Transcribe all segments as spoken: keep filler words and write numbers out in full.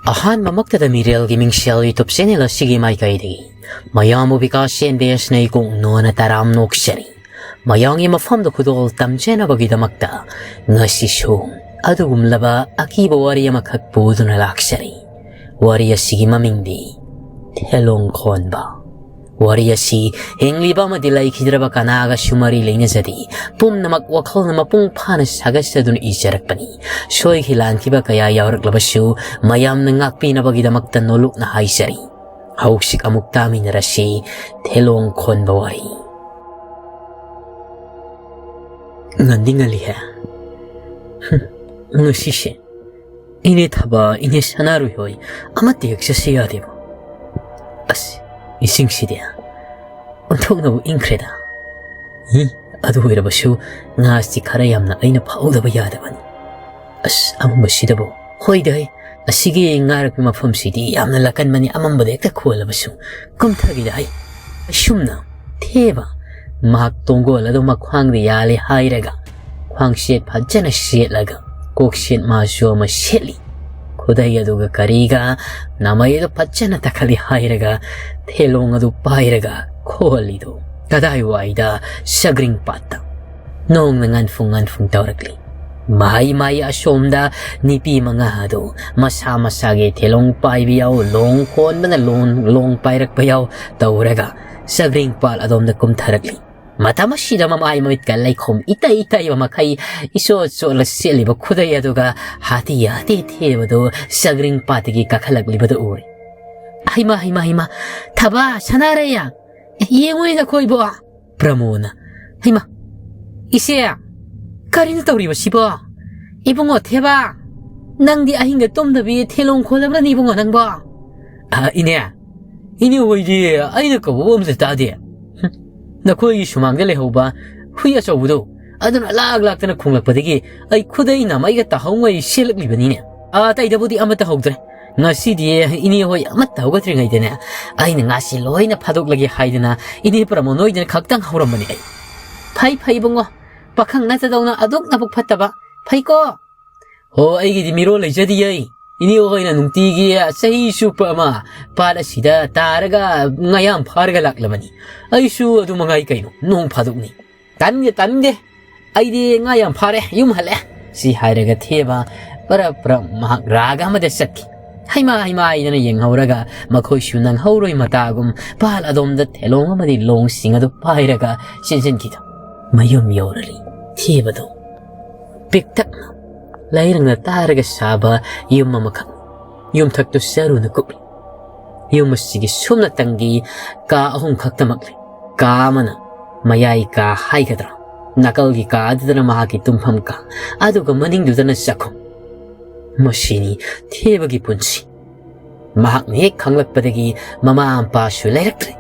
ꯑꯍꯥꯟꯕꯃꯛꯇꯗ ꯃꯤꯔꯦꯜꯒꯤ ꯃꯤꯡꯁꯦꯜ YouTube channel ꯑꯁꯤꯒꯤ ꯃꯥꯏꯀꯩꯗꯒꯤ ꯃꯌꯥꯝꯕꯨ ꯕꯤꯀꯥꯁ ꯑꯦꯟ ꯕꯦꯁꯅ ꯏꯀꯣꯛ ꯅꯣꯟꯅ ꯇꯔꯥꯝ ꯅꯣꯛꯆꯔꯤ꯫ ꯃꯌꯥꯝꯒꯤ ꯃꯐꯝꯗ ꯈꯨꯗꯣꯜ ꯇꯝꯖꯅꯕꯒꯤꯗꯃꯛꯇ ꯉꯁꯤꯁꯨ ꯑꯗꯨꯒꯨꯝꯂꯕ ꯑꯀꯤꯕ ꯋꯥꯔꯤ ꯑꯃꯈꯛ ꯄꯨꯗꯨꯅ ꯂꯥꯛꯆꯔꯤ꯫ ꯋꯥꯔꯤ ꯑꯁꯤꯒꯤ ꯃꯃꯤꯡꯗꯤ ꯊꯦꯂꯣꯡ ꯈꯣꯟꯕ꯫ ꯋꯥꯔꯤ ꯑꯁꯤ ꯍꯤꯡꯂꯤꯕ ꯑꯃꯗꯤ ꯂꯩꯈꯤꯗ꯭ꯔꯕ ꯀꯅꯥꯒꯁꯨ ꯃꯔꯤ ꯂꯩꯅꯖꯗꯦ꯫ ꯄꯨꯝꯅꯃꯛ ꯋꯥꯈꯜꯅ ꯃꯄꯨꯡ ꯐꯥꯅ ꯁꯥꯒꯠꯆꯗꯨꯅ ꯏꯖꯔꯛꯄꯅꯤ꯫ ꯁꯣꯏꯈꯤ ꯂꯥꯟꯈꯤꯕ ꯀꯌꯥ ꯌꯥꯎꯔꯛꯂꯕꯁꯨ ꯃꯌꯥꯝꯅ ꯉꯥꯛꯄꯤꯅꯕꯒꯤꯗꯃꯛꯇ ꯅꯣꯂꯨꯛꯅ ꯍꯥꯏꯖꯔꯤ꯫ ꯍꯧꯖꯤꯛ ꯑꯃꯨꯛ ꯇꯥꯃꯤꯟꯅꯔꯁꯤ ꯊꯦꯂꯣꯡ ꯈꯣꯟꯕ ꯋꯥꯔꯤ꯫ ꯉꯟꯗꯤ ꯉꯜꯂꯤꯍꯦ꯫ ꯍꯨꯝ, ꯉꯁꯤꯁꯦ ꯏꯅꯦ ꯊꯕ, ꯏꯅꯦ ꯁꯅꯥꯔꯣꯏ ꯍꯣꯏ ꯑꯃꯠꯇ ꯍꯦꯛ ꯆꯠꯁꯤ ꯌꯥꯗꯦꯕ? ꯑꯁ, ꯏꯁꯤꯡꯁꯤꯗꯤ ꯑꯣꯟꯊꯣꯛꯅꯕꯨ ꯏꯪꯈ꯭ꯔꯦꯗ꯫ ꯏ, ꯑꯗꯨ ꯑꯣꯏꯔꯕꯁꯨ ꯉꯥꯁꯤ ꯈꯔ ꯌꯥꯝꯅ ꯑꯩꯅ ꯐꯥꯍꯧꯗꯕ ꯌꯥꯗꯕꯅꯤ꯫ ꯑꯁ, ꯑꯃꯝꯕꯁꯤꯗꯕꯨ꯫ ꯍꯣꯏꯗ ꯍꯩ, ꯑꯁꯤꯒꯤ ꯉꯥꯔꯛꯄ ꯃꯐꯝꯁꯤꯗꯤ ꯌꯥꯝꯅ ꯂꯥꯀꯟꯕꯅꯤ, ꯑꯃꯝꯕꯗ ꯍꯦꯛꯇ ꯈꯣꯜꯂꯕꯁꯨ꯫ ꯀꯨꯝꯊꯈꯤꯗ ꯍꯩ꯫ ꯑꯁꯨꯝꯅ ꯊꯦꯕ ꯃꯍꯥꯛ ꯇꯣꯡꯒꯣꯜ ꯑꯗꯨ ꯃꯈ꯭ꯋꯥꯡꯗ ꯌꯥꯜꯂꯦ ꯍꯥꯏꯔꯒ ꯈ꯭ꯋꯥꯡꯁꯦꯠ ꯐꯖꯅ ꯁꯦꯠꯂꯒ ꯀꯣꯛꯁꯦꯠ ꯃꯥꯁꯨ ꯑꯃ ꯁꯦꯠꯂꯤ꯫ ꯈꯨꯗꯩ ꯑꯗꯨꯒ ꯀꯔꯤꯒ ꯅꯥꯃꯩ ꯑꯗꯨ ꯐꯖꯅ ꯇꯛꯈꯠꯂꯤ ꯍꯥꯏꯔꯒ ꯊꯦꯂꯣꯡ ꯑꯗꯨ ꯄꯥꯏꯔꯒ ꯈꯣꯍꯜꯂꯤꯗꯨ ꯀꯗꯥꯏꯋꯥꯏꯗ? ꯁꯒ꯭ꯔꯤꯡ ꯄꯥꯠꯇ꯫ ꯅꯣꯡꯅ ꯉꯥꯟꯐꯨꯡ ꯉꯥꯟꯐꯨꯡ ꯇꯧꯔꯛꯂꯤ꯫ ꯃꯍꯩ ꯃꯍꯩ ꯑꯁꯣꯝꯗ ꯅꯨꯄꯤ ꯃꯉꯥ ꯑꯗꯨ ꯃꯁꯥ ꯃꯁꯥꯒꯤ ꯊꯦꯂꯣꯡ ꯄꯥꯏꯕ ꯌꯥꯎ, ꯂꯣꯡ ꯈꯣꯟꯕꯅ ꯂꯣꯡ, ꯂꯣꯡ ꯄꯥꯏꯔꯛꯄ ꯌꯥꯎ ꯇꯧꯔꯒ ꯁꯒ꯭ꯔꯤꯡ ꯄꯥꯠ ꯑꯗꯣꯝꯗ ꯀꯨꯝꯊꯔꯛꯂꯤ꯫ ꯃꯇꯝ ꯑꯁꯤꯗ ꯃꯃꯥꯏ ꯃꯃꯤꯠꯀ ꯂꯩꯈꯣꯝ ꯏꯇꯩ ꯏꯇꯩꯕ ꯃꯈꯩ ꯏꯆꯣꯠ ꯆꯣꯠꯂ ꯁꯦꯠꯂꯤꯕ ꯈꯨꯗꯩ ꯑꯗꯨꯒ ꯍꯥꯇꯤ ꯍꯥꯇꯤ ꯊꯦꯕꯗꯨ ꯁꯒ꯭ꯔꯤꯡ ꯄꯥꯠꯇꯒꯤ ꯀꯥꯈꯠꯂꯛꯂꯤꯕꯗꯨ ꯎꯔꯦ꯫ "ꯍꯩꯃꯥ, ꯍꯩꯃꯥ, ꯍꯩꯃꯥ! ꯊꯕꯥ, ꯁꯅꯥꯔꯩ! ꯌꯦꯡꯉꯨꯅꯦ ꯅꯈꯣꯏꯕꯣ!" ꯄ꯭ꯔꯃꯣꯅ, "ꯍꯩꯃꯥ! ꯏꯆꯦ! ꯀꯔꯤꯅꯣ ꯇꯧꯔꯤꯕꯁꯤꯕꯣ? ꯏꯕꯨꯡꯉꯣ ꯊꯦꯕꯥ! ꯅꯪꯗꯤ ꯑꯍꯤꯡꯒ ꯇꯨꯝꯗꯕꯤ ꯊꯦꯂꯣꯡ ꯈꯣꯜꯂꯕ꯭ꯔꯅꯦ ꯏꯕꯨꯡꯉꯣ ꯅꯪꯕꯣ?" "ꯑ, ꯏꯅꯦ! ꯏꯅꯦ ꯍꯣꯏꯗꯤ ꯑꯩꯅ ꯀꯧꯕꯕꯨ ꯑꯝꯇ ꯇꯥꯗꯦ꯫ ꯍꯨꯝ, ꯅꯈꯣꯏꯒꯤ ꯁꯨꯃꯥꯡꯗ ꯂꯩꯍꯧꯕ ꯍꯨꯏ ꯑꯆꯧꯕꯗꯣ, ꯑꯗꯨꯅ ꯂꯥꯛ ꯂꯥꯛꯇꯅ ꯈꯣꯡꯂꯛꯄꯗꯒꯤ ꯑꯩ ꯈꯨꯗꯩ ꯅꯥꯃꯩꯒ ꯇꯥꯍꯧꯉꯩ ꯆꯦꯜꯂꯛꯂꯤꯕꯅꯤꯅꯦ꯫ ꯑꯇꯩꯗꯕꯨꯗꯤ ꯑꯃꯠꯇ ꯍꯧꯗ꯭ꯔꯦ꯫ ꯉꯁꯤꯗꯤ ꯏꯅꯦ ꯍꯣꯏ ꯑꯃꯠꯇ ꯍꯧꯒꯠꯇ꯭ꯔꯤꯉꯩꯗꯅꯦ, ꯑꯩꯅ ꯉꯥꯁꯤ ꯂꯣꯏꯅ ꯐꯥꯗꯣꯛꯂꯒꯦ ꯍꯥꯏꯗꯅ ꯏꯅꯦ ꯄ꯭ꯔꯃꯣ ꯅꯣꯏꯗꯅ ꯈꯛꯇꯪ ꯍꯧꯔꯝꯕꯅꯤ ꯑꯩ꯫" "ꯐꯩ, ꯐꯩ ꯏꯕꯨꯡꯉꯣ, ꯄꯥꯈꯪ ꯅꯠꯇꯗꯧꯅ ꯑꯗꯨꯛ ꯅꯕꯨꯛ ꯐꯠꯇꯕ꯫ ꯐꯩꯀꯣ?" "ꯍꯣ, ꯑꯩꯒꯤꯗꯤ ꯃꯤꯔꯣꯜ ꯂꯩꯖꯗꯤꯌꯦ꯫ "ꯏꯅꯦ ꯍꯣꯏꯅ ꯅꯨꯡꯇꯤꯒꯤ ꯆꯍꯤ ꯆꯨꯞꯄ ꯑꯃ ꯄꯥꯠ ꯑꯁꯤꯗ ꯇꯥꯔꯒ ꯉꯥ ꯌꯥꯝ ꯐꯥꯔꯒ ꯂꯥꯛꯂꯕꯅꯤ꯫ ꯑꯩꯁꯨ ꯑꯗꯨ ꯃꯉꯥꯏ ꯀꯩꯅꯣ, ꯅꯣꯡ ꯐꯥꯗꯣꯛꯅꯤ꯫" "ꯇꯥꯅꯤꯡꯗꯦ, ꯇꯥꯅꯤꯡꯗꯦ꯫ ꯑꯩꯗꯤ ꯉꯥ ꯌꯥꯝ ꯐꯥꯔꯦ, ꯌꯨꯝ ꯍꯜꯂꯦ꯫" ꯁꯤ ꯍꯥꯏꯔꯒ ꯊꯦꯕ ꯄꯔꯞ ꯄꯔꯞ ꯃꯍꯥꯛ ꯔꯥꯒ ꯑꯃꯗ ꯆꯠꯈꯤ꯫ ꯍꯩꯃꯥ ꯍꯩꯃꯥ ꯍꯥꯏꯗꯅ ꯌꯦꯡꯍꯧꯔꯒ ꯃꯈꯣꯏꯁꯨ ꯅꯪꯍꯧꯔꯣꯏ ꯃꯇꯥꯒꯨꯝ ꯄꯥꯜ ꯑꯗꯣꯝꯗ ꯊꯦꯂꯣꯡ ꯑꯃꯗꯤ ꯂꯣꯡꯁꯤꯡ ꯑꯗꯨ ꯄꯥꯏꯔꯒ ꯆꯦꯟꯁꯤꯟꯈꯤꯗ ꯃꯌꯨꯝ ꯌꯧꯔꯔꯤ꯫ ꯊꯦꯕꯗꯣ ꯄꯤꯛꯇꯛꯅ ꯂꯩꯔꯪꯅ ꯇꯥꯔꯒ ꯁꯥꯕ ꯌꯨꯝ ꯑꯃꯈꯛ꯫ ꯌꯨꯝꯊꯛꯇꯨ ꯆꯔꯨꯅ ꯀꯨꯞꯂꯤ꯫ ꯌꯨꯝ ꯑꯁꯤꯒꯤ ꯁꯨꯞꯅꯇꯪꯒꯤ ꯀꯥ ꯑꯍꯨꯝ ꯈꯛꯇꯃꯛ ꯂꯩ꯫ ꯀꯥ ꯑꯃꯅ ꯃꯌꯥꯏ ꯀꯥ ꯍꯥꯏꯒꯗ꯭ꯔꯥ, ꯅꯥꯀꯜꯒꯤ ꯀꯥ ꯑꯗꯨꯗꯅ ꯃꯍꯥꯛꯀꯤ ꯇꯨꯝꯐꯝ ꯀꯥ, ꯑꯗꯨꯒ ꯃꯅꯤꯡꯗꯨꯗꯅ ꯆꯥꯛꯈꯨꯝ꯫ ꯃꯁꯤꯅꯤ ꯊꯦꯕꯒꯤ ꯄꯨꯟꯁꯤ꯫ ꯃꯍꯥꯛꯅ ꯍꯦꯛ ꯈꯪꯂꯛꯄꯗꯒꯤ ꯃꯃꯥ ꯃꯄꯥꯁꯨ ꯂꯩꯔꯛꯇ꯭ꯔꯦ꯫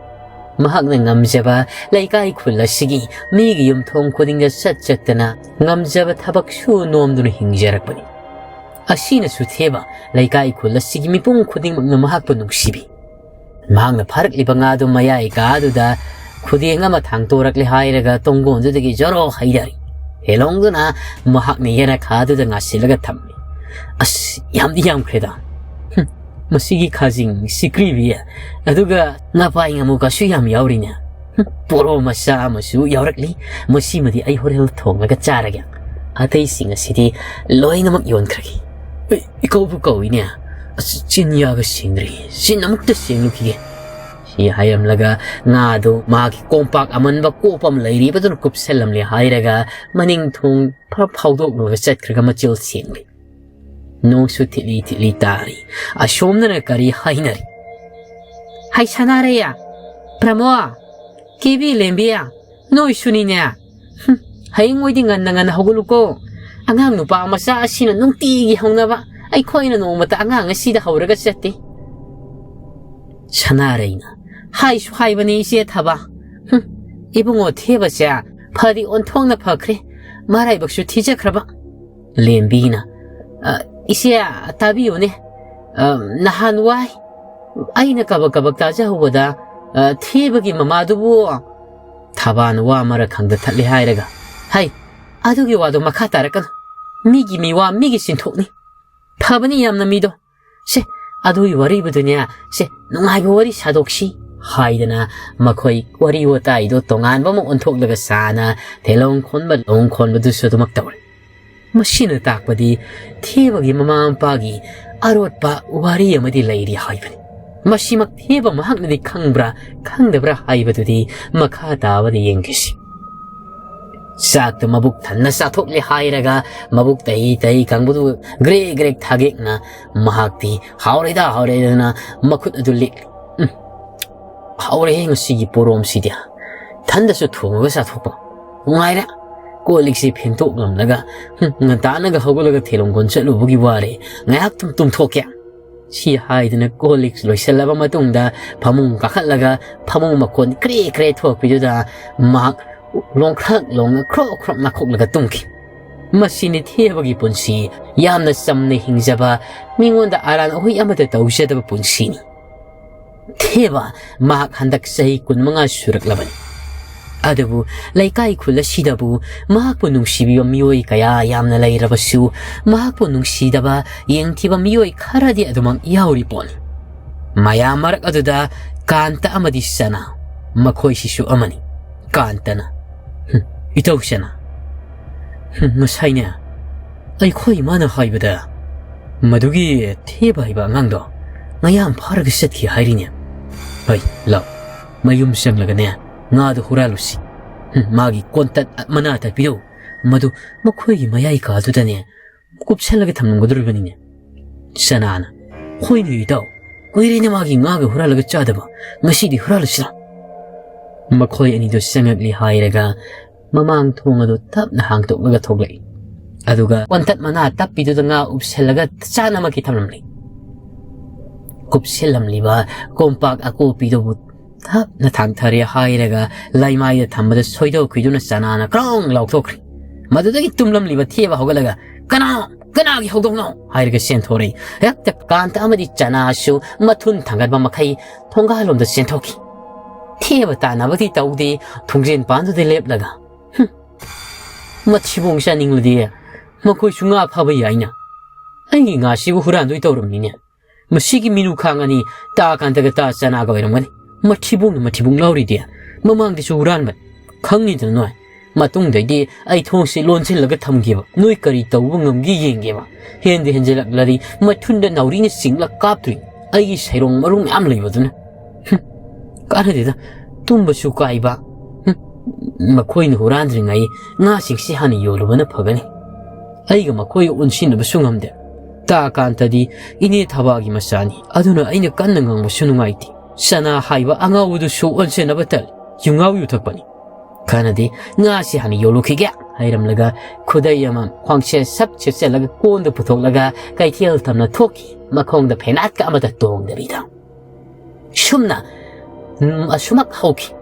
ꯃꯍꯥꯛꯅ ꯉꯝꯖꯕ ꯂꯩꯀꯥꯏ ꯈꯨꯜ ꯑꯁꯤꯒꯤ ꯃꯤꯒꯤ ꯌꯨꯝꯊꯣꯡ ꯈꯨꯗꯤꯡꯗ ꯆꯠ ꯆꯠꯇꯅ ꯉꯝꯖꯕ ꯊꯕꯛ ꯁꯨ ꯅꯣꯝꯗꯨꯅ ꯍꯤꯡꯖꯔꯛꯄꯅꯤ꯫ ꯑꯁꯤꯅꯁꯨ ꯊꯦꯕ ꯂꯩꯀꯥꯏ ꯈꯨꯜ ꯑꯁꯤꯒꯤ ꯃꯤꯄꯨꯝ ꯈꯨꯗꯤꯡꯃꯛꯅ ꯃꯍꯥꯛꯄꯨ ꯅꯨꯡꯁꯤꯕꯤ꯫ ꯃꯍꯥꯛꯅ ꯐꯥꯔꯛꯂꯤꯕ ꯉꯥꯗꯨ ꯃꯌꯥꯏ ꯀꯥꯗꯨꯗ ꯈꯨꯗꯦꯡ ꯑꯃ ꯊꯥꯡꯇꯣꯔꯛꯂꯦ ꯍꯥꯏꯔꯒ ꯇꯣꯡꯒꯣꯟꯗꯨꯗꯒꯤ ꯖꯣꯔꯣ ꯍꯩꯊꯔꯤ꯫ ꯍꯦꯂꯣꯡꯗꯨꯅ ꯃꯍꯥꯛꯅ ꯌꯦꯅꯈꯥꯗꯨꯗ ꯉꯥꯁꯤꯜꯂꯒ ꯊꯝꯂꯤ꯫ "ꯑꯁ, ꯌꯥꯝꯗꯤ ꯌꯥꯝꯈ꯭ꯔꯦꯗ꯫ ꯍꯨꯝ, ꯃꯁꯤꯒꯤ ꯈꯥꯖꯤꯡ ꯁꯤꯀ꯭ꯔꯤꯕꯤ, ꯑꯗꯨꯒ ꯉꯥꯄꯥꯏ ꯉꯥꯃꯨꯀꯥꯁꯨ ꯌꯥꯝ ꯌꯥꯎꯔꯤꯅꯦ꯫ ꯍꯨꯝ, ꯄꯣꯔꯣ ꯃꯆꯥ ꯑꯃꯁꯨ ꯌꯥꯎꯔꯛꯂꯤ꯫ ꯃꯁꯤꯃꯗꯤ ꯑꯩ ꯍꯣꯔꯦꯟ ꯊꯣꯡꯂꯒ ꯆꯥꯔꯒꯦ꯫ ꯑꯇꯩꯁꯤꯡ ꯑꯁꯤꯗꯤ ꯂꯣꯏꯅꯃꯛ ꯌꯣꯟꯈ꯭ꯔꯒꯦ꯫" "ꯑꯦ, ꯏꯀꯧꯕꯨ ꯀꯧꯏꯅꯦ꯫ ꯑꯁ, ꯆꯤꯟ ꯌꯥꯒ ꯁꯦꯡꯗ꯭ꯔꯤ꯫ ꯆꯤꯟ ꯑꯃꯨꯛꯇ ꯁꯦꯡꯂꯨꯈꯤꯒꯦ꯫" ꯁꯤ ꯍꯥꯏꯔꯝꯂꯒ ꯉꯥꯗꯨ ꯃꯥꯒꯤ ꯀꯣꯝꯄꯥꯛ ꯑꯃꯟꯕ ꯀꯣꯞ ꯑꯃ ꯂꯩꯔꯤꯕꯗꯨꯅ ꯀꯨꯞꯁꯜꯂꯝꯂꯦ ꯍꯥꯏꯔꯒ ꯃꯅꯤꯡ ꯊꯣꯡ ꯐꯠ ꯐꯥꯎꯗꯣꯛꯂꯒ ꯆꯠꯈ꯭ꯔꯒ ꯃꯆꯤꯜ ꯁꯦꯡꯂꯤ꯫ ꯅꯣꯡꯁꯨ ꯊꯤꯠꯂꯤ ꯊꯤꯠꯂꯤ ꯇꯥꯔꯤ꯫ ꯑꯁꯣꯝꯗꯅ ꯀꯔꯤ ꯍꯥꯏꯅꯔꯤ? "ꯍꯩ ꯁꯅꯥꯔꯩꯌꯥ, ꯄ꯭ꯔꯃꯣ, ꯀꯦꯕꯤ ꯂꯦꯝꯕꯤꯌꯥ, ꯅꯣꯏꯁꯨꯅꯤꯅꯦ꯫ ꯍꯨꯝ, ꯍꯌꯦꯡ ꯃꯣꯏꯗꯤ ꯉꯟꯅ ꯉꯟꯅ ꯍꯧꯒꯠꯂꯨꯀꯣ꯫ ꯑꯉꯥꯡ ꯅꯨꯄꯥ ꯃꯆꯥ ꯑꯁꯤꯅ ꯅꯨꯡꯇꯤꯒꯤ ꯍꯧꯅꯕ, ꯑꯩꯈꯣꯏꯅ ꯅꯣꯡꯃꯇ ꯑꯉꯥꯡ ꯑꯁꯤꯗ ꯍꯧꯔꯒ ꯆꯠꯇꯦ꯫" ꯁꯅꯥꯔꯩꯅ, "ꯍꯥꯏꯁꯨ ꯍꯥꯏꯕꯅꯤ ꯏꯆꯦ ꯊꯕ꯫ ꯍꯨꯝ, ꯏꯕꯨꯡꯉꯣ ꯊꯦꯕꯁꯦ ꯐꯗꯤ ꯑꯣꯟꯊꯣꯛꯅ ꯐꯈ꯭ꯔꯦ, ꯃꯔꯥꯏꯕꯛꯁꯨ ꯊꯤꯖꯈ꯭ꯔꯕ꯫" ꯂꯦꯝꯕꯤꯅ, "ꯑ, ꯏꯆꯦ, ꯇꯥꯕꯤꯌꯨꯅꯦ꯫ ꯑ, ꯅꯍꯥꯟꯋꯥꯏ ꯑꯩꯅ ꯀꯕꯛ ꯀꯕꯛ ꯇꯥꯖꯍꯧꯕꯗ, ꯑ, ꯊꯦꯕꯒꯤ ꯃꯃꯥꯗꯨꯕꯨ꯫" ꯊꯕꯥꯅ ꯋꯥ ꯃꯔꯛ ꯈꯪꯗ ꯊꯠꯂꯦ ꯍꯥꯏꯔꯒ, "ꯍꯩ, ꯑꯗꯨꯒꯤ ꯋꯥꯗꯣ ꯃꯈꯥ ꯇꯥꯔꯛꯀꯅꯨ꯫ ꯃꯤꯒꯤ ꯃꯤꯋꯥ ꯃꯤꯒꯤ ꯆꯤꯟꯊꯣꯛꯅꯤ꯫ "ꯐꯕꯅꯤ ꯌꯥꯝꯅ ꯃꯤꯗꯣ꯫ ꯁꯦ, ꯑꯗꯨꯒꯤ ꯋꯥꯔꯤꯕꯨꯗꯨꯅꯦ, ꯁꯦ, ꯅꯨꯡꯉꯥꯏꯕ ꯋꯥꯔꯤ ꯁꯥꯗꯣꯛꯁꯤ" ꯍꯥꯏꯗꯅ ꯃꯈꯣꯏ ꯋꯥꯔꯤ ꯋꯥꯇꯥꯏꯗꯣ ꯇꯣꯉꯥꯟꯕ ꯑꯃ ꯑꯣꯟꯊꯣꯛꯂꯒ ꯆꯥꯅ ꯊꯦꯂꯣꯡ ꯈꯣꯟꯕ ꯂꯣꯡ ꯈꯣꯟꯕꯗꯨꯁꯨ ꯑꯗꯨꯃꯛ ꯇꯧꯔꯦ꯫ ꯃꯁꯤꯅ ꯇꯥꯛꯄꯗꯤ ꯊꯦꯕꯒꯤ ꯃꯃꯥ ꯃꯄꯥꯒꯤ ꯑꯔꯣꯠꯄ ꯋꯥꯔꯤ ꯑꯃꯗꯤ ꯂꯩꯔꯤ ꯍꯥꯏꯕꯅꯤ꯫ ꯃꯁꯤꯃꯛ ꯊꯦꯕ ꯃꯍꯥꯛꯅꯗꯤ ꯈꯪꯕ꯭ꯔꯥ ꯈꯪꯗꯕ꯭ꯔꯥ ꯍꯥꯏꯕꯗꯨꯗꯤ ꯃꯈꯥ ꯇꯥꯕꯗ ꯌꯦꯡꯈꯤꯁꯤ꯫ ꯆꯥꯛꯇꯨ ꯃꯕꯨꯛ ꯊꯟꯅ ꯆꯥꯊꯣꯛꯂꯦ ꯍꯥꯏꯔꯒ ꯃꯕꯨꯛ ꯇꯍꯤ ꯇꯍꯤ ꯀꯪꯕꯗꯨ ꯒ꯭ꯔꯦꯛ ꯒ꯭ꯔꯦꯛ ꯊꯥꯒꯦꯛꯅ ꯃꯍꯥꯛꯇꯤ "ꯍꯥꯎꯔꯦꯗ, ꯍꯥꯎꯔꯦꯗꯅ" ꯃꯈꯨꯠ ꯑꯗꯨ ꯂꯤꯛꯂꯤ꯫ "ꯎꯝ, ꯍꯥꯎꯔꯦꯍꯦ ꯉꯁꯤꯒꯤ ꯄꯣꯔꯣꯝꯁꯤꯗꯤ꯫ ꯊꯟꯗꯁꯨ ꯊꯣꯡꯉꯒ ꯆꯥꯊꯣꯛꯄ꯫ ꯅꯨꯡꯉꯥꯏꯔꯦ꯫ ꯀꯣꯜ ꯂꯤꯛꯁꯤ ꯐꯦꯡꯗꯣꯛꯂꯝꯂꯒ, ꯍꯨꯝ, ꯉꯟꯇꯥꯅꯒ ꯍꯧꯒꯠꯂꯒ ꯊꯦꯂꯣꯡ ꯀꯣꯟ ꯆꯠꯂꯨꯕꯒꯤ ꯋꯥꯔꯦ꯫ ꯉꯥꯏꯍꯥꯛ ꯇꯨꯝ ꯇꯨꯝꯊꯣꯛꯀꯦ"꯫ ꯁꯤ ꯍꯥꯏꯗꯨꯅ ꯀꯣꯜ ꯂꯤꯛ ꯂꯣꯏꯁꯤꯜꯂꯕ ꯃꯇꯨꯡꯗ ꯐꯃꯨꯡ ꯀꯥꯈꯠꯂꯒ ꯐꯃꯨꯡ ꯃꯈꯣꯟ ꯀ꯭ꯔꯦ ꯀ꯭ꯔꯦ ꯊꯣꯛꯄꯤꯗꯨꯗ ꯃꯍꯥꯛ ꯂꯣꯡꯈ꯭ꯔꯛ ꯂꯣꯡꯅ ꯈ꯭ꯔꯣꯛ ꯈ꯭ꯔꯣꯛ ꯅꯥꯈꯣꯛꯂꯒ ꯇꯨꯝꯈꯤ꯫ ꯃꯁꯤꯅꯤ ꯊꯦꯕꯒꯤ ꯄꯨꯟꯁꯤ꯫ ꯌꯥꯝꯅ ꯆꯝꯅ ꯍꯤꯡꯖꯕ, ꯃꯤꯉꯣꯟꯗ ꯑꯔꯥꯟ ꯑꯍꯣꯏ ꯑꯃꯠꯇ ꯇꯧꯖꯗꯕ ꯄꯨꯟꯁꯤꯅꯤ꯫ ꯊꯦꯕ ꯃꯍꯥꯛ ꯍꯟꯗꯛ ꯆꯍꯤ ꯀꯨꯟꯃꯉꯥ ꯁꯨꯔꯛꯂꯕꯅꯤ꯫ ꯑꯗꯨꯕꯨ ꯂꯩꯀꯥꯏ ꯈꯨꯜ ꯑꯁꯤꯗꯕꯨ ꯃꯍꯥꯛꯄꯨ ꯅꯨꯡꯁꯤꯕꯤꯕ ꯃꯤꯑꯣꯏ ꯀꯌꯥ ꯌꯥꯝꯅ ꯂꯩꯔꯕꯁꯨ, ꯃꯍꯥꯛꯄꯨ ꯅꯨꯡꯁꯤꯗꯕ, ꯌꯦꯡꯊꯤꯕ ꯃꯤꯑꯣꯏ ꯈꯔꯗꯤ ꯑꯗꯨꯃꯛ ꯌꯥꯎꯔꯤ ꯄꯣꯠꯅꯤ꯫ ꯃꯌꯥꯝ ꯃꯔꯛ ꯑꯗꯨꯗ ꯀꯥꯟꯇ ꯑꯃꯗꯤ ꯆꯅꯥ, ꯃꯈꯣꯏꯁꯤꯁꯨ ꯑꯃꯅꯤ꯫ ꯀꯥꯟꯇꯅ, "ꯍꯨꯝ, ꯏꯇꯧ ꯆꯅꯥ, ꯍꯨꯝ, ꯉꯁꯥꯏꯅꯦ ꯑꯩꯈꯣꯏ ꯏꯃꯥꯅ ꯍꯥꯏꯕꯗ ꯃꯗꯨꯒꯤ ꯊꯦꯕ ꯍꯥꯏꯕ ꯑꯉꯥꯡꯗꯣ ꯃꯌꯥꯝ ꯐꯥꯔꯒ ꯆꯠꯈꯤ ꯍꯥꯏꯔꯤꯅꯦ꯫ ꯍꯣꯏ, ꯂꯥꯎ, ꯃꯌꯨꯝ ꯆꯪꯂꯒꯅꯦ ꯉꯥꯗꯣ ꯍꯨꯔꯥꯜꯂꯨꯁꯤ꯫ ꯍꯨꯝ, ꯃꯥꯒꯤ ꯀꯣꯟꯇꯠ ꯃꯅꯥ ꯇꯠꯄꯤꯗꯣ, ꯃꯗꯨ ꯃꯈꯣꯏꯒꯤ ꯃꯌꯥꯏ ꯀꯥꯗꯨꯗꯅꯦ ꯀꯨꯞꯁꯜꯂꯒ ꯊꯝꯂꯝꯒꯗꯧꯔꯤꯕꯅꯤꯅꯦ"꯫ ꯆꯅꯥꯅ, "ꯍꯣꯏꯅꯦ ꯏꯇꯥꯎ, ꯀꯨꯏꯔꯦꯅꯦ ꯃꯥꯒꯤ ꯉꯥꯒ ꯍꯨꯔꯥꯜꯂꯒ ꯆꯥꯗꯕ, ꯉꯁꯤꯗꯤ ꯍꯨꯔꯥꯜꯂꯁꯤꯔꯥ?" ꯃꯈꯣꯏ ꯑꯅꯤꯗꯨ ꯆꯪꯉꯛꯂꯤ ꯍꯥꯏꯔꯒ ꯃꯃꯥꯡ ꯊꯣꯡ ꯑꯗꯨ ꯇꯞꯅ ꯍꯥꯡꯇꯣꯛꯂꯒ ꯊꯣꯛꯂꯛꯏ꯫ ꯑꯗꯨꯒ ꯀꯣꯟꯇꯠ ꯃꯅꯥ ꯇꯞꯄꯤꯗꯨꯗ ꯉꯥ ꯎꯞꯁꯤꯜꯂꯒ ꯆꯥꯅꯃꯛꯀꯤ ꯊꯝꯂꯝꯂꯤ꯫ ꯀꯨꯞꯁꯤꯜꯂꯝꯂꯤꯕ ꯀꯣꯝꯄꯥꯛ ꯑꯀꯣꯞꯄꯤꯗꯨꯕꯨ ꯇꯞꯅ ꯊꯥꯡꯊꯔꯦ ꯍꯥꯏꯔꯒ ꯂꯩꯃꯥꯏꯗ ꯊꯝꯕꯗ ꯁꯣꯏꯗꯣꯛꯈꯤꯗꯨꯅ ꯆꯅꯥꯅ ꯀ꯭ꯔꯣꯡ ꯂꯥꯎꯊꯣꯛꯈ꯭ꯔꯦ꯫ ꯃꯗꯨꯗꯒꯤ ꯇꯨꯝꯂꯝꯂꯤꯕ ꯊꯦꯕ ꯍꯧꯒꯠꯂꯒ, "ꯀꯅꯥ? ꯀꯅꯥꯒꯤ ꯍꯧꯗꯣꯡꯅꯣ?" ꯍꯥꯏꯔꯒ ꯆꯦꯟꯊꯣꯔꯛꯏ꯫ ꯍꯦꯛꯇ ꯀꯥꯟꯇ ꯑꯃꯗꯤ ꯆꯅꯥꯁꯨ ꯃꯊꯨꯟ ꯊꯥꯡꯒꯠꯄ ꯃꯈꯩ ꯊꯣꯡꯒꯥꯜꯂꯣꯝꯗ ꯆꯦꯟꯊꯣꯛꯈꯤ꯫ ꯊꯦꯕ ꯇꯥꯟꯅꯕꯗꯤ ꯇꯧꯗꯦ, ꯊꯣꯡꯖꯦꯟ ꯄꯥꯟꯗꯨꯗ ꯂꯦꯞꯂꯒ, "ꯍꯨꯝ, ꯃꯊꯤꯕꯣꯡ ꯆꯥꯅꯤꯡꯂꯗꯤ ꯃꯈꯣꯏꯁꯨ ꯉꯥ ꯐꯥꯕ ꯌꯥꯏꯅ꯫ "ꯑꯩꯒꯤ ꯉꯥꯁꯤꯕꯨ ꯍꯨꯔꯥꯟꯗꯣꯏ ꯇꯧꯔꯝꯃꯤꯅꯦ꯫ ꯃꯁꯤꯒꯤ ꯃꯤꯅꯨ ꯈꯥꯡ ꯑꯅꯤ ꯇꯥ ꯀꯥꯟꯇꯒ ꯇꯥ ꯆꯅꯥꯒ ꯑꯣꯏꯔꯝꯒꯅꯤ꯫ ꯃꯊꯤꯕꯣꯡꯅ ꯃꯊꯤꯕꯣꯡ ꯂꯥꯎꯔꯤꯗꯤ꯫ ꯃꯃꯥꯡꯗꯁꯨ ꯍꯨꯔꯥꯟꯕꯅꯤ꯫ ꯈꯪꯉꯤꯗꯅ ꯅꯣꯏ꯫ ꯃꯇꯨꯡꯗꯩꯗꯤ ꯑꯩ ꯊꯣꯡꯁꯤ ꯂꯣꯟꯁꯤꯜꯂꯒ ꯊꯝꯒꯦꯕ꯫ ꯅꯣꯏ ꯀꯔꯤ ꯇꯧꯕ ꯉꯝꯒꯦ ꯌꯦꯡꯒꯦꯕ꯫ ꯍꯦꯟꯗ ꯍꯦꯟꯖꯤꯜꯂꯛꯂꯗꯤ ꯃꯊꯨꯟꯗ ꯅꯥꯎꯔꯤꯅ ꯆꯤꯡꯂ ꯀꯥꯞꯇꯣꯏꯅꯤ꯫ ꯑꯩꯒꯤ ꯁꯩꯔꯣꯡ ꯃꯔꯨ ꯃꯌꯥꯝ ꯂꯩꯕꯗꯨꯅ꯫ ꯍꯨꯝ, ꯀꯥꯟꯅꯗꯦꯗ꯫ ꯇꯨꯝꯕꯁꯨ ꯀꯥꯏꯕ꯫ ꯍꯨꯝ, ꯃꯈꯣꯏꯅ ꯍꯨꯔꯥꯟꯗ꯭ꯔꯤꯉꯩ ꯉꯥꯁꯤꯡꯁꯤ ꯍꯥꯟꯅ ꯌꯣꯜꯂꯨꯕꯅ ꯐꯒꯅꯤ꯫ ꯑꯩꯒ ꯃꯈꯣꯏꯒ ꯑꯣꯟꯁꯤꯟꯅꯕꯁꯨ ꯉꯝꯗꯦ꯫ ꯇꯥ ꯀꯥꯟꯇꯗꯤ ꯏꯅꯦ ꯊꯕꯥꯒꯤ ꯃꯆꯥꯅꯤ꯫ ꯑꯗꯨꯅ ꯑꯩꯅ ꯀꯟꯅ ꯉꯥꯡꯕꯁꯨ ꯅꯨꯡꯉꯥꯏꯇꯦ꯫ ꯆꯅꯥ ꯍꯥꯏꯕ ꯑꯉꯥꯎꯕꯗꯨꯁꯨ ꯑꯣꯟꯁꯤꯟꯅꯕ ꯇꯜꯂꯤ꯫ ꯌꯨꯉꯥꯎ ꯌꯨꯊꯛꯄꯅꯤ꯫ ꯈꯔꯅꯗꯤ "ꯉꯥꯁꯤ ꯍꯥꯟꯅ ꯌꯣꯜꯂꯨꯈꯤꯒꯦ" ꯍꯥꯏꯔꯝꯂꯒ ꯈꯨꯗꯩ ꯑꯃ ꯈ꯭ꯋꯥꯡꯁꯦ ꯁꯞ ꯁꯦꯠꯆꯜꯂꯒ ꯀꯣꯟꯗ ꯄꯨꯊꯣꯛꯂꯒ ꯀꯩꯊꯦꯜ ꯇꯝꯅ ꯊꯣꯛꯈꯤ, ꯃꯈꯣꯡꯗ ꯐꯦꯅꯥꯠꯀ ꯑꯃꯠꯇ ꯇꯣꯡꯗꯕꯤꯗ꯫ ꯁꯨꯝꯅ, ꯎꯝ, ꯑꯁꯨꯃꯛ ꯍꯧꯈꯤ꯫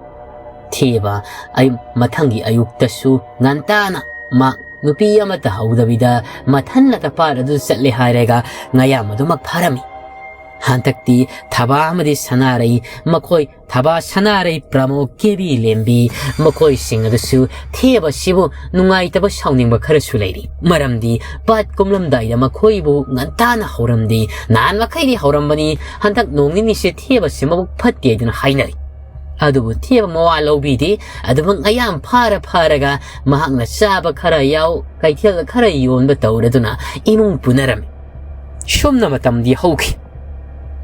ꯊꯦꯕ ꯑꯌꯨꯛ, ꯃꯊꯪꯒꯤ ꯑꯌꯨꯛꯇꯁꯨ ꯉꯟꯇꯥꯅ ꯃꯥ ꯅꯨꯄꯤ ꯑꯃꯠꯇ ꯍꯧꯗꯕꯤꯗ ꯃꯊꯟꯅ ꯇꯄꯥꯔ ꯑꯗꯨ ꯆꯠꯂꯦ ꯍꯥꯏꯔꯒ ꯉꯌꯥꯝ ꯑꯗꯨꯃꯛ ꯐꯥꯔꯝꯃꯤ꯫ ꯍꯟꯗꯛꯇꯤ ꯊꯕꯥ ꯑꯃꯗꯤ ꯁꯅꯥꯔꯩ, ꯃꯈꯣꯏ ꯊꯕꯥ ꯁꯅꯥꯔꯩ, ꯄ꯭ꯔꯃꯣ, ꯀꯦꯕꯤ ꯂꯦꯝꯕꯤ, ꯃꯈꯣꯏꯁꯤꯡ ꯑꯗꯨꯁꯨ ꯊꯦꯕꯁꯤꯕꯨ ꯅꯨꯡꯉꯥꯏꯇꯕ ꯁꯥꯎꯅꯤꯡꯕ ꯈꯔꯁꯨ ꯂꯩꯔꯤ꯫ ꯃꯔꯝꯗꯤ ꯄꯥꯠ ꯀꯨꯝꯂꯝꯗꯥꯏꯗ ꯃꯈꯣꯏꯕꯨ ꯉꯟꯇꯥꯅ ꯍꯧꯔꯝꯗꯦ꯫ ꯅꯍꯥꯟ ꯃꯈꯩꯗꯤ ꯍꯧꯔꯝꯕꯅꯤ, ꯍꯟꯗꯛ ꯅꯣꯡ ꯅꯤꯅꯤꯁꯦ ꯊꯦꯕꯁꯦ ꯃꯕꯨꯛ ꯐꯠꯇꯦ ꯍꯥꯏꯗꯨꯅ ꯍꯥꯏꯅꯔꯤ꯫ ꯑꯗꯨꯕꯨ ꯊꯦꯕ ꯃꯋꯥ ꯂꯧꯕꯤꯗꯦ꯫ ꯑꯗꯨꯃꯛ ꯃꯌꯥꯝ ꯐꯥꯔ ꯐꯥꯔꯒ ꯃꯍꯥꯛꯅ ꯆꯥꯕ ꯈꯔ ꯌꯥꯎ, ꯀꯩꯊꯦꯜꯗ ꯈꯔ ꯌꯣꯟꯕ ꯇꯧꯔꯗꯨꯅ ꯏꯃꯨꯡ ꯄꯨꯅꯔꯝꯃꯤ꯫ ꯁꯨꯝꯅ ꯃꯇꯝꯗꯤ ꯍꯧꯈꯤ꯫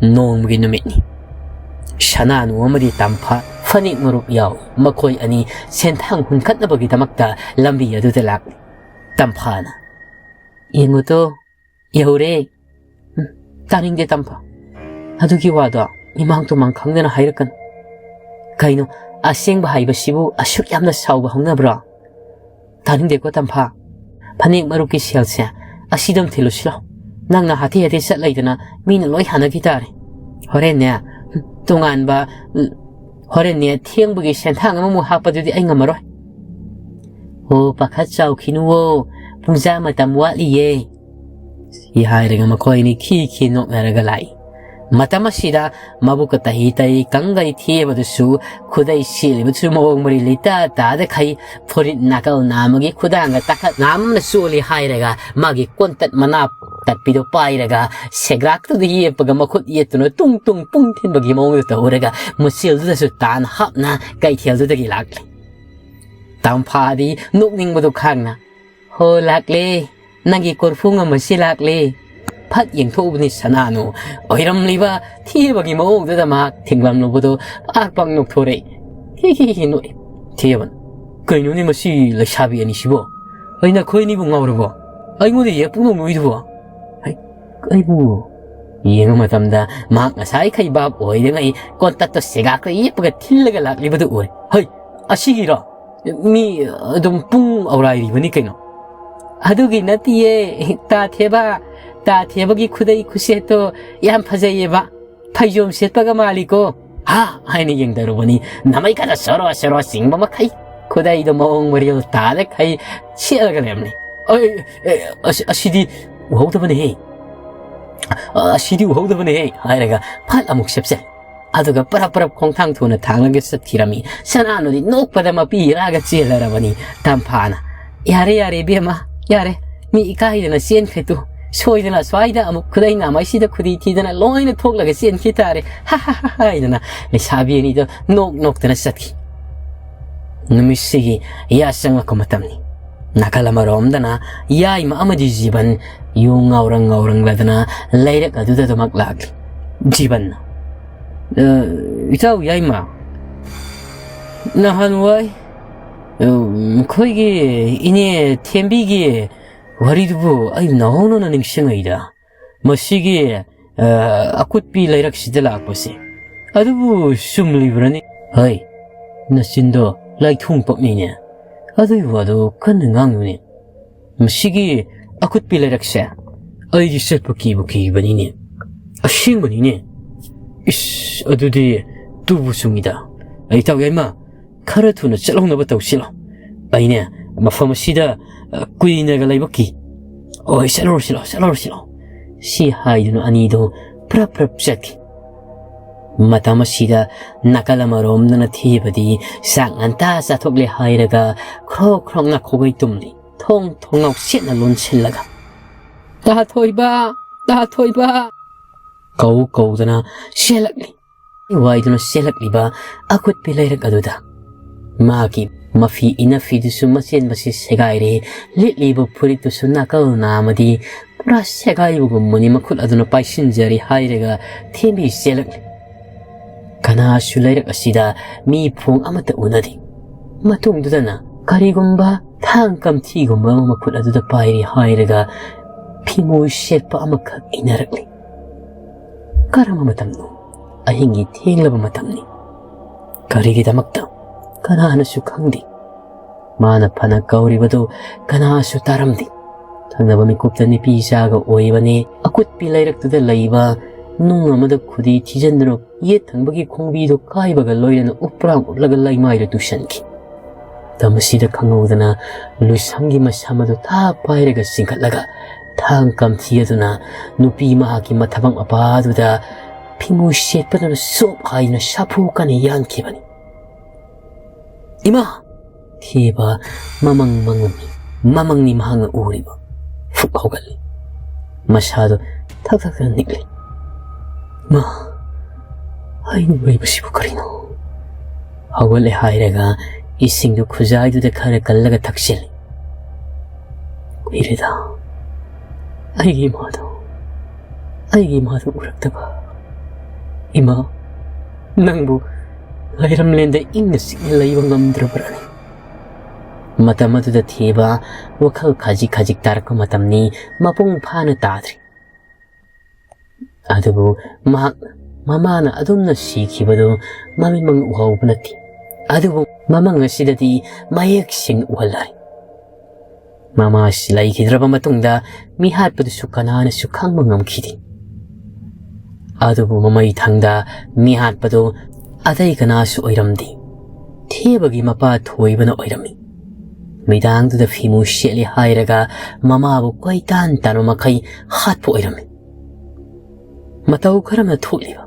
ꯅꯣꯡꯃꯒꯤ ꯅꯨꯃꯤꯠꯅꯤ꯫ ꯁꯅꯥꯅꯨ ꯑꯃꯗꯤ ꯇꯝꯐꯥ ꯐꯅꯦꯛ ꯃꯔꯨꯞ ꯌꯥꯎꯏ꯫ ꯃꯈꯣꯏ ꯑꯅꯤ ꯁꯦꯟꯊꯥꯡ ꯍꯨꯟꯈꯠꯅꯕꯒꯤꯗꯃꯛꯇ ꯂꯝꯕꯤ ꯑꯗꯨꯗ ꯂꯥꯛꯂꯤ꯫ ꯇꯝꯐꯥꯅ, "ꯌꯦꯡꯉꯨꯇꯣ, ꯌꯧꯔꯦ꯫" "ꯎꯝ, ꯇꯥꯅꯤꯡꯗꯦ ꯇꯝꯐꯥ꯫ ꯑꯗꯨꯒꯤ ꯋꯥꯗꯣ ꯏꯃꯥꯡ ꯇꯨꯃꯥꯡ ꯈꯪꯗꯅ ꯍꯥꯏꯔꯛꯀꯅꯨ꯫ ꯀꯩꯅꯣ, ꯑꯁꯦꯡꯕ ꯍꯥꯏꯕꯁꯤꯕꯨ ꯑꯁꯨꯛ ꯌꯥꯝꯅ ꯁꯥꯎꯕ ꯍꯧꯅꯕ꯭ꯔꯣ? ꯇꯥꯅꯤꯡꯗꯦꯀꯣ ꯇꯝꯐꯥ꯫ ꯐꯅꯦꯛ ꯃꯔꯨꯞꯀꯤ ꯁꯦꯜꯁꯦ ꯑꯁꯤꯗ ꯑꯗꯨꯝ ꯊꯤꯜꯂꯨꯁꯤꯔꯣ? ꯅꯪꯅ ꯍꯥꯊꯤ ꯍꯥꯊꯤ ꯆꯠ ꯂꯩꯗꯅ ꯃꯤꯅ ꯂꯣꯏ ꯍꯥꯟꯅꯈꯤ ꯇꯥꯔꯦ꯫ ꯍꯣꯔꯦꯟꯅꯦ, ꯇꯣꯉꯥꯟꯕ, ꯍꯣꯔꯦꯟꯅꯦ ꯊꯦꯡꯕꯒꯤ ꯁꯦꯟꯊꯥꯡ ꯑꯃꯃꯨꯛ ꯍꯥꯞꯄꯗꯨꯗꯤ ꯑꯩ ꯉꯝꯃꯔꯣꯏ꯫" "ꯑꯣ, ꯄꯥꯈꯠ ꯆꯥꯎꯈꯤꯅꯨꯋꯣ, ꯄꯨꯡꯖꯥ ꯃꯇꯝ ꯋꯥꯠꯂꯤꯌꯦ꯫" ꯁꯤ ꯍꯥꯏꯔꯒ ꯃꯈꯣꯏ ꯑꯅꯤ ꯈꯤ ꯈꯤ ꯅꯣꯛꯅꯔꯒ ꯂꯥꯛꯏ꯫ ꯃꯇꯝ ꯑꯁꯤꯗ ꯃꯕꯨꯛꯀ ꯇꯍꯤ ꯇꯍꯤ ꯀꯪꯒꯩ ꯊꯦꯕꯗꯨꯁꯨ, ꯈꯨꯗꯩ ꯁꯦꯠꯂꯤꯕꯗꯨꯁꯨ ꯃꯑꯣꯡ ꯃꯔꯤꯜ ꯏꯇꯥ ꯇꯥꯗꯈꯩ, ꯐꯨꯔꯤꯠ ꯅꯥꯀꯜ ꯅꯥꯝꯃꯒꯤ ꯈꯨꯗꯥꯡꯒ ꯇꯥꯈꯠ ꯉꯥꯝꯅ ꯆꯣꯜꯂꯤ ꯍꯥꯏꯔꯒ, ꯃꯥꯒꯤ ꯀꯣꯟꯇꯠ ꯃꯅꯥ ꯇꯠꯄꯤꯗꯣ ꯄꯥꯏꯔꯒ, ꯁꯦꯒ꯭ꯔꯥꯛꯇꯨꯗ ꯌꯦꯞꯄꯒ ꯃꯈꯨꯠ ꯌꯦꯠꯇꯨꯅ ꯇꯨꯡ ꯇꯨꯡ ꯄꯨꯡ ꯊꯤꯟꯕꯒꯤ ꯃꯑꯣꯡꯗ ꯇꯧꯔꯒ, ꯃꯨꯁꯤꯜꯗꯨꯗꯁꯨ ꯇꯥꯟ ꯍꯥꯞꯅ ꯀꯩꯊꯦꯜꯗꯨꯗꯒꯤ ꯂꯥꯛꯂꯤ꯫ ꯇꯝꯐꯥꯗꯤ ꯅꯣꯛꯅꯤꯡꯕꯗꯨ ꯈꯥꯡꯅ, "ꯍꯣ, ꯂꯥꯛꯂꯦ, ꯅꯪꯒꯤ ꯀꯣꯔꯐꯨ ꯉꯝꯕꯁꯤ ꯂꯥꯛꯂꯦ꯫" ꯐꯠ ꯌꯦꯡꯊꯣꯛꯎꯕꯅꯤ ꯁꯅꯥꯅꯨ ꯑꯣꯏꯔꯝꯂꯤꯕ ꯊꯦꯕꯒꯤ ꯃꯑꯣꯡꯗꯨꯗ ꯃꯍꯥꯛ ꯊꯦꯡꯂꯝꯂꯨꯕꯗꯨ ꯄꯥꯛ ꯄꯥꯛ ꯅꯣꯛꯊꯣꯔꯛꯏ꯫ ꯍꯤ ꯍꯤ ꯍꯤ ꯅꯣꯛꯏ꯫ ꯊꯦꯕꯅ, "ꯀꯩꯅꯣꯅꯦ ꯃꯁꯤ ꯂꯩꯁꯥꯕꯤ ꯑꯅꯤꯁꯤꯕꯣ? ꯑꯩ ꯅꯈꯣꯏ ꯑꯅꯤꯕꯨ ꯉꯥꯎꯔꯕꯣ? ꯑꯩꯉꯣꯟꯗ ꯌꯦꯞ ꯄꯨꯡꯅꯣꯛ ꯅꯣꯛꯏꯗꯨꯕꯣ?" ꯍꯩ, ꯑꯩꯕꯨ ꯌꯦꯡꯕ ꯃꯇꯝꯗ ꯃꯍꯥꯛ ꯉꯁꯥꯏꯈꯩ ꯚꯥꯞ ꯑꯣꯏꯗꯉꯩ ꯀꯣꯟꯇꯠꯇꯣ ꯁꯦꯒꯥꯛꯇ ꯌꯦꯞꯄꯒ ꯊꯤꯜꯂꯒ ꯂꯥꯛꯂꯤꯕꯗꯨ ꯎꯔꯦ꯫ "ꯍꯩ, ꯑꯁꯤꯒꯤꯔꯣ? ꯃꯤ ꯑꯗꯨꯝ ꯄꯨꯡ ꯑꯧꯔꯥꯏꯔꯤꯕꯅꯤ ꯀꯩꯅꯣ꯫" "ꯑꯗꯨꯒꯤ ꯅꯠꯇꯤꯌꯦ, ꯇꯥ ꯊꯦꯕ, ꯇꯥ ꯊꯦꯕꯒꯤ ꯈꯨꯗꯩ ꯈꯨꯁꯦꯠꯇꯣ ꯌꯥꯝ ꯐꯖꯩꯌꯦꯕ꯫ ꯐꯩꯖꯣꯝ ꯁꯦꯠꯄꯒ ꯃꯥꯜꯂꯤꯀꯣ꯫" "ꯍꯥ?" ꯍꯥꯏꯅ ꯌꯦꯡꯗꯔꯨꯕꯅꯤ꯫ ꯅꯃꯩ ꯈꯔ ꯁꯣꯔꯣ ꯁꯣꯔꯣ ꯆꯤꯡꯕ ꯃꯈꯩ, ꯈꯨꯗꯩꯗꯣ ꯃꯑꯣꯡ ꯃꯔꯤꯜ ꯇꯥꯗꯈꯩ ꯁꯦꯠꯂꯒ ꯂꯩꯔꯝꯂꯤ꯫ "ꯑꯩ, ꯑꯦ, ꯑꯁꯤ-, ꯑꯁꯤꯗꯤ ꯎꯍꯧꯗꯕꯅꯦꯍꯦ꯫ ꯑꯁꯤꯗꯤ ꯎꯍꯧꯗꯕꯅꯦꯍꯦ," ꯍꯥꯏꯔꯒ ꯐꯠ ꯑꯃꯨꯛ ꯁꯦꯞꯆꯜ꯫ ꯑꯗꯨꯒ ꯄꯔꯞ ꯄꯔꯞ ꯈꯣꯡꯊꯥꯡ ꯊꯨꯅ ꯊꯥꯡꯂꯒ ꯆꯠꯈꯤꯔꯝꯃꯤ꯫ ꯁꯅꯥꯅꯨꯗꯤ ꯅꯣꯛꯄꯗ ꯃꯄꯤ ꯏꯔꯥꯒ ꯆꯦꯜꯂꯔꯕꯅꯤ꯫ ꯇꯝꯐꯥꯅ, "ꯌꯥꯔꯦ, ꯌꯥꯔꯦ, ꯏꯕꯦꯝꯃ, ꯌꯥꯔꯦ꯫ ꯃꯤ ꯏꯀꯥꯏꯗꯅ ꯆꯦꯟꯈ꯭ꯔꯦ ꯇꯨ꯫ ꯁꯣꯏꯗꯅ ꯁ꯭ꯋꯥꯏꯗ ꯑꯃꯨꯛ ꯈꯨꯗꯩ ꯅꯥꯃꯩꯁꯤꯗ ꯈꯨꯗꯤ ꯊꯤꯗꯅ ꯂꯣꯏꯅ ꯊꯣꯛꯂꯒ ꯆꯦꯟꯈꯤ ꯇꯥꯔꯦ꯫ ꯍꯥ, ꯍꯥ, ꯍꯥ, ꯍꯥ," ꯍꯥꯏꯗꯅ ꯂꯩꯁꯥꯕꯤ ꯑꯅꯤꯗꯣ ꯅꯣꯛ ꯅꯣꯛꯇꯅ ꯆꯠꯈꯤ꯫ ꯅꯨꯃꯤꯠꯁꯤꯒꯤ ꯌꯥ ꯆꯪꯂꯛꯄ ꯃꯇꯝꯅꯤ꯫ ꯅꯥꯀꯜ ꯑꯃꯔꯣꯝꯗꯅ ꯌꯥꯏꯃ ꯑꯃꯗꯤ ꯖꯤꯕꯟ ꯌꯨ ꯉꯥꯎꯔꯪ ꯉꯥꯎꯔꯪꯂꯗꯅ ꯂꯩꯔꯛ ꯑꯗꯨꯗ ꯑꯗꯨꯃꯛ ꯂꯥꯛꯂꯤ꯫ ꯖꯤꯕꯟꯅ, "ꯑ, ꯏꯇꯥꯎ ꯌꯥꯏꯃ, ꯅꯍꯥꯟꯋꯥꯏ, ꯑ, ꯑꯩꯈꯣꯏꯒꯤ ꯏꯅꯦ ꯊꯦꯝꯕꯤꯒꯤ ꯋꯥꯔꯤꯗꯨꯕꯨ ꯑꯩ ꯅꯧꯍꯧꯅꯅ ꯅꯤꯡꯁꯤꯡꯉꯛꯏꯗ꯫ ꯃꯁꯤꯒꯤ, ꯑ, ꯑꯀꯨꯠꯄꯤ ꯂꯩꯔꯛꯁꯤꯗ ꯂꯥꯛꯄꯁꯦ꯫ ꯑꯗꯨꯕꯨ ꯆꯨꯝꯂꯤꯕ꯭ꯔꯅꯤ?" "ꯍꯩ, ꯅꯆꯤꯟꯗꯣ ꯂꯥꯏꯊꯣꯡ ꯄꯛꯅꯤꯅꯦ꯫ ꯑꯗꯨꯒꯤ ꯋꯥꯗꯣ ꯀꯟꯅ ꯉꯥꯡꯅꯨꯅꯦ꯫ ꯃꯁꯤꯒꯤ ꯑꯀꯨꯠꯄꯤ ꯂꯩꯔꯛꯁꯦ ꯑꯩꯗꯤ ꯆꯠꯄ ꯀꯤꯕꯨ ꯀꯤꯕꯅꯤꯅꯦ꯫ ꯑꯁꯦꯡꯕꯅꯤꯅꯦ꯫ ꯏꯁ, ꯑꯗꯨꯗꯤ ꯇꯨꯕꯨ ꯆꯨꯝꯃꯤꯗ꯫ ꯑꯩ ꯏꯇꯥꯎ ꯌꯥꯏꯃ, ꯈꯔ ꯊꯨꯅ ꯆꯠꯍꯧꯅꯕ ꯇꯧꯁꯤꯂꯣ꯫ ꯑꯩꯅꯦ, ꯃꯐꯝ ꯑꯁꯤꯗ, ꯑ, ꯀꯨꯏꯅꯒ ꯂꯩꯕ ꯀꯤ꯫ ꯍꯣꯏ, ꯆꯠꯂꯨꯔꯁꯤꯂꯣ, ꯆꯠꯂꯨꯔꯁꯤꯂꯣ꯫" ꯁꯤ ꯍꯥꯏꯗꯨꯅ ꯑꯅꯤꯗꯣ ꯄ꯭ꯔꯞ ꯄ꯭ꯔꯞ ꯆꯠꯈꯤ꯫ ꯃꯇꯝ ꯑꯁꯤꯗ ꯅꯥꯀꯜ ꯑꯃꯔꯣꯝꯗꯅ ꯊꯦꯕꯗꯤ ꯆꯥꯛ ꯉꯟꯇꯥ ꯆꯥꯊꯣꯛꯂꯦ ꯍꯥꯏꯔꯒ ꯈ꯭ꯔꯣꯛ ꯈ꯭ꯔꯣꯛ ꯅꯥꯈꯣꯛꯒꯩ ꯇꯨꯝꯂꯤ꯫ ꯊꯣꯡ ꯊꯣꯡꯅꯥꯎ ꯁꯦꯠꯅ ꯂꯣꯟꯁꯤꯜꯂꯒ, "ꯇꯥꯊꯣꯏꯕ! ꯇꯥꯊꯣꯏꯕ!" ꯀꯧ ꯀꯧꯗꯅ ꯆꯦꯜꯂꯛꯂꯤ꯫ ꯋꯥꯏꯗꯨꯅ ꯆꯦꯜꯂꯛꯂꯤꯕ ꯑꯀꯨꯠꯄꯤ ꯂꯩꯔꯛ ꯑꯗꯨꯗ ꯃꯥꯒꯤ ꯃꯐꯤ ꯏꯅꯐꯤꯗꯨꯁꯨ ꯃꯆꯦꯠ ꯃꯆꯦꯠ ꯁꯦꯒꯥꯏꯔꯦ, ꯂꯤꯠꯂꯤꯕ ꯐꯨꯔꯤꯠꯇꯨꯁꯨ ꯅꯥꯀꯜ ꯅꯥꯝꯃꯗꯤ ꯄꯨꯔꯥ ꯁꯦꯒꯥꯏꯕꯒꯨꯝꯕꯅꯤ ꯃꯈꯨꯠ ꯑꯗꯨꯅ ꯄꯥꯏꯁꯤꯟꯖꯔꯤ ꯍꯥꯏꯔꯒ ꯊꯦꯝꯕꯤ ꯆꯦꯜꯂꯛꯂꯤ꯫ ꯀꯅꯥꯁꯨ ꯂꯩꯔꯛ ꯑꯁꯤꯗ ꯃꯤ ꯐꯣꯡ ꯑꯃꯠꯇ ꯎꯅꯗꯦ꯫ ꯃꯇꯨꯡꯗꯨꯗꯅ ꯀꯔꯤꯒꯨꯝꯕ ꯊꯥꯡ ꯀꯝꯊꯤꯒꯨꯝꯕ ꯑꯃ ꯃꯈꯨꯠ ꯑꯗꯨꯗ ꯄꯥꯏꯔꯤ ꯍꯥꯏꯔꯒ ꯐꯤꯃꯣꯏ ꯁꯦꯠꯄ ꯑꯃꯈꯛ ꯏꯟꯅꯔꯛꯂꯤ꯫ ꯀꯔꯝꯕ ꯃꯇꯝꯅꯣ? ꯑꯍꯤꯡꯒꯤ ꯊꯦꯡꯂꯕ ꯃꯇꯝꯅꯤ꯫ ꯀꯔꯤꯒꯤꯗꯃꯛꯇ? ꯀꯅꯥꯅꯁꯨ ꯈꯪꯗꯦ꯫ ꯃꯥꯅ ꯐꯅ ꯀꯧꯔꯤꯕꯗꯨ ꯀꯅꯥꯁꯨ ꯇꯥꯔꯝꯗꯦ꯫ ꯊꯪꯅꯕ ꯃꯤꯀꯨꯞꯇ ꯅꯨꯄꯤ ꯆꯥꯒ ꯑꯣꯏꯕꯅꯦ꯫ ꯑꯀꯨꯠꯄꯤ ꯂꯩꯔꯛꯇꯨꯗ ꯂꯩꯕ ꯅꯨꯡ ꯑꯃꯗ ꯈꯨꯗꯤ ꯊꯤꯖꯤꯟꯗꯨꯅ ꯌꯦꯠ ꯊꯪꯕꯒꯤ ꯈꯣꯡꯕꯤꯗꯨ ꯀꯥꯏꯕꯒ ꯂꯣꯏꯅꯅ ꯎꯞꯄ꯭ꯔꯥꯡ ꯎꯞꯂꯒ ꯂꯩꯃꯥꯏꯗ ꯇꯨꯁꯟꯈꯤ꯫ ꯃꯇꯝ ꯑꯁꯤꯗ ꯈꯪꯍꯧꯗꯅ ꯂꯨꯏꯁꯪꯒꯤ ꯃꯁꯝ ꯑꯗꯨ ꯊꯥ ꯄꯥꯏꯔꯒ ꯆꯤꯡꯈꯠꯂꯒ ꯊꯥꯡ ꯀꯝꯊꯤ ꯑꯗꯨꯅ ꯅꯨꯄꯤ ꯃꯍꯥꯛꯀꯤ ꯃꯊꯕꯥꯛ ꯃꯄꯥ ꯑꯗꯨꯗ ꯐꯤꯃꯨ ꯁꯦꯠꯄꯗꯨꯅ ꯁꯣꯞ ꯍꯥꯏꯗꯨꯅ ꯁꯥꯐꯨ ꯀꯟꯅ ꯌꯥꯟꯈꯤꯕꯅꯤ꯫ "ꯏꯃꯥ!" ꯊꯦꯕ ꯃꯃꯪ ꯃꯪꯂꯝꯃꯤ꯫ ꯃꯃꯪꯅꯤ ꯃꯍꯥꯛꯅ ꯎꯔꯤꯕ꯫ ꯐꯨꯛ ꯍꯧꯒꯠꯂꯤ꯫ ꯃꯁꯥꯗꯣ ꯊꯛ ꯊꯛ ꯊꯛ ꯅꯤꯛꯂꯤ꯫ "ꯃꯥ, ꯑꯩꯅ ꯎꯔꯤꯕꯁꯤꯕꯨ ꯀꯔꯤꯅꯣ?" ꯍꯧꯒꯠꯂꯦ ꯍꯥꯏꯔꯒ ꯏꯁꯤꯡꯗꯨ ꯈꯨꯖꯥꯏꯗꯨꯗ ꯈꯔ ꯀꯜꯂꯒ ꯊꯛꯆꯤꯜꯂꯤ꯫ "ꯀꯨꯏꯔꯦꯗ ꯑꯩꯒꯤ ꯏꯃꯥꯗꯣ, ꯑꯩꯒꯤ ꯏꯃꯥꯗꯣ ꯎꯔꯛꯇꯕ꯫ ꯏꯃꯥ, ꯅꯪꯕꯨ ꯂꯩꯔꯝꯂꯦꯟꯗ ꯏꯪꯅ ꯆꯤꯛꯅ ꯂꯩꯕ ꯉꯝꯗ꯭ꯔꯕ꯭ꯔꯥꯅꯦ?" ꯃꯇꯝ ꯑꯗꯨꯗ ꯊꯦꯕ ꯋꯥꯈꯜ ꯈꯖꯤꯛ ꯈꯖꯤꯛ ꯇꯥꯔꯛꯄ ꯃꯇꯝꯅꯤ, ꯃꯄꯨꯡ ꯐꯥꯅ ꯇꯥꯗ꯭ꯔꯤ꯫ ꯑꯗꯨꯕꯨ ꯃꯍꯥꯛ ꯃꯃꯥꯅ ꯑꯗꯨꯝꯅ ꯁꯤꯈꯤꯕꯗꯨ ꯃꯃꯤꯠꯃꯛꯅ ꯎꯍꯧꯕ ꯅꯠꯇꯦ꯫ ꯑꯗꯨꯕꯨ ꯃꯃꯪ ꯑꯁꯤꯗꯗꯤ ꯃꯌꯦꯛ ꯁꯦꯡꯅ ꯎꯍꯜꯂꯔꯦ꯫ ꯃꯃꯥ ꯑꯁꯤ ꯂꯩꯈꯤꯗ꯭ꯔꯕ ꯃꯇꯨꯡꯗ ꯃꯤꯍꯥꯠꯄꯗꯨꯁꯨ ꯀꯅꯥꯅꯁꯨ ꯈꯪꯕ ꯉꯝꯈꯤꯗꯦ꯫ ꯑꯗꯨꯕꯨ ꯃꯃꯩ ꯊꯪꯗ ꯃꯤꯍꯥꯠꯄꯗꯨ ꯑꯇꯩ ꯀꯅꯥꯁꯨ ꯑꯣꯏꯔꯝꯗꯦ꯫ ꯊꯦꯕꯒꯤ ꯃꯄꯥ ꯊꯣꯏꯕꯅ ꯑꯣꯏꯔꯝꯃꯤ꯫ ꯃꯤꯗꯥꯡꯗꯨꯗ ꯐꯤꯃꯨ ꯁꯦꯠꯂꯦ ꯍꯥꯏꯔꯒ ꯃꯃꯥꯕꯨ ꯀꯣꯏꯇꯥꯟ ꯇꯥꯟꯕ ꯃꯈꯩ ꯍꯥꯠꯄ ꯑꯣꯏꯔꯝꯃꯤ꯫ ꯃꯇꯧ ꯀꯔꯝꯅ ꯊꯣꯛꯂꯤꯕ?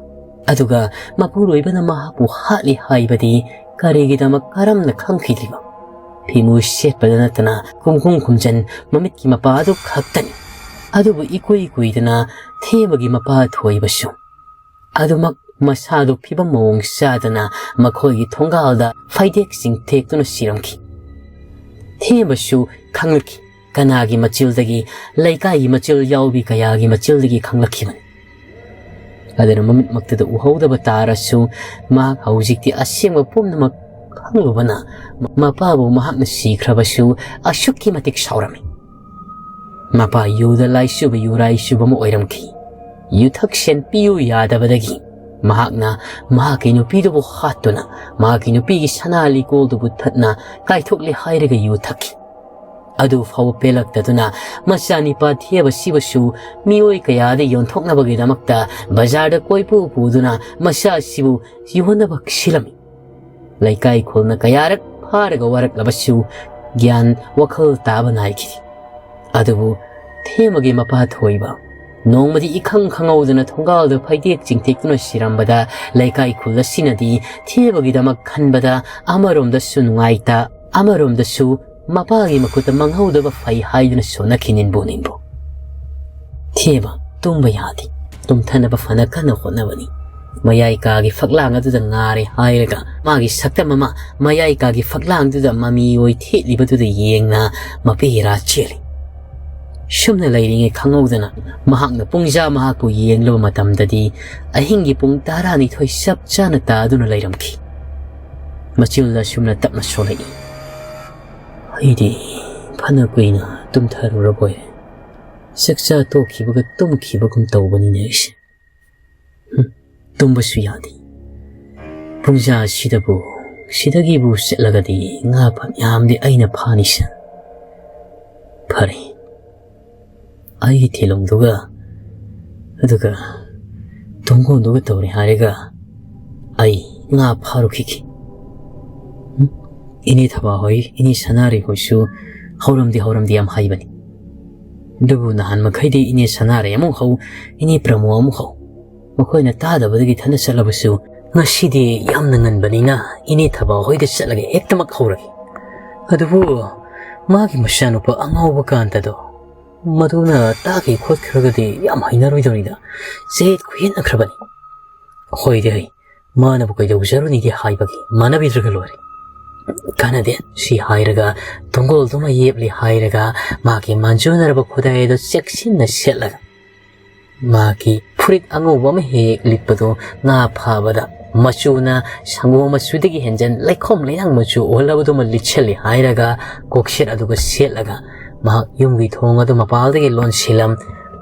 ꯑꯗꯨꯒ ꯃꯄꯨꯔꯣꯏꯕꯅ ꯃꯍꯥꯛꯄꯨ ꯍꯥꯠꯂꯤ ꯍꯥꯏꯕꯗꯤ ꯀꯔꯤꯒꯤꯗꯃꯛ ꯀꯔꯝꯅ ꯈꯪꯈꯤꯗ꯭ꯔꯤꯕ? ꯐꯤꯃꯨ ꯁꯦꯠꯄꯗ ꯅꯠꯇꯅ ꯈꯨꯝꯈꯨꯝ ꯈꯨꯝꯖꯟ ꯃꯃꯤꯠꯀꯤ ꯃꯄꯥ ꯑꯗꯨ ꯈꯛꯇꯅꯤ꯫ ꯑꯗꯨꯕꯨ ꯏꯀꯨꯏ ꯀꯨꯏꯗꯅ ꯊꯦꯝꯕꯒꯤ ꯃꯄꯥ ꯊꯣꯏꯕꯁꯨ ꯑꯗꯨꯃꯛ ꯃꯁꯥꯗꯨ ꯐꯤꯕꯝ ꯃꯑꯣꯡ ꯆꯥꯗꯅ ꯃꯈꯣꯏꯒꯤ ꯊꯣꯡꯒꯥꯜꯗ ꯐꯩꯗꯦꯛ ꯆꯤꯡꯊꯦꯛꯇꯨꯅ ꯁꯤꯔꯝꯈꯤ꯫ ꯊꯦꯝꯕꯁꯨ ꯈꯪꯂꯛꯈꯤ꯫ ꯀꯅꯥꯒꯤ ꯃꯆꯤꯜꯗꯒꯤ, ꯂꯩꯀꯥꯏꯒꯤ ꯃꯆꯤꯜ ꯌꯥꯎꯕꯤ ꯀꯌꯥꯒꯤ ꯃꯆꯤꯜꯗꯒꯤ ꯈꯪꯂꯛꯈꯤꯕꯅꯤ꯫ ꯑꯗꯨꯅ ꯃꯃꯤꯠꯃꯛꯇꯗ ꯎꯍꯧꯗꯕ ꯇꯥꯔꯁꯨ, ꯃꯍꯥꯛ ꯍꯧꯖꯤꯛꯇꯤ ꯑꯁꯦꯡꯕ ꯄꯨꯝꯅꯃꯛ ꯈꯪꯂꯨꯕꯅ, ꯃꯄꯥꯕꯨ ꯃꯍꯥꯛꯅ ꯁꯤꯈ꯭ꯔꯕꯁꯨ ꯑꯁꯨꯛꯀꯤ ꯃꯇꯤꯛ ꯁꯥꯎꯔꯝꯃꯤ꯫ ꯃꯄꯥ ꯌꯨꯗ ꯂꯥꯏꯆꯨꯕ ꯌꯨꯔꯥꯏꯆꯨꯕ ꯑꯃ ꯑꯣꯏꯔꯝꯈꯤ꯫ ꯌꯨꯊꯛꯁꯦꯟ ꯄꯤꯌꯨ ꯌꯥꯗꯕꯗꯒꯤ ꯃꯍꯥꯛꯅ ꯃꯍꯥꯛꯀꯤ ꯅꯨꯄꯤꯗꯨꯕꯨ ꯍꯥꯠꯇꯨꯅ, ꯃꯍꯥꯛꯀꯤ ꯅꯨꯄꯤꯒꯤ ꯁꯅꯥ ꯂꯤꯀꯣꯜꯗꯨꯕꯨ ꯊꯠꯅ ꯀꯥꯏꯊꯣꯛꯂꯦ ꯍꯥꯏꯔꯒ ꯌꯨ ꯊꯛꯈꯤ꯫ ꯑꯗꯨ ꯐꯥꯎꯕ ꯄꯦꯜꯂꯛꯇꯗꯨꯅ ꯃꯆꯥꯅꯤꯄꯥ ꯊꯦꯕ ꯁꯤꯕꯨꯁꯨ ꯃꯤꯑꯣꯏ ꯀꯌꯥꯗ ꯌꯣꯟꯊꯣꯛꯅꯕꯒꯤꯗꯃꯛꯇ ꯕꯖꯥꯔꯗ ꯀꯣꯏꯄꯨ ꯄꯨꯗꯨꯅ ꯃꯆꯥ ꯑꯁꯤꯕꯨ ꯌꯣꯟꯅꯕ ꯁꯤꯜꯂꯝꯃꯤ꯫ ꯂꯩꯀꯥꯏ ꯈꯨꯜꯅ ꯀꯌꯥꯔꯛ ꯐꯥꯔꯒ ꯋꯥꯔꯛꯂꯕꯁꯨ ꯒ꯭ꯌꯥꯟ ꯋꯥꯈꯜ ꯇꯥꯕ ꯅꯥꯏꯈꯤꯗꯦ꯫ ꯑꯗꯨꯕꯨ ꯊꯦꯝꯕꯒꯤ ꯃꯄꯥ ꯊꯣꯏꯕ ꯅꯣꯡꯃꯗꯤ ꯏꯈꯪ ꯈꯪꯍꯧꯗꯅ ꯊꯣꯡꯒꯥꯜꯗ ꯐꯩꯗꯦꯛ ꯆꯤꯡꯊꯦꯛꯇꯨꯅ ꯁꯤꯔꯝꯕꯗ, ꯂꯩꯀꯥꯏ ꯈꯨꯜ ꯑꯁꯤꯅꯗꯤ ꯊꯦꯝꯕꯒꯤꯗꯃꯛ ꯈꯟꯕꯗ ꯑꯃꯔꯣꯝꯗꯁꯨ ꯅꯨꯡꯉꯥꯏꯇ, ꯑꯃꯔꯣꯝꯗꯁꯨ ꯃꯄꯥꯒꯤ ꯃꯈꯨꯠꯇ ꯃꯥꯡꯍꯧꯗꯕ ꯐꯩ ꯍꯥꯏꯗꯨꯅ ꯁꯣꯟꯅꯈꯤ ꯅꯤꯟꯕꯨ ꯅꯤꯟꯕꯨ꯫ ꯊꯦꯕ ꯇꯨꯝꯕ ꯌꯥꯗꯦ꯫ ꯇꯨꯝꯊꯅꯕ ꯐꯅ ꯀꯟꯅ ꯍꯣꯠꯅꯕꯅꯤ꯫ ꯃꯌꯥꯏ ꯀꯥꯒꯤ ꯐꯛꯂꯥꯡ ꯑꯗꯨꯗ ꯉꯥꯔꯦ ꯍꯥꯏꯔꯒ ꯃꯥꯒꯤ ꯁꯛꯇꯝ ꯑꯃ ꯃꯌꯥꯏ ꯀꯥꯒꯤ ꯐꯛꯂꯥꯡꯗꯨꯗ ꯃꯃꯤ ꯑꯣꯏ ꯊꯦꯠꯂꯤꯕꯗꯨꯗ ꯌꯦꯡꯅ ꯃꯄꯦꯔꯥ ꯆꯦꯜꯂꯤ꯫ ꯁꯨꯝꯅ ꯂꯩꯔꯤꯉꯩ ꯈꯪꯍꯧꯗꯅ ꯃꯍꯥꯛꯅ ꯄꯨꯡꯖꯥ ꯃꯍꯥꯛꯄꯨ ꯌꯦꯡꯂꯨꯕ ꯃꯇꯝꯗꯗꯤ ꯑꯍꯤꯡꯒꯤ ꯄꯨꯡ ꯇꯔꯥꯅꯤꯊꯣꯏ ꯆꯞ ꯆꯥꯅ ꯇꯥꯗꯨꯅ ꯂꯩꯔꯝꯈꯤ꯫ ꯃꯆꯤꯜꯗ ꯁꯨꯝꯅ ꯇꯞꯅ ꯁꯣꯜꯂꯛꯏ꯫ ꯑꯩꯗꯤ ꯐꯅ ꯀꯨꯏꯅ ꯇꯨꯝꯊꯔꯨꯔꯕꯣꯏꯔꯦ꯫ ꯆꯥꯛꯆꯥ ꯇꯣꯛꯈꯤꯕꯒ ꯇꯨꯝꯈꯤꯕꯒꯨꯝ ꯇꯧꯕꯅꯤꯅꯦ ꯑꯩꯁꯦ꯫ ꯍꯨꯝ, ꯇꯨꯝꯕꯁꯨ ꯌꯥꯗꯦ꯫ ꯄꯨꯡꯖꯥ ꯑꯁꯤꯗꯕꯨ, ꯁꯤꯗꯒꯤꯕꯨ ꯆꯠꯂꯒꯗꯤ ꯉꯥ ꯐꯅꯌꯥꯝꯗꯤ ꯑꯩꯅ ꯐꯥꯅꯤꯁꯦ꯫ ꯐꯔꯦ, ꯑꯩꯒꯤ ꯊꯤꯂꯣꯡꯗꯨꯒ ꯑꯗꯨꯒ ꯇꯣꯡꯒꯣꯟꯗꯨꯒ ꯇꯧꯔꯦ ꯍꯥꯏꯔꯒ ꯑꯩ ꯉꯥ ꯐꯥꯔꯨꯈꯤꯒꯦ꯫ ꯍꯨꯝ, ꯏꯅꯦ ꯊꯕꯥ ꯍꯣꯏ, ꯏꯅꯦ ꯁꯅꯥꯔꯩ ꯍꯣꯏꯁꯨ ꯍꯧꯔꯝꯗꯤ ꯍꯧꯔꯝꯗꯤ ꯌꯥꯝ ꯍꯩꯕꯅꯤ꯫ ꯑꯗꯨꯕꯨ ꯅꯍꯥꯟ ꯃꯈꯩꯗꯤ ꯏꯅꯦ ꯁꯅꯥꯔꯩ ꯑꯃꯨꯛ ꯍꯧ, ꯏꯅꯦ ꯄ꯭ꯔꯃꯣ ꯑꯃꯨꯛ ꯍꯧ, ꯃꯈꯣꯏꯅ ꯇꯥꯗꯕꯗꯒꯤ ꯊꯅ ꯆꯠꯂꯕꯁꯨ, ꯉꯁꯤꯗꯤ ꯌꯥꯝꯅ ꯉꯟꯕꯅꯤꯅ ꯏꯅꯦ ꯊꯕꯥ ꯍꯣꯏꯗ ꯆꯠꯂꯒ ꯍꯦꯛꯇꯃꯛ ꯍꯧꯔꯒꯦ꯫ ꯑꯗꯨꯕꯨ ꯃꯥꯒꯤ ꯃꯆꯥꯅꯨꯄꯥ ꯑꯉꯥꯎꯕ ꯀꯥꯟꯇꯗꯣ, ꯃꯗꯨꯅ ꯇꯥꯈꯤ ꯈꯣꯠꯈ꯭ꯔꯒꯗꯤ ꯌꯥꯝ ꯍꯩꯅꯔꯣꯏꯗꯧꯔꯤꯗ꯫ ꯆꯌꯦꯠ ꯈꯨꯌꯦꯠꯅꯈ꯭ꯔꯕꯅꯤ꯫ ꯍꯣꯏꯗꯤ ꯍꯩ, ꯃꯥꯅꯕꯨ ꯀꯩꯗꯧꯖꯔꯨꯅꯤꯒꯦ ꯍꯥꯏꯕꯒꯤ ꯃꯥꯟꯅꯕꯤꯗ꯭ꯔꯒ ꯂꯣꯏꯔꯦ꯫ ꯀꯥꯟꯅꯗꯦ, ꯁꯤ ꯍꯥꯏꯔꯒ ꯇꯨꯡꯒꯣꯜꯗꯨꯃ ꯌꯦꯞꯂꯤ ꯍꯥꯏꯔꯒ ꯃꯥꯒꯤ ꯃꯥꯟꯖꯨꯅꯔꯕ ꯈꯨꯗꯥꯏ ꯑꯗꯨ ꯆꯦꯛꯁꯤꯟꯅ ꯁꯦꯠꯂꯒ ꯃꯥꯒꯤ ꯐꯨꯔꯤꯠ ꯑꯉꯧꯕ ꯑꯃ ꯍꯦꯛ ꯂꯤꯠꯄꯗꯨ ꯉꯥ ꯐꯥꯕꯗ ꯃꯆꯨꯅ ꯁꯪꯒꯣꯝ ꯃꯆꯨꯗꯒꯤ ꯍꯦꯟꯖꯟ ꯂꯩꯈꯣꯝ ꯂꯩꯅꯥꯡ ꯃꯆꯨ ꯑꯣꯜꯂꯕꯗꯨꯃ ꯂꯤꯠꯁꯜꯂꯤ ꯍꯥꯏꯔꯒ ꯀꯣꯛꯁꯦꯠ ꯑꯗꯨꯒ ꯁꯦꯠꯂꯒ ꯃꯍꯥꯛ ꯌꯨꯝꯒꯤ ꯊꯣꯡ ꯑꯗꯨ ꯃꯄꯥꯜꯗꯒꯤ ꯂꯣꯟꯁꯤꯜꯂꯝ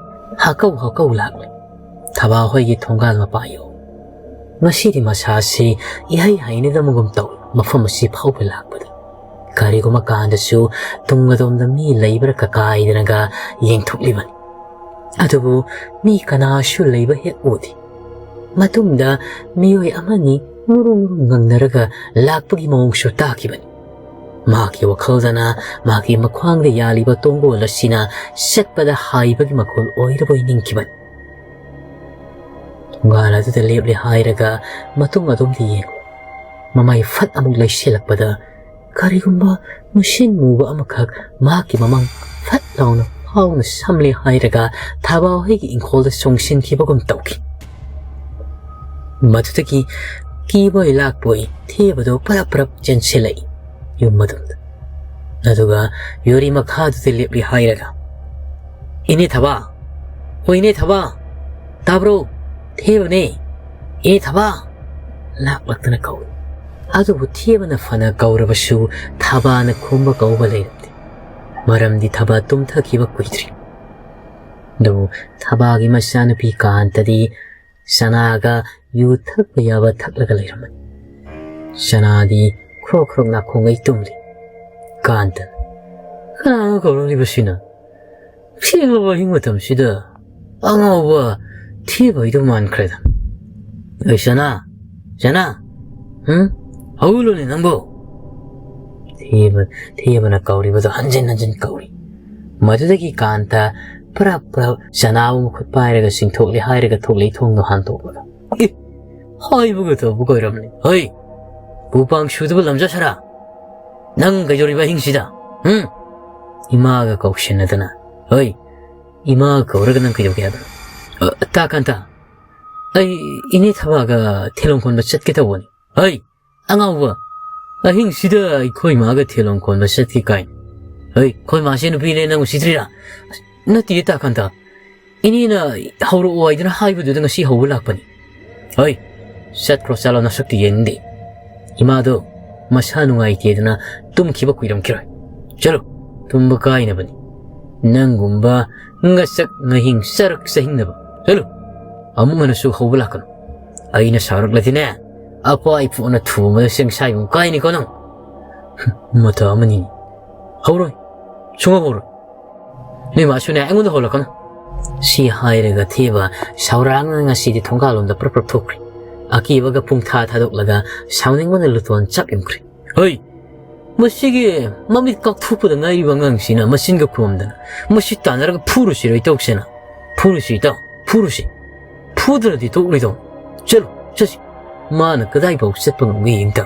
ꯍꯥꯀꯧ ꯍꯥꯀꯧ ꯂꯥꯛꯂꯦ꯫ ꯊꯕꯥ ꯍꯣꯏꯒꯤ ꯊꯣꯡꯒꯥꯜ ꯃꯄꯥ ꯌꯧ꯫ ꯉꯁꯤꯗꯤ ꯃꯁꯥꯁꯤ ꯏꯍꯩ ꯍꯩꯅꯗꯕꯒꯨꯝ ꯇꯧꯏ꯫ ꯃꯐꯝ ꯑꯁꯤ ꯐꯥꯎꯕ ꯂꯥꯛꯄꯗ ꯀꯔꯤꯒꯨꯝꯕ ꯀꯥꯟꯗꯁꯨ ꯇꯨꯡ ꯑꯗꯣꯝꯗ ꯃꯤ ꯂꯩꯕ꯭ꯔꯥ ꯀꯀꯥꯏꯗꯅꯒ ꯌꯦꯡꯊꯣꯛꯂꯤꯕꯅꯤ꯫ ꯑꯗꯨꯕꯨ ꯃꯤ ꯀꯅꯥꯁꯨ ꯂꯩꯕ ꯍꯦꯛ ꯎꯗꯦ꯫ ꯃꯇꯨꯡꯗ ꯃꯤꯑꯣꯏ ꯑꯃꯅꯤ ꯉꯨꯔꯨ ꯉꯨꯔꯨ ꯉꯪꯅꯔꯒ ꯂꯥꯛꯄꯒꯤ ꯃꯑꯣꯡꯁꯨ ꯇꯥꯈꯤꯕꯅꯤ꯫ ꯃꯍꯥꯛꯀꯤ ꯋꯥꯈꯜꯗꯅ ꯃꯍꯥꯛꯀꯤ ꯃꯈ꯭ꯋꯥꯡꯗ ꯌꯥꯜꯂꯤꯕ ꯇꯣꯡꯒꯣꯜ ꯑꯁꯤꯅ ꯆꯠꯄꯗ ꯍꯥꯏꯕꯒꯤ ꯃꯈꯣꯜ ꯑꯣꯏꯔꯕꯣꯏ ꯅꯤꯡꯈꯤꯕꯅꯤ꯫ ꯊꯣꯡꯒꯥꯜ ꯑꯗꯨꯗ ꯂꯦꯞꯂꯦ ꯍꯥꯏꯔꯒ ꯃꯇꯨꯡ ꯑꯗꯣꯝꯗ ꯌꯦꯡꯂꯨ꯫ ꯃꯃꯥꯏ ꯐꯠ ꯑꯃꯨꯛ ꯂꯩꯁꯤꯜꯂꯛꯄꯗ ꯀꯔꯤꯒꯨꯝꯕ ꯃꯨꯁꯤꯟ ꯃꯨꯕ ꯑꯃꯈꯛ ꯃꯍꯥꯛꯀꯤ ꯃꯃꯥꯡ ꯐꯠ ꯂꯥꯎꯅ ꯐꯥꯎꯅ ꯁꯝꯂꯦ ꯍꯥꯏꯔꯒ ꯊꯕꯥ ꯍꯣꯏꯒꯤ ꯏꯪꯈꯣꯜꯗ ꯆꯣꯡꯁꯤꯟꯈꯤꯕꯒꯨꯝ ꯇꯧꯈꯤ꯫ ꯃꯗꯨꯗꯒꯤ ꯀꯤꯕꯣꯏ ꯂꯥꯛꯄꯣꯏ ꯊꯦꯕꯗꯣ ꯄꯔꯞ ꯄꯔꯞ ꯆꯦꯟꯁꯤꯜꯂꯛꯏ ꯌꯨꯝ ꯑꯗꯨꯗ꯫ ꯑꯗꯨꯒ ꯌꯨꯔꯤ ꯃꯈꯥꯗꯨꯗ ꯂꯦꯞꯂꯤ ꯍꯥꯏꯔꯒ, "ꯏꯅꯦ ꯊꯕꯥ! ꯍꯣ ꯏꯅꯦ ꯊꯕꯥ! ꯇꯥꯕ꯭ꯔꯣ? ꯊꯦꯕꯅꯦ! ꯏꯅꯦ ꯊꯕꯥ!" ꯂꯥꯛꯂꯛꯇꯅ ꯀꯧꯏ꯫ ꯑꯗꯨꯕꯨ ꯊꯦꯕꯅ ꯐꯅ ꯀꯧꯔꯕꯁꯨ ꯊꯕꯥꯅ ꯈꯨꯝꯕ ꯀꯧꯕ ꯂꯩꯔꯝꯗꯦ꯫ ꯃꯔꯝꯗꯤ ꯊꯕꯥ ꯇꯨꯝꯊꯈꯤꯕ ꯀꯨꯏꯗ꯭ꯔꯤ꯫ ꯑꯗꯨꯕꯨ ꯊꯕꯥꯒꯤ ꯃꯆꯥꯅꯨꯄꯤ ꯀꯥꯟꯇꯗꯤ ꯆꯅꯥꯒ ꯌꯨ ꯊꯛꯄ ꯌꯥꯕ ꯊꯛꯂꯒ ꯂꯩꯔꯝꯃꯤ꯫ ꯆꯅꯥꯗꯤ ꯈ꯭ꯔꯣꯛ ꯈ꯭ꯔꯣꯛ ꯅꯥꯈꯣꯡꯉꯩ ꯇꯨꯝꯂꯤ꯫ ꯀꯥꯟꯇ, "ꯀꯅꯥꯅꯣ ꯀꯧꯔꯛꯂꯤꯕꯁꯤꯅ? ꯊꯦꯡꯂꯕ ꯑꯍꯤꯡ ꯃꯇꯝꯁꯤꯗ ꯑꯉꯥꯎꯕ ꯊꯦꯕ ꯍꯩꯗꯧ ꯃꯥꯟꯈ꯭ꯔꯦꯗ꯫ ꯑꯩ ꯆꯅꯥ, ꯆꯅꯥ, ꯍꯨꯝ? ꯍꯧꯒꯠꯂꯨꯅꯦ ꯅꯪꯕꯨ!" ꯊꯦꯕ, ꯊꯦꯕꯅ ꯀꯧꯔꯤꯕꯗꯨ ꯍꯟꯖꯤꯟ ꯍꯟꯖꯤꯟ ꯀꯧꯔꯤ꯫ ꯃꯗꯨꯗꯒꯤ ꯀꯥꯟꯇ ꯄ꯭ꯔꯞ ꯄ꯭ꯔꯞ ꯆꯅꯥꯕ ꯃꯈꯨꯠ ꯄꯥꯏꯔꯒ ꯆꯤꯡꯊꯣꯛꯂꯤ ꯍꯥꯏꯔꯒ ꯊꯣꯛꯂꯛꯏ ꯊꯣꯡꯗꯣ ꯍꯥꯟꯗꯣꯛꯂꯒ꯫ "ꯑꯦ, ꯍꯥꯏꯕꯒ ꯇꯧꯕ ꯑꯣꯏꯔꯝꯅꯤ꯫ ꯍꯩ, ꯄꯨ ꯄꯥꯡ ꯁꯨꯗꯕ ꯂꯝꯖꯥ ꯁꯥꯔꯥ, ꯅꯪ ꯀꯩꯗꯧꯔꯤꯕ ꯑꯍꯤꯡꯁꯤꯗ? ꯎꯝ?" ꯏꯃꯥꯒ ꯀꯧꯁꯤꯟꯅꯗꯅ꯫ "ꯍꯩ, ꯏꯃꯥꯒ ꯀꯧꯔꯒ ꯅꯪ ꯀꯩꯗꯧꯒꯦ ꯍꯥꯏꯕ?" "ꯑ, ꯇꯥ ꯀꯥꯟꯇ, ꯑꯩ ꯏꯅꯦ ꯊꯕꯥꯒ ꯊꯤꯂꯣꯡ ꯀꯣꯟꯕ ꯆꯠꯀꯦ ꯇꯧꯕꯅꯤ꯫" "ꯍꯩ, ꯑꯉꯥꯎꯕ, ꯑꯍꯤꯡꯁꯤꯗ ꯑꯩꯈꯣꯏ ꯃꯥꯒ ꯊꯤꯂꯣꯡ ꯀꯣꯟꯕ ꯆꯠꯈꯤ ꯀꯥꯏꯅ? ꯍꯩ, ꯑꯩꯈꯣꯏ ꯃꯥꯁꯦ ꯅꯨꯄꯤꯅꯦ, ꯅꯪ ꯎꯁꯤꯠꯇ꯭ꯔꯤꯔꯥ?" "ꯅꯠꯇꯦ ꯇꯥ ꯀꯥꯟꯇ, ꯏꯅꯦꯅ ꯍꯧꯔꯛꯑꯣ ꯍꯥꯏꯗꯅ ꯍꯥꯏꯕꯗꯨꯗ ꯉꯁꯤ ꯍꯧꯕ ꯂꯥꯛꯄꯅꯤ꯫" "ꯍꯩ, ꯆꯠꯈ꯭ꯔꯣ ꯆꯠꯂꯣ, ꯅꯁꯛꯇꯤ ꯌꯦꯡꯅꯤꯡꯗꯦ꯫ ꯏꯃꯥꯗꯣ ꯃꯁꯥ ꯅꯨꯡꯉꯥꯏꯇꯦꯗꯅ ꯇꯨꯝꯈꯤꯕ ꯀꯨꯏꯔꯝꯈꯤꯔꯣꯏ꯫ ꯆꯠꯂꯣ, ꯇꯨꯝꯕ ꯀꯥꯏꯅꯕꯅꯤ꯫ ꯅꯪꯒꯨꯝꯕ ꯉꯁꯛ ꯉꯍꯤꯡ ꯆꯔꯛ ꯆꯍꯤꯡꯅꯕ꯫ ꯆꯠꯂꯣ, ꯑꯃꯨꯛ ꯍꯟꯅꯁꯨ ꯍꯧꯕ ꯂꯥꯛꯀꯅꯨ꯫ ꯑꯩꯅ ꯁꯥꯎꯔꯛꯂꯗꯤꯅꯦ, ꯑꯄꯥꯏ ꯄꯣꯛꯅ ꯊꯨꯝꯕꯗ ꯆꯦꯡꯁꯥꯏꯕꯨꯡ ꯀꯥꯏꯅꯤꯀꯣ ꯅꯪ꯫" "ꯃꯇꯥ ꯑꯃꯅꯤ, ꯍꯧꯔꯣꯏ, ꯁꯨꯡꯍꯧ ꯍꯧꯔꯣꯏ꯫ ꯅꯣꯏ ꯃꯥꯁꯨꯅꯦ ꯑꯩꯉꯣꯟꯗ ꯍꯧꯔꯛꯀꯅꯨ꯫" ꯁꯤ ꯍꯥꯏꯔꯒ ꯊꯦꯕ ꯁꯥꯎꯔꯥꯡꯅ ꯉꯁꯤꯗꯤ ꯊꯣꯡꯒꯥꯜꯂꯣꯝꯗ ꯄ꯭ꯔꯞ ꯄ꯭ꯔꯞ ꯊꯣꯛꯈ꯭ꯔꯦ꯫ ꯑꯀꯤꯕꯒ ꯄꯨꯡꯊꯥ ꯊꯥꯗꯣꯛꯂꯒ ꯁꯥꯎꯅꯤꯡꯕꯅ ꯂꯨꯇꯣꯟ ꯆꯞ ꯌꯨꯡꯈ꯭ꯔꯦ꯫ "ꯍꯩ, ꯃꯁꯤꯒꯤ ꯃꯃꯤꯠ ꯀꯥꯛꯊꯣꯛꯄꯗ ꯉꯥꯏꯔꯤꯕ ꯑꯉꯥꯡꯁꯤꯅ ꯃꯆꯤꯟꯒ ꯈꯨꯝꯗꯅ, ꯃꯁꯤ ꯇꯥꯟꯅꯔꯒ ꯐꯨꯔꯨꯁꯤꯔꯣ ꯏꯇꯧꯁꯦꯅ?" "ꯐꯨꯔꯨꯁꯤ ꯏꯇꯥꯎ, ꯐꯨꯔꯨꯁꯤ꯫ ꯐꯨꯗ꯭ꯔꯗꯤ ꯇꯣꯛꯂꯣꯏꯗꯧ꯫ ꯆꯠꯂꯣ, ꯆꯠꯁꯤ꯫ ꯃꯥꯅ ꯀꯗꯥꯏꯐꯥꯎ ꯆꯠꯄ ꯉꯝꯒꯦ ꯌꯦꯡꯇ꯫"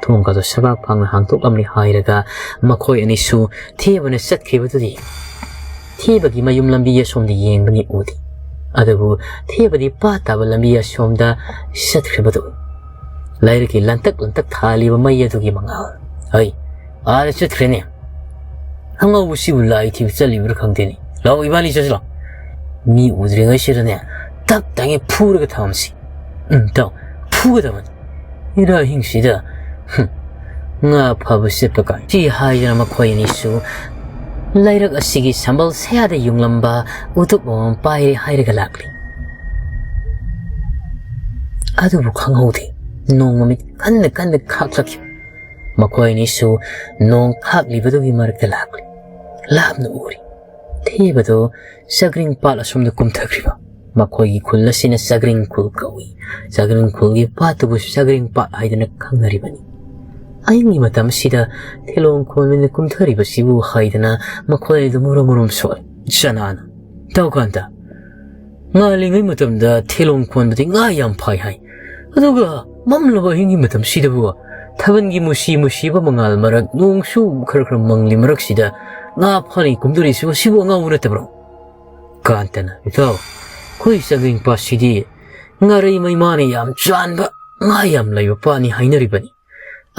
ꯊꯣꯡꯒꯗꯣ ꯁꯕꯥꯛ ꯐꯥꯡꯅ ꯍꯥꯡꯗꯣꯛꯂꯝꯂꯤ ꯍꯥꯏꯔꯒ ꯃꯈꯣꯏ ꯑꯅꯤꯁꯨ ꯊꯦꯕꯅ ꯆꯠꯈꯤꯕꯗꯨꯗꯤ ꯊꯦꯕꯒꯤ ꯃꯌꯨꯝ ꯂꯝꯕꯤ ꯑꯁꯣꯝꯗ ꯌꯦꯡꯕꯅꯤ ꯎꯗꯦ꯫ ꯑꯗꯨꯕꯨ ꯊꯦꯕꯗꯤ ꯄꯥꯠ ꯇꯥꯕ ꯂꯝꯕꯤ ꯑꯁꯣꯝꯗ ꯆꯠꯈ꯭ꯔꯤꯕꯗꯨ ꯂꯥꯏꯔꯛꯀꯤ ꯂꯟꯇꯛ ꯂꯟꯇꯛ ꯊꯥꯜꯂꯤꯕ ꯃꯩ ꯑꯗꯨꯒꯤ ꯃꯉꯥꯜ꯫ "ꯍꯩ, ꯑꯥꯗ ꯆꯠꯈ꯭ꯔꯦꯅꯦ꯫ ꯑꯉꯧꯕꯁꯤꯕꯨ ꯂꯥꯏ ꯊꯤꯕ ꯆꯠꯂꯤꯕ꯭ꯔꯥ ꯈꯪꯗꯦꯅꯦ꯫ ꯂꯥꯛꯑꯣ, ꯏꯕꯥꯅꯤ ꯆꯠꯁꯤ ꯂꯥꯛꯑꯣ꯫ ꯃꯤ ꯎꯗ꯭ꯔꯤꯉꯩꯁꯤꯗꯅꯦ ꯇꯞ ꯇꯥꯉꯩ ꯐꯨꯔꯒ ꯊꯝꯁꯤ꯫ ꯎꯝ, ꯇꯧ, ꯐꯨꯒꯗꯕꯅꯤ꯫ ꯏꯔꯥ ꯑꯍꯤꯡꯁꯤꯗ, ꯍꯨꯝ, ꯉꯥ ꯐꯥꯕ ꯆꯠꯄ ꯀꯥꯏ꯫" ꯁꯤ ꯍꯥꯏꯗꯅ ꯃꯈꯣꯏ ꯑꯅꯤꯁꯨ ꯂꯩꯔꯛ ꯑꯁꯤꯒꯤ ꯁꯝꯕꯜ ꯁꯌꯥꯗ ꯌꯨꯡꯂꯝꯕ ꯎꯇꯨꯞ ꯑꯃꯃꯝ ꯄꯥꯏꯔꯦ ꯍꯥꯏꯔꯒ ꯂꯥꯛꯂꯤ꯫ ꯑꯗꯨꯕꯨ ꯈꯪꯍꯧꯗꯦ, ꯅꯣꯡ ꯃꯃꯤꯠ ꯀꯟꯅ ꯀꯟꯅ ꯈꯥꯛꯂꯛꯈꯤ꯫ ꯃꯈꯣꯏ ꯑꯅꯤꯁꯨ ꯅꯣꯡ ꯈꯥꯛꯂꯤꯕꯗꯨꯒꯤ ꯃꯔꯛꯇ ꯂꯥꯛꯂꯤ꯫ ꯂꯥꯞꯅ ꯎꯔꯤ꯫ ꯊꯦꯕꯗꯣ ꯆꯒ꯭ꯔꯤꯡ ꯄꯥꯠ ꯑꯁꯣꯝꯗ ꯀꯨꯝꯊꯈ꯭ꯔꯤꯕ꯫ ꯃꯈꯣꯏꯒꯤ ꯈꯨꯜ ꯑꯁꯤꯅ ꯆꯒ꯭ꯔꯤꯡ ꯈꯨꯜ ꯀꯧꯏ꯫ ꯆꯒ꯭ꯔꯤꯡ ꯈꯨꯜꯒꯤ ꯄꯥꯠꯇꯨꯕꯨ ꯆꯒ꯭ꯔꯤꯡ ꯄꯥꯠ ꯍꯥꯏꯗꯨꯅ ꯈꯪꯅꯔꯤꯕꯅꯤ꯫ ꯑꯍꯤꯡꯒꯤ ꯃꯇꯝꯁꯤꯗ ꯊꯤꯂꯣꯡ ꯈꯣꯟꯕꯅ ꯀꯨꯝꯊꯔꯤꯕꯁꯤꯕꯨ ꯍꯥꯏꯗꯅ ꯃꯈꯣꯏ ꯑꯗꯨ ꯃꯨꯔꯨꯝ ꯃꯨꯔꯨꯝ ꯁꯣꯜꯂꯤ꯫ ꯆꯅꯥꯅ ꯇꯥꯎ ꯀꯥꯟꯇ, ꯉꯥꯜꯂꯤꯉꯩ ꯃꯇꯝꯗ ꯊꯦꯂꯣꯡ ꯈꯣꯟꯕꯗꯤ ꯉꯥ ꯌꯥꯝ ꯐꯥꯏ ꯍꯥꯏ꯫ ꯑꯗꯨꯒ ꯃꯝꯂꯕ ꯑꯍꯤꯡꯒꯤ ꯃꯇꯝꯁꯤꯗꯕꯨ ꯊꯥꯕꯜꯒꯤ ꯃꯨꯁꯤ ꯃꯨꯁꯤꯕ ꯃꯉꯥꯜ ꯃꯔꯛ, ꯅꯣꯡꯁꯨ ꯈꯔ ꯈꯔ ꯃꯪꯂꯤ ꯃꯔꯛꯁꯤꯗ ꯉꯥ ꯐꯥꯅꯤ ꯀꯨꯝꯗꯣꯔꯤꯁꯤꯕꯨ, ꯁꯤꯕꯨ ꯑꯉꯥꯎꯕ ꯅꯠꯇꯕ꯭ꯔꯣ? ꯀꯥꯟꯇꯅ, ꯏꯇꯥꯎ, ꯑꯩꯈꯣꯏ ꯆꯥꯒ꯭ꯔꯤꯡ ꯄꯥꯠꯁꯤꯗꯤ ꯉꯥꯔꯩ ꯃꯩꯃꯥꯅ ꯌꯥꯝ ꯆꯥꯟꯕ, ꯉꯥ ꯌꯥꯝ ꯂꯩꯕ ꯄꯥꯠꯅꯤ ꯍꯥꯏꯅꯔꯤꯕꯅꯤ꯫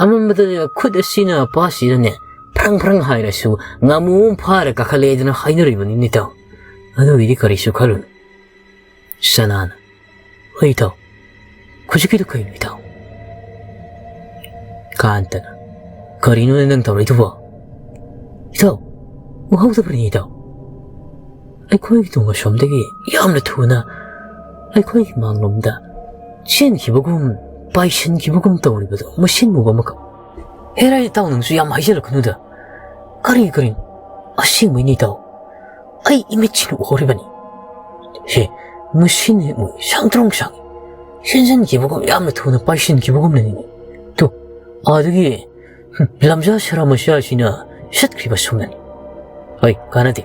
ꯑꯃꯝꯕꯗ ꯈꯨꯠ ꯑꯁꯤꯅ ꯄꯥꯠꯁꯤꯗꯅꯦ ꯐ꯭ꯔꯪ ꯐ꯭ꯔꯪ ꯍꯥꯏꯔꯁꯨ ꯉꯥꯃꯨ ꯑꯃ ꯐꯥꯔ ꯀꯥꯈꯠꯂꯛꯑꯦꯗꯅ ꯍꯥꯏꯅꯔꯤꯕꯅꯤꯅꯦ ꯏꯇꯥꯎ꯫ ꯑꯗꯨꯒꯤꯗꯤ ꯀꯔꯤꯁꯨ ꯈꯜꯂꯨꯅꯨ꯫ ꯁꯅꯥꯅ, ꯍꯣꯏ ꯏꯇꯥꯎ, ꯍꯧꯖꯤꯛꯀꯤꯗꯨ ꯀꯩꯅꯣ ꯏꯇꯥꯎ? ꯀꯥꯟꯇꯅ, ꯀꯔꯤꯅꯣꯅꯦ ꯅꯪ ꯇꯧꯔꯛꯏꯗꯨꯕꯣ? ꯏꯇꯥꯎ, ꯎꯍꯧꯗꯕ꯭ꯔꯅꯦ ꯏꯇꯥꯎ? ꯑꯩꯈꯣꯏꯒꯤ ꯇꯨꯡ ꯑꯁꯣꯝꯗꯒꯤ ꯌꯥꯝꯅ ꯊꯨꯅ ꯑꯩꯈꯣꯏꯒꯤ ꯃꯥꯡꯂꯣꯝꯗ ꯆꯦꯟꯈꯤꯕꯒꯨꯝ, ꯄꯥꯏꯁꯤꯟꯈꯤꯕꯒꯨꯝ ꯇꯧꯔꯤꯕꯗꯣ ꯃꯁꯤꯟ ꯃꯨꯕ ꯑꯃꯈꯛ꯫ ꯍꯦꯔꯥ ꯏꯇꯥꯎ, ꯅꯪꯁꯨ ꯌꯥꯝ ꯍꯥꯏꯖꯤꯜꯂꯛꯀꯅꯨꯗ꯫ ꯀꯔꯤ ꯀꯔꯤꯅꯣ? ꯑꯁꯦꯡꯕꯩꯅꯤ ꯏꯇꯥꯎ, ꯑꯩ ꯏꯃꯤꯠꯁꯤꯅ ꯎꯍꯧꯔꯤꯕꯅꯤ꯫ ꯍꯦ, ꯃꯁꯤꯅ ꯃꯣꯏ ꯁꯥꯡꯇ꯭ꯔꯣꯡ ꯁꯥꯡꯉꯤ꯫ ꯆꯦꯟꯁꯤꯟꯈꯤꯕꯒꯨꯝ, ꯌꯥꯝꯅ ꯊꯨꯅ ꯄꯥꯏꯁꯤꯟꯈꯤꯕꯒꯨꯝꯅꯅꯤꯅꯦ꯫ ꯇꯨ, ꯑꯥꯗꯒꯤ, ꯍꯨꯝ, ꯂꯝꯖꯥ ꯁꯔꯥ ꯃꯆꯥꯁꯤꯅ ꯆꯠꯈ꯭ꯔꯤꯕ ꯁꯨꯝꯅꯅꯤ꯫ ꯍꯣꯏ, ꯀꯥꯟꯅꯗꯦ꯫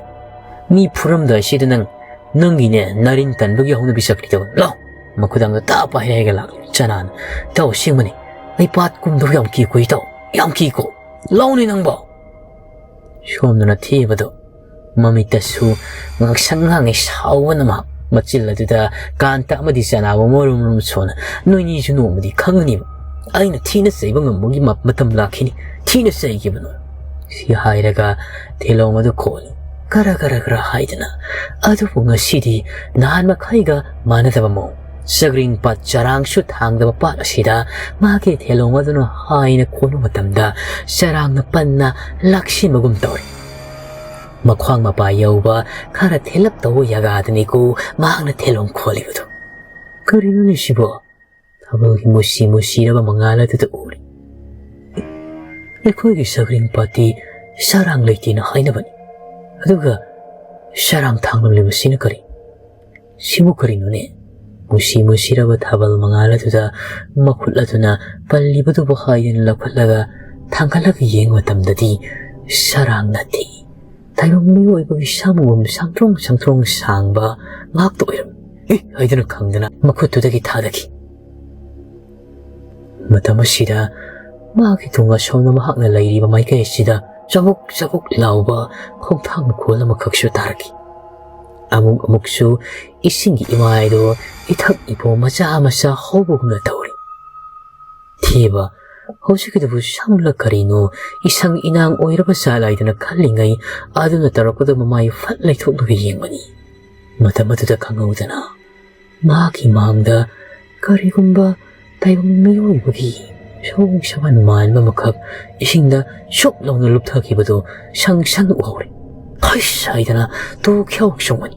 ꯃꯤ ꯐꯨꯔꯝꯗꯥꯏꯁꯤꯗ ꯅꯪ, ꯅꯪꯒꯤꯅꯦ ꯅꯥꯔꯤꯟ ꯇꯟꯕꯒꯤ ꯍꯧꯅꯕꯤ ꯆꯠꯈ꯭ꯔꯤꯗꯣ꯫ ꯂꯥꯎ, ꯃꯈꯨꯗꯥꯡꯗ ꯇꯥꯞ ꯄꯥꯏꯔꯒ ꯂꯥꯛꯂꯤ꯫ ꯆꯅꯥꯅ, ꯏꯇꯥꯎ, ꯑꯁꯦꯡꯕꯅꯤ꯫ ꯑꯩ ꯄꯥꯠ ꯀꯨꯝꯗꯧ ꯌꯥꯝ ꯀꯤꯀꯣ ꯏꯇꯥꯎ, ꯌꯥꯝ ꯀꯤꯀꯣ꯫ ꯂꯥꯎꯅꯦ ꯅꯪꯕꯣ꯫ ꯁꯣꯝꯗꯅ ꯊꯦꯕꯗꯣ ꯃꯃꯤꯠꯇꯁꯨ ꯉꯥꯡꯁꯪ ꯉꯥꯡꯉꯤ ꯁꯥꯎꯕꯅ ꯃꯍꯥꯛ꯫ ꯃꯆꯤꯜ ꯑꯗꯨꯗ ꯀꯥꯟꯇ ꯑꯃꯗꯤ ꯆꯅꯥꯕꯨ ꯃꯔꯨꯝ ꯃꯔꯨꯝ ꯁꯣꯟꯅ, "ꯅꯣꯏꯅꯤꯁꯨ ꯅꯣꯡꯃꯗꯤ ꯈꯪꯒꯅꯤꯕ꯫ ꯑꯩꯅ ꯊꯤꯅ ꯆꯩꯕ ꯉꯝꯕꯒꯤ ꯃ-, ꯃꯇꯝ ꯂꯥꯛꯈꯤꯅꯤ꯫ ꯊꯤꯅ ꯆꯩꯈꯤꯕꯅꯣ?" ꯁꯤ ꯍꯥꯏꯔꯒ ꯊꯦꯂꯣꯡ ꯑꯗꯨ ꯈꯣꯜꯂꯤ꯫ ꯒꯔ ꯒꯔ ꯒꯔ ꯍꯥꯏꯗꯅ꯫ ꯑꯗꯨꯕꯨ ꯉꯁꯤꯗꯤ ꯅꯍꯥꯟ ꯃꯈꯩꯒ ꯃꯥꯟꯅꯗꯕ ꯃꯑꯣꯡ꯫ ꯆꯒ꯭ꯔꯤꯡ ꯄꯥꯠ ꯆꯔꯥꯡꯁꯨ ꯊꯥꯡꯗꯕ ꯄꯥꯠ ꯑꯁꯤꯗ ꯃꯍꯥꯛꯀꯤ ꯊꯦꯂꯣꯡ ꯑꯗꯨꯅ ꯍꯥꯏꯅ ꯈꯣꯟꯕ ꯃꯇꯝꯗ ꯆꯔꯥꯡꯅ ꯄꯟꯅ ꯂꯥꯛꯁꯤꯟꯕꯒꯨꯝ ꯇꯧꯔꯤ꯫ ꯃꯈ꯭ꯋꯥꯡ ꯃꯄꯥ ꯌꯧꯕ ꯈꯔ ꯊꯦꯜꯂꯞ ꯇꯧꯕ ꯖꯒꯥꯗꯅꯤꯀꯣ ꯃꯍꯥꯛꯅ ꯊꯦꯂꯣꯡ ꯈꯣꯜꯂꯤꯕꯗꯨ꯫ ꯀꯔꯤꯅꯣꯅꯦ ꯁꯤꯕꯣ? ꯊꯥꯕꯜꯒꯤ ꯃꯨꯁꯤ ꯃꯨꯁꯤꯔꯕ ꯃꯉꯥꯜ ꯑꯗꯨꯗ ꯎꯔꯤ꯫ ꯑꯩꯈꯣꯏꯒꯤ ꯆꯒ꯭ꯔꯤꯡ ꯄꯥꯠꯇꯤ ꯆꯔꯥꯡ ꯂꯩꯇꯦꯅ ꯍꯥꯏꯅꯕꯅꯤ꯫ ꯑꯗꯨꯒ ꯆꯔꯥꯡ ꯊꯥꯡꯂꯝꯂꯤꯕꯁꯤꯅ ꯀꯔꯤ? ꯁꯤꯕꯨ ꯀꯔꯤꯅꯣꯅꯦ? ꯃꯨꯁꯤ ꯃꯨꯁꯤꯔꯕ ꯊꯥꯕꯜ ꯃꯉꯥꯜ ꯑꯗꯨꯗ ꯃꯈꯨꯠ ꯑꯗꯨꯅ ꯄꯜꯂꯤꯕꯗꯨꯕꯨ ꯍꯥꯏꯗꯅ ꯂꯧꯈꯠꯂꯒ ꯊꯥꯡꯒꯠꯂꯒ ꯌꯦꯡꯕ ꯃꯇꯝꯗꯗꯤ ꯆꯔꯥꯡ ꯅꯠꯇꯦ꯫ ꯇꯥꯏꯕꯪ ꯃꯤꯑꯣꯏꯕꯒꯤ ꯁꯝꯒꯨꯝ ꯁꯥꯡꯇ꯭ꯔꯣꯡ ꯁꯥꯡꯇ꯭ꯔꯣꯡ ꯁꯥꯡꯕ ꯉꯥꯛꯇ ꯑꯣꯏꯔꯝꯃꯤ꯫ "ꯑꯦ!" ꯍꯥꯏꯗꯨꯅ ꯈꯪꯗꯅ ꯃꯈꯨꯠꯇꯨꯗꯒꯤ ꯊꯥꯗꯈꯤ꯫ ꯃꯇꯝ ꯑꯁꯤꯗ ꯃꯍꯥꯛꯀꯤ ꯇꯨꯡ ꯑꯁꯣꯝꯗ ꯃꯍꯥꯛꯅ ꯂꯩꯔꯤꯕ ꯃꯥꯏꯀꯩ ꯑꯁꯤꯗ ꯆꯕꯨꯛ ꯆꯕꯨꯛ ꯂꯥꯎꯕ ꯈꯣꯡꯊꯥꯡ ꯃꯈꯣꯜ ꯑꯃꯈꯛꯁꯨ ꯇꯥꯔꯛꯈꯤ꯫ ꯑꯃꯨꯛ ꯑꯃꯨꯛꯁꯨ ꯏꯁꯤꯡꯒꯤ ꯏꯃꯥꯏꯗꯣ ꯏꯊꯛ ꯏꯄꯣ ꯃꯆꯥ ꯃꯆꯥ ꯍꯧꯕꯒꯨꯝꯅ ꯇꯧꯔꯤ꯫ "ꯊꯦꯕ, ꯍꯧꯖꯤꯛꯀꯤꯗꯨꯕꯨ ꯁꯝꯂ ꯀꯔꯤꯅꯣ ꯏꯁꯪ ꯏꯅꯥꯡ ꯑꯣꯏꯔꯕ ꯖꯥꯠꯂꯥꯏꯗꯅ ꯈꯜꯂꯤꯉꯩ ꯑꯗꯨꯅ ꯇꯧꯔꯛꯄꯗ ꯃꯃꯥꯏ ꯐꯠ ꯂꯩꯊꯣꯛꯂꯒ ꯌꯦꯡꯕꯅꯤ꯫ ꯃꯇꯝ ꯑꯗꯨꯗ ꯈꯪꯍꯧꯗꯅ ꯃꯍꯥꯛꯀꯤ ꯃꯥꯡꯗ ꯀꯔꯤꯒꯨꯝꯕ ꯇꯥꯏꯕꯪ ꯃꯤꯑꯣꯏꯕꯒꯤ ꯁꯑꯣꯡ ꯁꯥꯗꯥꯟ ꯃꯥꯟꯕ ꯑꯃꯈꯛ ꯏꯁꯤꯡꯗ ꯁꯨꯛ ꯂꯥꯎꯅ ꯂꯨꯞꯊꯈꯤꯕꯗꯨ ꯁꯪ ꯁꯪ ꯎꯍꯧꯔꯦ꯫ ꯍꯩꯁ ꯍꯥꯏꯗꯅ ꯇꯨ ꯈ꯭ꯌꯥꯎ ꯆꯣꯡꯕꯅꯤ꯫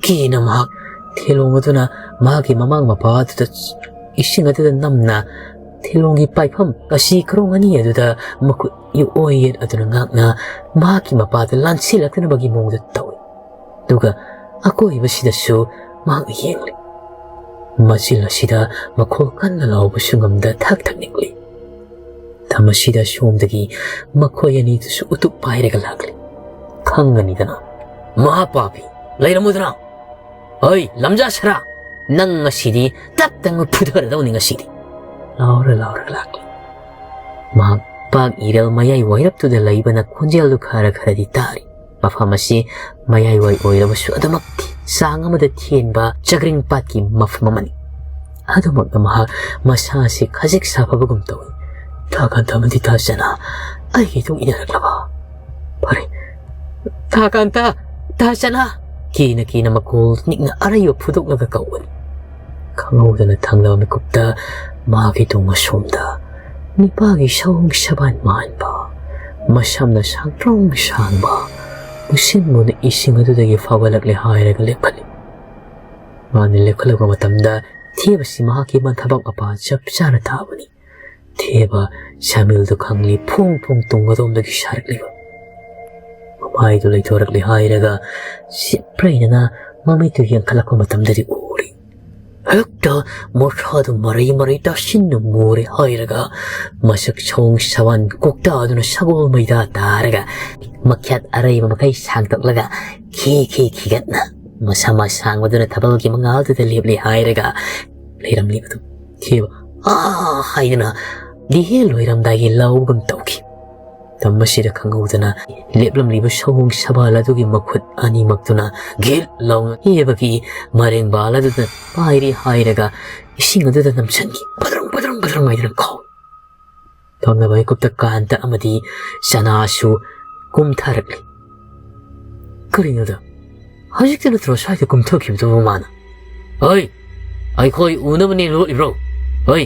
ꯀꯤꯅ ꯃꯍꯥꯛ ꯊꯦꯂꯣꯡ ꯑꯗꯨꯅ ꯃꯍꯥꯛꯀꯤ ꯃꯃꯥꯡ ꯃꯄꯥ ꯑꯗꯨꯗ ꯏꯁꯤꯡ ꯑꯗꯨꯗ ꯅꯝꯅ ꯊꯦꯂꯣꯡꯒꯤ ꯄꯥꯏꯐꯝ ꯑꯁꯤ ꯀꯔꯣꯡ ꯑꯅꯤ ꯑꯗꯨꯗ ꯃꯈꯨꯠ ꯏꯑꯣꯏ ꯌꯦꯠ ꯑꯗꯨꯅ ꯉꯥꯛꯅ ꯃꯍꯥꯛꯀꯤ ꯃꯄꯥꯗ ꯂꯥꯟꯁꯤꯜꯂꯛꯇꯅꯕꯒꯤ ꯃꯑꯣꯡꯗ ꯇꯧꯏ꯫ ꯑꯗꯨꯒ ꯑꯀꯣꯏꯕꯁꯤꯗꯁꯨ ꯃꯍꯥꯛ ꯌꯦꯡꯂꯤ꯫ ꯃꯆꯤꯜ ꯑꯁꯤꯗ ꯃꯈꯣꯜ ꯀꯟꯅ ꯂꯥꯎꯕꯁꯨ ꯉꯝꯗ ꯊꯛ ꯊꯛ ꯅꯤꯛꯂꯤ꯫ ꯃꯇꯝ ꯑꯁꯤꯗ ꯁꯣꯝꯗꯒꯤ ꯃꯈꯣꯏ ꯑꯅꯤꯗꯨꯁꯨ ꯎꯇꯨꯞ ꯄꯥꯏꯔꯒ ꯂꯥꯛꯂꯤ꯫ ꯈꯪꯒꯅꯤꯗꯅ꯫ "ꯃꯍꯥꯄꯥꯄꯤ, ꯂꯩꯔꯝꯃꯨꯗꯅ! ꯍꯩ, ꯂꯝꯖꯥ ꯁꯔꯥ! ꯅꯪ ꯉꯁꯤꯗꯤ ꯇꯞ ꯇꯞꯅ ꯐꯨꯊꯔꯗꯧꯅꯤ ꯉꯁꯤꯗꯤ!" ꯂꯥꯎꯔ ꯂꯥꯎꯔꯒ ꯂꯥꯛꯂꯤ꯫ ꯃꯍꯥꯛ ꯄꯥꯛ ꯏꯔꯦꯜ ꯃꯌꯥꯏ ꯋꯥꯏꯔꯞꯇꯨꯗ ꯂꯩꯕꯅ ꯈꯣꯟꯖꯦꯜꯗꯨ ꯈꯔ ꯈꯔꯗꯤ ꯇꯥꯔꯤ꯫ ꯃꯐꯝ ꯑꯁꯤ ꯃꯌꯥꯏꯋꯥꯏ ꯑꯣꯏꯔꯕꯁꯨ ꯑꯗꯨꯃꯛꯇꯤ ꯆꯥꯡ ꯑꯃꯗ ꯊꯦꯟꯕ ꯆꯒ꯭ꯔꯤꯡ ꯄꯥꯠꯀꯤ ꯃꯐꯝ ꯑꯃꯅꯤ꯫ ꯑꯗꯨꯃꯛꯅ ꯃꯍꯥꯛ ꯃꯁꯥ ꯑꯁꯤ ꯈꯖꯤꯛ ꯁꯥꯐꯕꯒꯨꯝ ꯇꯧꯏ꯫ "ꯊꯥꯀꯥꯟꯇ ꯑꯃꯗꯤ ꯇꯥꯆꯅꯥ ꯑꯩꯒꯤ ꯏꯇꯨꯡ ꯏꯟꯅꯔꯛꯂꯕ? ꯐꯔꯦ, ꯊꯥꯀꯥꯟꯇ, ꯇꯥꯆꯅꯥ!" ꯀꯤꯅ ꯀꯤꯅ ꯃꯈꯣꯜ ꯅꯤꯛꯅ ꯑꯔꯩꯕ ꯐꯨꯗꯣꯛꯂꯒ ꯀꯧꯕꯅꯤ꯫ ꯈꯪꯍꯧꯗꯅ ꯊꯪꯂꯕ ꯃꯤꯀꯨꯞꯇ ꯃꯥꯒꯤ ꯇꯨꯡ ꯑꯁꯣꯝꯗ ꯅꯤꯄꯥꯒꯤ ꯁꯑꯣꯡ ꯁꯕꯥꯟ ꯃꯥꯟꯕ, ꯃꯁꯝꯅ ꯁꯥꯡꯇ꯭ꯔꯣꯡ ꯁꯥꯡꯕ, ꯃꯨꯁꯤꯟ ꯃꯨꯅ ꯏꯁꯤꯡ ꯑꯗꯨꯗꯒꯤ ꯐꯥꯎꯒꯠꯂꯛꯂꯦ ꯍꯥꯏꯔꯒ ꯂꯦꯞꯈꯠꯂꯤ꯫ ꯃꯥꯅ ꯂꯦꯞꯈꯠꯂꯛꯄ ꯃꯇꯝꯗ ꯊꯦꯕꯁꯤ ꯃꯍꯥꯛꯀꯤ ꯃꯊꯕꯥꯛ ꯃꯄꯥ ꯆꯞ ꯆꯥꯅ ꯊꯥꯕꯅꯤ꯫ ꯊꯦꯕ ꯁꯃꯤꯜꯗꯨ ꯈꯪꯂꯤ ꯐꯣꯡ ꯐꯣꯡ ꯇꯨꯡ ꯑꯗꯣꯝꯗꯒꯤ ꯁꯥꯔꯛꯂꯤꯕ꯫ ꯃꯃꯥꯏꯗꯨ ꯂꯩꯊꯣꯔꯛꯂꯦ ꯍꯥꯏꯔꯒ ꯁꯤꯠꯄ꯭ꯔꯩꯅꯅ ꯃꯃꯤꯠꯇꯨ ꯌꯦꯡꯈꯠꯂꯛꯄ ꯃꯇꯝꯗꯗꯤ ꯎꯔꯤ꯫ ꯍꯦꯛꯇ ꯃꯁꯥꯗꯨ ꯃꯔꯩ ꯃꯔꯩ ꯇꯥꯁꯤꯟꯅ ꯃꯨꯔꯦ ꯍꯥꯏꯔꯒ, ꯃꯁꯛ ꯁꯑꯣꯡ ꯁꯥꯋꯥꯟ ꯀꯣꯛꯇꯥꯗꯨꯅ ꯁꯒꯣꯜ ꯃꯩꯗꯥ ꯇꯥꯔꯒ, ꯃꯈ꯭ꯌꯥꯠ ꯑꯔꯩꯕ ꯃꯈꯩ ꯁꯥꯡꯗꯣꯛꯂꯒ, ꯈꯤ ꯈꯤ ꯈꯤꯒꯠꯅ ꯃꯁꯝ ꯑꯁꯥꯡꯕꯗꯨꯅ ꯊꯥꯕꯜꯒꯤ ꯃꯉꯥꯜꯗꯨꯗ ꯂꯦꯞꯂꯦ ꯍꯥꯏꯔꯒ ꯂꯩꯔꯝꯂꯤꯕꯗꯨ ꯊꯦꯕ "ꯑꯥ" ꯍꯥꯏꯗꯨꯅ ꯂꯤꯍꯦ ꯂꯣꯏꯔꯝꯗꯥꯏꯒꯤ ꯂꯥꯎꯒꯨꯝ ꯇꯧꯈꯤ꯫ ꯃꯇꯝ ꯑꯁꯤꯗ ꯈꯪꯍꯧꯗꯅ ꯂꯦꯞꯂꯝꯂꯤꯕ ꯁꯑꯣꯡ ꯁꯕꯥꯜ ꯑꯗꯨꯒꯤ ꯃꯈꯨꯠ ꯑꯅꯤꯃꯛꯇꯨꯅ ꯒꯤꯠ ꯂꯥꯎꯅ ꯊꯦꯕꯒꯤ ꯃꯔꯦꯡꯕꯥꯜ ꯑꯗꯨꯗ ꯄꯥꯏꯔꯦ ꯍꯥꯏꯔꯒ ꯏꯁꯤꯡ ꯑꯗꯨꯗ ꯅꯝꯁꯤꯟꯈꯤ꯫ ꯄꯗ꯭ꯔꯪ ꯄꯗ꯭ꯔꯪ ꯄꯗ꯭ꯔꯪ ꯍꯥꯏꯗꯨꯅ ꯀꯥꯎꯏ꯫ ꯐꯝꯂꯕ ꯃꯤꯀꯨꯞꯇ ꯀꯥꯟꯇ ꯑꯃꯗꯤ ꯆꯅꯥꯁꯨ ꯀꯨꯝꯊꯔꯛꯂꯤ꯫ "ꯀꯔꯤꯅꯣꯗ? ꯍꯧꯖꯤꯛꯇ ꯅꯠꯇ꯭ꯔꯣ ꯁ꯭ꯋꯥꯏꯗ ꯀꯨꯝꯊꯈꯤꯕꯗꯨꯕꯨ ꯃꯥꯅ?" "ꯍꯣꯏ, ꯑꯩꯈꯣꯏ ꯎꯅꯕꯅꯦ ꯂꯣꯠꯂꯤꯕ꯭ꯔꯣ? ꯍꯣꯏ,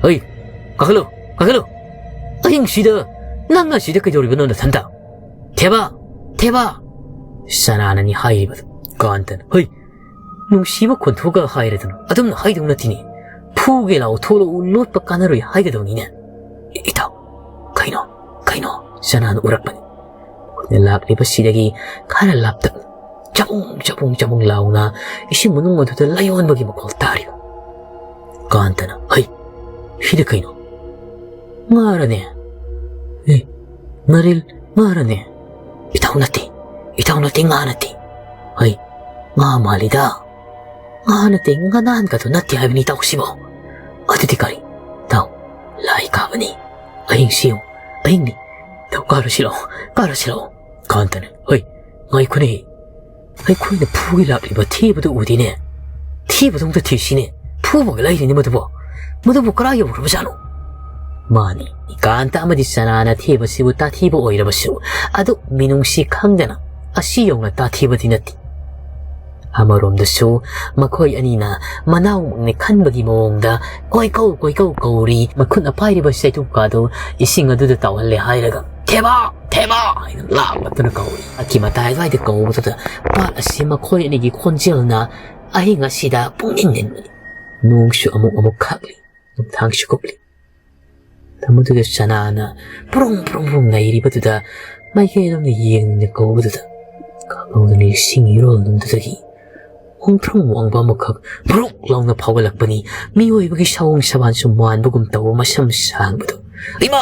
ꯍꯣꯏ, ꯀꯥꯈꯠꯂꯨ, ꯀꯥꯈꯠꯂꯨ꯫ ꯑꯍꯤꯡꯁꯤꯗ ꯅꯪꯅ ꯁꯤꯗ ꯀꯩꯗꯧꯔꯤꯕꯅꯣ ꯅꯊꯟꯇ? ꯊꯦꯕ, ꯊꯦꯕ!" ꯆꯅꯥꯅꯅꯤ ꯍꯥꯏꯔꯤꯕꯗꯨ꯫ ꯀꯥꯟꯇꯅ, "ꯍꯣꯏ, ꯅꯨꯡꯁꯤꯕ ꯈꯣꯟꯊꯣꯛꯀ ꯍꯥꯏꯔꯗꯅ ꯑꯗꯨꯝꯅ ꯍꯥꯏꯗꯧ ꯅꯠꯇꯦꯅꯦ꯫ ꯐꯨꯒꯦ ꯂꯥꯎ ꯊꯣꯛꯂꯛꯎ, ꯂꯣꯠꯄ ꯀꯥꯟꯅꯔꯣꯏ ꯍꯥꯏꯒꯗꯧꯅꯤꯅꯦ꯫ ꯏ-, ꯏꯇꯥꯎ, ꯀꯩꯅꯣ, ꯀꯩꯅꯣ?" ꯆꯅꯥꯅ ꯎꯔꯛꯄꯅꯤ꯫ ꯈꯨꯠꯅ ꯂꯥꯛꯂꯤꯕꯁꯤꯗꯒꯤ ꯈꯔ ꯂꯥꯞꯇꯛꯅ ꯆꯕꯨꯡ, ꯆꯕꯨꯡ, ꯆꯕꯨꯡ ꯂꯥꯎꯅ ꯏꯁꯤꯡ ꯃꯅꯨꯡ ꯑꯗꯨꯗ ꯂꯥꯏꯑꯣꯟꯕꯒꯤ ꯃꯈꯣꯜ ꯇꯥꯔꯤꯕ꯫ ꯀꯥꯟꯇꯅ, "ꯍꯩ, ꯁꯤꯗ ꯀꯩꯅꯣ?" "ꯉꯥꯔꯅꯦ?" "ꯑꯦ, ꯉꯥꯔꯦꯜ, ꯉꯥꯔꯅꯦ?" "ꯏꯇꯥꯎ ꯅꯠꯇꯦ, ꯏꯇꯥꯎ ꯅꯠꯇꯦ, ꯉꯥ ꯅꯠꯇꯦ꯫ ꯍꯩ, ꯉꯥ ꯃꯥꯜꯂꯤꯗ꯫ ꯉꯥ ꯅꯠꯇꯦ, ꯉꯥꯅꯥꯟꯒꯗꯣ ꯅꯠꯇꯦ ꯍꯥꯏꯕꯅꯤ ꯏꯇꯥꯎꯁꯤꯕꯣ꯫ ꯑꯗꯨꯗꯤ ꯀꯔꯤ? ꯏꯇꯥꯎ, ꯂꯥꯏ ꯀꯥꯕꯅꯤ꯫ ꯑꯍꯤꯡꯁꯤ ꯌꯦꯡꯉꯨ, ꯑꯍꯤꯡꯅꯤ꯫ ꯏꯇꯥꯎ, ꯀꯥꯔꯨꯁꯤ ꯂꯥꯛꯑꯣ, ꯀꯥꯔꯨꯁꯤ ꯂꯥꯛꯑꯣ꯫" ꯀꯥꯟꯇꯅ, "ꯍꯣꯏ, ꯉꯥꯏꯈꯣꯅꯦ꯫ ꯑꯩꯈꯣꯏꯅ ꯐꯨꯒꯦ ꯂꯥꯛꯂꯤꯕ ꯊꯦꯕꯗꯨ ꯎꯗꯦꯅꯦ꯫ ꯊꯦꯕꯗꯣ ꯑꯝꯇ ꯊꯤꯁꯤꯅꯦ꯫ ꯐꯨꯕꯒ ꯂꯥꯏꯔꯤꯅꯦ ꯃꯗꯨꯕꯣ꯫ ꯃꯗꯨꯕꯨ ꯀꯔꯥꯏ ꯌꯧꯈ꯭ꯔꯕꯖꯥꯠꯅꯣ?" ꯃꯥꯅꯤ, ꯀꯥꯟꯇ ꯑꯃꯗꯤ ꯆꯅꯥꯅ ꯊꯦꯕꯁꯤꯕꯨ ꯇꯥꯊꯤꯕ ꯑꯣꯏꯔꯕꯁꯨ, ꯑꯗꯨ ꯃꯤꯅꯨꯡꯁꯤ ꯈꯪꯗꯅ ꯑꯁꯤ ꯌꯧꯅ ꯇꯥꯊꯤꯕꯗꯤ ꯅꯠꯇꯦ꯫ ꯑꯃꯔꯣꯝꯗꯁꯨ ꯃꯈꯣꯏ ꯑꯅꯤꯅ ꯃꯅꯥꯎꯃꯛꯅꯤ ꯈꯟꯕꯒꯤ ꯃꯑꯣꯡꯗ ꯀꯣꯏꯀꯧ ꯀꯣꯏꯀꯧ ꯀꯧꯔꯤ꯫ ꯃꯈꯨꯠꯅ ꯄꯥꯏꯔꯤꯕ ꯆꯩꯇꯨꯞꯀꯥꯗꯨ ꯏꯁꯤꯡ ꯑꯗꯨꯗ ꯇꯥꯎꯍꯜꯂꯦ ꯍꯥꯏꯔꯒ, "ꯊꯦꯕ! ꯊꯦꯕ!" ꯍꯥꯏꯅ ꯂꯥꯎꯔꯛꯇꯨꯅ ꯀꯧꯔꯤ꯫ ꯃꯇꯥꯏ ꯑꯗꯨꯋꯥꯏꯗ ꯀꯧꯕꯗꯨꯗ ꯄꯥꯠ ꯑꯁꯤ ꯃꯈꯣꯏ ꯑꯅꯤꯒꯤ ꯈꯣꯟꯖꯦꯜꯅ ꯑꯍꯤꯡ ꯑꯁꯤꯗ ꯄꯨꯡꯅꯤꯟ ꯅꯤꯟꯕꯅꯤ꯫ ꯅꯣꯡꯁꯨ ꯑꯃꯨꯛ ꯑꯃꯨꯛ ꯈꯥꯛꯂꯤ, ꯅꯨꯡꯊꯥꯡꯁꯨ ꯀꯨꯞꯂꯤ꯫ ꯃꯗꯨꯗ ꯆꯅꯥꯅ ꯄ꯭ꯔꯨꯡ ꯄ꯭ꯔꯨꯡ ꯄ꯭ꯔꯨꯡ ꯅꯩꯔꯤꯕꯗꯨꯗ ꯃꯥꯏꯀꯩ ꯑꯗꯣꯝꯗ ꯌꯦꯡꯗꯨꯅ ꯀꯧꯕꯗꯨꯗ ꯈꯪꯍꯧꯗꯅ ꯏꯁꯤꯡ ꯏꯔꯣꯜ ꯅꯨꯡꯗꯨꯗꯒꯤ ꯈꯣꯡꯊ꯭ꯔꯨꯝ ꯋꯥꯡꯕ ꯑꯃꯈꯛ ꯕ꯭ꯔꯨꯛ ꯂꯥꯎꯅ ꯐꯥꯎꯒꯠꯂꯛꯄꯅꯤ꯫ ꯃꯤꯑꯣꯏꯕꯒꯤ ꯁꯑꯣꯡ ꯁꯕꯥꯟꯁꯨ ꯃꯥꯟꯕꯒꯨꯝ ꯇꯧꯕ ꯃꯁꯝ ꯁꯥꯡꯕꯗꯨ ꯏꯃꯥ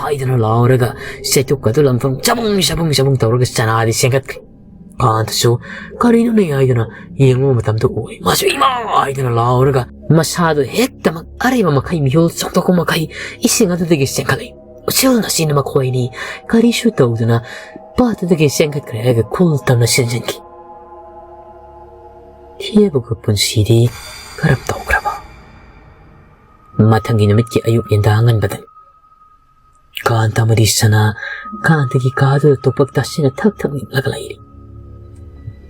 ꯍꯥꯏꯗꯨꯅ ꯂꯥꯎꯔꯒ ꯆꯩꯇꯨꯛ ꯑꯗꯨ ꯂꯪꯐꯝ ꯆꯕꯨꯡ ꯆꯕꯨꯡ ꯆꯕꯨꯡ ꯇꯧꯔꯒ ꯆꯅꯥꯗꯤ ꯆꯦꯟꯈꯠꯈ꯭ꯔꯦ꯫ ꯀꯥꯟꯇꯁꯨ ꯀꯔꯤꯅꯣꯅꯦ ꯍꯥꯏꯗꯨꯅ ꯌꯦꯡꯂꯨꯕ ꯃꯇꯝꯗ ꯎꯏ꯫ ꯃꯥꯁꯨ ꯏꯃꯥ ꯍꯥꯏꯗꯨꯅ ꯂꯥꯎꯔꯒ ꯃꯁꯥꯗꯨ ꯍꯦꯛꯇꯃꯛ ꯑꯔꯩꯕ ꯃꯈꯩ ꯃꯤꯍꯨꯜ ꯆꯣꯡꯊꯣꯛꯄ ꯃꯈꯩ ꯏꯁꯤꯡ ꯑꯗꯨꯗꯒꯤ ꯆꯦꯟꯈꯠꯂꯛꯏ꯫ ꯎꯆꯤꯜ ꯑꯁꯤꯅ ꯃꯈꯣꯏ ꯑꯅꯤ ꯀꯔꯤꯁꯨ ꯇꯧꯗꯨꯅ ꯄꯥꯠꯇꯨꯗꯒꯤ ꯆꯦꯟꯈꯠꯈ꯭ꯔꯦ ꯍꯥꯏꯔꯒ ꯈꯨꯜ ꯇꯝꯅ ꯆꯦꯟꯁꯤꯟꯈꯤ꯫ ꯊꯦꯕꯒ ꯄꯨꯟꯁꯤꯗꯤ ꯀꯔꯝ ꯇꯧꯈ꯭ꯔꯕ? ꯃꯊꯪꯒꯤ ꯅꯨꯃꯤꯠꯀꯤ ꯑꯌꯨꯛ ꯌꯦꯟꯗꯥ ꯉꯟꯕꯗ ꯀꯥꯟꯇ ꯑꯃꯗꯤ ꯁꯅꯥ ꯀꯥꯟꯇꯒꯤ ꯀꯥꯗꯨꯗ ꯇꯣꯄꯛ ꯇꯥꯁꯤꯟꯅ ꯊꯛ ꯊꯛ ꯅꯤꯛꯂꯒ ꯂꯩꯔꯤ꯫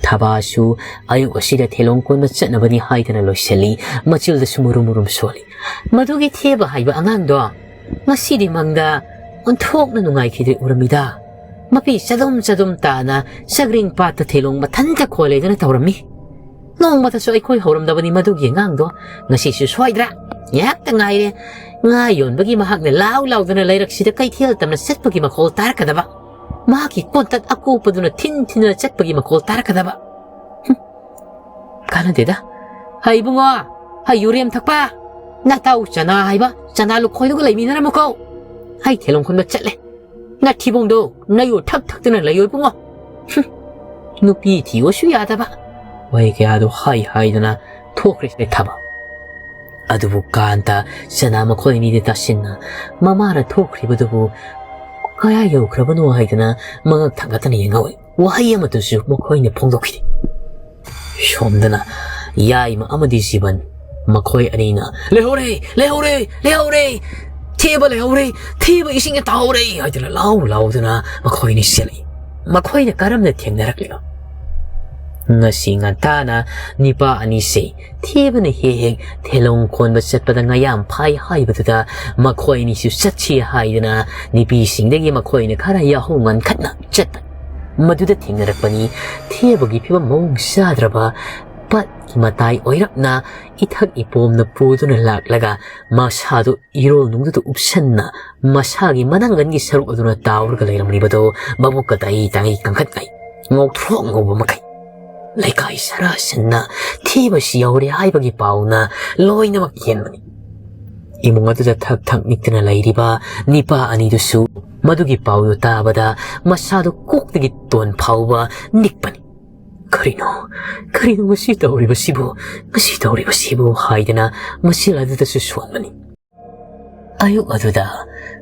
ꯊꯕꯥꯁꯨ ꯑꯌꯨꯛ ꯑꯁꯤꯗ ꯊꯦꯂꯣꯡ ꯀꯣꯟꯕ ꯆꯠꯅꯕꯅꯤ ꯍꯥꯏꯗꯅ ꯂꯣꯏꯁꯤꯜꯂꯤ꯫ ꯃꯆꯤꯜꯗꯁꯨ ꯃꯨꯔꯨꯝ ꯃꯨꯔꯨꯝ ꯁꯣꯜꯂꯤ꯫ ꯃꯗꯨꯒꯤ ꯊꯦꯕ ꯍꯥꯏꯕ ꯑꯉꯥꯡꯗꯣ ꯉꯁꯤꯗꯤ ꯃꯪꯗ ꯑꯣꯟꯊꯣꯛꯅ ꯅꯨꯡꯉꯥꯏꯈꯤꯗ꯭ꯔꯦ ꯎꯔꯝꯃꯤꯗ꯫ ꯃꯄꯤ ꯆꯗꯨꯝ ꯆꯗꯨꯝ ꯇꯥꯅ ꯆꯒ꯭ꯔꯤꯡ ꯄꯥꯠꯇ ꯊꯦꯂꯣꯡ ꯃꯊꯟꯇ ꯈꯣꯜꯂꯦꯗꯅ ꯇꯧꯔꯝꯃꯤ꯫ ꯅꯣꯡꯃꯇꯁꯨ ꯑꯩꯈꯣꯏ ꯍꯧꯔꯝꯗꯕꯅꯤ ꯃꯗꯨꯒꯤ ꯑꯉꯥꯡꯗꯣ꯫ ꯉꯁꯤꯁꯨ ꯁꯣꯏꯗ꯭ꯔꯥ? ꯉꯥꯏꯍꯥꯛꯇ ꯉꯥꯏꯔꯦ꯫ ꯉꯥ ꯌꯣꯟꯕꯒꯤ ꯃꯍꯥꯛꯅ ꯂꯥꯎ ꯂꯥꯎꯗꯅ ꯂꯩꯔꯛꯁꯤꯗ ꯀꯩꯊꯦꯜ ꯇꯝꯅ ꯆꯠꯄꯒꯤ ꯃꯈꯣꯜ ꯇꯥꯔꯛꯀꯗꯕ꯫ ꯃꯍꯥꯛꯀꯤ ꯀꯣꯟꯇꯛ ꯑꯀꯨꯞꯄꯗꯨꯅ ꯊꯤꯟ ꯊꯤꯟꯗꯨꯅ ꯆꯠꯄꯒꯤ ꯃꯈꯣꯜ ꯇꯥꯔꯛꯀꯗꯕ꯫ ꯍꯨꯝ꯫ ꯀꯥꯟꯅꯗꯦꯗ꯫ ꯍꯩ ꯏꯕꯨꯡꯉꯣ, ꯍꯩ ꯌꯨꯔꯦꯝ ꯊꯛꯄ꯫ ꯅꯇꯥꯎ ꯆꯅꯥ ꯍꯥꯏꯕ ꯆꯅꯥ ꯂꯨꯈꯣꯏꯗꯨꯒ ꯂꯩꯃꯤꯟꯅꯔꯝꯃꯨꯀꯣ꯫ ꯍꯩ ꯊꯦꯂꯣꯡ ꯈꯨꯟꯕ ꯆꯠꯂꯦ꯫ ꯅꯊꯤꯕꯣꯡꯗꯣ ꯅꯌꯨ ꯊꯛ ꯊꯛꯇꯨꯅ ꯂꯩꯌꯣ ꯏꯕꯨꯡꯉꯣ꯫ ꯍꯨꯝ꯫ ꯅꯨꯄꯤ ꯊꯤꯌꯣꯁꯨ ꯌꯥꯗꯕ꯫ ꯋꯥꯍꯩ ꯀꯌꯥꯗꯨ ꯍꯥꯏ ꯍꯥꯏꯗꯨꯅ ꯊꯣꯛꯈ꯭ꯔꯦ ꯊꯕ꯫ ꯑꯗꯨꯕꯨ ꯀꯥꯟꯇ ꯆꯅꯥ ꯃꯈꯣꯏ ꯑꯅꯤꯗ ꯇꯥꯁꯤꯟꯅ ꯃꯃꯥꯅ ꯊꯣꯛꯈ꯭ꯔꯤꯕꯗꯨꯕꯨ ꯀꯌꯥ ꯌꯧꯈ꯭ꯔꯕꯅꯣ ꯍꯥꯏꯗꯨꯅ ꯃꯉꯛ ꯊꯥꯡꯒꯠꯇꯅ ꯌꯦꯡꯍꯧꯏ꯫ ꯋꯥꯍꯩ ꯑꯃꯠꯇꯁꯨ ꯃꯈꯣꯏꯅ ꯐꯣꯡꯗꯣꯛꯈꯤꯗꯦ꯫ ꯁꯣꯝꯗꯅ ꯌꯥꯏꯃ ꯑꯃꯗꯤ ꯖꯤꯕꯟ ꯃꯈꯣꯏ ꯑꯅꯤꯅ "ꯂꯩꯍꯧꯔꯦ, ꯂꯩꯍꯧꯔꯦ, ꯂꯩꯍꯧꯔꯦ! ꯊꯦꯕ ꯂꯩꯍꯧꯔꯦ! ꯊꯦꯕ ꯏꯁꯤꯡꯗ ꯇꯥꯍꯧꯔꯦ!" ꯍꯥꯏꯗꯨꯅ ꯂꯥꯎ ꯂꯥꯎꯗꯨꯅ ꯃꯈꯣꯏ ꯑꯅꯤ ꯆꯦꯜꯂꯛꯏ꯫ ꯃꯈꯣꯏꯅ ꯀꯔꯝꯅ ꯊꯦꯡꯅꯔꯛꯂꯤꯅꯣ? ꯉꯁꯤ ꯉꯟꯇꯥꯅ ꯅꯤꯄꯥ ꯑꯅꯤꯁꯦ ꯊꯦꯕꯅ ꯍꯦꯛ ꯍꯦꯛ ꯊꯦꯂꯣꯡ ꯈꯣꯟꯕ ꯆꯠꯄꯗ ꯉꯥꯌꯥꯝ ꯐꯥꯏ ꯍꯥꯏꯕꯗꯨꯗ ꯃꯈꯣꯏ ꯑꯅꯤꯁꯨ ꯆꯠꯁꯤ ꯍꯥꯏꯗꯨꯅ ꯅꯨꯄꯤꯁꯤꯡꯗꯒꯤ ꯃꯈꯣꯏꯅ ꯈꯔ ꯌꯥꯍꯧ ꯉꯟꯈꯠꯅ ꯆꯠꯄ꯫ ꯃꯗꯨꯗ ꯊꯦꯡꯅꯔꯛꯄꯅꯤ ꯊꯦꯕꯒꯤ ꯐꯤꯕꯝ ꯃꯑꯣꯡ ꯆꯥꯗ꯭ꯔꯕ ꯄꯠꯀꯤ ꯃꯇꯥꯏ ꯑꯣꯏꯔꯞꯅ ꯏꯊꯛ ꯏꯄꯣꯝꯅ ꯄꯨꯗꯨꯅ ꯂꯥꯛꯂꯒ ꯃꯁꯥꯗꯨ ꯏꯔꯣꯜꯅꯨꯡꯗꯨꯗ ꯎꯞꯁꯟꯅ ꯃꯁꯥꯒꯤ ꯃꯅꯪꯒꯟꯒꯤ ꯁꯔꯨꯛ ꯑꯗꯨꯅ ꯇꯥꯎꯔꯒ ꯂꯩꯔꯝꯂꯤꯕꯗꯨ ꯃꯕꯨꯛꯀ ꯇꯥꯏ ꯇꯥꯏ ꯀꯟꯈꯠꯅꯩ꯫ ꯉꯧꯊ꯭ꯔꯣꯛ ꯉꯧꯕ ꯃꯈꯩ꯫ ꯂꯩꯀꯥꯏ ꯁꯔꯥ ꯁꯟꯅ ꯊꯤꯕꯁꯤ ꯌꯧꯔꯦ ꯍꯥꯏꯕꯒꯤ ꯄꯥꯎꯅ ꯂꯣꯏꯅꯃꯛ ꯍꯦꯟꯕꯅꯤ꯫ ꯏꯃꯨꯡ ꯑꯗꯨꯗ ꯊꯛ ꯊꯛ ꯅꯤꯛꯇꯅ ꯂꯩꯔꯤꯕ ꯅꯤꯄꯥ ꯑꯅꯤꯗꯨꯁꯨ ꯃꯗꯨꯒꯤ ꯄꯥꯎꯗꯨ ꯇꯥꯕꯗ ꯃꯁꯥꯗꯨ ꯀꯣꯛꯇꯒꯤ ꯇꯣꯟ ꯐꯥꯎꯕ ꯅꯤꯛꯄꯅꯤ꯫ "ꯀꯔꯤꯅꯣ, ꯀꯔꯤꯅꯣ ꯉꯁꯤ ꯇꯧꯔꯤꯕꯁꯤꯕꯨ, ꯉꯁꯤ ꯇꯧꯔꯤꯕꯁꯤꯕꯨ?" ꯍꯥꯏꯗꯅ ꯃꯆꯤꯜ ꯑꯗꯨꯗꯁꯨ ꯁꯣꯟꯕꯅꯤ꯫ ꯑꯌꯨꯛ ꯑꯗꯨꯗ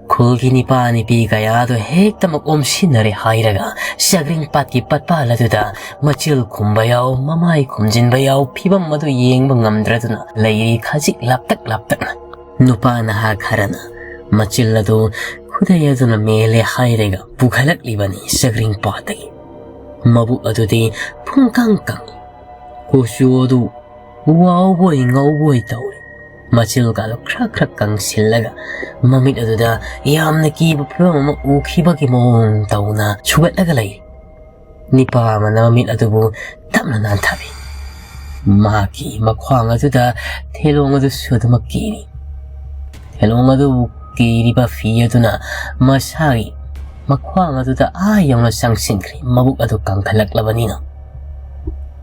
ꯈꯨꯜꯒꯤ ꯅꯤꯄꯥ ꯅꯤꯄꯤ ꯀꯌꯥꯗꯣ ꯍꯦꯛꯇꯃꯛ ꯑꯣꯝꯁꯤꯟꯅꯔꯦ ꯍꯥꯏꯔꯒ ꯆꯒ꯭ꯔꯤꯡ ꯄꯥꯠꯀꯤ ꯄꯠꯄꯥꯜ ꯑꯗꯨꯗ ꯃꯆꯤꯜ ꯈꯨꯝꯕ ꯌꯥꯎ, ꯃꯃꯥꯏ ꯈꯨꯝꯖꯤꯟꯕ ꯌꯥꯎ, ꯐꯤꯕꯝ ꯑꯗꯨ ꯌꯦꯡꯕ ꯉꯝꯗ꯭ꯔꯗꯨꯅ ꯂꯩꯔꯤ ꯈꯖꯤꯛ ꯂꯥꯞꯇꯛ ꯂꯥꯞꯇꯛꯅ꯫ ꯅꯨꯄꯥ ꯅꯍꯥ ꯈꯔꯅ ꯃꯆꯤꯜ ꯑꯗꯨ ꯈꯨꯗꯩ ꯑꯗꯨꯅ ꯃꯦꯜꯂꯦ ꯍꯥꯏꯔꯒ ꯄꯨꯈꯠꯂꯛꯂꯤꯕꯅꯤ ꯆꯒ꯭ꯔꯤꯡ ꯄꯥꯠꯇꯒꯤ꯫ ꯃꯕꯨꯛ ꯑꯗꯨꯗꯤ ꯄꯨꯡꯀꯪ ꯀꯪꯏ꯫ ꯀꯨꯆꯨ ꯑꯗꯨ ꯋꯥꯎꯕꯣꯏ ꯉꯧꯕꯣꯏ ꯇꯧꯏ꯫ ꯃꯆꯤꯜꯒꯗꯨ ꯈ꯭ꯔꯛ ꯈ꯭ꯔꯛ ꯀꯪꯁꯤꯜꯂꯒ ꯃꯃꯤꯠ ꯑꯗꯨꯗ ꯌꯥꯝꯅ ꯀꯤꯕ ꯐꯤꯚꯝ ꯑꯃ ꯎꯈꯤꯕꯒꯤ ꯃꯑꯣꯡ ꯇꯧꯅ ꯁꯨꯒꯠꯂꯒ ꯂꯩ꯫ ꯅꯤꯄꯥ ꯑꯃꯅ ꯃꯃꯤꯠ ꯑꯗꯨꯕꯨ ꯇꯞꯅ ꯅꯥꯟꯊꯕꯤ꯫ ꯃꯍꯥꯛꯀꯤ ꯃꯈ꯭ꯋꯥꯡ ꯑꯗꯨꯗ ꯊꯦꯂꯣꯡ ꯑꯗꯨꯁꯨ ꯑꯗꯨꯃꯛ ꯀꯤꯔꯤ꯫ ꯊꯦꯂꯣꯡ ꯑꯗꯨꯕꯨ ꯀꯤꯔꯤꯕ ꯐꯤ ꯑꯗꯨꯅ ꯃꯁꯥꯒꯤ ꯃꯈ꯭ꯋꯥꯡ ꯑꯗꯨꯗ ꯑꯥ ꯌꯧꯅ ꯆꯪꯁꯤꯟꯈ꯭ꯔꯦ, ꯃꯕꯨꯛ ꯑꯗꯨ ꯀꯪꯈꯠꯂꯛꯂꯕꯅꯤꯅ꯫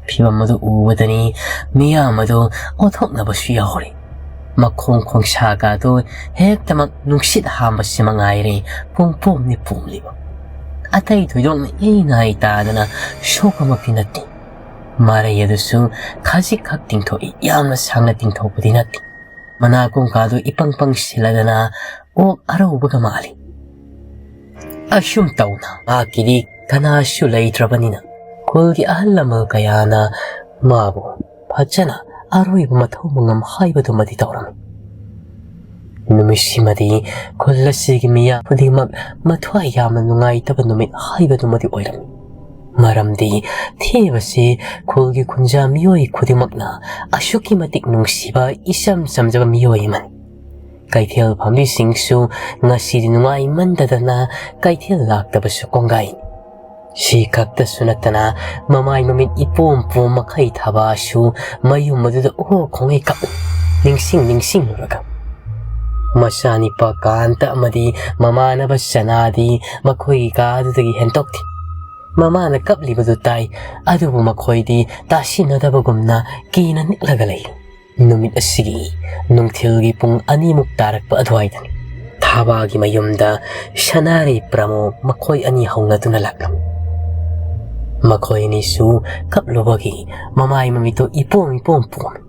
ꯐꯤꯚꯝ ꯑꯗꯨ ꯎꯕꯗꯅꯤ ꯃꯤꯌꯥꯝ ꯑꯗꯨ ꯑꯣꯊꯣꯛꯅꯕꯁꯨ ꯌꯥꯎꯔꯤ꯫ ꯃꯈꯣꯡ ꯈꯣꯡꯁꯥꯒ ꯑꯗꯨ ꯍꯦꯛꯇꯃꯛ ꯅꯨꯡꯁꯤꯠ ꯍꯥꯝꯕꯁꯤ ꯃꯉꯥꯏꯔꯦ ꯄꯨꯡꯄꯣꯝꯅꯤ ꯄꯣꯝꯂꯤꯕ꯫ ꯑꯇꯩ ꯊꯣꯏꯗꯣꯛꯅ ꯏꯅꯥꯏ ꯇꯥꯗꯅ ꯁꯣꯛꯄꯃꯛꯇꯤ ꯅꯠꯇꯦ꯫ ꯃꯔꯩ ꯑꯗꯨꯁꯨ ꯈꯖꯤꯛꯈꯛ ꯇꯤꯡꯊꯣꯛꯏ, ꯌꯥꯝꯅ ꯁꯥꯡꯅ ꯇꯤꯡꯊꯣꯛꯄꯗꯤ ꯅꯠꯇꯦ꯫ ꯃꯅꯥ ꯀꯣꯡꯀꯥꯗꯨ ꯏꯄꯪ ꯄꯪ ꯁꯤꯜꯂꯗꯅ ꯑꯣꯛ ꯑꯔꯧꯕꯒ ꯃꯥꯜꯂꯤ꯫ ꯑꯁꯨꯝ ꯇꯧꯅ ꯃꯍꯥꯛꯀꯤꯗꯤ ꯀꯅꯥꯁꯨ ꯂꯩꯇ꯭ꯔꯕꯅꯤꯅ ꯈꯨꯜꯒꯤ ꯑꯍꯜ ꯂꯃꯟ ꯀꯌꯥꯅ ꯃꯥꯕꯨ ꯐꯖꯅ ꯑꯔꯣꯏꯕ ꯃꯊꯧ ꯃꯉꯝ ꯍꯥꯏꯕꯗꯨꯃꯗꯤ ꯇꯧꯔꯝꯃꯤ꯫ ꯅꯨꯃꯤꯠꯁꯤꯃꯗꯤ ꯈꯨꯜ ꯑꯁꯤꯒꯤ ꯃꯤꯌꯥꯝ ꯈꯨꯗꯤꯡꯃꯛ ꯃꯊ꯭ꯋꯥꯏ ꯌꯥꯝꯅ ꯅꯨꯡꯉꯥꯏꯇꯕ ꯅꯨꯃꯤꯠ ꯍꯥꯏꯕꯗꯨꯃꯗꯤ ꯑꯣꯏꯔꯝꯃꯤ꯫ ꯃꯔꯝꯗꯤ ꯊꯦꯕꯁꯤ ꯈꯨꯜꯒꯤ ꯈꯨꯟꯖꯥ ꯃꯤꯑꯣꯏ ꯈꯨꯗꯤꯡꯃꯛꯅ ꯑꯁꯨꯛꯀꯤ ꯃꯇꯤꯛ ꯅꯨꯡꯁꯤꯕ ꯏꯆꯝ ꯆꯝꯖꯕ ꯃꯤꯑꯣꯏ ꯑꯃꯅꯤ꯫ ꯀꯩꯊꯦꯜ ꯐꯝꯕꯤꯁꯤꯡꯁꯨ ꯉꯁꯤꯗꯤ ꯅꯨꯡꯉꯥꯏꯃꯟꯗꯗꯅ ꯀꯩꯊꯦꯜ ꯂꯥꯛꯇꯕꯁꯨ ꯀꯣꯡꯒꯥꯏꯅꯤ꯫ ꯁꯤ ꯈꯛꯇꯁꯨ ꯅꯠꯇꯅ ꯃꯃꯥꯏ ꯃꯃꯤꯠ ꯏꯄꯣꯝ ꯄꯣꯝ ꯃꯈꯩ ꯊꯥꯕꯁꯨ ꯃꯌꯨꯝ ꯑꯗꯨꯗ ꯑꯣ ꯈꯣꯡꯉꯩ ꯀꯞ ꯅꯤꯡꯁꯤꯡ ꯅꯤꯡꯁꯤꯡꯂꯨꯔꯒ꯫ ꯃꯆꯥꯅꯤꯄꯥ ꯀꯥꯟꯇ ꯑꯃꯗꯤ ꯃꯃꯥꯟꯅꯕ ꯆꯅꯥꯗꯤ ꯃꯈꯣꯏꯒꯤ ꯀꯥ ꯑꯗꯨꯗꯒꯤ ꯍꯦꯟꯇꯣꯛꯇꯦ꯫ ꯃꯃꯥꯅ ꯀꯞꯂꯤꯕꯗꯨ ꯇꯥꯏ, ꯑꯗꯨꯕꯨ ꯃꯈꯣꯏꯗꯤ ꯇꯥꯁꯤꯟꯅꯗꯕꯒꯨꯝꯅ ꯀꯤꯅ ꯅꯤꯛꯂꯒ ꯂꯩ꯫ ꯅꯨꯃꯤꯠ ꯑꯁꯤꯒꯤ ꯅꯨꯡꯊꯤꯜꯒꯤ ꯄꯨꯡ ꯑꯅꯤꯃꯨꯛ ꯇꯥꯔꯛꯄ ꯑꯗꯨꯋꯥꯏꯗꯅꯤ꯫ ꯊꯥꯕꯥꯒꯤ ꯃꯌꯨꯝꯗ ꯁꯅꯥꯔꯩ ꯄ꯭ꯔꯃꯣ ꯃꯈꯣꯏ ꯑꯅꯤ ꯍꯧꯅꯗꯨꯅ ꯂꯥꯛꯂꯝꯃꯤ꯫ ꯃꯈꯣꯏ ꯑꯅꯤꯁꯨ ꯀꯞꯂꯨꯕꯒꯤ ꯃꯃꯥꯏ ꯃꯃꯤꯠꯇꯨ ꯏꯄꯣꯝ ꯏꯄꯣꯝ ꯄꯣꯝꯃꯤ꯫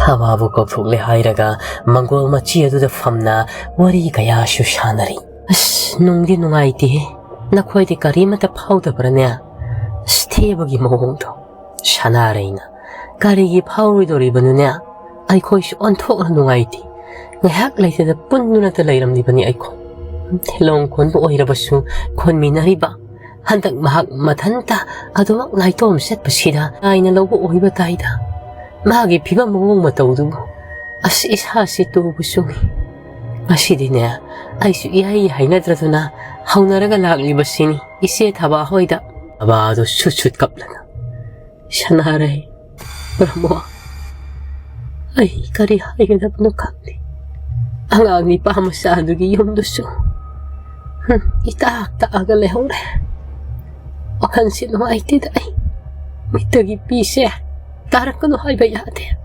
ꯊꯥꯕꯥꯕꯨ ꯀꯧꯊꯣꯛꯂꯦ ꯍꯥꯏꯔꯒ ꯃꯪꯒꯣꯜ ꯃꯆꯤ ꯑꯗꯨꯗ ꯐꯝꯅ ꯋꯥꯔꯤ ꯀꯌꯥꯁꯨ ꯁꯥꯟꯅꯔꯤ꯫ "ꯑꯁ, ꯅꯨꯡꯗꯤ ꯅꯨꯡꯉꯥꯏꯇꯦꯍꯦ꯫ ꯅꯈꯣꯏꯗꯤ ꯀꯔꯤꯃꯠꯇ ꯐꯥꯎꯗꯕ꯭ꯔꯅꯦ? ꯑꯁ, ꯊꯦꯕꯒꯤ ꯃꯑꯣꯡꯗꯣ꯫" ꯁꯅꯥꯔꯩꯅ, "ꯀꯔꯤꯒꯤ ꯐꯥꯎꯔꯣꯏꯗꯣꯔꯤꯕꯅꯣꯅꯦ? ꯑꯩꯈꯣꯏꯁꯨ ꯑꯣꯟꯊꯣꯛꯅ ꯅꯨꯡꯉꯥꯏꯇꯦ꯫ ꯉꯥꯏꯍꯥꯛ ꯂꯩꯇꯅ ꯄꯨꯟꯗꯨꯅꯇ ꯂꯩꯔꯝꯂꯤꯕꯅꯤ ꯑꯩꯈꯣꯏ꯫ ꯊꯤꯂꯣꯡ ꯈꯣꯟꯕ ꯑꯣꯏꯔꯕꯁꯨ ꯈꯣꯟꯃꯤꯟꯅꯔꯤꯕ꯫ ꯍꯟꯗꯛ ꯃꯍꯥꯛ ꯃꯊꯟꯇ ꯑꯗꯨꯃꯛ ꯅꯥꯏꯇꯣꯝ ꯆꯠꯄꯁꯤꯗ ꯂꯥꯏꯅ ꯂꯧꯕ ꯑꯣꯏꯕ ꯇꯥꯏꯗ꯫ ꯃꯥꯒꯤ ꯐꯤꯕꯝ ꯃꯑꯣꯡ ꯃꯇꯧꯗꯨꯕꯨ꯫ ꯑꯁ, ꯏꯁꯥꯁꯤ ꯇꯨꯕꯨ ꯆꯨꯡꯏ꯫ ꯉꯁꯤꯗꯤꯅꯦ, ꯑꯩꯁꯨ ꯏꯍꯩ ꯍꯩꯅꯗ꯭ꯔꯗꯨꯅ ꯍꯧꯅꯔꯒ ꯂꯥꯛꯂꯤꯕꯁꯤꯅꯤ ꯏꯆꯦ ꯊꯥꯕꯥ ꯍꯣꯏꯗ꯫" ꯊꯥꯕꯥꯗꯨ ꯁꯨꯠ ꯁꯨꯠ ꯀꯞꯂꯒ, "ꯁꯅꯥꯔꯩ, ꯄ꯭ꯔꯃꯣ, ꯑꯩ ꯀꯔꯤ ꯍꯥꯏꯒꯗꯕꯅꯣ ꯈꯪꯗꯦ꯫ ꯑꯉꯥꯡ ꯅꯤꯄꯥ ꯃꯆꯥꯗꯨꯒꯤ ꯌꯨꯝꯗꯨꯁꯨ, ꯍꯨꯝ, ꯏꯇꯥꯛ ꯇꯥꯛꯑꯒ ꯂꯩꯍꯧꯔꯦ꯫ ꯋꯥꯈꯜꯁꯤ ꯅꯨꯡꯉꯥꯏꯇꯦꯗ ꯑꯩ꯫ ꯃꯤꯠꯇꯒꯤ ꯄꯤꯁꯦ ꯇꯥꯔꯛꯀꯅꯨ ꯍꯥꯏꯕ ꯌꯥꯗꯦ꯫"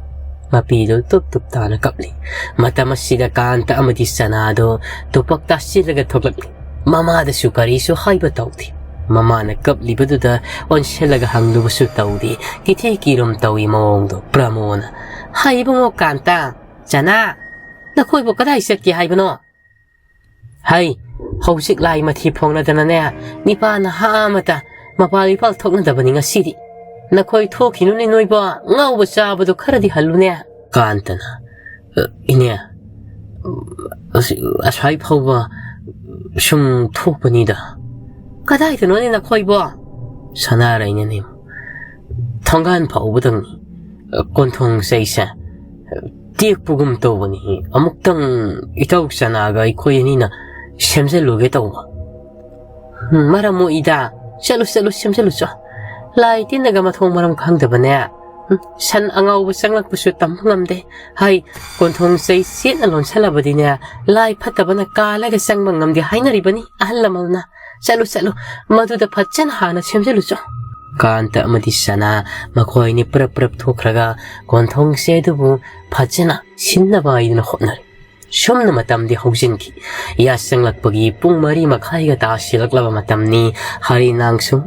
ꯃꯄꯤꯗꯨ ꯇꯨꯞ ꯇꯨꯞ ꯇꯥꯅ ꯀꯞꯂꯤ꯫ ꯃꯇꯝ ꯑꯁꯤꯗ ꯀꯥꯟꯇ ꯑꯃꯗꯤ ꯆꯅꯥꯗꯨ ꯇꯨꯄꯛ ꯇꯥꯁꯤꯜꯂꯒ ꯊꯣꯛꯂꯛꯂꯤ꯫ ꯃꯃꯥꯗꯁꯨ ꯀꯔꯤꯁꯨ ꯍꯥꯏꯕ ꯇꯧꯗꯦ꯫ ꯃꯃꯥꯅ ꯀꯞꯂꯤꯕꯗꯨꯗ ꯑꯣꯟꯁꯤꯜꯂꯒ ꯍꯪꯂꯨꯕꯁꯨ ꯇꯧꯗꯦ꯫ ꯀꯤꯊꯤ ꯀꯤꯔꯨꯝ ꯇꯧꯏ ꯃꯑꯣꯡꯗꯣ꯫ ꯄ꯭ꯔꯃꯣꯅ, "ꯍꯩ ꯏꯕꯨꯡꯉꯣ ꯀꯥꯟꯇ, ꯆꯅꯥ, ꯅꯈꯣꯏꯕꯨ ꯀꯗꯥꯏ ꯆꯠꯀꯦ ꯍꯥꯏꯕꯅꯣ?" "ꯍꯩ, ꯍꯧꯖꯤꯛ ꯂꯥꯏ ꯃꯊꯤ ꯐꯣꯡꯅꯗꯅꯅꯦ, ꯅꯤꯄꯥ ꯅꯍꯥ ꯑꯃꯇ ꯃꯄꯥꯜ ꯏꯄꯥꯜ ꯊꯣꯛꯅꯗꯕꯅꯤ ꯉꯁꯤꯗꯤ꯫ ꯅꯈꯣꯏ ꯊꯣꯛꯈꯤꯅꯨꯅꯦ ꯅꯣꯏꯕꯣ, ꯉꯥꯎꯕ ꯆꯥꯕꯗꯣ ꯈꯔꯗꯤ ꯍꯜꯂꯨꯅꯦ꯫" ꯀꯥꯟꯇꯅ, "ꯑ, ꯏꯅꯦ, ꯑꯁ-, ꯑꯁ꯭ꯋꯥꯏ ꯐꯥꯎꯕ ꯁꯨꯝ ꯊꯣꯛꯄꯅꯤꯗ꯫" "ꯀꯗꯥꯏꯗꯅꯣꯅꯦ ꯅꯈꯣꯏꯕꯣ?" ꯁꯅꯥꯔꯩꯅꯅꯦ, "ꯊꯣꯡꯒꯥꯟ ꯐꯥꯎꯕꯗꯪꯅꯤ꯫ ꯀꯣꯟꯊꯣꯡ ꯆꯩꯁꯦ ꯇꯦꯛꯄꯒꯨꯝ ꯇꯧꯕꯅꯤ꯫ ꯑꯃꯨꯛꯇꯪ ꯏꯇꯥꯎ ꯆꯅꯥꯒ ꯑꯩꯈꯣꯏ ꯑꯅꯤꯅ ꯁꯦꯝꯖꯜꯂꯨꯒꯦ ꯇꯧꯕ꯫" "ꯎꯝ, ꯃꯔꯝ ꯃꯣꯛꯏꯗ꯫ ꯆꯠꯂꯨ, ꯆꯠꯂꯨ, ꯁꯦꯝꯖꯜꯂꯨ ꯆꯣ꯫ ꯂꯥꯏ ꯇꯤꯟꯅꯒ ꯃꯊꯣꯡ ꯃꯔꯝ ꯈꯪꯗꯕꯅꯦ꯫ ꯎꯝ, ꯁꯟ ꯑꯉꯥꯎꯕ ꯆꯪꯂꯛꯄꯁꯨ ꯇꯝꯕ ꯉꯝꯗꯦ꯫ ꯍꯥꯏ, ꯀꯣꯟꯊꯣꯡ ꯆꯩ ꯆꯦꯠꯅ ꯂꯣꯟꯁꯜꯂꯕꯗꯤꯅꯦ, ꯂꯥꯏ ꯐꯠꯇꯕꯅ ꯀꯥꯜꯂꯒ ꯆꯪꯕ ꯉꯝꯗꯦ ꯍꯥꯏꯅꯔꯤꯕꯅꯤ ꯑꯍꯜ ꯂꯃꯟꯅ꯫ "ꯆꯠꯂꯨ, ꯆꯠꯂꯨ, ꯃꯗꯨꯗ ꯐꯖꯅ ꯍꯥꯟꯅ ꯁꯦꯝꯖꯤꯜꯂꯨꯆꯣ"꯫ ꯀꯥꯟꯇ ꯑꯃꯗꯤ ꯁꯅꯥ ꯃꯈꯣꯏ ꯑꯅꯤ ꯄ꯭ꯔꯞ ꯄ꯭ꯔꯞ ꯊꯣꯛꯈ꯭ꯔꯒ ꯀꯣꯟꯊꯣꯡꯁꯦ ꯑꯗꯨꯕꯨ ꯐꯖꯅ ꯁꯤꯟꯅꯕ ꯍꯥꯏꯗꯨꯅ ꯍꯣꯠꯅꯔꯤ꯫ ꯁꯨꯝꯅ ꯃꯇꯝꯗꯤ ꯍꯧꯖꯤꯟꯈꯤ꯫ ꯌꯥꯆꯪꯂꯛꯄꯒꯤ ꯄꯨꯡ ꯃꯔꯤ ꯃꯈꯥꯏꯒ ꯇꯥꯁꯤꯜꯂꯛꯂꯕ ꯃꯇꯝꯅꯤ꯫ ꯍꯔꯤꯅꯥꯡ ꯁꯨꯝ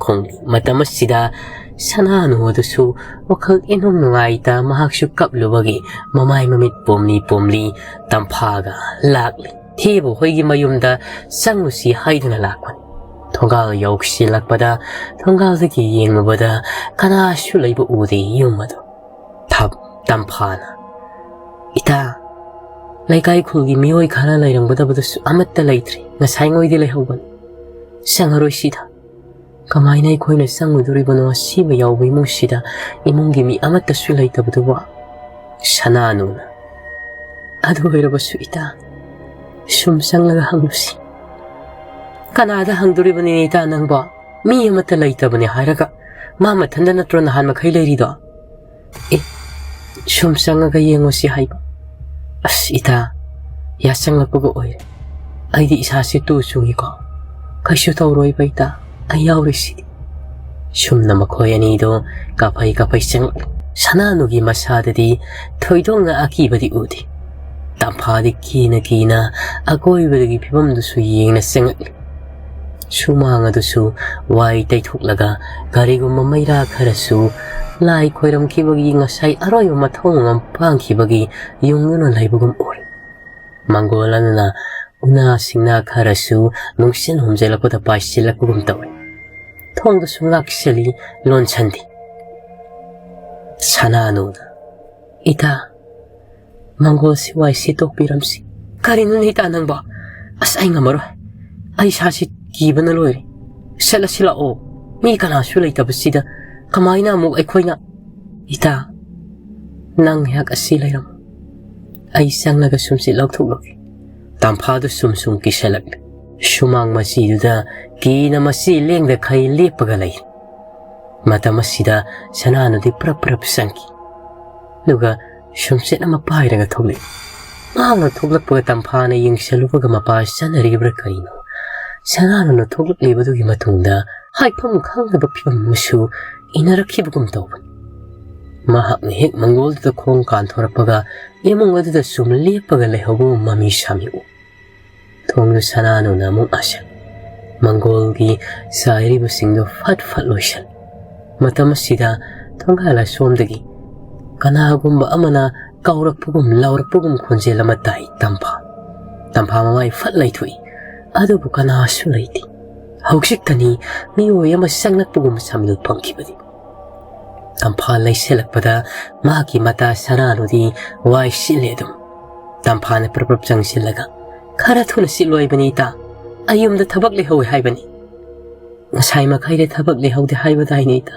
ꯈꯣꯡꯂꯤ꯫ ꯃꯇꯝ ꯑꯁꯤꯗ ꯁꯅꯥꯅꯨ ꯑꯗꯨꯁꯨ ꯋꯥꯈꯜ ꯏꯅꯨꯡ ꯅꯨꯡꯉꯥꯏꯇ ꯃꯍꯥꯛꯁꯨ ꯀꯞꯂꯨꯕꯒꯤ ꯃꯃꯥꯏ ꯃꯃꯤꯠ ꯄꯣꯝꯂꯤ ꯄꯣꯝꯂꯤ ꯇꯝꯐꯥꯒ ꯂꯥꯛꯂꯤ꯫ ꯊꯦꯕ ꯍꯣꯏꯒꯤ ꯃꯌꯨꯝꯗ ꯆꯪꯉꯨꯁꯤ ꯍꯥꯏꯗꯨꯅ ꯂꯥꯛꯄꯅꯤ꯫ ꯊꯣꯡꯒꯥꯜ ꯌꯧꯁꯤꯜꯂꯛꯄꯗ ꯊꯣꯡꯒꯥꯜꯗꯒꯤ ꯌꯦꯡꯂꯨꯕꯗ ꯀꯅꯥꯁꯨ ꯂꯩꯕ ꯎꯗꯦ ꯌꯨꯝ ꯑꯗꯨ꯫ ꯊꯞ-, ꯇꯝꯐꯥꯅ, "ꯏꯇꯥ, ꯂꯩꯀꯥꯏ ꯈꯨꯜꯒꯤ ꯃꯤꯑꯣꯏ ꯈꯔ ꯂꯩꯔꯝꯒꯗꯕꯗꯨꯁꯨ ꯑꯃꯠꯇ ꯂꯩꯇ꯭ꯔꯤ꯫ ꯉꯁꯥꯏꯉꯣꯏꯗꯤ ꯂꯩꯍꯧꯕꯅꯤ꯫ ꯆꯪꯉꯔꯣꯏꯁꯤꯗ꯫ ꯀꯃꯥꯏꯅ ꯑꯩꯈꯣꯏꯅ ꯆꯪꯉꯨꯗꯣꯔꯤꯕꯅꯣ? ꯑꯁꯤꯕ ꯌꯥꯎꯕ ꯏꯃꯨꯡꯁꯤꯗ ꯏꯃꯨꯡꯒꯤ ꯃꯤ ꯑꯃꯠꯇꯁꯨ ꯂꯩꯇꯕꯗꯨꯕꯨ?" ꯁꯅꯥꯅꯨꯅ, "ꯑꯗꯨ ꯑꯣꯏꯔꯕꯁꯨ ꯏꯇꯥ, ꯁꯨꯝ ꯆꯪꯂꯒ ꯍꯪꯂꯨꯁꯤ꯫" "ꯀꯅꯥꯗ ꯍꯪꯗꯣꯔꯤꯕꯅꯤ ꯏꯇꯥ ꯅꯪꯕꯣ? ꯃꯤ ꯑꯃꯠꯇ ꯂꯩꯇꯕꯅꯤ ꯍꯥꯏꯔꯒ꯫ ꯃꯥ ꯃꯊꯟꯗ ꯅꯠꯇ꯭ꯔꯣ ꯅꯍꯥꯟ ꯃꯈꯩ ꯂꯩꯔꯤꯗꯣ?" "ꯑꯦ, ꯁꯨꯝ ꯆꯪꯉꯒ ꯌꯦꯡꯉꯨꯁꯤ ꯍꯥꯏꯕ꯫ ꯑꯁ ꯏꯇꯥ, ꯌꯥꯆꯪꯂꯛꯄꯒ ꯑꯣꯏꯔꯦ꯫ ꯑꯩꯗꯤ ꯏꯁꯥꯁꯦ ꯇꯨ ꯆꯨꯡꯉꯤꯀꯣ꯫ ꯀꯩꯁꯨ ꯇꯧꯔꯣꯏꯕ ꯏꯇꯥ, ꯑꯩ ꯌꯥꯎꯔꯤꯁꯤꯗꯤ꯫" ꯁꯨꯝꯅ ꯃꯈꯣꯏ ꯑꯅꯤꯗꯣ ꯀꯥꯐꯩ ꯀꯥꯐꯩ ꯆꯪꯂꯛꯂꯤ꯫ ꯁꯅꯥꯅꯨꯒꯤ ꯃꯁꯥꯗꯗꯤ ꯊꯣꯏꯗꯣꯛꯅ ꯑꯀꯤꯕꯗꯤ ꯎꯗꯦ꯫ ꯇꯝꯐꯥꯗꯤ ꯀꯤꯅ ꯀꯤꯅ ꯑꯀꯣꯏꯕꯗꯒꯤ ꯐꯤꯕꯝꯗꯨꯁꯨ ꯌꯦꯡꯅ ꯆꯪꯂꯛꯂꯤ꯫ ꯁꯨꯃꯥꯡ ꯑꯗꯨꯁꯨ ꯋꯥꯏ ꯇꯩꯊꯣꯛꯂꯒ ꯀꯔꯤꯒꯨꯝꯕ ꯃꯩꯔꯥ ꯈꯔꯁꯨ ꯂꯥꯏ ꯈꯣꯏꯔꯝꯈꯤꯕꯒꯤ ꯉꯁꯥꯏ ꯑꯔꯣꯏꯕ ꯃꯊꯧ ꯃꯉꯝ ꯄꯥꯡꯈꯤꯕꯒꯤ ꯌꯨꯡꯗꯨꯅ ꯂꯩꯕꯒꯨꯝ ꯎꯔꯦ꯫ ꯃꯪꯒꯣꯜ ꯑꯗꯨꯅ ꯎꯅꯥ ꯁꯤꯡꯅꯥ ꯈꯔꯁꯨ ꯅꯨꯡꯁꯤꯠ ꯍꯨꯝꯖꯤꯜꯂꯛꯄꯗ ꯄꯥꯏꯁꯤꯜꯂꯛꯄꯒꯨꯝ ꯇꯧꯏ꯫ ꯊꯣꯡꯗꯨꯁꯨ ꯉꯥꯛꯁꯤꯜꯂꯤ, ꯂꯣꯟꯁꯤꯟꯗꯦ꯫ ꯁꯅꯥꯅꯨꯅ, "ꯏꯇꯥ, ꯃꯪꯒꯣꯜꯁꯤ ꯋꯥꯏ ꯁꯤꯠꯇꯣꯛꯄꯤꯔꯝꯁꯤ꯫" "ꯀꯔꯤꯅꯣꯅꯦ ꯏꯇꯥ ꯅꯪꯕꯣ? ꯑꯁ, ꯑꯩ ꯉꯝꯃꯔꯣꯏ꯫ ꯑꯩ ꯏꯁꯥꯁꯤ ꯀꯤꯕꯅ ꯂꯣꯏꯔꯦ꯫ ꯆꯠꯂꯁꯤ ꯂꯥꯛꯑꯣ꯫ ꯃꯤ ꯀꯅꯥꯁꯨ ꯂꯩꯇꯕꯁꯤꯗ ꯀꯃꯥꯏꯅ ꯑꯃꯨꯛ ꯑꯩꯈꯣꯏꯅ?" "ꯏꯇꯥ, ꯅꯪ ꯉꯥꯏꯍꯥꯛ ꯑꯁꯤ ꯂꯩꯔꯝꯃꯨ꯫ ꯑꯩ ꯆꯪꯂꯒ ꯁꯨꯝꯁꯤꯠ ꯂꯧꯊꯣꯛꯂꯨꯒꯦ꯫" ꯇꯝꯐꯥꯗꯨ ꯁꯨꯝ ꯁꯨꯝ ꯀꯤꯁꯜꯂꯛꯂꯦ꯫ ꯁꯨꯃꯥꯡ ꯃꯆꯤꯗꯨꯗ ꯀꯤꯅ ꯃꯆꯤ ꯂꯦꯡꯗꯈꯩ ꯂꯦꯞꯄꯒ ꯂꯩ꯫ ꯃꯇꯝ ꯑꯁꯤꯗ ꯁꯅꯥꯅꯨꯗꯤ ꯄ꯭ꯔꯞ ꯄ꯭ꯔꯞ ꯆꯪꯈꯤ꯫ ꯑꯗꯨꯒ ꯁꯨꯝꯆꯦꯠ ꯑꯃ ꯄꯥꯏꯔꯒ ꯊꯣꯛꯂꯛꯏ꯫ ꯃꯍꯥꯛꯅ ꯊꯣꯛꯂꯛꯄꯒ ꯇꯝꯐꯥꯅ ꯌꯦꯡꯁꯤꯜꯂꯨꯕꯒ ꯃꯄꯥ ꯆꯠꯅꯔꯤꯕ꯭ꯔꯥ ꯀꯔꯤꯅꯣ? ꯁꯅꯥꯅꯨꯅ ꯊꯣꯛꯂꯛꯂꯤꯕꯗꯨꯒꯤ ꯃꯇꯨꯡꯗ ꯍꯥꯏꯐꯝ ꯈꯪꯗꯕ ꯐꯤꯕꯝ ꯑꯃꯁꯨ ꯏꯟꯅꯔꯛꯈꯤꯕꯒꯨꯝ ꯇꯧꯕꯅꯤ꯫ ꯃꯍꯥꯛꯅ ꯍꯦꯛ ꯃꯪꯒꯣꯜꯗꯨꯗ ꯈꯣꯡ ꯀꯥꯟꯊꯣꯔꯛꯄꯒ ꯏꯃꯨꯡ ꯑꯗꯨꯗ ꯁꯨꯝ ꯂꯦꯞꯄꯒ ꯂꯩꯍꯧꯕ ꯃꯃꯤ ꯁꯥꯃꯤ ꯎ꯫ ꯊꯣꯡꯗꯨ ꯁꯅꯥꯅꯨꯅ ꯑꯃꯨꯛ ꯍꯥꯡꯁꯤꯜ, ꯃꯪꯒꯣꯜꯒꯤ ꯆꯥꯏꯔꯤꯕꯁꯤꯡꯗꯨ ꯐꯠ ꯐꯠ ꯂꯣꯏꯁꯤꯜ꯫ ꯃꯇꯝ ꯑꯁꯤꯗ ꯊꯣꯡꯒꯥꯜ ꯑꯁꯣꯝꯗꯒꯤ ꯀꯅꯥꯒꯨꯝꯕ ꯑꯃꯅ ꯀꯧꯔꯛꯄꯒꯨꯝ ꯂꯥꯎꯔꯛꯄꯒꯨꯝ ꯈꯣꯟꯖꯦꯜ ꯑꯃ ꯇꯥꯏ꯫ ꯇꯝꯐꯥ, ꯇꯝꯐꯥ ꯃꯃꯥꯏ ꯐꯠ ꯂꯩꯊꯣꯛꯏ, ꯑꯗꯨꯕꯨ ꯀꯅꯥꯁꯨ ꯂꯩꯇꯦ꯫ ꯍꯧꯖꯤꯛꯇꯅꯤ ꯃꯤꯑꯣꯏ ꯑꯃ ꯆꯪꯂꯛꯄꯒꯨꯝꯕ ꯁꯥꯃꯤꯜ ꯐꯪꯈꯤꯕꯗꯤ꯫ ꯇꯝꯐꯥ ꯂꯩꯁꯤꯜꯂꯛꯄꯗ ꯃꯍꯥꯛꯀꯤ ꯃꯇꯥ ꯁꯅꯥꯅꯨꯗꯤ ꯋꯥꯏ ꯁꯤꯠꯂꯦ ꯑꯗꯨꯝ꯫ ꯇꯝꯐꯥꯅ ꯄ꯭ꯔꯞ ꯄ꯭ꯔꯞ ꯆꯪꯁꯤꯜꯂꯒ, "ꯈꯔ ꯊꯨꯅ ꯁꯤꯠꯂꯣ ꯍꯥꯏꯕꯅꯤ ꯏꯇꯥ, ꯑꯩ ꯌꯨꯝꯗ ꯊꯕꯛ ꯂꯩꯍꯧꯋꯦ ꯍꯥꯏꯕꯅꯤ꯫ ꯉꯁꯥꯏ ꯃꯈꯩꯗ ꯊꯕꯛ ꯂꯩꯍꯧꯗꯦ ꯍꯥꯏꯕꯗꯥꯏꯅꯦ ꯏꯇꯥ?"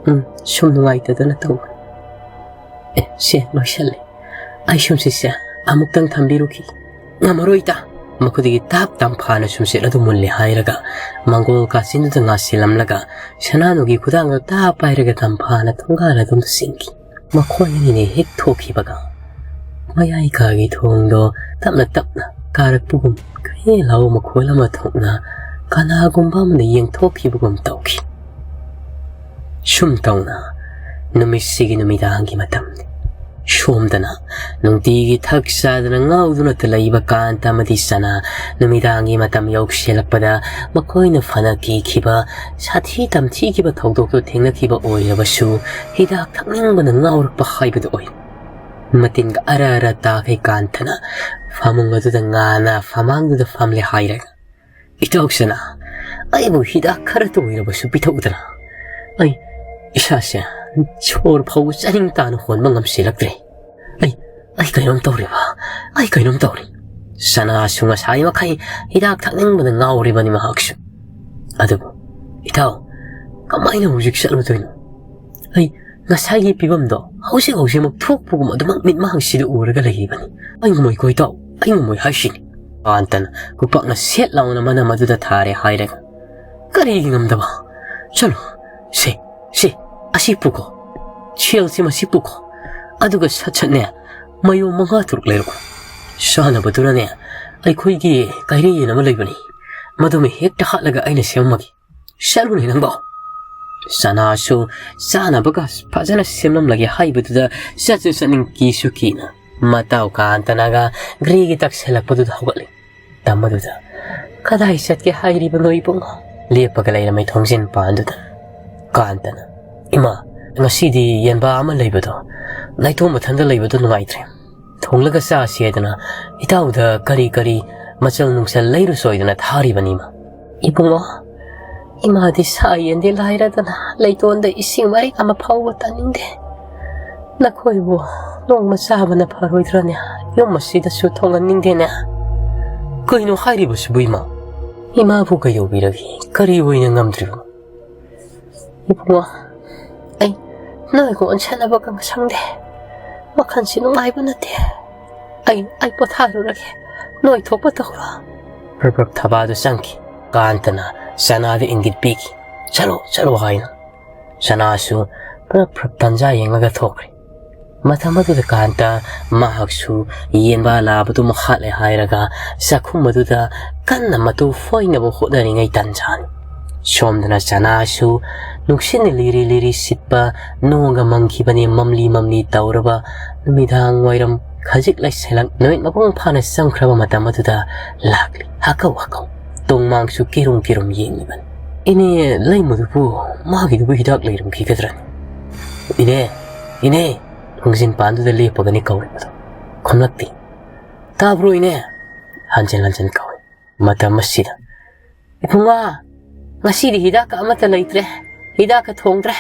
"ꯎꯝ, ꯁꯨꯝ ꯅꯨꯡꯉꯥꯏꯇꯗꯅ ꯇꯧꯕꯅꯤ꯫ ꯑꯦ, ꯁꯦ, ꯂꯣꯏꯁꯜꯂꯦ꯫ ꯑꯩ ꯁꯨꯝꯁꯤꯠꯁꯦ ꯑꯃꯨꯛꯇꯪ ꯊꯝꯕꯤꯔꯨꯈꯤ꯫" "ꯉꯝꯃꯔꯣꯏ ꯏꯇꯥ꯫" ꯃꯈꯨꯠꯇꯒꯤ ꯇꯥꯞ ꯇꯝꯐꯥꯅ ꯁꯨꯝꯁꯤꯠ ꯑꯗꯨ ꯃꯨꯜꯂꯦ ꯍꯥꯏꯔꯒ ꯃꯪꯒꯣꯜ ꯀꯥꯆꯤꯟꯗꯨꯗ ꯉꯥꯁꯤꯜꯂꯝꯂꯒ ꯁꯅꯥꯅꯨꯒꯤ ꯈꯨꯗꯥꯡꯗꯣ ꯇꯥꯞ ꯄꯥꯏꯔꯒ ꯇꯝꯐꯥꯅ ꯊꯣꯡꯒꯥꯜ ꯑꯗꯣꯝꯗ ꯆꯦꯟꯈꯤ꯫ ꯃꯈꯣꯏ ꯑꯅꯤꯅ ꯍꯦꯛ ꯊꯣꯛꯈꯤꯕꯒ ꯃꯌꯥꯏ ꯀꯥꯒꯤ ꯊꯣꯡꯗꯣ ꯇꯞꯅ ꯇꯞꯅ ꯀꯥꯔꯛꯄꯒꯨꯝ, ꯀꯌꯦꯜ ꯂꯥꯎ ꯃꯈꯣꯜ ꯑꯃ ꯊꯣꯛꯅ ꯀꯅꯥꯒꯨꯝꯕ ꯑꯃꯅ ꯌꯦꯡꯊꯣꯛꯈꯤꯕꯒꯨꯝ ꯇꯧꯈꯤ꯫ ꯁꯨꯝ ꯇꯧꯅ ꯅꯨꯃꯤꯠꯁꯤꯒꯤ ꯅꯨꯃꯤꯗꯥꯡꯒꯤ ꯃꯇꯝꯅꯤ꯫ ꯁꯣꯝꯗꯅ ꯅꯨꯡꯇꯤꯒꯤ ꯊꯛ ꯆꯥꯗꯅ ꯉꯥꯎꯗꯨꯅꯇ ꯂꯩꯕ ꯀꯥꯟꯇ ꯑꯃꯗꯤ ꯁꯅꯥ ꯅꯨꯃꯤꯗꯥꯡꯒꯤ ꯃꯇꯝ ꯌꯧꯁꯤꯜꯂꯛꯄꯗ ꯃꯈꯣꯏꯅ ꯐꯅ ꯀꯤꯈꯤꯕ, ꯁꯥꯊꯤ ꯇꯝꯊꯤꯈꯤꯕ ꯊꯧꯗꯣꯛꯇꯨ ꯊꯦꯡꯅꯈꯤꯕ ꯑꯣꯏꯔꯕꯁꯨ ꯍꯤꯗꯥꯛ ꯊꯛꯅꯤꯡꯕꯅ ꯉꯥꯎꯔꯛꯄ ꯍꯥꯏꯕꯗꯨ ꯑꯣꯏ꯫ ꯃꯇꯤꯟꯒ ꯑꯔ ꯑꯔ ꯇꯥꯈꯩ ꯀꯥꯟꯇꯅ ꯐꯃꯨꯡ ꯑꯗꯨꯗ ꯉꯥꯅ ꯐꯃꯥꯡꯗꯨꯗ ꯐꯝꯂꯦ ꯍꯥꯏꯔꯒ, "ꯏꯇꯥꯎ ꯁꯅꯥ, ꯑꯩꯕꯨ ꯍꯤꯗꯥꯛ ꯈꯔꯇ ꯑꯣꯏꯔꯕꯁꯨ ꯄꯤꯊꯛꯎꯗꯅ꯫ ꯑꯩ ꯏꯁꯥꯁꯦ ꯁꯣꯔ ꯐꯥꯎꯕ ꯆꯥꯅꯤꯡ ꯇꯥꯅ ꯍꯣꯟꯕ ꯉꯝꯁꯤꯜꯂꯛꯇ꯭ꯔꯦ꯫ ꯑꯩ, ꯑꯩ ꯀꯩꯅꯣꯝ ꯇꯧꯔꯦꯕ, ꯑꯩ ꯀꯩꯅꯣꯝ ꯇꯧꯔꯦ꯫" ꯁꯅꯥꯁꯨ ꯉꯁꯥꯏ ꯃꯈꯩ ꯍꯤꯗꯥꯛ ꯊꯛꯅꯤꯡꯕꯗ ꯉꯥꯎꯔꯤꯕꯅꯤ ꯃꯍꯥꯛꯁꯨ꯫ ꯑꯗꯨꯕꯨ, "ꯏꯇꯥꯎ, ꯀꯃꯥꯏꯅ ꯍꯧꯖꯤꯛ ꯆꯠꯂꯨꯗꯣꯏꯅꯣ? ꯑꯩ ꯉꯁꯥꯏꯒꯤ ꯐꯤꯕꯝꯗꯣ ꯍꯧꯖꯤꯛ ꯍꯧꯖꯤꯛꯃꯛ ꯊꯣꯛꯄꯒꯨꯝ ꯑꯗꯨꯃꯛ ꯃꯤꯠꯃꯥꯡꯁꯤꯗ ꯎꯔꯒ ꯂꯩꯔꯤꯕꯅꯤ꯫ ꯑꯩ ꯉꯝꯃꯣꯏꯀꯣ ꯏꯇꯥꯎ, ꯑꯩ ꯉꯝꯃꯣꯏ ꯍꯥꯏꯁꯤꯅꯤ꯫" ꯀꯥꯟꯇꯅ ꯈꯨꯄꯥꯛꯅ ꯁꯦꯠ ꯂꯥꯎꯅ ꯃꯅꯝ ꯑꯗꯨꯗ ꯊꯥꯔꯦ ꯍꯥꯏꯔꯒ, "ꯀꯔꯤꯒꯤ ꯉꯝꯗꯕ? ꯆꯠꯂꯣ, ꯁꯦ, ꯁꯦ, ꯑꯁꯤ ꯄꯨꯈꯣ꯫ ꯁꯦꯜꯁꯤ ꯃꯁꯤ ꯄꯨꯈꯣ꯫ ꯑꯗꯨꯒ ꯁꯠ ꯁꯠꯅꯦ, ꯃꯌꯣꯝ ꯃꯉꯥ ꯇꯔꯨꯛ ꯂꯩꯔꯛꯎ꯫ ꯆꯥꯅꯕꯗꯨꯅꯅꯦ, ꯑꯩꯈꯣꯏꯒꯤ ꯀꯥꯏꯔꯦꯟ ꯑꯃ ꯂꯩꯕꯅꯤ꯫ ꯃꯗꯨꯃ ꯍꯦꯛꯇ ꯍꯥꯠꯂꯒ ꯑꯩꯅ ꯁꯦꯝꯃꯝꯃꯒꯦ꯫ ꯆꯠꯂꯨꯅꯦ ꯅꯪꯕꯣ꯫ ꯁꯅꯥꯁꯨ ꯆꯥꯅꯕꯒ ꯐꯖꯅ ꯁꯦꯝꯂꯝꯂꯒꯦ ꯍꯥꯏꯕꯗꯨꯗ ꯆꯠꯁꯨ ꯆꯠꯅꯤꯡ ꯀꯤꯁꯨ ꯀꯤꯅ ꯃꯇꯥꯎ ꯀꯥꯟꯇꯅꯒ ꯘ꯭ꯔꯤꯒꯤ ꯇꯛꯁꯤꯜꯂꯛꯄꯗꯨꯗ ꯍꯧꯒꯠꯂꯤ꯫ ꯇꯝꯕꯗꯨꯗ, "ꯀꯗꯥꯏ ꯆꯠꯀꯦ ꯍꯥꯏꯔꯤꯕꯅꯣ ꯏꯕꯨꯡꯉꯣ?" ꯂꯦꯞꯄꯒ ꯂꯩꯔꯝꯃꯤ ꯊꯣꯡꯖꯤꯟ ꯄꯥꯟꯗꯨꯗ꯫ ꯀꯥꯟꯇꯅ, "ꯏꯃꯥ, ꯉꯁꯤꯗꯤ ꯌꯦꯟꯕꯥ ꯑꯃ ꯂꯩꯕꯗꯣ, ꯅꯥꯏꯇꯣꯝ ꯃꯊꯟꯇ ꯂꯩꯕꯗꯣ ꯅꯨꯡꯉꯥꯏꯇ꯭ꯔꯦ꯫ ꯊꯣꯡꯂꯒ ꯆꯥꯁꯤ ꯍꯥꯏꯗꯅ ꯏꯇꯥꯎꯗ ꯀꯔꯤ ꯀꯔꯤ ꯃꯆꯜ ꯅꯨꯡꯆꯜ ꯂꯩꯔꯨꯆꯣ ꯍꯥꯏꯗꯅ ꯊꯥꯔꯤꯕꯅꯤ ꯏꯃꯥ꯫" "ꯏꯕꯨꯡꯉꯣ, ꯏꯃꯥꯗꯤ ꯁꯥ ꯌꯦꯟꯗꯤ ꯂꯥꯏꯔꯗꯅ ꯂꯩꯇꯣꯟꯗ ꯏꯁꯤꯡ ꯃꯔꯤꯛ ꯑꯃ ꯐꯥꯎꯕ ꯇꯥꯅꯤꯡꯗꯦ꯫ ꯅꯈꯣꯏꯕꯨ ꯅꯣꯡꯃ ꯆꯥꯕꯅ ꯐꯔꯣꯏꯗ꯭ꯔꯅꯦ? ꯌꯨꯝ ꯑꯁꯤꯗꯁꯨ ꯊꯣꯡꯍꯟꯅꯤꯡꯗꯦꯅꯦ꯫" "ꯀꯩꯅꯣ ꯍꯥꯏꯔꯤꯕꯁꯤꯕꯨ ꯏꯃꯥ? ꯏꯃꯥꯕꯨ ꯀꯩꯗꯧꯕꯤꯔꯒꯦ? ꯀꯔꯤ ꯑꯣꯏꯅ ꯉꯝꯗ꯭ꯔꯤꯕꯅꯣ?" "ꯏꯕꯨꯡꯉꯣ, ꯑꯩ ꯅꯣꯏꯒ ꯑꯣꯟꯁꯟꯅꯕꯒ ꯁꯪꯗꯦ꯫ ꯋꯥꯈꯜꯁꯤ ꯅꯨꯡꯉꯥꯏꯕ ꯅꯠꯇꯦ꯫ ꯑꯩ, ꯑꯩ ꯄꯣꯊꯥꯔꯨꯔꯒꯦ꯫ ꯅꯣꯏ ꯊꯣꯛꯄ ꯇꯧꯔꯣ꯫" ꯄ꯭ꯔꯞ ꯄ꯭ꯔꯞ ꯊꯕꯥꯗꯨ ꯆꯪꯈꯤ꯫ ꯀꯥꯟꯇꯅ ꯁꯅꯥꯗ ꯏꯪꯒꯤꯠ ꯄꯤꯈꯤ꯫ "ꯆꯠꯂꯣ, ꯆꯠꯂꯣ" ꯍꯥꯏꯅ꯫ ꯁꯅꯥꯁꯨ ꯄ꯭ꯔꯞ ꯄ꯭ꯔꯞ ꯇꯟꯖꯥ ꯌꯦꯡꯂꯒ ꯊꯣꯛꯈ꯭ꯔꯦ꯫ ꯃꯇꯝ ꯑꯗꯨꯗ ꯀꯥꯟꯇ ꯃꯍꯥꯛꯁꯨ ꯌꯦꯟꯕꯥ ꯂꯥꯕꯗꯨꯃ ꯍꯥꯠꯂꯦ ꯍꯥꯏꯔꯒ ꯆꯥꯛꯈꯨꯝ ꯑꯗꯨꯗ ꯀꯟꯅ ꯃꯇꯨ ꯐꯣꯏꯅꯕ ꯍꯣꯠꯅꯔꯤꯉꯩ ꯇꯟꯖꯥꯅꯤ꯫ ꯁꯣꯝꯗꯅ ꯆꯅꯥꯁꯨ ꯅꯨꯡꯁꯤꯠꯅ ꯂꯤꯔꯤ ꯂꯤꯔꯤ ꯁꯤꯠꯄ, ꯅꯣꯡꯒ ꯃꯪꯈꯤꯕꯅꯤ, ꯃꯝꯂꯤ ꯃꯝꯂꯤ ꯇꯧꯔꯕ ꯅꯨꯃꯤꯗꯥꯡ ꯋꯥꯏꯔꯝ ꯈꯖꯤꯛ ꯂꯩꯁꯜꯂꯛ, ꯅꯨꯃꯤꯠ ꯃꯄꯨꯡ ꯐꯥꯅ ꯆꯪꯈ꯭ꯔꯕ ꯃꯇꯝ ꯑꯗꯨꯗ ꯂꯥꯛꯂꯤ꯫ ꯍꯥꯀꯧ ꯍꯥꯀꯧ ꯇꯣꯡꯃꯥꯡꯁꯨ ꯀꯤꯔꯨꯝ ꯀꯤꯔꯨꯝ ꯌꯦꯡꯂꯤꯕꯅꯤ꯫ "ꯏꯅꯦ ꯂꯩꯃꯗꯨꯕꯨ ꯃꯥꯒꯤꯗꯨꯕꯨ ꯍꯤꯗꯥꯛ ꯂꯩꯔꯝꯈꯤꯒꯗ꯭ꯔꯅꯤ?" "ꯏꯅꯦ, ꯏꯅꯦ!" ꯊꯣꯡꯖꯤꯟ ꯄꯥꯟꯗꯨꯗ ꯂꯦꯞꯄꯒꯅꯤ ꯀꯧꯔꯤꯕꯗꯣ꯫ ꯈꯨꯝꯂꯛꯇꯦ꯫ "ꯇꯥꯕ꯭ꯔꯣ ꯏꯅꯦ?" ꯍꯟꯖꯤꯟ ꯍꯟꯖꯤꯟ ꯀꯧꯏ꯫ ꯃꯇꯝ ꯑꯁꯤꯗ, "ꯏꯕꯨꯡꯉꯣ, ꯉꯁꯤꯗꯤ ꯍꯤꯗꯥꯛꯀ ꯑꯃꯠꯇ ꯂꯩꯇ꯭ꯔꯦ, ꯍꯤꯗꯥꯛꯀ ꯊꯣꯡꯗ꯭ꯔꯦ,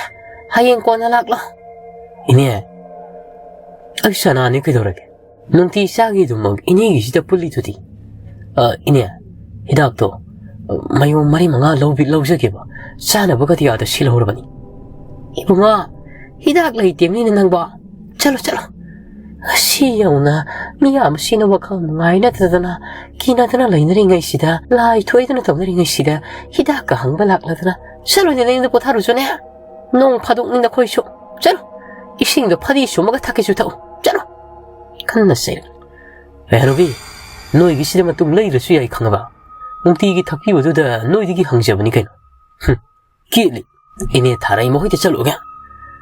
ꯍꯌꯦꯡ ꯀꯣꯟꯅ ꯂꯥꯛꯂꯣ꯫" "ꯏꯅꯦ, ꯑꯩ ꯁꯅꯥꯅꯤ, ꯀꯩꯗꯧꯔꯒꯦ? ꯅꯨꯡꯇꯤ ꯆꯥꯒꯤꯗꯨꯃꯛ ꯏꯅꯦꯒꯤꯁꯤꯗ ꯄꯨꯜꯂꯤꯗꯨꯗꯤ꯫" "ꯑ, ꯏꯅꯦ, ꯍꯤꯗꯥꯛꯇꯣ, ꯑ, ꯃꯌꯣꯝ ꯃꯔꯤ ꯃꯉꯥ ꯂꯧꯕꯤ-, ꯂꯧꯖꯒꯦꯕ, ꯆꯥꯅꯕꯒꯗꯤ ꯑꯥꯗ ꯁꯤꯜꯍꯧꯔꯕꯅꯤ꯫" "ꯏꯕꯨꯡꯉꯣ, ꯍꯤꯗꯥꯛ ꯂꯩꯇꯦꯕꯅꯤꯅ ꯅꯪꯕꯣ꯫ ꯆꯠꯂꯣ, ꯆꯠꯂꯣ꯫ ꯉꯁꯤ ꯌꯧꯅ ꯃꯤ ꯌꯥꯝꯕꯁꯤꯅ ꯋꯥꯈꯜ ꯅꯨꯡꯉꯥꯏꯅꯗꯗꯅ, ꯀꯤꯅꯗꯅ ꯂꯩꯅꯔꯤꯉꯩꯁꯤꯗ, ꯂꯥꯏ ꯊꯣꯛꯏꯗꯅ ꯇꯧꯅꯔꯤꯉꯩꯁꯤꯗ, ꯍꯤꯗꯥꯛꯀ ꯍꯪꯕ ꯂꯥꯛꯂꯗꯅ, ꯆꯠꯂꯣꯅꯦ, ꯅꯌꯨꯝꯗ ꯄꯣꯊꯥꯔꯨꯆꯣꯅꯦ꯫ ꯅꯣꯡ ꯐꯥꯗꯣꯛꯅꯤ ꯅꯈꯣꯏꯁꯨ꯫ ꯆꯠꯂꯣ꯫ ꯏꯁꯤꯡꯗꯣ ꯐꯗꯤ ꯁꯨꯝꯃꯒ ꯊꯛꯀꯦꯁꯨ ꯊꯛꯎ꯫ ꯆꯠꯂꯣ꯫" ꯀꯟꯅ ꯆꯩꯔꯛ꯫ "ꯑꯦ, ꯍꯅꯨꯕꯤ, ꯅꯣꯏꯒꯤꯁꯤꯗ ꯃꯇꯨꯡ ꯂꯩꯗ꯭ꯔꯁꯨ ꯌꯥꯏ, ꯈꯪꯉꯕ? ꯅꯨꯡꯇꯤꯒꯤ ꯊꯛꯄꯤꯕꯗꯨꯗ ꯅꯣꯏꯗꯒꯤ ꯍꯪꯖꯕꯅꯤ ꯀꯩꯅꯣ꯫ ꯍꯨꯝ, ꯀꯦꯠꯂꯤ꯫ ꯏꯅꯦ ꯊꯥꯔꯩ ꯃꯈꯣꯏꯗ ꯆꯠꯂꯨꯒꯦ꯫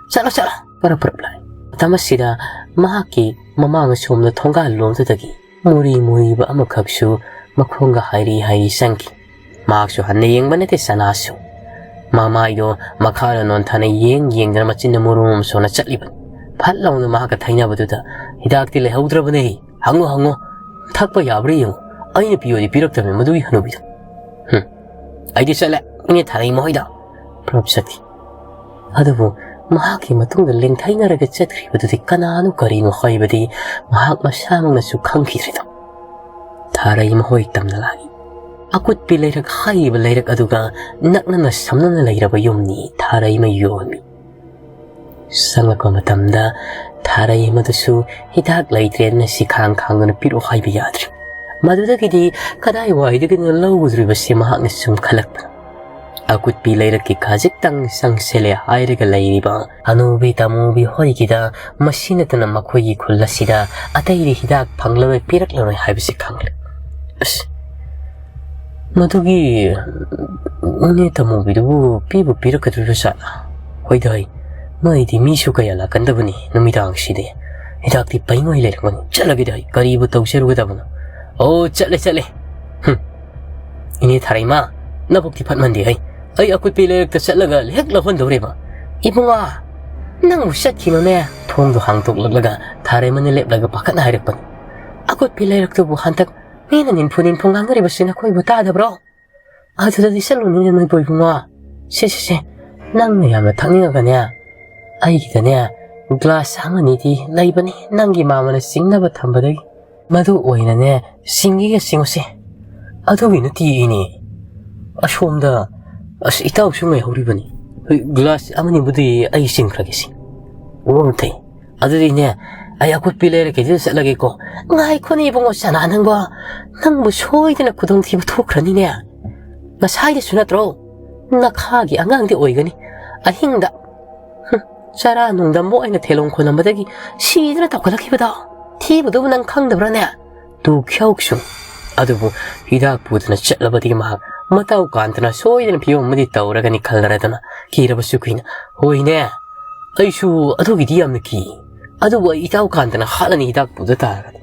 ꯆꯠꯂꯣ, ꯆꯠꯂꯣ꯫ ꯄꯔꯞ ꯄꯔꯞ ꯂꯥꯛꯑꯦ꯫ ꯃꯇꯝ ꯑꯁꯤꯗ ꯃꯍꯥꯛꯀꯤ ꯃꯃꯥꯡ ꯑꯁꯣꯝꯗ ꯊꯣꯡꯒꯥꯜ ꯂꯣꯝꯗꯨꯗꯒꯤ ꯃꯨꯔꯤ ꯃꯨꯔꯤꯕ ꯑꯃꯈꯛꯁꯨ ꯃꯈꯣꯡꯒ ꯍꯥꯏꯔꯤ ꯍꯥꯏꯔꯤ ꯆꯪꯈꯤ꯫ ꯃꯍꯥꯛꯁꯨ ꯍꯟꯅ ꯌꯦꯡꯕ ꯅꯠꯇꯦ, ꯆꯅꯥꯁꯨ꯫ ꯃꯃꯥꯏꯗꯣ ꯃꯈꯥꯗ ꯅꯣꯟꯊꯅ ꯌꯦꯡ ꯌꯦꯡꯗꯅ ꯃꯆꯤꯟꯗ ꯃꯨꯔꯨꯝ ꯁꯣꯟꯅ ꯆꯠꯂꯤꯕꯅꯤ꯫ ꯐꯠ ꯂꯥꯎꯅ ꯃꯍꯥꯛꯀ ꯊꯩꯅꯕꯗꯨꯗ, "ꯍꯤꯗꯥꯛꯇꯤ ꯂꯩꯍꯧꯗ꯭ꯔꯕꯅꯦ꯫ ꯍꯪꯉꯣ, ꯍꯪꯉꯣ꯫ ꯊꯛꯄ ꯌꯥꯕ꯭ꯔꯥ ꯌꯦꯡꯉꯣ꯫ ꯑꯩꯅ ꯄꯤꯌꯣꯗꯤ ꯄꯤꯔꯛꯇꯕꯅꯤ ꯃꯗꯨꯒꯤ ꯍꯅꯨꯕꯤꯗꯣ꯫ ꯍꯨꯝ꯫ ꯑꯩꯗꯤ ꯆꯠꯂꯦ, ꯏꯅꯦ ꯊꯥꯔꯩ ꯃꯈꯣꯏꯗ꯫" ꯄ꯭ꯔꯞ ꯆꯠꯈꯤ꯫ ꯑꯗꯨꯕꯨ ꯃꯍꯥꯛꯀꯤ ꯃꯇꯨꯡꯗ ꯂꯦꯡꯊꯩꯅꯔꯒ ꯆꯠꯈ꯭ꯔꯤꯕꯗꯨꯗꯤ ꯀꯅꯥꯅꯣ ꯀꯔꯤꯅꯣ ꯍꯥꯏꯕꯗꯤ ꯃꯍꯥꯛ ꯃꯁꯥꯃꯛꯅꯁꯨ ꯈꯪꯈꯤꯗ꯭ꯔꯤꯗꯣ꯫ ꯊꯥꯔꯩ ꯃꯈꯣꯏ ꯇꯝꯅ ꯂꯥꯛꯏ꯫ ꯑꯀꯨꯠꯄꯤ ꯂꯩꯔꯛ ꯍꯥꯏꯔꯤꯕ ꯂꯩꯔꯛ ꯑꯗꯨꯒ ꯅꯛꯅꯅ ꯁꯝꯅꯅ ꯂꯩꯔꯕ ꯌꯨꯝꯅꯤ ꯊꯥꯔꯩ ꯃꯌꯣꯟ꯫ ꯆꯪꯂꯛꯄ ꯃꯇꯝꯗ ꯊꯥꯔꯩ ꯑꯃꯗꯨꯁꯨ ꯍꯤꯗꯥꯛ ꯂꯩꯇ꯭ꯔꯦꯅ ꯁꯤꯈꯥꯡ ꯈꯥꯡꯗꯨꯅ ꯄꯤꯔꯛꯑꯣ ꯍꯥꯏꯕ ꯌꯥꯗ꯭ꯔꯤ꯫ ꯃꯗꯨꯗꯒꯤꯗꯤ ꯀꯗꯥꯏꯋꯥꯏꯗꯒꯤꯅꯣ ꯂꯧꯒꯗꯧꯔꯤꯕꯁꯤ ꯃꯍꯥꯛꯅ ꯁꯨꯝ ꯈꯜꯂꯛꯄꯅ꯫ ꯑꯀꯨꯠꯄꯤ ꯂꯩꯔꯛꯀꯤ ꯈꯖꯤꯛꯇꯪ ꯆꯪꯁꯤꯜꯂꯦ ꯍꯥꯏꯔꯒ ꯂꯩꯔꯤꯕ ꯍꯅꯨꯕꯤ ꯇꯥꯃꯨꯕꯤ ꯍꯣꯏꯒꯤꯗ, ꯃꯁꯤ ꯅꯠꯇꯅ ꯃꯈꯣꯏꯒꯤ ꯈꯨꯜ ꯑꯁꯤꯗ ꯑꯇꯩꯗꯤ ꯍꯤꯗꯥꯛ ꯐꯪꯂꯔꯣꯏ, ꯄꯤꯔꯛꯂꯔꯣꯏ ꯍꯥꯏꯕꯁꯤ ꯈꯪꯂꯦ꯫ ꯑꯁ, ꯃꯗꯨꯒꯤ ꯏꯅꯦ ꯇꯥꯃꯨꯕꯤꯗꯨꯕꯨ ꯄꯤꯕꯨ ꯄꯤꯔꯛꯀꯗꯧꯔꯤꯕ ꯖꯥꯠꯂꯥ? ꯍꯣꯏꯗ ꯍꯩ, ꯃꯥꯏꯗꯤ ꯃꯤꯁꯨ ꯀꯌꯥ ꯂꯥꯛꯀꯟꯗꯕꯅꯤ ꯅꯨꯃꯤꯗꯥꯡꯁꯤꯗꯤ꯫ ꯍꯤꯗꯥꯛꯇꯤ ꯄꯩꯉꯣꯏ ꯂꯩꯔꯝꯒꯅꯤ꯫ ꯆꯠꯂꯒꯦꯗ ꯍꯩ, ꯀꯔꯤꯕꯨ ꯇꯧꯖꯔꯨꯒꯗꯕꯅꯣ? ꯑꯣ, ꯆꯠꯂꯦ, ꯆꯠꯂꯦ꯫ ꯍꯨꯝ꯫ ꯏꯅꯦ ꯊꯥꯔꯩꯃ, ꯅꯕꯨꯛꯇꯤ ꯐꯠꯃꯟꯗꯦ ꯍꯩ꯫ ꯑꯩ ꯑꯀꯨꯠꯄꯤ ꯂꯩꯔꯛꯇ ꯆꯠꯂꯒ ꯍꯦꯛ ꯂꯧꯍꯟꯗꯧꯔꯦꯕ꯫ ꯏꯕꯨꯡꯉꯣ, ꯅꯪꯕꯨ ꯆꯠꯈꯤꯅꯨꯅꯦ꯫ ꯊꯣꯡꯗꯣ ꯍꯥꯡꯗꯣꯛꯂꯛꯂꯒ ꯊꯥꯔꯩꯃꯅ ꯂꯦꯞꯂꯒ ꯄꯥꯈꯠꯅ ꯍꯥꯏꯔꯛꯄꯅꯤ꯫ ꯑꯀꯨꯠꯄꯤ ꯂꯩꯔꯛꯇꯨꯕꯨ ꯍꯟꯗꯛ ꯃꯤꯅ ꯅꯤꯟꯐꯨ ꯅꯤꯟꯐꯨ ꯉꯥꯡꯅꯔꯤꯕꯁꯤ ꯅꯈꯣꯏꯕꯨ ꯇꯥꯗꯕ꯭ꯔꯣ? ꯑꯗꯨꯗꯗꯤ ꯆꯠꯂꯨꯅꯨꯅꯦ ꯅꯣꯏꯕꯨ ꯏꯕꯨꯡꯉꯣ꯫ ꯁꯦ, ꯁꯦ, ꯁꯦ, ꯅꯪꯅ ꯌꯥꯝꯅ ꯊꯛꯅꯤꯡꯉꯒꯅꯦ, ꯑꯩꯒꯤꯗꯅꯦ glass ꯑꯃꯅꯤꯗꯤ ꯂꯩꯕꯅꯤ ꯅꯪꯒꯤ ꯃꯥꯃꯅ ꯆꯤꯡꯅꯕ ꯊꯝꯕꯗꯒꯤ꯫ ꯃꯗꯨ ꯑꯣꯏꯅꯅꯦ ꯆꯤꯡꯒꯦꯒ ꯆꯤꯡꯉꯨꯁꯦ꯫ ꯑꯗꯨꯒꯤ ꯅꯠꯇꯦ ꯏꯅꯦ꯫ ꯑꯁꯣꯝꯗ, ꯑꯁ, ꯏꯇꯥꯎꯁꯨ ꯉꯥꯏꯍꯧꯔꯤꯕꯅꯤ꯫ ꯍꯣꯏ, glass ꯑꯃꯅꯤꯕꯨꯗꯤ ꯑꯩ ꯆꯤꯡꯈ꯭ꯔꯒꯦꯁꯦ꯫ ꯑꯣ, ꯃꯨꯊꯩ꯫ ꯑꯗꯨꯗꯤꯅꯦ, ꯑꯩ ꯑꯀꯨꯠꯄꯤ ꯂꯩꯔꯛꯀꯤꯗꯨꯗ ꯆꯠꯂꯒꯦꯀꯣ꯫ ꯉꯥꯏꯈꯣꯅꯦ ꯏꯕꯨꯡꯉꯣ ꯆꯅꯥ ꯅꯪꯕꯣ꯫ ꯅꯪꯕꯨ ꯁꯣꯏꯗꯅ ꯈꯨꯗꯣꯡꯊꯤꯕ ꯊꯣꯛꯈ꯭ꯔꯅꯤꯅꯦ꯫ ꯉꯁꯥꯏꯗꯁꯨ ꯅꯠꯇ꯭ꯔꯣ? ꯅꯈꯥꯒꯤ ꯑꯉꯥꯡꯗꯤ ꯑꯣꯏꯒꯅꯤ꯫ ꯑꯍꯤꯡꯗ꯫ ꯍꯨꯝ, ꯆꯔꯥ ꯅꯨꯡꯗꯝꯕ ꯑꯣꯏꯅ ꯊꯦꯂꯣꯡ ꯈꯣꯜꯂꯝꯕꯗꯒꯤ ꯁꯤꯗꯅ ꯇꯧꯈꯠꯂꯛꯈꯤꯕꯗꯣ꯫ ꯊꯤꯕꯗꯨꯕꯨ ꯅꯪ ꯈꯪꯗꯕ꯭ꯔꯥꯅꯦ? ꯇꯨ ꯈ꯭ꯌꯧꯁꯨ꯫ ꯑꯗꯨꯕꯨ ꯍꯤꯗꯥꯛ ꯄꯨꯗꯨꯅ ꯆꯠꯂꯕꯗꯒꯤ ꯃꯍꯥꯛ ꯃꯇꯥꯎ ꯀꯥꯟꯗꯅ ꯁꯣꯏꯗꯅ ꯐꯤꯕꯝ ꯑꯃꯗꯤ ꯇꯧꯔꯒꯅꯤ ꯈꯜꯂꯔꯗꯅ ꯀꯤꯔꯕꯁꯨ ꯀꯨꯏꯅ, "ꯍꯣꯏꯅꯦ, ꯑꯩꯁꯨ ꯑꯗꯨꯒꯤꯗꯤ ꯌꯥꯝꯅ ꯀꯤ꯫ ꯑꯗꯨꯕꯨ ꯑꯩ ꯏꯇꯥꯎ ꯀꯥꯟꯗꯅ ꯍꯥꯠꯂꯅꯤ ꯍꯤꯗꯥꯛ ꯄꯨꯗ ꯇꯥꯔꯒꯗꯤ꯫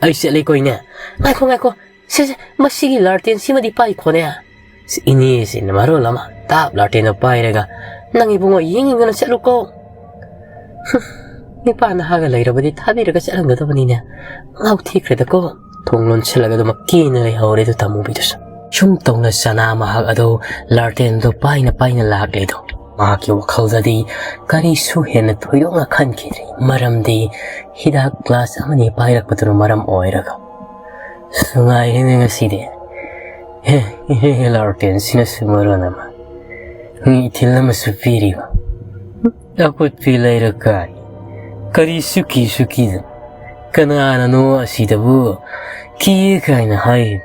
ꯑꯩ ꯆꯠꯂꯦꯀꯣ ꯏꯅꯦ꯫ ꯉꯥꯏꯈꯣ, ꯉꯥꯏꯈꯣ꯫ ꯁꯦ, ꯁꯦ, ꯃꯁꯤꯒꯤ ꯂꯥꯔꯇꯦꯟꯁꯤꯃꯗꯤ ꯄꯥꯏꯈꯣꯅꯦ꯫ ꯁꯤ ꯏꯅꯦꯁꯤꯅ ꯃꯔꯣꯜ ꯑꯃ ꯇꯥꯞ ꯂꯥꯔꯇꯦꯟꯗꯣ ꯄꯥꯏꯔꯒ, "ꯅꯪ ꯏꯕꯨꯡꯉꯣ ꯌꯦꯡ ꯌꯦꯡꯗꯅ ꯆꯠꯂꯨꯀꯣ꯫ ꯍꯨꯝ, ꯅꯤꯄꯥ ꯅꯍꯥꯒ ꯂꯩꯔꯕꯗꯤ ꯊꯥꯕꯤꯔꯒ ꯆꯠꯍꯟꯒꯗꯕꯅꯤꯅꯦ꯫ ꯉꯥꯎꯊꯤꯈ꯭ꯔꯦꯗꯀꯣ꯫" ꯊꯣꯡ ꯂꯣꯟꯁꯤꯜꯂꯒ ꯑꯗꯨꯃꯛ ꯀꯦꯅ ꯂꯩꯍꯧꯔꯦ ꯑꯗꯨ ꯇꯥꯃꯨꯕꯤꯗꯨꯁꯨ꯫ ꯁꯨꯝ ꯇꯧꯅ ꯆꯅꯥ ꯃꯍꯥꯛ ꯑꯗꯣ ꯂꯥꯔꯇꯦꯟꯗꯣ ꯄꯥꯏꯅ ꯄꯥꯏꯅ ꯂꯥꯛꯂꯦꯗꯣ꯫ ꯃꯍꯥꯛꯀꯤ ꯋꯥꯈꯜꯗꯗꯤ ꯀꯔꯤꯁꯨ ꯍꯦꯟꯅ ꯊꯣꯏꯗꯣꯛꯅ ꯈꯟꯈꯤꯗ꯭ꯔꯦ꯫ ꯃꯔꯝꯗꯤ ꯍꯤꯗꯥꯛ ꯒ꯭ꯂꯥꯁ ꯑꯃꯅꯤ ꯄꯥꯏꯔꯛꯄꯗꯨꯅ ꯃꯔꯝ ꯑꯣꯏꯔꯒ꯫ "ꯅꯨꯡꯉꯥꯏꯔꯦꯅꯦ ꯉꯁꯤꯗꯤ꯫ ꯍꯦ, ꯍꯦ, ꯍꯦ, ꯂꯥꯔꯇꯦꯟꯁꯤꯅꯁꯨ ꯃꯔꯣꯟ ꯑꯃ꯫ ꯏꯊꯤꯜ ꯑꯃꯁꯨ ꯄꯤꯔꯤꯕ꯫ ꯑꯀꯨꯠꯄꯤ ꯂꯩꯔꯛ ꯀꯥꯏ꯫ ꯀꯔꯤꯁꯨ ꯀꯤꯁꯨ ꯀꯤꯗꯅ꯫ ꯀꯅꯥꯅꯅꯣ ꯑꯁꯤꯗꯕꯨ ꯀꯤ ꯀꯥꯏꯅ ꯍꯥꯏꯔꯤꯕ?"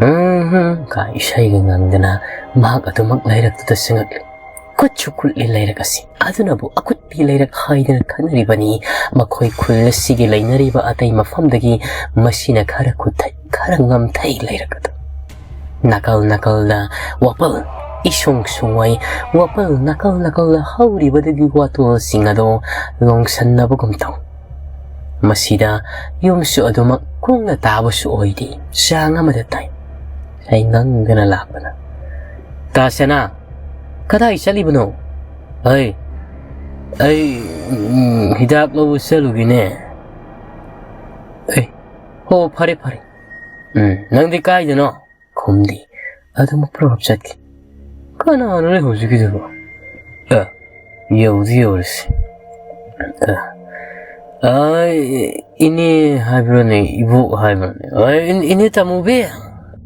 ꯎꯝ, ꯀꯥꯏ ꯏꯁꯩꯒ ꯉꯪꯗꯅ ꯃꯍꯥꯛ ꯑꯗꯨꯃꯛ ꯂꯩꯔꯛꯇꯨꯗ ꯆꯪꯉꯛꯂꯤ꯫ ꯈꯨꯠꯁꯨ ꯈꯨꯠꯂꯤ ꯂꯩꯔꯛ ꯑꯁꯤ꯫ ꯑꯗꯨꯅꯕꯨ ꯑꯀꯨꯠꯄꯤ ꯂꯩꯔꯛ ꯍꯥꯏꯗꯅ ꯈꯪꯅꯔꯤꯕꯅꯤ꯫ ꯃꯈꯣꯏ ꯈꯨꯜ ꯑꯁꯤꯒꯤ ꯂꯩꯅꯔꯤꯕ ꯑꯇꯩ ꯃꯐꯝꯗꯒꯤ ꯃꯁꯤꯅ ꯈꯔ ꯈꯨꯠꯊꯩ, ꯈꯔ ꯉꯝꯊꯩ ꯂꯩꯔꯛ ꯑꯗꯨ꯫ ꯅꯥꯀꯜ ꯅꯥꯀꯜꯗ ꯋꯥꯄꯜ ꯏꯁꯣꯡ ꯁꯣꯡꯋꯥꯏ, ꯋꯥꯄꯜ ꯅꯥꯀꯜ ꯅꯥꯀꯜꯗ ꯍꯧꯔꯤꯕꯗꯒꯤ ꯋꯥꯇꯣꯜꯁꯤꯡ ꯑꯗꯣ ꯂꯣꯡꯁꯟꯅꯕꯒꯨꯝ ꯇꯧ꯫ ꯃꯁꯤꯗ ꯌꯨꯝꯁꯨ ꯑꯗꯨꯃꯛ ꯀꯨꯡꯅ ꯇꯥꯕꯁꯨ ꯑꯣꯏꯗꯦ, ꯆꯥꯡ ꯑꯃꯗ ꯇꯥꯏ꯫ ꯑꯩ ꯉꯪꯗꯅ ꯂꯥꯛꯄꯅ, "ꯇꯥ ꯁꯅꯥ, ꯀꯗꯥꯏ ꯆꯠꯂꯤꯕꯅꯣ?" "ꯑꯩ, ꯑꯩ, ꯎꯝ, ꯍꯤꯗꯥꯛ ꯂꯧꯕ ꯆꯠꯂꯨꯒꯦꯅꯦ꯫" "ꯑꯦ, ꯍꯣ, ꯐꯔꯦ, ꯐꯔꯦ꯫ ꯎꯝ, ꯅꯪꯗꯤ ꯀꯥꯏꯗꯅꯣ?" ꯈꯨꯝꯗꯦ꯫ ꯑꯗꯨꯃꯛ ꯄ꯭ꯔꯣꯞ ꯆꯠꯈꯤ꯫ ꯀꯅꯥꯅꯣꯅꯦ ꯍꯧꯖꯤꯛꯀꯤꯗꯨꯕꯣ? ꯑ, ꯌꯧꯗꯤ ꯌꯧꯔꯁꯤ꯫ ꯑ, ꯑ, ꯏꯅꯦ ꯍꯥꯏꯕ꯭ꯔꯣꯅꯦ, ꯏꯕꯣꯛ ꯍꯥꯏꯕ꯭ꯔꯣꯅꯦ? ꯑ, ꯏꯟ-, ꯏꯅꯦ ꯇꯥꯃꯨꯕꯤ!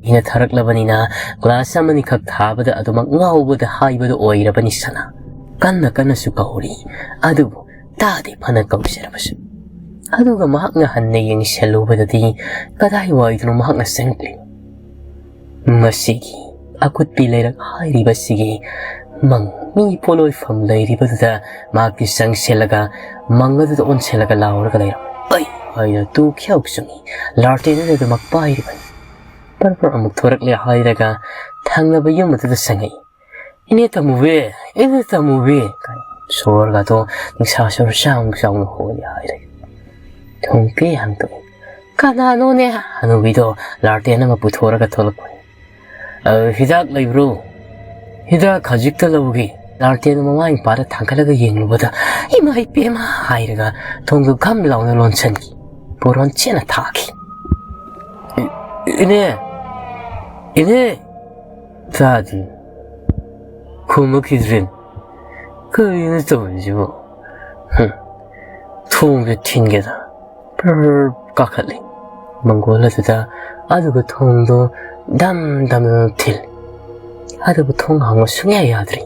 ꯏꯅ ꯊꯥꯔꯛꯂꯕꯅꯤꯅ ꯀ꯭ꯂꯥꯁ ꯑꯃꯅꯤꯈꯛ ꯊꯥꯕꯗ ꯑꯗꯨꯃꯛ ꯉꯥꯎꯕꯗ ꯍꯥꯏꯕꯗꯨ ꯑꯣꯏꯔꯕꯅꯤ ꯁꯅꯥ꯫ ꯀꯟꯅ ꯀꯟꯅꯁꯨ ꯀꯧꯔꯤ꯫ ꯑꯗꯨꯕꯨ ꯇꯥꯗꯦ ꯐꯅ ꯀꯧꯖꯔꯕꯁꯨ꯫ ꯑꯗꯨꯒ ꯃꯍꯥꯛꯅ ꯍꯟꯅ ꯌꯦꯡꯁꯤꯜꯂꯨꯕꯗꯗꯤ ꯀꯗꯥꯏꯋꯥꯏꯗꯅꯣ ꯃꯍꯥꯛꯅ ꯆꯪꯂꯤ꯫ ꯃꯁꯤꯒꯤ ꯑꯀꯨꯠꯄꯤ ꯂꯩꯔꯛ ꯍꯥꯏꯔꯤꯕꯁꯤꯒꯤ ꯃꯪ ꯃꯤ ꯄꯣꯠꯂꯣꯏꯐꯝ ꯂꯩꯔꯤꯕꯗꯨꯗ ꯃꯍꯥꯛꯇꯤ ꯆꯪꯁꯤꯜꯂꯒ ꯃꯪ ꯑꯗꯨꯗ ꯑꯣꯟꯁꯤꯜꯂꯒ ꯂꯥꯎꯔꯒ ꯂꯩꯔꯝꯃꯤ꯫ "ꯑꯩ, ꯍꯥꯏꯅ ꯇꯨ ꯈ꯭ꯌꯥꯎ ꯆꯨꯡꯏ꯫ ꯂꯥꯔꯇꯦꯟ ꯑꯗꯨꯗꯃꯛ ꯄꯥꯏꯔꯤꯕꯅꯤ꯫ ꯄꯔ ꯄꯔ ꯑꯃꯨꯛ ꯊꯣꯔꯛꯂꯦ ꯍꯥꯏꯔꯒ ꯊꯪꯅꯕ ꯌꯨꯝ ꯑꯗꯨꯗ ꯆꯪꯉꯛꯏ꯫ "ꯏꯅꯦ ꯇꯃꯨꯕꯤ, ꯏꯅꯦ ꯇꯃꯨꯕꯤ!" ꯀꯥꯏ ꯁꯣꯔꯒꯗꯣ ꯅꯨꯡꯁꯥ ꯁꯣꯔ ꯆꯥꯎꯅ ꯆꯥꯎꯅ ꯍꯣꯜꯂꯤ ꯍꯥꯏꯔꯒ ꯊꯣꯡ ꯄꯦ ꯍꯥꯡꯗꯣꯛꯏ꯫ "ꯀꯅꯥꯅꯣꯅꯦ?" ꯍꯅꯨꯕꯤꯗꯣ ꯂꯥꯔꯇꯦꯟ ꯑꯃ ꯄꯨꯊꯣꯔꯒ ꯊꯣꯛꯂꯛꯄꯅꯤ꯫ "ꯑ, ꯍꯤꯗꯥꯛ ꯂꯩꯕ꯭ꯔꯣ? ꯍꯤꯗꯥꯛ ꯍꯧꯖꯤꯛꯇ ꯂꯧꯒꯦ꯫" ꯂꯥꯔꯇꯦꯟ ꯃꯃꯥꯏ ꯃꯄꯥꯗ ꯊꯥꯡꯒꯠꯂꯒ ꯌꯦꯡꯂꯨꯕꯗ, "ꯏꯃꯥ ꯏꯄꯦꯝꯃ!" ꯍꯥꯏꯔꯒ ꯊꯣꯡꯗꯨ ꯘꯝ ꯂꯥꯎꯅ ꯂꯣꯟꯁꯤꯟꯈꯤ꯫ ꯕꯣꯔꯣꯟ ꯆꯦꯠꯅ ꯊꯥꯈꯤ꯫ "ꯏ-, ꯏꯅꯦ! ꯏꯅꯦ!" ꯇꯥꯗꯦ꯫ ꯈꯨꯝꯃꯛꯈꯤꯗ꯭ꯔꯦ꯫ ꯀꯔꯤꯅꯣ ꯇꯧꯔꯤꯁꯤꯕꯣ? ꯍꯨꯝ꯫ ꯊꯣꯡꯁꯦ ꯊꯤꯟꯒꯦꯗ ꯄ꯭ꯔꯔ ꯀꯥꯈꯠꯂꯤ꯫ ꯃꯪꯒꯣꯜ ꯑꯗꯨꯗ ꯑꯗꯨꯒ ꯊꯣꯡꯗꯣ ꯗꯝ ꯗꯝ ꯊꯤꯜꯂꯤ꯫ ꯑꯗꯨꯕꯨ ꯊꯣꯡ ꯍꯥꯡꯕ ꯁꯨꯡꯌꯥ ꯌꯥꯗ꯭ꯔꯤ꯫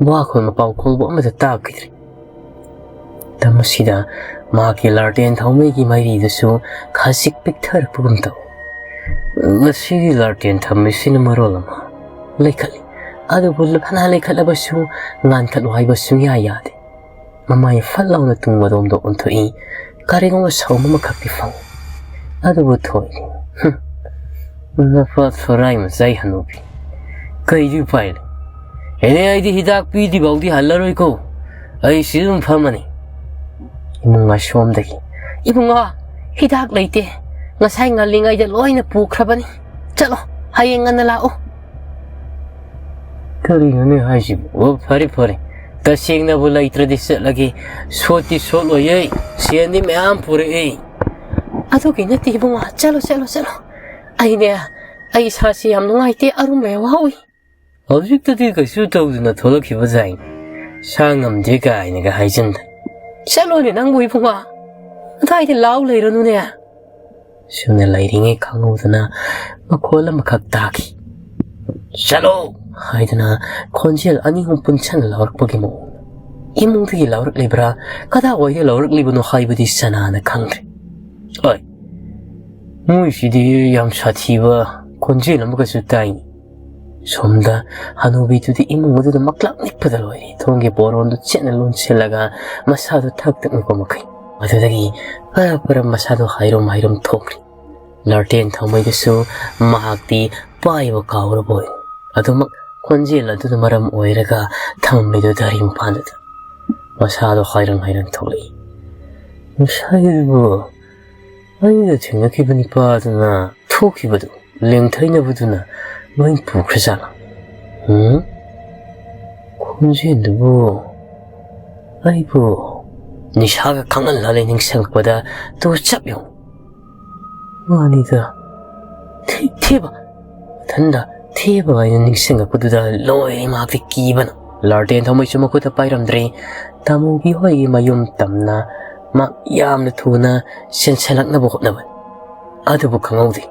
ꯋꯥꯈꯣꯜ ꯃꯄꯥꯎ ꯈꯣꯜꯕꯨ ꯑꯃꯠꯇ ꯇꯥꯈꯤꯗ꯭ꯔꯤ꯫ ꯃꯇꯝ ꯑꯁꯤꯗ ꯃꯍꯥꯛꯀꯤ ꯂꯥꯔꯇꯦꯟ ꯊꯥꯎꯃꯩꯒꯤ ꯃꯩꯔꯤꯗꯨꯁꯨ ꯈꯖꯤꯛ ꯄꯤꯛꯊꯔꯛꯄꯒꯨꯝ ꯇꯧꯏ꯫ ꯉꯁꯤꯒꯤ ꯂꯥꯔꯇꯦꯟ ꯊꯝꯃꯤꯁꯤꯅ ꯃꯔꯣꯜ ꯑꯃ ꯂꯩꯈꯠꯂꯤ, ꯑꯗꯨꯕꯨ ꯐꯅ ꯂꯩꯈꯠꯂꯕꯁꯨ ꯉꯥꯟꯈꯠꯂꯨ ꯍꯥꯏꯕ ꯁꯨꯡꯌꯥ ꯌꯥꯗꯦ꯫ ꯃꯃꯥꯏ ꯐꯠ ꯂꯥꯎꯅ ꯇꯨꯡ ꯑꯗꯣꯝꯗ ꯑꯣꯟꯊꯣꯛꯏ꯫ ꯀꯔꯤꯒꯨꯝꯕ ꯁꯥꯎꯝ ꯑꯃꯈꯛꯇꯤ ꯐꯪꯏ꯫ ꯑꯗꯨꯕꯨ ꯊꯣꯏꯗꯦ꯫ ꯍꯨꯝ꯫ ꯅꯄꯥ ꯊꯣꯔꯥꯏ ꯃꯆꯥꯏ ꯍꯅꯨꯕꯤ꯫ ꯀꯩꯗꯤ ꯎꯄꯥꯏ ꯂꯩ? ꯑꯦꯅꯦ, ꯑꯩꯗꯤ ꯍꯤꯗꯥꯛ ꯄꯤꯗ꯭ꯔꯤꯐꯥꯎꯗꯤ ꯍꯜꯂꯔꯣꯏꯀꯣ꯫ ꯑꯩ ꯁꯤ ꯑꯗꯨꯝ ꯐꯝꯃꯅꯤ꯫ ꯏꯃꯨꯡ ꯑꯁꯣꯝꯗꯒꯤ, "ꯏꯕꯨꯡꯉꯣ, ꯍꯤꯗꯥꯛ ꯂꯩꯇꯦ꯫ ꯉꯁꯥꯏ ꯉꯜꯂꯤꯉꯩꯗ ꯂꯣꯏꯅ ꯄꯨꯈ꯭ꯔꯕꯅꯤ꯫ ꯆꯠꯂꯣ, ꯍꯌꯦꯡ ꯉꯟꯅ ꯂꯥꯛꯎ꯫" ꯀꯔꯤꯅꯣꯅꯦ ꯍꯥꯏꯁꯤꯕꯨ? ꯑꯣ, ꯐꯔꯦ, ꯐꯔꯦ꯫ ꯇꯁꯦꯡꯅꯕꯨ ꯂꯩꯇ꯭ꯔꯗꯤ ꯆꯠꯂꯒꯦ꯫ ꯁꯣꯠꯇꯤ ꯁꯣꯠꯂꯣꯏꯌꯦ꯫ ꯁꯦꯟꯗꯤ ꯃꯌꯥꯝ ꯄꯨꯔꯛꯏ꯫ "ꯑꯗꯨꯒꯤ ꯅꯠꯇꯦ ꯏꯕꯨꯡꯉꯣ, ꯆꯠꯂꯣ, ꯆꯠꯂꯣ, ꯆꯠꯂꯣ꯫ ꯑꯩꯅꯦ, ꯑꯩ ꯏꯁꯥꯁꯤ ꯌꯥꯝ ꯅꯨꯡꯉꯥꯏꯇꯦ, ꯑꯔꯨꯝꯕ ꯌꯥꯝ ꯋꯥꯎꯏ꯫" ꯍꯧꯖꯤꯛꯇꯗꯤ ꯀꯩꯁꯨ ꯇꯧꯗꯅ ꯊꯣꯛꯂꯛꯈꯤꯕꯗꯥꯏ꯫ "ꯁꯥ ꯉꯝꯗꯦ" ꯀꯥꯏꯅꯒ ꯍꯥꯏꯖꯤꯟꯗ꯫ "ꯆꯠꯂꯣꯅꯦ ꯅꯪꯕꯨ ꯏꯕꯨꯡꯉꯣ, ꯑꯗꯥꯏꯗ ꯂꯥꯎ ꯂꯩꯔꯨꯅꯨꯅꯦ꯫" ꯁꯨꯝꯅ ꯂꯩꯔꯤꯉꯩ ꯈꯪꯍꯧꯗꯅ ꯃꯈꯣꯜ ꯑꯃꯈꯛ ꯇꯥꯈꯤ꯫ "ꯆꯠꯂꯣ!" ꯍꯥꯏꯗꯅ ꯈꯣꯟꯖꯦꯜ ꯑꯅꯤ ꯑꯍꯨꯝ ꯄꯨꯟꯁꯟꯅ ꯂꯥꯎꯔꯛꯄꯒꯤ ꯃꯑꯣꯡ꯫ ꯏꯃꯨꯡꯗꯒꯤ ꯂꯥꯎꯔꯛꯂꯤꯕ꯭ꯔꯥ, ꯀꯗꯥꯏꯋꯥꯏꯗ ꯂꯥꯎꯔꯛꯂꯤꯕꯅꯣ ꯍꯥꯏꯕꯗꯤ ꯁꯅꯥꯅ ꯈꯪꯗ꯭ꯔꯦ꯫ "ꯍꯣꯏ, ꯃꯣꯏꯁꯤꯗꯤ ꯌꯥꯝ ꯁꯥꯊꯤꯕ ꯈꯣꯟꯖꯦꯜ ꯑꯃꯒꯁꯨ ꯇꯥꯏꯅꯤ꯫" ꯁꯣꯝꯗ ꯍꯅꯨꯕꯤꯗꯨꯗꯤ ꯏꯃꯨꯡ ꯑꯗꯨꯗ ꯃꯛꯂꯥꯛ ꯅꯤꯛꯄꯗ ꯂꯣꯏꯔꯦ꯫ ꯊꯣꯡꯒꯤ ꯄꯣꯔꯣꯟꯗꯨ ꯆꯦꯠꯅ ꯂꯣꯟꯁꯤꯜꯂꯒ ꯃꯁꯥꯗꯨ ꯊꯛ ꯊꯛꯅ ꯀꯨꯝꯃꯛꯈꯤ꯫ ꯑꯗꯨꯗꯒꯤ ꯐꯔ ꯐꯔ ꯃꯁꯥꯗꯣ ꯍꯥꯏꯔꯨꯝ ꯍꯥꯏꯔꯨꯝ ꯊꯣꯛꯈ꯭ꯔꯦ꯫ ꯂꯥꯔꯇꯦꯟ ꯊꯧꯃꯩꯗꯨꯁꯨ ꯃꯍꯥꯛꯇꯤ ꯄꯥꯏꯕ ꯀꯥꯎꯔꯕꯣꯏ, ꯑꯗꯨꯃꯛ ꯈꯣꯟꯖꯦꯜ ꯑꯗꯨꯅ ꯃꯔꯝ ꯑꯣꯏꯔꯒ ꯊꯝꯃꯤꯗꯨ ꯙꯔꯤ ꯃꯄꯥꯟꯗꯨꯗ ꯃꯁꯥꯗꯣ ꯍꯥꯏꯔꯪ ꯍꯥꯏꯔꯪ ꯊꯣꯛꯂꯛꯏ꯫ "ꯉꯁꯥꯏꯕꯨ ꯑꯩꯅ ꯊꯦꯡꯅꯈꯤꯕ ꯅꯤꯄꯥꯗꯨꯅ ꯊꯣꯛꯈꯤꯕꯗꯨ ꯂꯦꯡꯊꯩꯅꯕꯗꯨꯅ ꯂꯣꯏ ꯄꯨꯈ꯭ꯔꯖꯥꯠꯂꯥ? ꯎꯝ? ꯈꯣꯟꯖꯦꯜꯗꯨꯕꯨ ꯑꯩꯕꯨ ꯅꯤꯁꯥꯒ ꯈꯪꯍꯜꯂꯒ ꯅꯤꯡꯁꯤꯡꯉꯛꯄꯗ ꯇꯨ ꯆꯞ ꯌꯦꯡꯉꯨ꯫ ꯃꯥꯅꯤꯗ, ꯊꯦ-, ꯊꯦꯕ!" ꯃꯊꯟꯗ ꯊꯦꯕ ꯍꯥꯏꯅ ꯅꯤꯡꯁꯤꯡꯉꯛꯄꯗꯨꯗ ꯂꯣꯏꯔꯦ ꯃꯍꯥꯛꯇꯤ ꯀꯤꯕꯅ꯫ ꯂꯥꯔꯇꯦꯟ ꯊꯧꯃꯩꯁꯨ ꯃꯈꯨꯠꯇ ꯄꯥꯏꯔꯝꯗ꯭ꯔꯦ꯫ ꯇꯥꯃꯨꯕꯤ ꯍꯣꯏꯒꯤ ꯃꯌꯨꯝ ꯇꯝꯅ ꯃꯥ ꯌꯥꯝꯅ ꯊꯨꯅ ꯆꯦꯟꯁꯤꯜꯂꯛꯅꯕ ꯍꯣꯠꯅꯕꯅꯤ꯫ ꯑꯗꯨꯕꯨ ꯈꯪꯍꯧꯗꯦ꯫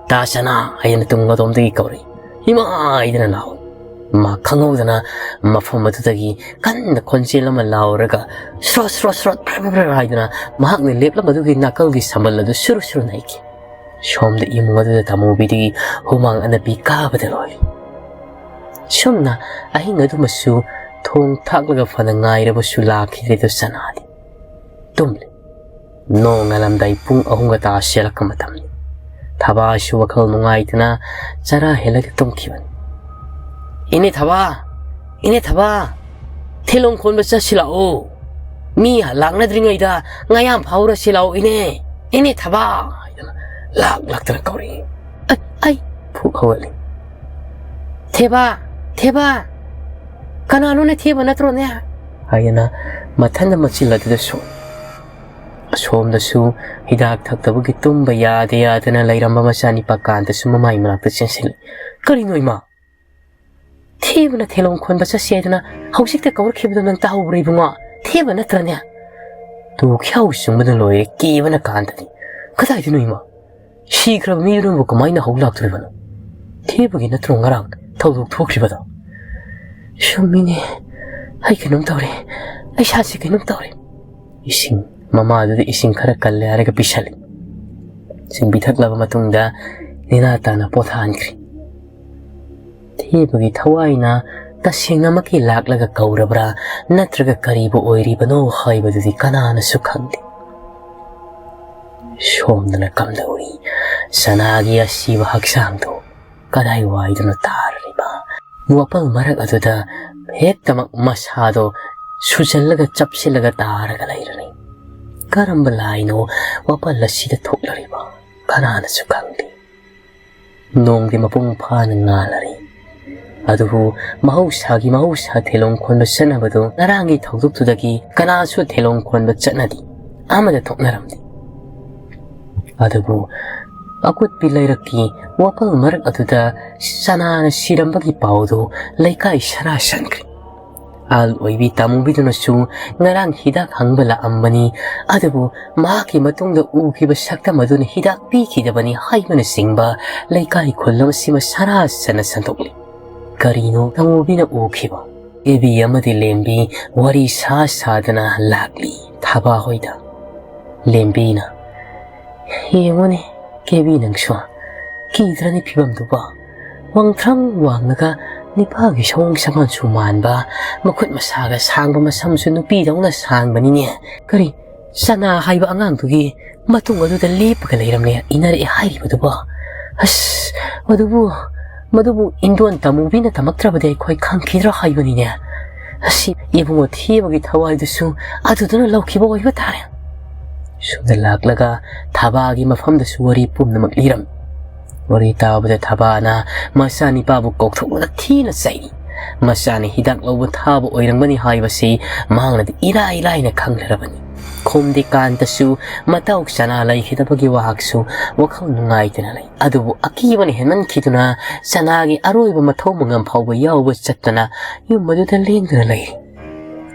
"ꯇꯥ ꯆꯅꯥ" ꯍꯥꯏꯗꯅ ꯇꯨꯡ ꯑꯗꯣꯝꯗꯒꯤ ꯀꯧꯔꯛꯏ꯫ "ꯏꯃꯥ" ꯍꯥꯏꯗꯅ ꯂꯥꯎꯏ꯫ ꯃꯥ ꯈꯪꯍꯧꯗꯅ ꯃꯐꯝ ꯑꯗꯨꯗꯒꯤ ꯀꯟꯅ ꯈꯣꯟꯖꯦꯜ ꯑꯃ ꯂꯥꯎꯔꯒ ꯁ꯭ꯔꯣꯠ ꯁ꯭ꯔꯣꯠ ꯁ꯭ꯔꯣꯠ ꯐ꯭ꯔ ꯐ꯭ꯔ ꯐ꯭ꯔ ꯍꯥꯏꯗꯨꯅ ꯃꯍꯥꯛꯅ ꯂꯦꯞꯂꯝꯕꯗꯨꯒꯤ ꯅꯥꯀꯜꯒꯤ ꯁꯝꯕꯜ ꯑꯗꯨ ꯁꯨꯔꯨ ꯁꯨꯔꯨ ꯅꯩꯈꯤ꯫ ꯁꯣꯝꯗ ꯏꯃꯨꯡ ꯑꯗꯨꯗ ꯇꯥꯃꯨꯕꯤꯗꯒꯤ ꯍꯨꯃꯥꯡ ꯑꯅꯞꯄꯤ ꯀꯥꯕꯗ ꯂꯣꯏꯔꯦ꯫ ꯁꯨꯝꯅ ꯑꯍꯤꯡ ꯑꯗꯨꯃꯁꯨ ꯊꯣꯡ ꯊꯥꯛꯂꯒ ꯐꯅ ꯉꯥꯏꯔꯕꯁꯨ ꯂꯥꯛꯈꯤꯗ꯭ꯔꯦꯗꯣ ꯆꯅꯥꯗꯤ꯫ ꯇꯨꯝꯂꯦ꯫ ꯅꯣꯡꯉꯥꯜꯂꯝꯗꯥꯏ ꯄꯨꯡ ꯑꯍꯨꯝꯒ ꯇꯥꯁꯤꯜꯂꯛꯄ ꯃꯇꯝꯅꯤ꯫ ꯊꯕꯥꯁꯨ ꯋꯥꯈꯜ ꯅꯨꯡꯉꯥꯏꯇꯅ ꯆꯔꯥ ꯍꯦꯜꯂꯒ ꯇꯨꯝꯈꯤꯕꯅꯤ꯫ "ꯏꯅꯦ ꯊꯕꯥ! ꯏꯅꯦ ꯊꯕꯥ! ꯊꯤꯂꯣꯡ ꯈꯣꯟꯕ ꯆꯠꯁꯤ ꯂꯥꯛꯑꯣ! ꯃꯤ ꯂꯥꯛꯅꯗ꯭ꯔꯤꯉꯩꯗ ꯉꯥꯌꯥꯝ ꯐꯥꯎꯔꯁꯤ ꯂꯥꯛꯑꯣ ꯏꯅꯦ! ꯏꯅꯦ ꯊꯕꯥ!" ꯍꯥꯏꯗꯅ ꯂꯥꯛ ꯂꯥꯛꯇꯅ ꯀꯧꯔꯛꯏ꯫ "ꯑꯩ, ꯑꯩ!" ꯐꯨꯛ ꯍꯧꯒꯠꯂꯤ꯫ "ꯊꯦꯕꯥ! ꯊꯦꯕꯥ! ꯀꯅꯥꯅꯣꯅꯦ, ꯊꯦꯕ ꯅꯠꯇ꯭ꯔꯣꯅꯦ?" ꯍꯥꯏꯗꯅ ꯃꯊꯟꯗ ꯃꯆꯤꯜ ꯑꯗꯨꯗ ꯁꯣꯛꯏ꯫ ꯑꯁꯣꯝꯗꯁꯨ ꯍꯤꯗꯥꯛ ꯊꯛꯇꯕꯒꯤ ꯇꯨꯝꯕ ꯌꯥꯗ ꯌꯥꯗꯅ ꯂꯩꯔꯝꯕ ꯃꯆꯥꯅꯤꯄꯥ ꯀꯥꯟꯇꯁꯨ ꯃꯃꯥꯏ ꯃꯅꯥꯛꯇ ꯆꯦꯟꯁꯤꯜꯂꯤ꯫ "ꯀꯔꯤꯅꯣ ꯏꯃꯥ? ꯊꯦꯕꯅ ꯊꯦꯂꯣꯡ ꯈꯣꯟꯕ ꯆꯠꯁꯤ ꯍꯥꯏꯗꯅ ꯍꯧꯖꯤꯛꯇ ꯀꯧꯔꯛꯈꯤꯕꯗꯣ ꯅꯪ ꯇꯥꯍꯧꯕ꯭ꯔꯥ ꯏꯕꯨꯡꯉꯣ? ꯊꯦꯕ ꯅꯠꯇ꯭ꯔꯅꯦ?" ꯇꯨ ꯈ꯭ꯌꯥꯎ ꯆꯨꯡꯕꯅ ꯂꯣꯏꯔꯦ ꯀꯤꯕꯅ ꯀꯥꯟꯇꯗꯤ꯫ "ꯀꯗꯥꯏꯗꯅꯣ ꯏꯃꯥ? ꯁꯤꯈ꯭ꯔꯕ ꯃꯤꯗꯨꯅꯕꯨ ꯀꯃꯥꯏꯅ ꯍꯧ ꯂꯥꯛꯇꯣꯔꯤꯕꯅꯣ? ꯊꯦꯕꯒꯤ ꯅꯠꯇ꯭ꯔꯣ ꯉꯔꯥꯡ ꯊꯧꯗꯣꯛ ꯊꯣꯛꯈ꯭ꯔꯤꯕꯗꯣ?" "ꯆꯨꯝꯃꯤꯅꯦ, ꯑꯩ ꯀꯩꯅꯣꯝ ꯇꯧꯔꯦ, ꯑꯩ ꯏꯁꯥꯁꯦ ꯀꯩꯅꯣꯝ ꯇꯧꯔꯦ꯫" ꯏꯁꯤꯡ, ꯃꯃꯥꯗꯨꯗ ꯏꯁꯤꯡ ꯈꯔ ꯀꯜꯂꯦ ꯍꯥꯏꯔꯒ ꯄꯤꯁꯜꯂꯤ꯫ ꯏꯁꯤꯡ ꯄꯤꯊꯛꯂꯕ ꯃꯇꯨꯡꯗ ꯅꯦꯅꯥ ꯇꯥꯅ ꯄꯣꯊꯥꯍꯟꯈ꯭ꯔꯦ꯫ ꯊꯦꯕꯒꯤ ꯊꯋꯥꯏꯅ ꯇꯁꯦꯡꯅꯃꯛꯀꯤ ꯂꯥꯛꯂꯒ ꯀꯧꯔꯕ꯭ꯔꯥ, ꯅꯠꯇ꯭ꯔꯒ ꯀꯔꯤꯕꯨ ꯑꯣꯏꯔꯤꯕꯅꯣ ꯍꯥꯏꯕꯗꯨꯗꯤ ꯀꯅꯥꯅꯁꯨ ꯈꯪꯗꯦ꯫ ꯁꯣꯝꯗꯅ ꯀꯝꯗꯧꯔꯤ? ꯁꯅꯥꯒꯤ ꯑꯁꯤꯕ ꯍꯛꯆꯥꯡꯗꯣ ꯀꯗꯥꯏꯋꯥꯏꯗꯅꯣ ꯇꯥꯔꯤꯕ? ꯋꯥꯄꯜ ꯃꯔꯛ ꯑꯗꯨꯗ ꯍꯦꯛꯇꯃꯛ ꯃꯁꯥꯗꯣ ꯁꯨꯖꯜꯂꯒ ꯆꯞꯁꯤꯜꯂꯒ ꯇꯥꯔꯒ ꯂꯩꯔꯅꯤ꯫ ꯀꯔꯝꯕ ꯂꯥꯏꯅꯣ ꯋꯥꯄꯜ ꯑꯁꯤꯗ ꯊꯣꯛꯂꯔꯤꯕ? ꯀꯅꯥꯅꯁꯨ ꯈꯪꯗꯦ꯫ ꯅꯣꯡꯗꯤ ꯃꯄꯨꯡ ꯐꯥꯅ ꯉꯥꯜꯂꯔꯤ꯫ ꯑꯗꯨꯕꯨ ꯃꯍꯧꯁꯥꯒꯤ ꯃꯍꯧꯁꯥ ꯊꯦꯂꯣꯡ ꯈꯣꯟꯕ ꯆꯠꯅꯕꯗꯨ ꯉꯔꯥꯡꯒꯤ ꯊꯧꯗꯣꯛꯇꯨꯗꯒꯤ ꯀꯅꯥꯁꯨ ꯊꯦꯂꯣꯡ ꯈꯣꯟꯕ ꯆꯠꯅꯗꯦ, ꯑꯃꯗ ꯊꯣꯛꯅꯔꯝꯗꯦ꯫ ꯑꯗꯨꯕꯨ ꯑꯀꯨꯠꯄꯤ ꯂꯩꯔꯛꯀꯤ ꯋꯥꯄꯜ ꯃꯔꯛ ꯑꯗꯨꯗ ꯁꯅꯥꯅ ꯁꯤꯔꯝꯕꯒꯤ ꯄꯥꯎꯗꯨ ꯂꯩꯀꯥꯏ ꯁꯔꯥ ꯁꯟꯈ꯭ꯔꯦ꯫ ꯑꯍꯜ ꯑꯣꯏꯕꯤ ꯇꯥꯃꯨꯕꯤꯗꯨꯅꯁꯨ ꯉꯔꯥꯡ ꯍꯤꯗꯥꯛ ꯍꯪꯕ ꯂꯥꯛꯑꯝꯕꯅꯤ, ꯑꯗꯨꯕꯨ ꯃꯍꯥꯛꯀꯤ ꯃꯇꯨꯡꯗ ꯎꯈꯤꯕ ꯁꯛꯇꯝ ꯑꯗꯨꯅ ꯍꯤꯗꯥꯛ ꯄꯤꯈꯤꯗꯕꯅꯤ ꯍꯥꯏꯕꯅꯆꯤꯡꯕ ꯂꯩꯀꯥꯏ ꯈꯨꯜꯂꯝ ꯑꯁꯤꯃ ꯁꯔꯥ ꯁꯟꯅ ꯁꯟꯗꯣꯛꯂꯤ꯫ ꯀꯔꯤꯅꯣ ꯇꯥꯃꯨꯕꯤꯅ ꯎꯈꯤꯕ? ꯀꯦꯕꯤ ꯑꯃꯗꯤ ꯂꯦꯝꯕꯤ ꯋꯥꯔꯤ ꯁꯥ ꯁꯥꯗꯅ ꯂꯥꯛꯂꯤ ꯊꯥꯕꯥ ꯍꯣꯏꯗ꯫ ꯂꯦꯝꯕꯤꯅ, "ꯌꯦꯡꯉꯨꯅꯦ ꯀꯦꯕꯤ, ꯅꯪꯁꯨ ꯀꯤꯗ꯭ꯔꯅꯤ ꯐꯤꯕꯝꯗꯨꯕꯣ? ꯋꯥꯡꯊ꯭ꯔꯪ ꯋꯥꯡꯂꯒ ꯅꯤꯄꯥꯒꯤ ꯁꯑꯣꯡ ꯁꯥꯃꯥꯟꯁꯨ ꯃꯥꯟꯕ, ꯃꯈꯨꯠ ꯃꯁꯥꯒ ꯁꯥꯡꯕ, ꯃꯁꯝꯁꯨ ꯅꯨꯄꯤꯗꯧꯅ ꯁꯥꯡꯕꯅꯤꯅꯦ꯫ ꯀꯔꯤ, ꯆꯅꯥ ꯍꯥꯏꯕ ꯑꯉꯥꯡꯗꯨꯒꯤ ꯃꯇꯨꯡ ꯑꯗꯨꯗ ꯂꯦꯞꯄꯒ ꯂꯩꯔꯝꯂꯦ, ꯏꯟꯅꯔꯛꯑꯦ ꯍꯥꯏꯔꯤꯕꯗꯨꯕꯣ? ꯑꯁ, ꯃꯗꯨꯕꯨ, ꯃꯗꯨꯕꯨ ꯏꯟꯗꯣꯟ ꯇꯥꯃꯨꯕꯤꯅ ꯇꯝꯃꯛꯇ꯭ꯔꯕꯗꯤ ꯑꯩꯈꯣꯏ ꯈꯪꯈꯤꯗ꯭ꯔꯣ ꯍꯥꯏꯕꯅꯤꯅꯦ꯫ ꯑꯁꯤ ꯏꯕꯨꯡꯉꯣ ꯊꯦꯕꯒꯤ ꯊꯋꯥꯏꯗꯨꯁꯨ ꯑꯗꯨꯗꯨꯅ ꯂꯧꯈꯤꯕ ꯑꯣꯏꯕ ꯇꯥꯔꯦ"꯫ ꯁꯣꯝꯗ ꯂꯥꯛꯂꯒ ꯊꯥꯕꯥꯒꯤ ꯃꯐꯝꯗꯁꯨ ꯋꯥꯔꯤ ꯄꯨꯝꯅꯃꯛ ꯂꯤꯔꯝꯃꯤ꯫ ꯋꯥꯔꯤ ꯇꯥꯕꯗ ꯊꯥꯕꯥꯅ ꯃꯆꯥꯅꯤꯄꯥꯕꯨ ꯀꯧꯊꯣꯛꯂꯒ ꯊꯤꯅ ꯆꯩꯔꯤ꯫ ꯃꯆꯥꯅ ꯍꯤꯗꯥꯛ ꯂꯧꯕ ꯊꯥꯕ ꯑꯣꯏꯔꯝꯒꯅꯤ ꯍꯥꯏꯕꯁꯤ ꯃꯍꯥꯛꯅꯗꯤ ꯏꯔꯥꯏ ꯂꯥꯏꯅ ꯈꯪꯂꯔꯕꯅꯤ꯫ ꯈꯣꯝꯗꯤꯀꯥꯟꯇꯁꯨ ꯃꯇꯥꯎ ꯆꯅꯥ ꯂꯩꯈꯤꯗꯕꯒꯤ ꯋꯥꯍꯥꯛꯁꯨ ꯋꯥꯈꯜ ꯅꯨꯡꯉꯥꯏꯇꯅ ꯂꯩ꯫ ꯑꯗꯨꯕꯨ ꯑꯀꯤꯕꯅ ꯍꯦꯟꯃꯟꯈꯤꯗꯨꯅ ꯆꯅꯥꯒꯤ ꯑꯔꯣꯏꯕ ꯃꯊꯧ ꯃꯉꯝ ꯐꯥꯎꯕ ꯌꯥꯎꯕ ꯆꯠꯇꯅ ꯌꯨꯝ ꯑꯗꯨꯗ ꯂꯦꯡꯗꯨꯅ ꯂꯩꯔꯤ꯫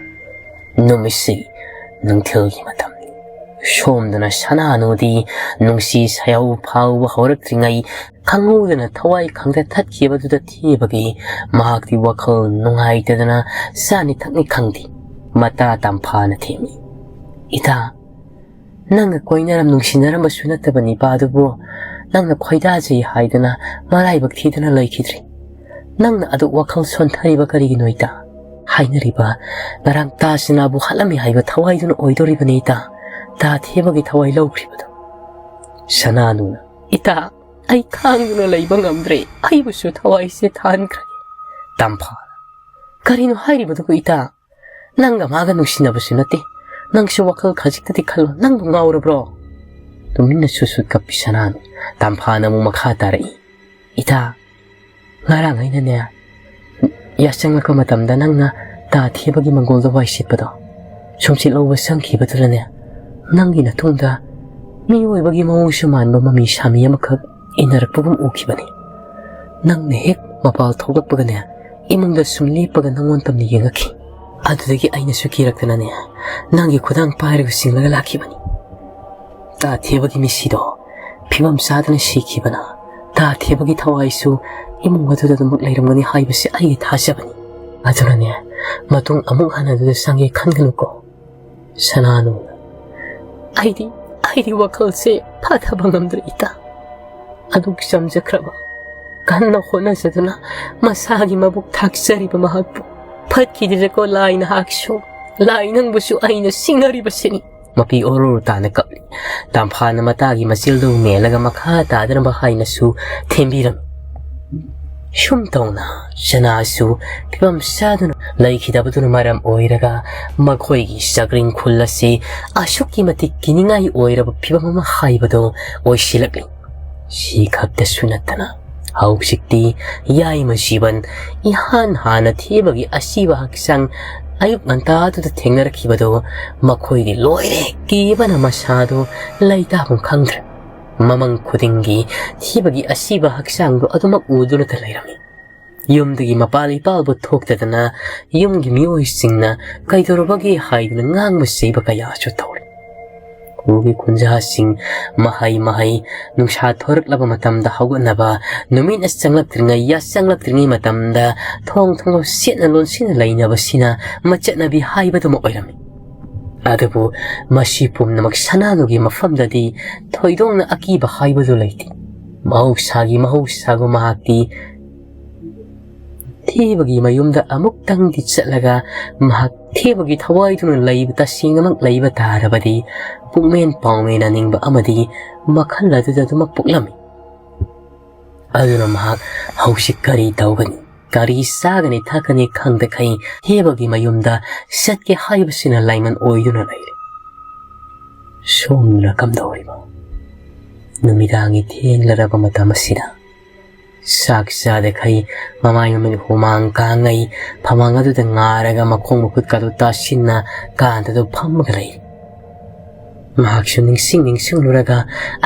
ꯅꯨꯃꯤꯠꯁꯤ ꯅꯨꯡꯊꯤꯜꯒꯤ ꯃꯇꯝꯅꯤ꯫ ꯁꯣꯝꯗꯅ ꯁꯅꯥꯅꯨꯗꯤ ꯅꯨꯡꯁꯤ ꯁꯥꯌꯧ ꯐꯥꯎꯕ ꯍꯧꯔꯛꯇ꯭ꯔꯤꯉꯩ ꯈꯪꯍꯧꯗꯅ ꯊꯋꯥꯏ ꯈꯪꯗ ꯊꯠꯈꯤꯕꯗꯨꯗ ꯊꯦꯕꯒꯤ ꯃꯍꯥꯛꯇꯤ ꯋꯥꯈꯜ ꯅꯨꯡꯉꯥꯏꯇꯗꯅ ꯆꯥꯅꯤ ꯊꯛꯅꯤ ꯈꯪꯗꯦ ꯃꯇꯥ ꯇꯝꯐꯥꯅ ꯊꯦꯝꯃꯤ꯫ "ꯏꯇꯥ, ꯅꯪꯒ ꯀꯣꯏꯅꯔꯝ ꯅꯨꯡꯁꯤꯅꯔꯝꯕꯁꯨ ꯅꯠꯇꯕ ꯅꯤꯄꯥꯗꯨꯕꯨ ꯅꯪꯅ ꯈꯣꯏꯗꯥꯖꯩ ꯍꯥꯏꯗꯅ ꯃꯔꯥꯏꯕꯛ ꯊꯤꯗꯅ ꯂꯩꯈꯤꯗ꯭ꯔꯦ꯫ ꯅꯪꯅ ꯑꯗꯨꯛ ꯋꯥꯈꯜ ꯁꯣꯟꯊꯔꯤꯕ ꯀꯔꯤꯒꯤꯅꯣ ꯏꯇꯥ? ꯍꯥꯏꯅꯔꯤꯕ ꯉꯔꯥꯡ ꯇꯥ ꯁꯅꯥꯕꯨ ꯍꯥꯠꯂꯝꯃꯤ ꯍꯥꯏꯕ ꯊꯋꯥꯏꯗꯨꯅ ꯑꯣꯏꯗꯣꯔꯤꯕꯅꯤ ꯏꯇꯥ, ꯇꯥ ꯊꯦꯕꯒꯤ ꯊꯋꯥꯏ ꯂꯧꯈ꯭ꯔꯤꯕꯗꯣ"꯫ ꯁꯅꯥꯅꯨꯅ, "ꯏꯇꯥ, ꯑꯩ ꯈꯥꯡꯗꯨꯅ ꯂꯩꯕ ꯉꯝꯗ꯭ꯔꯦ, ꯑꯩꯕꯨꯁꯨ ꯊꯋꯥꯏꯁꯦ ꯊꯥꯍꯟꯈ꯭ꯔꯦ꯫" ꯇꯝꯐꯥꯅ, "ꯀꯔꯤꯅꯣ ꯍꯥꯏꯔꯤꯕꯗꯨꯕꯨ ꯏꯇꯥ? ꯅꯪꯒ ꯃꯥꯒ ꯅꯨꯡꯁꯤꯅꯕꯁꯨ ꯅꯠꯇꯦ, ꯅꯪꯁꯨ ꯋꯥꯈꯜ ꯈꯖꯤꯛꯇꯗꯤ ꯈꯜꯂꯣ, ꯅꯪꯕꯨ ꯉꯥꯎꯔꯕ꯭ꯔꯣ?" ꯇꯨꯃꯤꯟꯅ ꯁꯨꯠ ꯁꯨꯠ ꯀꯞꯄꯤ ꯁꯅꯥꯅꯨ꯫ ꯇꯝꯐꯥꯅ ꯑꯃꯨꯛ ꯃꯈꯥ ꯇꯥꯔꯛꯏ, "ꯏꯇꯥ, ꯉꯔꯥꯡ ꯑꯩꯅꯅꯦ, ꯌꯥꯆꯪꯂꯛꯄ ꯃꯇꯝꯗ ꯅꯪꯅ ꯇꯥ ꯊꯦꯕꯒꯤ ꯃꯪꯒꯣꯜꯗ ꯋꯥꯏ ꯁꯤꯠꯄꯗꯣ ꯁꯨꯝꯁꯤꯠ ꯂꯧꯕ ꯆꯪꯈꯤꯕꯗꯨꯗꯅꯦ, ꯅꯪꯒꯤ ꯅꯇꯨꯡꯗ ꯃꯤꯑꯣꯏꯕꯒꯤ ꯃꯑꯣꯡꯁꯨ ꯃꯥꯟꯕ ꯃꯃꯤ ꯁꯥꯃꯤ ꯑꯃꯈꯛ ꯏꯟꯅꯔꯛꯄꯒꯨꯝ ꯎꯈꯤꯕꯅꯤ꯫ ꯅꯪꯅ ꯍꯦꯛ ꯃꯄꯥꯜ ꯊꯣꯛꯂꯛꯄꯒꯅꯦ, ꯏꯃꯨꯡꯗ ꯁꯨꯝ ꯂꯦꯞꯄꯒ ꯅꯪꯉꯣꯟ ꯇꯝꯅ ꯌꯦꯡꯉꯛꯈꯤ꯫ ꯑꯗꯨꯗꯒꯤ ꯑꯩꯅꯁꯨ ꯀꯤꯔꯛꯇꯅꯅꯦ, ꯅꯪꯒꯤ ꯈꯨꯗꯥꯡ ꯄꯥꯏꯔꯒ ꯆꯤꯡꯂꯒ ꯂꯥꯛꯈꯤꯕꯅꯤ꯫ ꯇꯥ ꯊꯦꯕꯒꯤ ꯃꯤꯁꯤꯗꯣ ꯐꯤꯕꯝ ꯆꯥꯗꯅ ꯁꯤꯈꯤꯕꯅ, ꯇꯥ ꯊꯦꯕꯒꯤ ꯊꯋꯥꯏꯁꯨ ꯏꯃꯨꯡ ꯑꯗꯨꯗ ꯑꯗꯨꯃꯛ ꯂꯩꯔꯝꯒꯅꯤ ꯍꯥꯏꯕꯁꯦ ꯑꯩꯒꯤ ꯊꯥꯖꯕꯅꯤ꯫ ꯑꯗꯨꯅꯅꯦ, ꯃꯇꯨꯡ ꯑꯃꯨꯛ ꯍꯟꯅ ꯑꯗꯨꯗ ꯆꯪꯒꯦ ꯈꯟꯒꯅꯨꯀꯣ꯫" ꯁꯅꯥꯅꯨꯅ, "ꯑꯩꯗꯤ, ꯑꯩꯗꯤ ꯋꯥꯈꯜꯁꯦ ꯐꯥꯊꯕ ꯉꯝꯗ꯭ꯔꯦ ꯏꯇꯥ꯫ ꯑꯗꯨꯛ ꯆꯝꯖꯈ꯭ꯔꯕ, ꯀꯟꯅ ꯍꯣꯠꯅꯖꯗꯨꯅ ꯃꯁꯥꯒꯤ ꯃꯕꯨꯛ ꯊꯥꯛꯆꯔꯤꯕ ꯃꯍꯥꯛꯄꯨ ꯐꯠꯈꯤꯗ꯭ꯔꯦꯀꯣ ꯂꯥꯏ ꯅꯍꯥꯛꯁꯨ, ꯂꯥꯏ ꯅꯪꯕꯨꯁꯨ ꯑꯩꯅ ꯁꯤꯡꯅꯔꯤꯕꯁꯤꯅꯤ꯫" ꯃꯄꯤ ꯑꯣꯔꯣꯔꯣ ꯇꯥꯅ ꯀꯞꯂꯤ꯫ ꯇꯝꯐꯥꯅ ꯃꯇꯥꯒꯤ ꯃꯆꯤꯜꯗꯨ ꯃꯦꯜꯂꯒ ꯃꯈꯥ ꯇꯥꯗꯅꯕ ꯍꯥꯏꯅꯁꯨ ꯊꯦꯝꯕꯤꯔꯝꯃꯤ꯫ ꯁꯨꯝ ꯇꯧꯅ ꯁꯅꯥꯁꯨ ꯐꯤꯕꯝ ꯆꯥꯗꯨꯅ ꯂꯩꯈꯤꯗꯕꯗꯨꯅ ꯃꯔꯝ ꯑꯣꯏꯔꯒ ꯃꯈꯣꯏꯒꯤ ꯆꯥꯛꯔꯤꯡ ꯈꯨꯜ ꯑꯁꯤ ꯑꯁꯨꯛꯀꯤ ꯃꯇꯤꯛ ꯀꯤꯅꯤꯡꯉꯥꯏ ꯑꯣꯏꯔꯕ ꯐꯤꯕꯝ ꯑꯃ ꯍꯥꯏꯕꯗꯨ ꯑꯣꯏꯁꯤꯜꯂꯛꯂꯤ꯫ ꯁꯤ ꯈꯛꯇꯁꯨ ꯅꯠꯇꯅ ꯍꯧꯖꯤꯛꯇꯤ ꯌꯥꯏꯃ ꯖꯤꯕꯟ ꯏꯍꯥꯟ ꯍꯥꯟꯅ ꯊꯦꯕꯒꯤ ꯑꯁꯤꯕ ꯍꯛꯆꯥꯡ ꯑꯌꯨꯛ ꯉꯟꯇꯥꯗꯨꯗ ꯊꯦꯡꯅꯔꯛꯈꯤꯕꯗꯨ ꯃꯈꯣꯏꯗꯤ ꯂꯣꯏꯔꯦ, ꯀꯤꯕꯅ ꯃꯁꯥꯗꯨ ꯂꯩꯇꯥꯐꯝ ꯈꯪꯗ꯭ꯔꯦ꯫ ꯃꯃꯪ ꯈꯨꯗꯤꯡꯒꯤ ꯊꯦꯕꯒꯤ ꯑꯁꯤꯕ ꯍꯛꯆꯥꯡꯗꯨ ꯑꯗꯨꯃꯛ ꯎꯗꯨꯅꯇ ꯂꯩꯔꯝꯃꯤ꯫ ꯌꯨꯝꯗꯒꯤ ꯃꯄꯥꯜ ꯏꯄꯥꯜꯕꯨ ꯊꯣꯛꯇꯗꯅ ꯌꯨꯝꯒꯤ ꯃꯤꯑꯣꯏꯁꯤꯡꯅ ꯀꯩꯗꯧꯔꯕꯒꯦ ꯍꯥꯏꯗꯨꯅ ꯉꯥꯡꯕ ꯆꯩꯕ ꯀꯌꯥꯁꯨ ꯇꯧꯔꯤ꯫ ꯎꯒꯤ ꯈꯨꯟꯖꯥꯁꯤꯡ ꯃꯍꯩ ꯃꯍꯩ, ꯅꯨꯡꯁꯥ ꯊꯣꯔꯛꯂꯕ ꯃꯇꯝꯗ ꯍꯧꯒꯠꯅꯕ, ꯅꯨꯃꯤꯠꯅ ꯆꯪꯂꯛꯇ꯭ꯔꯤꯉꯩ, ꯌꯥꯆꯪꯂꯛꯇ꯭ꯔꯤꯉꯩ ꯃꯇꯝꯗ ꯊꯣꯡ ꯊꯣꯡꯅꯥꯎ ꯁꯦꯠꯅ ꯂꯣꯟꯁꯤꯟꯅ ꯂꯩꯅꯕꯁꯤꯅ ꯃꯆꯠꯅꯕꯤ ꯍꯥꯏꯕꯗꯨꯃ ꯑꯣꯏꯔꯝꯃꯤ꯫ ꯑꯗꯨꯕꯨ ꯃꯁꯤ ꯄꯨꯝꯅꯃꯛ ꯁꯅꯥꯅꯨꯒꯤ ꯃꯐꯝꯗꯗꯤ ꯊꯣꯏꯗꯣꯛꯅ ꯑꯀꯤꯕ ꯍꯥꯏꯕꯗꯨ ꯂꯩꯇꯦ꯫ ꯃꯍꯧꯁꯥꯒꯤ ꯃꯍꯧꯁꯥꯒꯨꯝ ꯃꯍꯥꯛꯇꯤ ꯊꯦꯕꯒꯤ ꯃꯌꯨꯝꯗ ꯑꯃꯨꯛꯇꯪꯗꯤ ꯆꯠꯂꯒ ꯃꯍꯥꯛ ꯊꯦꯕꯒꯤ ꯊꯋꯥꯏꯗꯨꯅ ꯂꯩꯕ, ꯇꯁꯦꯡꯅꯃꯛ ꯂꯩꯕ ꯇꯥꯔꯕꯗꯤ ꯄꯨꯛꯃꯦꯟ ꯄꯥꯎꯃꯦꯟꯅꯅꯤꯡꯕ ꯑꯃꯗꯤ ꯃꯈꯜ ꯑꯗꯨꯗ ꯑꯗꯨꯃꯛ ꯄꯣꯛꯂꯝꯃꯤ꯫ ꯑꯗꯨꯅ ꯃꯍꯥꯛ ꯍꯧꯖꯤꯛ ꯀꯔꯤ ꯇꯧꯒꯅꯤ, ꯀꯔꯤ ꯆꯥꯒꯅꯤ ꯊꯛꯀꯅꯤ ꯈꯪꯗꯈꯩ ꯊꯦꯕꯒꯤ ꯃꯌꯨꯝꯗ ꯆꯠꯀꯦ ꯍꯥꯏꯕꯁꯤꯅ ꯂꯥꯏꯃꯟ ꯑꯣꯏꯗꯨꯅ ꯂꯩꯔꯦ꯫ ꯁꯣꯝꯗꯅ ꯀꯝꯗꯧꯔꯤꯕ? ꯅꯨꯃꯤꯗꯥꯡꯒꯤ ꯊꯦꯡꯂꯔꯕ ꯃꯇꯝ ꯑꯁꯤꯗ ꯆꯥꯛ ꯆꯥꯗꯈꯩ ꯃꯃꯥꯏ ꯃꯃꯤꯠ ꯍꯨꯃꯥꯡ ꯀꯥꯡꯉꯩ ꯐꯃꯥꯡ ꯑꯗꯨꯗ ꯉꯥꯔꯒ ꯃꯈꯣꯡ ꯃꯈꯨꯠꯀꯗꯨ ꯇꯥꯁꯤꯟꯅ ꯀꯥꯟꯗꯗꯨ ꯐꯝꯃꯒ ꯂꯩ꯫ ꯃꯍꯥꯛꯁꯨ ꯅꯤꯡꯁꯤꯡ ꯅꯤꯡꯁꯤꯡꯂꯨꯔꯒ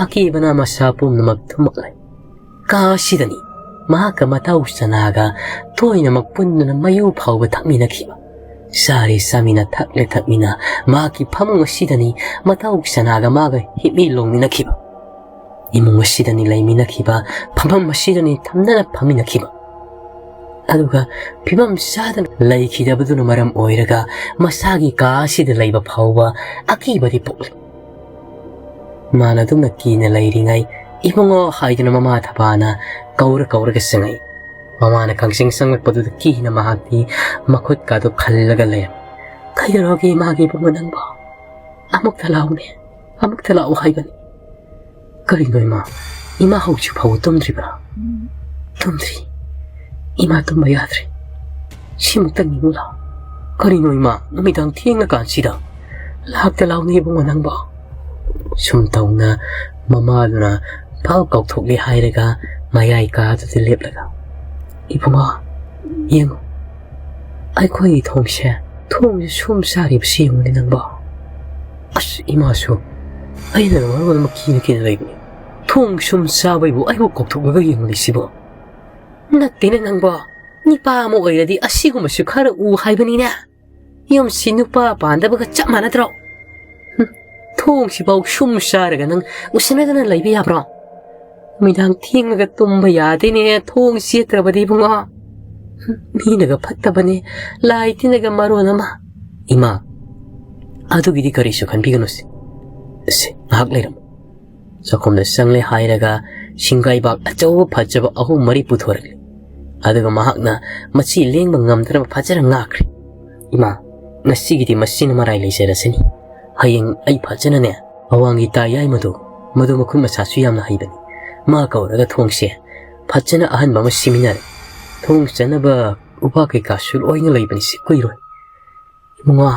ꯑꯀꯤꯕꯅ ꯃꯁꯥ ꯄꯨꯝꯅꯃꯛ ꯊꯨꯝꯃꯛꯂꯦ꯫ ꯀꯥ ꯑꯁꯤꯗꯅꯤ ꯃꯍꯥꯛꯀ ꯃꯇꯥꯎ ꯆꯅꯥꯒ ꯇꯣꯏꯅꯃꯛ ꯄꯨꯟꯗꯨꯅ ꯃꯌꯨ ꯐꯥꯎꯕ ꯊꯛꯃꯤꯟꯅꯈꯤꯕ꯫ ꯆꯥꯔꯦ ꯆꯥꯃꯤꯟꯅ, ꯊꯛꯂꯦ ꯊꯛꯃꯤꯟꯅ, ꯃꯍꯥꯛꯀꯤ ꯐꯃꯨꯡ ꯑꯁꯤꯗꯅꯤ ꯃꯇꯥꯎ ꯆꯅꯥꯒ ꯃꯥꯒ ꯍꯤꯞꯃꯤ ꯂꯣꯡꯃꯤꯟꯅꯈꯤꯕ꯫ ꯏꯃꯨꯡ ꯑꯁꯤꯗꯅꯤ ꯂꯩꯃꯤꯟꯅꯈꯤꯕ, ꯐꯝꯐꯝ ꯑꯁꯤꯗꯅꯤ ꯊꯝꯅꯅ ꯐꯝꯃꯤꯟꯅꯈꯤꯕ꯫ ꯑꯗꯨꯒ ꯐꯤꯕꯝ ꯆꯥꯗꯅ ꯂꯩꯈꯤꯗꯕꯗꯨꯅ ꯃꯔꯝ ꯑꯣꯏꯔꯒ ꯃꯁꯥꯒꯤ ꯀꯥ ꯑꯁꯤꯗ ꯂꯩꯕ ꯐꯥꯎꯕ ꯑꯀꯤꯕꯗꯤ ꯄꯣꯛꯂꯤ꯫ ꯃꯥꯅ ꯑꯗꯨꯝꯅ ꯀꯤꯅ ꯂꯩꯔꯤꯉꯩ, "ꯏꯕꯨꯡꯉꯣ" ꯍꯥꯏꯗꯨꯅ ꯃꯃꯥ ꯊꯕꯥꯅ ꯀꯧꯔ ꯀꯧꯔꯒ ꯆꯪꯉꯛꯏ꯫ ꯃꯃꯥꯅ ꯈꯪꯆꯤꯡ ꯆꯪꯂꯛꯄꯗꯨꯗ ꯀꯤꯅ ꯃꯍꯥꯛꯇꯤ ꯃꯈꯨꯠꯀꯥꯗꯨ ꯈꯜꯂꯒ ꯂꯩꯔꯝꯃꯤ꯫ "ꯀꯩꯗꯧꯔꯒꯦ ꯏꯃꯥꯒꯤ ꯏꯕꯨꯡꯉꯣ ꯅꯪꯕꯣ? ꯑꯃꯨꯛꯇ ꯂꯥꯛꯎꯅꯦ, ꯑꯃꯨꯛꯇ ꯂꯥꯛꯎ ꯍꯥꯏꯕꯅꯤ꯫" "ꯀꯔꯤꯅꯣ ꯏꯃꯥ? ꯏꯃꯥ ꯍꯧꯖꯤꯛ ꯐꯥꯎꯕ ꯇꯨꯝꯗ꯭ꯔꯤꯕ꯭ꯔꯥ?" "ꯇꯨꯝꯗ꯭ꯔꯤ꯫ ꯏꯃꯥ ꯇꯨꯝꯕ ꯌꯥꯗ꯭ꯔꯦ꯫ ꯁꯤꯃꯨꯛꯇꯪ ꯌꯦꯡꯉꯨ ꯂꯥꯎ꯫" "ꯀꯔꯤꯅꯣ ꯏꯃꯥ, ꯅꯨꯃꯤꯗꯥꯡ ꯊꯦꯡꯂꯀꯥꯟꯁꯤꯗ?" "ꯂꯥꯛꯇ ꯂꯥꯎꯅꯦ ꯏꯕꯨꯡꯉꯣ ꯅꯪꯕꯣ꯫" ꯁꯨꯝ ꯇꯧꯅ ꯃꯃꯥꯗꯨꯅ ꯐꯥꯎ ꯀꯧꯊꯣꯛꯂꯦ ꯍꯥꯏꯔꯒ ꯃꯌꯥꯏ ꯀꯥꯗꯨꯗ ꯂꯦꯞꯂꯒ, "ꯏꯕꯨꯡꯉꯣ, ꯌꯦꯡꯉꯨ, ꯑꯩꯈꯣꯏꯒꯤ ꯊꯣꯡꯁꯦ, ꯊꯣꯡꯁꯦ ꯁꯨꯝ ꯆꯥꯔꯤꯕꯁꯤ ꯌꯦꯡꯉꯨꯅꯦ ꯅꯪꯕꯣ꯫" "ꯑꯁ ꯏꯃꯥꯁꯨ, ꯑꯩꯅ ꯃꯔꯣꯟ ꯑꯃ ꯀꯤꯅ ꯀꯤꯅ ꯂꯩꯕꯅꯤ꯫ ꯊꯣꯡ ꯁꯨꯝ ꯆꯥꯕꯩꯕꯨ ꯑꯩꯕꯨ ꯀꯧꯊꯣꯛꯂꯒ ꯌꯦꯡꯂꯤꯁꯤꯕꯣ?" "ꯅꯠꯇꯦꯅꯦ ꯅꯪꯕꯣ, ꯅꯨꯄꯥ ꯑꯃ ꯑꯣꯏꯔꯗꯤ ꯑꯁꯤꯒꯨꯝꯕꯁꯨ ꯈꯔ ꯎ ꯍꯥꯏꯕꯅꯤꯅꯦ꯫ ꯌꯨꯝꯁꯤ ꯅꯨꯄꯥ ꯄꯥꯟꯗꯕꯒ ꯆꯞ ꯃꯥꯟꯅꯗ꯭ꯔꯣ? ꯍꯨꯝ, ꯊꯣꯡꯁꯤꯐꯥꯎ ꯁꯨꯝ ꯆꯥꯔꯒ ꯅꯪ ꯎꯁꯤꯟꯅꯗꯅ ꯂꯩꯕ ꯌꯥꯕ꯭ꯔꯣ? ꯅꯨꯃꯤꯗꯥꯡ ꯊꯦꯡꯂꯒ ꯇꯨꯝꯕ ꯌꯥꯗꯦꯅꯦ, ꯊꯣꯡ ꯆꯦꯠꯇ꯭ꯔꯕꯗꯤ ꯏꯕꯨꯡꯉꯣ꯫ ꯍꯨꯝ, ꯃꯤꯅꯒ ꯐꯠꯇꯕꯅꯦ, ꯂꯥꯏ ꯇꯤꯟꯅꯒ ꯃꯔꯣꯟ ꯑꯃ꯫" "ꯏꯃꯥ, ꯑꯗꯨꯒꯤꯗꯤ ꯀꯔꯤꯁꯨ ꯈꯟꯕꯤꯒꯅꯨꯁꯦ꯫ ꯁꯦ, ꯉꯥꯏꯍꯥꯛ ꯂꯩꯔꯝꯃꯨ꯫" ꯆꯥꯛꯈꯨꯝꯗ ꯆꯪꯂꯦ ꯍꯥꯏꯔꯒ ꯁꯤꯡꯒꯥꯏꯕꯥꯛ ꯑꯆꯧꯕ ꯐꯖꯕ ꯑꯍꯨꯝ ꯃꯔꯤ ꯄꯨꯊꯣꯔꯛꯂꯦ꯫ ꯑꯗꯨꯒ ꯃꯍꯥꯛꯅ ꯃꯁꯤ ꯂꯦꯡꯕ ꯉꯝꯗꯅꯕ ꯐꯖꯅ ꯉꯥꯛꯈ꯭ꯔꯦ꯫ "ꯏꯃꯥ, ꯉꯁꯤꯒꯤꯗꯤ ꯃꯁꯤꯅ ꯃꯔꯥꯏ ꯂꯩꯖꯔꯁꯤꯅꯤ꯫ ꯍꯌꯦꯡ ꯑꯩ ꯐꯖꯅꯅꯦ ꯑꯋꯥꯡꯒꯤ ꯇꯥ ꯌꯥꯏꯃꯗꯨ, ꯃꯗꯨ ꯃꯈꯨꯠ ꯃꯁꯥꯁꯨ ꯌꯥꯝꯅ ꯍꯩꯕꯅꯤ, ꯃꯥ ꯀꯧꯔꯒ ꯊꯣꯡꯁꯦ ꯐꯖꯅ ꯑꯍꯟꯕ ꯑꯃ ꯁꯤꯃꯤꯟꯅꯔꯦ꯫ ꯊꯣꯡ ꯆꯟꯅꯕ ꯎꯄꯥꯛ ꯀꯩꯀꯥꯁꯨ ꯂꯣꯏꯅ ꯂꯩꯕꯅꯤ, ꯁꯤ ꯀꯨꯏꯔꯣꯏ꯫ ꯏꯕꯨꯡꯉꯣ,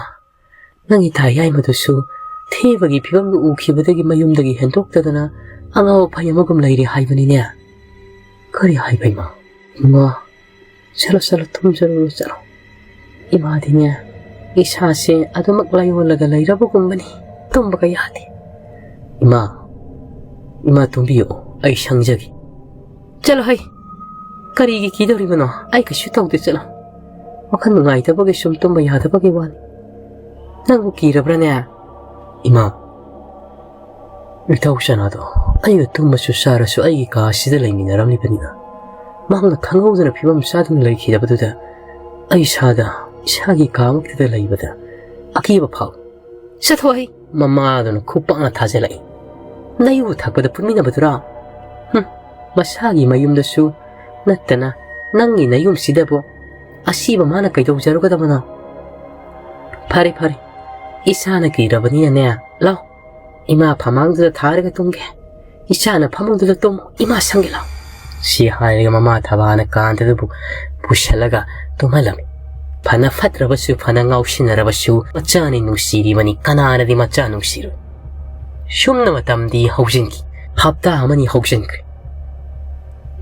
ꯅꯪꯒꯤ ꯇꯥ ꯌꯥꯏꯃꯗꯨꯁꯨ ꯊꯦꯕꯒꯤ ꯐꯤꯕꯝꯗꯨ ꯎꯈꯤꯕꯗꯒꯤ ꯃꯌꯨꯝꯗꯒꯤ ꯍꯦꯟꯗꯣꯛꯇꯗꯅ ꯑꯉꯥꯎ ꯑꯐꯩ ꯑꯃꯒꯨꯝ ꯂꯩꯔꯦ ꯍꯥꯏꯕꯅꯤꯅꯦ꯫" "ꯀꯔꯤ ꯍꯥꯏꯕ, ꯏꯃꯥ?" "ꯏꯃꯥ, ꯆꯠꯂꯣ, ꯆꯠꯂꯣ, ꯇꯨꯝꯖꯔꯨꯔꯣ, ꯆꯠꯂꯣ꯫ ꯏꯃꯥꯗꯤꯅꯦ, ꯏꯁꯥꯁꯦ ꯑꯗꯨꯃꯛ ꯂꯥꯏꯑꯣꯜꯂꯒ ꯂꯩꯔꯕꯒꯨꯝꯕꯅꯤ, ꯇꯨꯝꯕꯒ ꯌꯥꯗꯦ꯫" "ꯏꯃꯥ, ꯏꯃꯥ ꯇꯨꯝꯕꯤꯌꯨ, ꯑꯩ ꯁꯪꯖꯒꯦ꯫" "ꯆꯠꯂꯣ ꯍꯩ, ꯀꯔꯤꯒꯤ ꯀꯤꯗꯧꯔꯤꯕꯅꯣ? ꯑꯩ ꯀꯩꯁꯨ ꯇꯧꯗꯦ, ꯆꯠꯂꯣ꯫ ꯋꯥꯈꯜ ꯅꯨꯡꯉꯥꯏꯇꯕꯒꯤ ꯁꯨꯝ ꯇꯨꯝꯕ ꯌꯥꯗꯕꯒꯤ ꯋꯥꯅꯤ꯫ ꯅꯪꯕꯨ ꯀꯤꯔꯕ꯭ꯔꯥꯅꯦ?" "ꯏꯃꯥ, ꯏꯇꯥꯎ ꯁꯅꯥꯗꯣ ꯑꯩꯒ ꯇꯨꯝꯃꯁꯨ ꯆꯥꯔꯁꯨ ꯑꯩꯒꯤ ꯀꯥ ꯑꯁꯤꯗ ꯂꯩꯃꯤꯟꯅꯔꯝꯂꯤꯕꯅꯤꯅ, ꯃꯍꯥꯛꯅ ꯈꯪꯍꯧꯗꯅ ꯐꯤꯕꯝ ꯆꯥꯗꯨꯅ ꯂꯩꯈꯤꯗꯕꯗꯨꯗ ꯑꯩ ꯏꯁꯥꯗ, ꯏꯁꯥꯒꯤ ꯀꯥꯃꯛꯇꯗ ꯂꯩꯕꯗ ꯑꯀꯤꯕ ꯐꯥꯎꯏ꯫" "ꯆꯠꯊꯣꯛ ꯍꯩ!" ꯃꯃꯥꯗꯨꯅ ꯈꯨꯄꯥꯛꯅ ꯊꯥꯖꯤꯜꯂꯛꯏ꯫ "ꯅꯌꯨ ꯊꯛꯄꯗ ꯄꯨꯟꯃꯤꯟꯅꯕꯗꯨꯔꯥ? ꯍꯨꯝ, ꯃꯁꯥꯒꯤ ꯃꯌꯨꯝꯗꯁꯨ ꯅꯠꯇꯅ ꯅꯪꯒꯤ ꯅꯌꯨꯝꯁꯤꯗꯕꯨ ꯑꯁꯤꯕ ꯃꯥꯅ ꯀꯩꯗꯧꯖꯔꯨꯒꯗꯕꯅꯣ? ꯐꯔꯦ, ꯐꯔꯦ, ꯏꯁꯥꯅ ꯀꯤꯔꯕꯅꯤꯅꯅꯦ, ꯂꯥꯎ, ꯏꯃꯥ ꯐꯃꯥꯡꯗꯨꯗ ꯊꯥꯔꯒ ꯇꯨꯝꯒꯦ꯫ ꯏꯆꯥꯅ ꯐꯃꯨꯡꯗꯨꯗ ꯇꯨꯝꯃꯨ, ꯏꯃꯥ ꯁꯪꯒꯦ ꯂꯥꯎ꯫" ꯁꯤ ꯍꯥꯏꯔꯒ ꯃꯃꯥ ꯊꯕꯥꯅ ꯀꯥꯟꯗꯗꯨꯕꯨ ꯄꯨꯁꯜꯂꯒ ꯇꯨꯝꯍꯜꯂꯝꯃꯤ꯫ ꯐꯅ ꯐꯠꯇ꯭ꯔꯕꯁꯨ, ꯐꯅ ꯉꯥꯎꯁꯤꯟꯅꯔꯕꯁꯨ, ꯃꯆꯥꯅꯤ ꯅꯨꯡꯁꯤꯔꯤꯕꯅꯤ, ꯀꯅꯥꯅꯗꯤ ꯃꯆꯥ ꯅꯨꯡꯁꯤꯔꯣꯏ? ꯁꯨꯝꯅ ꯃꯇꯝꯗꯤ ꯍꯧꯖꯤꯟꯈꯤ꯫ ꯍꯞꯇꯥ ꯑꯃꯅꯤ ꯍꯧꯖꯤꯟꯈ꯭ꯔꯦ꯫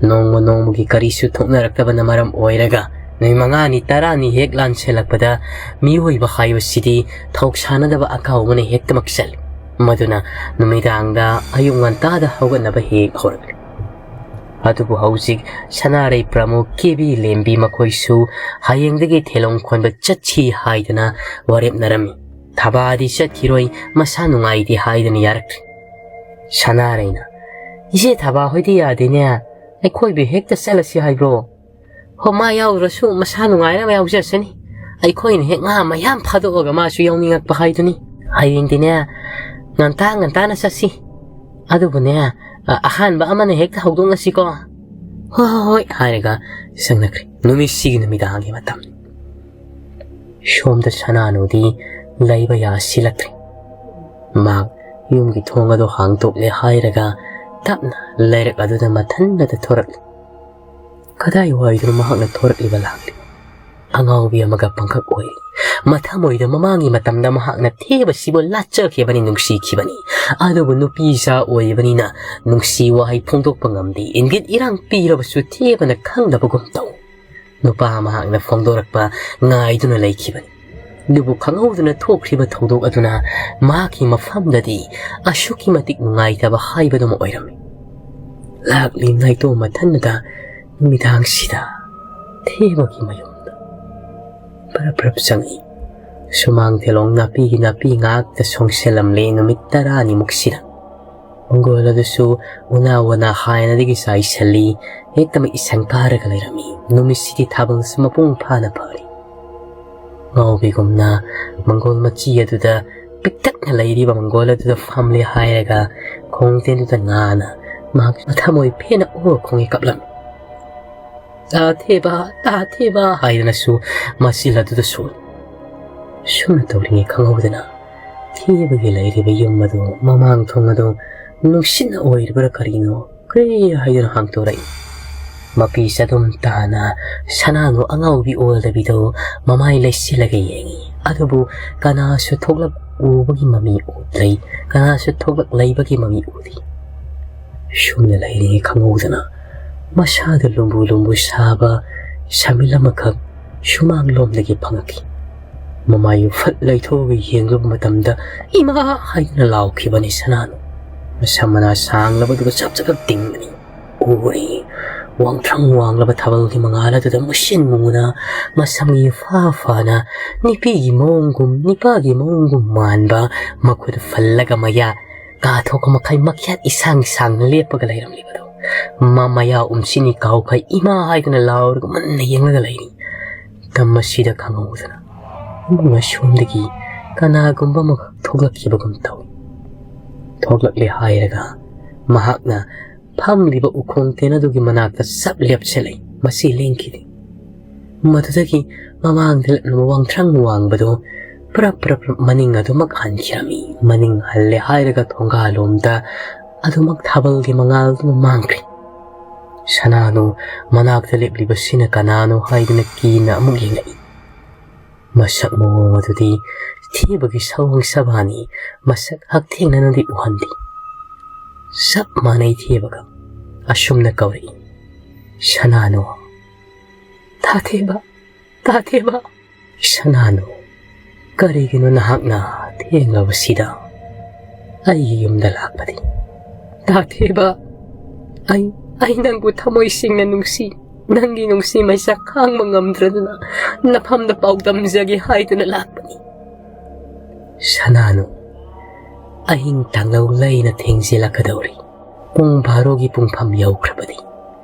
ꯅꯣꯡꯃ ꯅꯣꯡꯃꯒꯤ ꯀꯔꯤꯁꯨ ꯊꯣꯛꯅꯔꯛꯇꯕꯅ ꯃꯔꯝ ꯑꯣꯏꯔꯒ ꯅꯨꯃꯤꯠ ꯃꯉꯥꯅꯤ, ꯇꯔꯥꯅꯤ ꯍꯦꯛ ꯂꯥꯟꯁꯤꯜꯂꯛꯄꯗ ꯃꯤꯑꯣꯏꯕ ꯍꯥꯏꯕꯁꯤꯗꯤ ꯊꯧꯁꯥꯅꯗꯕ ꯑꯀꯥꯎꯕꯅ ꯍꯦꯛꯇꯃꯛ ꯆꯜꯂꯤ꯫ ꯃꯗꯨꯅ ꯅꯨꯃꯤꯗꯥꯡꯗ ꯑꯌꯨꯛ ꯉꯟꯇꯥꯗ ꯍꯧꯒꯠꯅꯕ ꯍꯦꯛ ꯍꯧꯔꯛꯂꯤ꯫ ꯑꯗꯨꯕꯨ ꯍꯧꯖꯤꯛ ꯁꯅꯥꯔꯩ ꯄ꯭ꯔꯃꯨꯈ ꯀꯦꯕꯤ ꯂꯦꯝꯕꯤ ꯃꯈꯣꯏꯁꯨ ꯍꯌꯦꯡꯗꯒꯤ ꯊꯦꯂꯣꯡ ꯈꯣꯟꯕ ꯆꯠꯁꯤ ꯍꯥꯏꯗꯅ ꯋꯥꯔꯦꯞꯅꯔꯝꯃꯤ꯫ ꯊꯕꯥꯗꯤ ꯆꯠꯈꯤꯔꯣꯏ, ꯃꯁꯥ ꯅꯨꯡꯉꯥꯏꯇꯦ ꯍꯥꯏꯗꯅ ꯌꯥꯔꯛꯇ꯭ꯔꯤ꯫ ꯁꯅꯥꯔꯩꯅ, "ꯏꯆꯦ ꯊꯕꯥ ꯍꯣꯏꯗꯤ ꯌꯥꯗꯦꯅꯦ, ꯑꯩꯈꯣꯏꯕꯨ ꯍꯦꯛꯇ ꯆꯠꯂꯁꯤ ꯍꯥꯏꯕ꯭ꯔꯣ?" "ꯍꯣ, ꯃꯥ ꯌꯥꯎꯗ꯭ꯔꯁꯨ ꯃꯁꯥ ꯅꯨꯡꯉꯥꯏꯅꯕ ꯌꯥꯎꯖꯁꯅꯤ꯫ ꯑꯩꯈꯣꯏꯅ ꯍꯦꯛ ꯉꯥ ꯃꯌꯥꯝ ꯐꯥꯗꯣꯛꯑꯒ ꯃꯥꯁꯨ ꯌꯥꯎꯅꯤꯡꯉꯛꯄ ꯍꯥꯏꯗꯨꯅꯤ꯫ ꯍꯌꯦꯡꯗꯤꯅꯦ, ꯉꯟꯇꯥ ꯉꯟꯇꯥꯅ ꯆꯠꯁꯤ꯫ ꯑꯗꯨꯕꯨꯅꯦ, ꯑ-, ꯑꯍꯥꯟꯕ ꯑꯃꯅ ꯍꯦꯛꯇ ꯍꯧꯗꯣꯛꯅꯁꯤꯀꯣ꯫" "ꯍꯣꯏ, ꯍꯣꯏ, ꯍꯣꯏ" ꯍꯥꯏꯔꯒ ꯆꯪꯅꯈ꯭ꯔꯦ꯫ ꯅꯨꯃꯤꯠꯁꯤꯒꯤ ꯅꯨꯃꯤꯗꯥꯡꯒꯤ ꯃꯇꯝ꯫ ꯁꯣꯝꯗ ꯁꯅꯥꯅꯨꯗꯤ ꯂꯩꯕ ꯌꯥꯁꯤꯜꯂꯛꯇ꯭ꯔꯦ꯫ ꯃꯍꯥꯛ ꯌꯨꯝꯒꯤ ꯊꯣꯡ ꯑꯗꯨ ꯍꯥꯡꯗꯣꯛꯂꯦ ꯍꯥꯏꯔꯒ ꯇꯞꯅ ꯂꯩꯔꯛ ꯑꯗꯨꯗ ꯃꯊꯟꯗꯇ ꯊꯣꯔꯛꯂꯤ꯫ ꯀꯗꯥꯏꯋꯥꯏꯗꯅꯣ ꯃꯍꯥꯛꯅ ꯊꯣꯔꯛꯂꯤꯕ ꯂꯥꯛꯂꯤꯕ? ꯑꯉꯥꯎꯕꯤ ꯑꯃꯒ ꯄꯪꯈꯛ ꯑꯣꯏꯔꯤ꯫ ꯃꯊꯃꯣꯏꯗ ꯃꯃꯥꯡꯒꯤ ꯃꯇꯝꯗ ꯃꯍꯥꯛꯅ ꯊꯦꯕꯁꯤꯕꯨ ꯂꯥꯠꯆꯈꯤꯕꯅꯤ, ꯅꯨꯡꯁꯤꯈꯤꯕꯅꯤ꯫ ꯑꯗꯨꯕꯨ ꯅꯨꯄꯤ ꯏꯆꯥ ꯑꯣꯏꯔꯤꯕꯅꯤꯅ ꯅꯨꯡꯁꯤ ꯋꯥꯍꯩ ꯐꯣꯡꯗꯣꯛꯄ ꯉꯝꯗꯦ꯫ ꯏꯪꯒꯤꯠ ꯏꯔꯥꯡ ꯄꯤꯔꯕꯁꯨ ꯊꯦꯕꯅ ꯈꯪꯗꯕꯒꯨꯝ ꯇꯧ꯫ ꯅꯨꯄꯥ ꯃꯍꯥꯛꯅ ꯐꯣꯡꯗꯣꯔꯛꯄ ꯉꯥꯏꯗꯨꯅ ꯂꯩꯈꯤꯕꯅꯤ꯫ ꯑꯗꯨꯕꯨ ꯈꯪꯍꯧꯗꯅ ꯊꯣꯛꯈ꯭ꯔꯤꯕ ꯊꯧꯗꯣꯛ ꯑꯗꯨꯅ ꯃꯍꯥꯛꯀꯤ ꯃꯐꯝꯗꯗꯤ ꯑꯁꯨꯛꯀꯤ ꯃꯇꯤꯛ ꯅꯨꯡꯉꯥꯏꯇꯕ ꯍꯥꯏꯕꯗꯨꯃ ꯑꯣꯏꯔꯝꯃꯤ꯫ ꯂꯥꯛꯂꯤ ꯅꯥꯏꯇꯣꯝ ꯃꯊꯟꯗ ꯅꯨꯃꯤꯗꯥꯡꯁꯤꯗ ꯊꯦꯕꯒꯤ ꯃꯌꯨꯝꯗ ꯄꯔꯞ ꯄꯔꯞ ꯆꯪꯏ꯫ ꯁꯨꯃꯥꯡ ꯊꯦꯂꯣꯡ ꯅꯥꯄꯤꯒꯤ ꯅꯥꯄꯤ ꯉꯥꯛꯇ ꯁꯣꯡꯁꯤꯜꯂꯝꯂꯦ ꯅꯨꯃꯤꯠ ꯇꯔꯥꯅꯤꯃꯨꯛꯁꯤꯗ꯫ ꯃꯪꯒꯣꯜ ꯑꯗꯨꯁꯨ ꯎꯅꯥ ꯋꯥꯅꯥ ꯍꯥꯏꯅꯗꯒꯤ ꯆꯥꯏꯁꯤꯜꯂꯤ꯫ ꯍꯦꯛꯇꯃꯛ ꯏꯁꯪ ꯀꯥꯔꯒ ꯂꯩꯔꯝꯃꯤ꯫ ꯅꯨꯃꯤꯠꯁꯤꯒꯤ ꯊꯥꯕꯜꯁꯨ ꯃꯄꯨꯡ ꯐꯥꯅ ꯐꯔꯤ꯫ ꯉꯥꯎꯕꯤꯒꯨꯝꯅ ꯃꯪꯒꯣꯜ ꯃꯆꯤ ꯑꯗꯨꯗ ꯄꯤꯛꯇꯛꯅ ꯂꯩꯔꯤꯕ ꯃꯪꯒꯣꯜ ꯑꯗꯨꯗ ꯐꯝꯂꯦ ꯍꯥꯏꯔꯒ ꯈꯣꯡꯖꯦꯜꯗꯨꯗ ꯉꯥꯅ ꯃꯍꯥꯛ ꯃꯊꯃꯣꯏ ꯄꯦꯟꯅ ꯑꯣꯔ ꯈꯣꯡꯉꯦ ꯀꯞꯂꯝꯃꯤ꯫ "ꯇꯥꯊꯦꯕ, ꯇꯥꯊꯦꯕ" ꯍꯥꯏꯗꯨꯅꯁꯨ ꯃꯆꯤꯜ ꯑꯗꯨꯗ ꯁꯣꯜꯂꯤ꯫ ꯁꯨꯝꯅ ꯇꯧꯔꯤꯉꯩ ꯈꯪꯍꯧꯗꯅ ꯊꯦꯕꯒꯤ ꯂꯩꯔꯤꯕ ꯌꯨꯝ ꯑꯗꯨ, ꯃꯃꯥꯡ ꯊꯣꯡ ꯑꯗꯨ ꯅꯨꯡꯁꯤꯠꯅ ꯑꯣꯏꯔꯤꯕ꯭ꯔꯥ ꯀꯔꯤꯅꯣ ꯀ꯭ꯔꯤ ꯍꯥꯏꯗꯨꯅ ꯍꯥꯡꯇꯣꯔꯛꯏ꯫ ꯃꯄꯤ ꯆꯗꯨꯝ ꯇꯥꯅ ꯁꯅꯥꯅꯨ ꯑꯉꯥꯎꯕꯤ ꯑꯣꯜꯗꯕꯤꯗꯣ ꯃꯃꯥꯏ ꯂꯩꯁꯤꯜꯂꯒ ꯌꯦꯡꯏ꯫ ꯑꯗꯨꯕꯨ ꯀꯅꯥꯁꯨ ꯊꯣꯛꯂꯛ ꯎꯕꯒꯤ ꯃꯃꯤ ꯎꯗ꯭ꯔꯤ꯫ ꯀꯅꯥꯁꯨ ꯊꯣꯛꯂꯛ ꯂꯩꯕꯒꯤ ꯃꯃꯤ ꯎꯗꯦ꯫ ꯁꯨꯝꯅ ꯂꯩꯔꯤꯉꯩ ꯈꯪꯍꯧꯗꯅ ꯃꯁꯥꯗ ꯂꯨꯝꯕꯨ ꯂꯨꯝꯕꯨ ꯁꯥꯕ ꯁꯃꯤꯜ ꯑꯃꯈꯛ ꯁꯨꯃꯥꯡꯂꯣꯝꯗꯒꯤ ꯐꯪꯉꯛꯈꯤ꯫ ꯃꯃꯥꯏ ꯐꯠ ꯂꯩꯊꯣꯛꯑꯒ ꯌꯦꯡꯂꯨꯕ ꯃꯇꯝꯗ, "ꯏꯃꯥ!" ꯍꯥꯏꯗꯨꯅ ꯂꯥꯎꯈꯤꯕꯅꯤ ꯁꯅꯥꯅꯨ꯫ ꯃꯁꯝ ꯃꯅꯥ ꯁꯥꯡꯂꯕꯗꯨꯒ ꯆꯞ ꯆꯞ ꯇꯤꯡꯕꯅꯤ꯫ ꯎꯔꯤ꯫ ꯋꯥꯡꯊ꯭ꯔꯪ ꯋꯥꯡꯂꯕ ꯊꯥꯕꯜꯒꯤ ꯃꯉꯥꯜ ꯑꯗꯨꯗ ꯃꯨꯁꯤꯟ ꯃꯨꯅ, ꯃꯁꯝꯒꯤ ꯐꯥ ꯐꯥꯅ, ꯅꯨꯄꯤꯒꯤ ꯃꯑꯣꯡꯒꯨꯝ, ꯅꯨꯄꯥꯒꯤ ꯃꯑꯣꯡꯒꯨꯝ ꯃꯥꯟꯕ, ꯃꯈꯨꯠ ꯐꯜꯂꯒ ꯃꯌꯥ ꯀꯥꯊꯣꯛꯄ ꯃꯈꯩ ꯃꯈ꯭ꯌꯥꯠ ꯏꯁꯥꯡ ꯁꯥꯡꯅ ꯂꯦꯞꯄꯒ ꯂꯩꯔꯝꯂꯤꯕꯗꯨ꯫ ꯃꯥ ꯃꯌꯥ ꯎꯝꯁꯤꯟꯅꯤ ꯀꯥꯎꯈꯩ ꯏꯃꯥ ꯍꯥꯏꯗꯨꯅ ꯂꯥꯎꯔꯒ ꯃꯨꯟꯅ ꯌꯦꯡꯂꯒ ꯂꯩꯔꯤ꯫ ꯇꯝ ꯑꯁꯤꯗ ꯈꯪꯍꯧꯗꯅ ꯏꯃꯨꯡ ꯑꯁꯣꯝꯗꯒꯤ ꯀꯅꯥꯒꯨꯝꯕ ꯑꯃꯈꯛ ꯊꯣꯛꯂꯛꯈꯤꯕꯒꯨꯝ ꯇꯧꯏ꯫ ꯊꯣꯛꯂꯛꯂꯦ ꯍꯥꯏꯔꯒ ꯃꯍꯥꯛꯅ ꯐꯝꯂꯤꯕ ꯎꯈꯣꯡ ꯇꯦꯟ ꯑꯗꯨꯒꯤ ꯃꯅꯥꯛꯇ ꯆꯞ ꯂꯦꯞꯁꯤꯜꯂꯛꯏ꯫ ꯃꯁꯤ ꯂꯦꯡꯈꯤꯗꯦ꯫ ꯃꯗꯨꯗꯒꯤ ꯃꯃꯥꯡꯗ ꯂꯦꯞꯂꯝꯕ ꯋꯥꯡꯊ꯭ꯔꯪ ꯋꯥꯡꯕꯗꯨ ꯄ꯭ꯔꯞ ꯄ꯭ꯔꯞ ꯄ꯭ꯔꯞ ꯃꯅꯤꯡ ꯑꯗꯨꯃꯛ ꯍꯟꯈꯤꯔꯝꯃꯤ꯫ ꯃꯅꯤꯡ ꯍꯜꯂꯦ ꯍꯥꯏꯔꯒ ꯊꯣꯡꯒꯥꯜꯂꯣꯝꯗ ꯑꯗꯨꯃꯛ ꯊꯥꯕꯜꯒꯤ ꯃꯉꯥꯜꯗꯨꯅ ꯃꯥꯡꯈ꯭ꯔꯦ꯫ ꯁꯅꯥꯅꯨ ꯃꯅꯥꯛꯇ ꯂꯦꯞꯂꯤꯕꯁꯤꯅ ꯀꯅꯥꯅꯣ ꯍꯥꯏꯗꯨꯅ ꯀꯤꯅ ꯑꯃꯨꯛ ꯌꯦꯡꯂꯛꯏ꯫ ꯃꯁꯛ ꯃꯑꯣꯡ ꯑꯗꯨꯗꯤ ꯊꯦꯕꯒꯤ ꯁꯑꯣꯡ ꯁꯕꯥꯅꯤ꯫ ꯃꯁꯛ ꯍꯛꯊꯦꯡꯅꯅꯗꯤ ꯎꯍꯟꯗꯦ꯫ ꯆꯞ ꯃꯥꯟꯅꯩ ꯊꯦꯕꯒ꯫ ꯑꯁꯨꯝꯅ ꯀꯧꯔꯛꯏ, "ꯁꯅꯥꯅꯨ!" "ꯇꯥꯊꯦꯕ! ꯇꯥꯊꯦꯕ!" "ꯁꯅꯥꯅꯨ, ꯀꯔꯤꯒꯤꯅꯣ ꯅꯍꯥꯛꯅ ꯊꯦꯡꯂꯕꯁꯤꯗ ꯑꯩꯒꯤ ꯌꯨꯝꯗ ꯂꯥꯛꯄꯗꯤ?" "ꯇꯥꯊꯦꯕ, ꯑꯩ, ꯑꯩ ꯅꯪꯕꯨ ꯊꯃꯣꯏ ꯁꯦꯡꯅ ꯅꯨꯡꯁꯤ꯫ ꯅꯪꯒꯤ ꯅꯨꯡꯁꯤ ꯃꯩꯁꯥ ꯈꯥꯡꯕ ꯉꯝꯗ꯭ꯔꯗꯨꯅ ꯅꯐꯝꯗ ꯄꯥꯎꯗꯝꯖꯒꯦ ꯍꯥꯏꯗꯨꯅ ꯂꯥꯛꯄꯅꯤ꯫" "ꯁꯅꯥꯅꯨ, ꯑꯍꯤꯡ ꯇꯥꯡꯂꯧ ꯂꯩꯅ ꯊꯦꯡꯖꯤꯜꯂꯛꯀꯗꯧꯔꯤ꯫ ꯄꯨꯡ ꯚꯥꯔꯣꯒꯤ ꯄꯨꯡꯐꯝ ꯌꯧꯈ꯭ꯔꯕꯗꯤ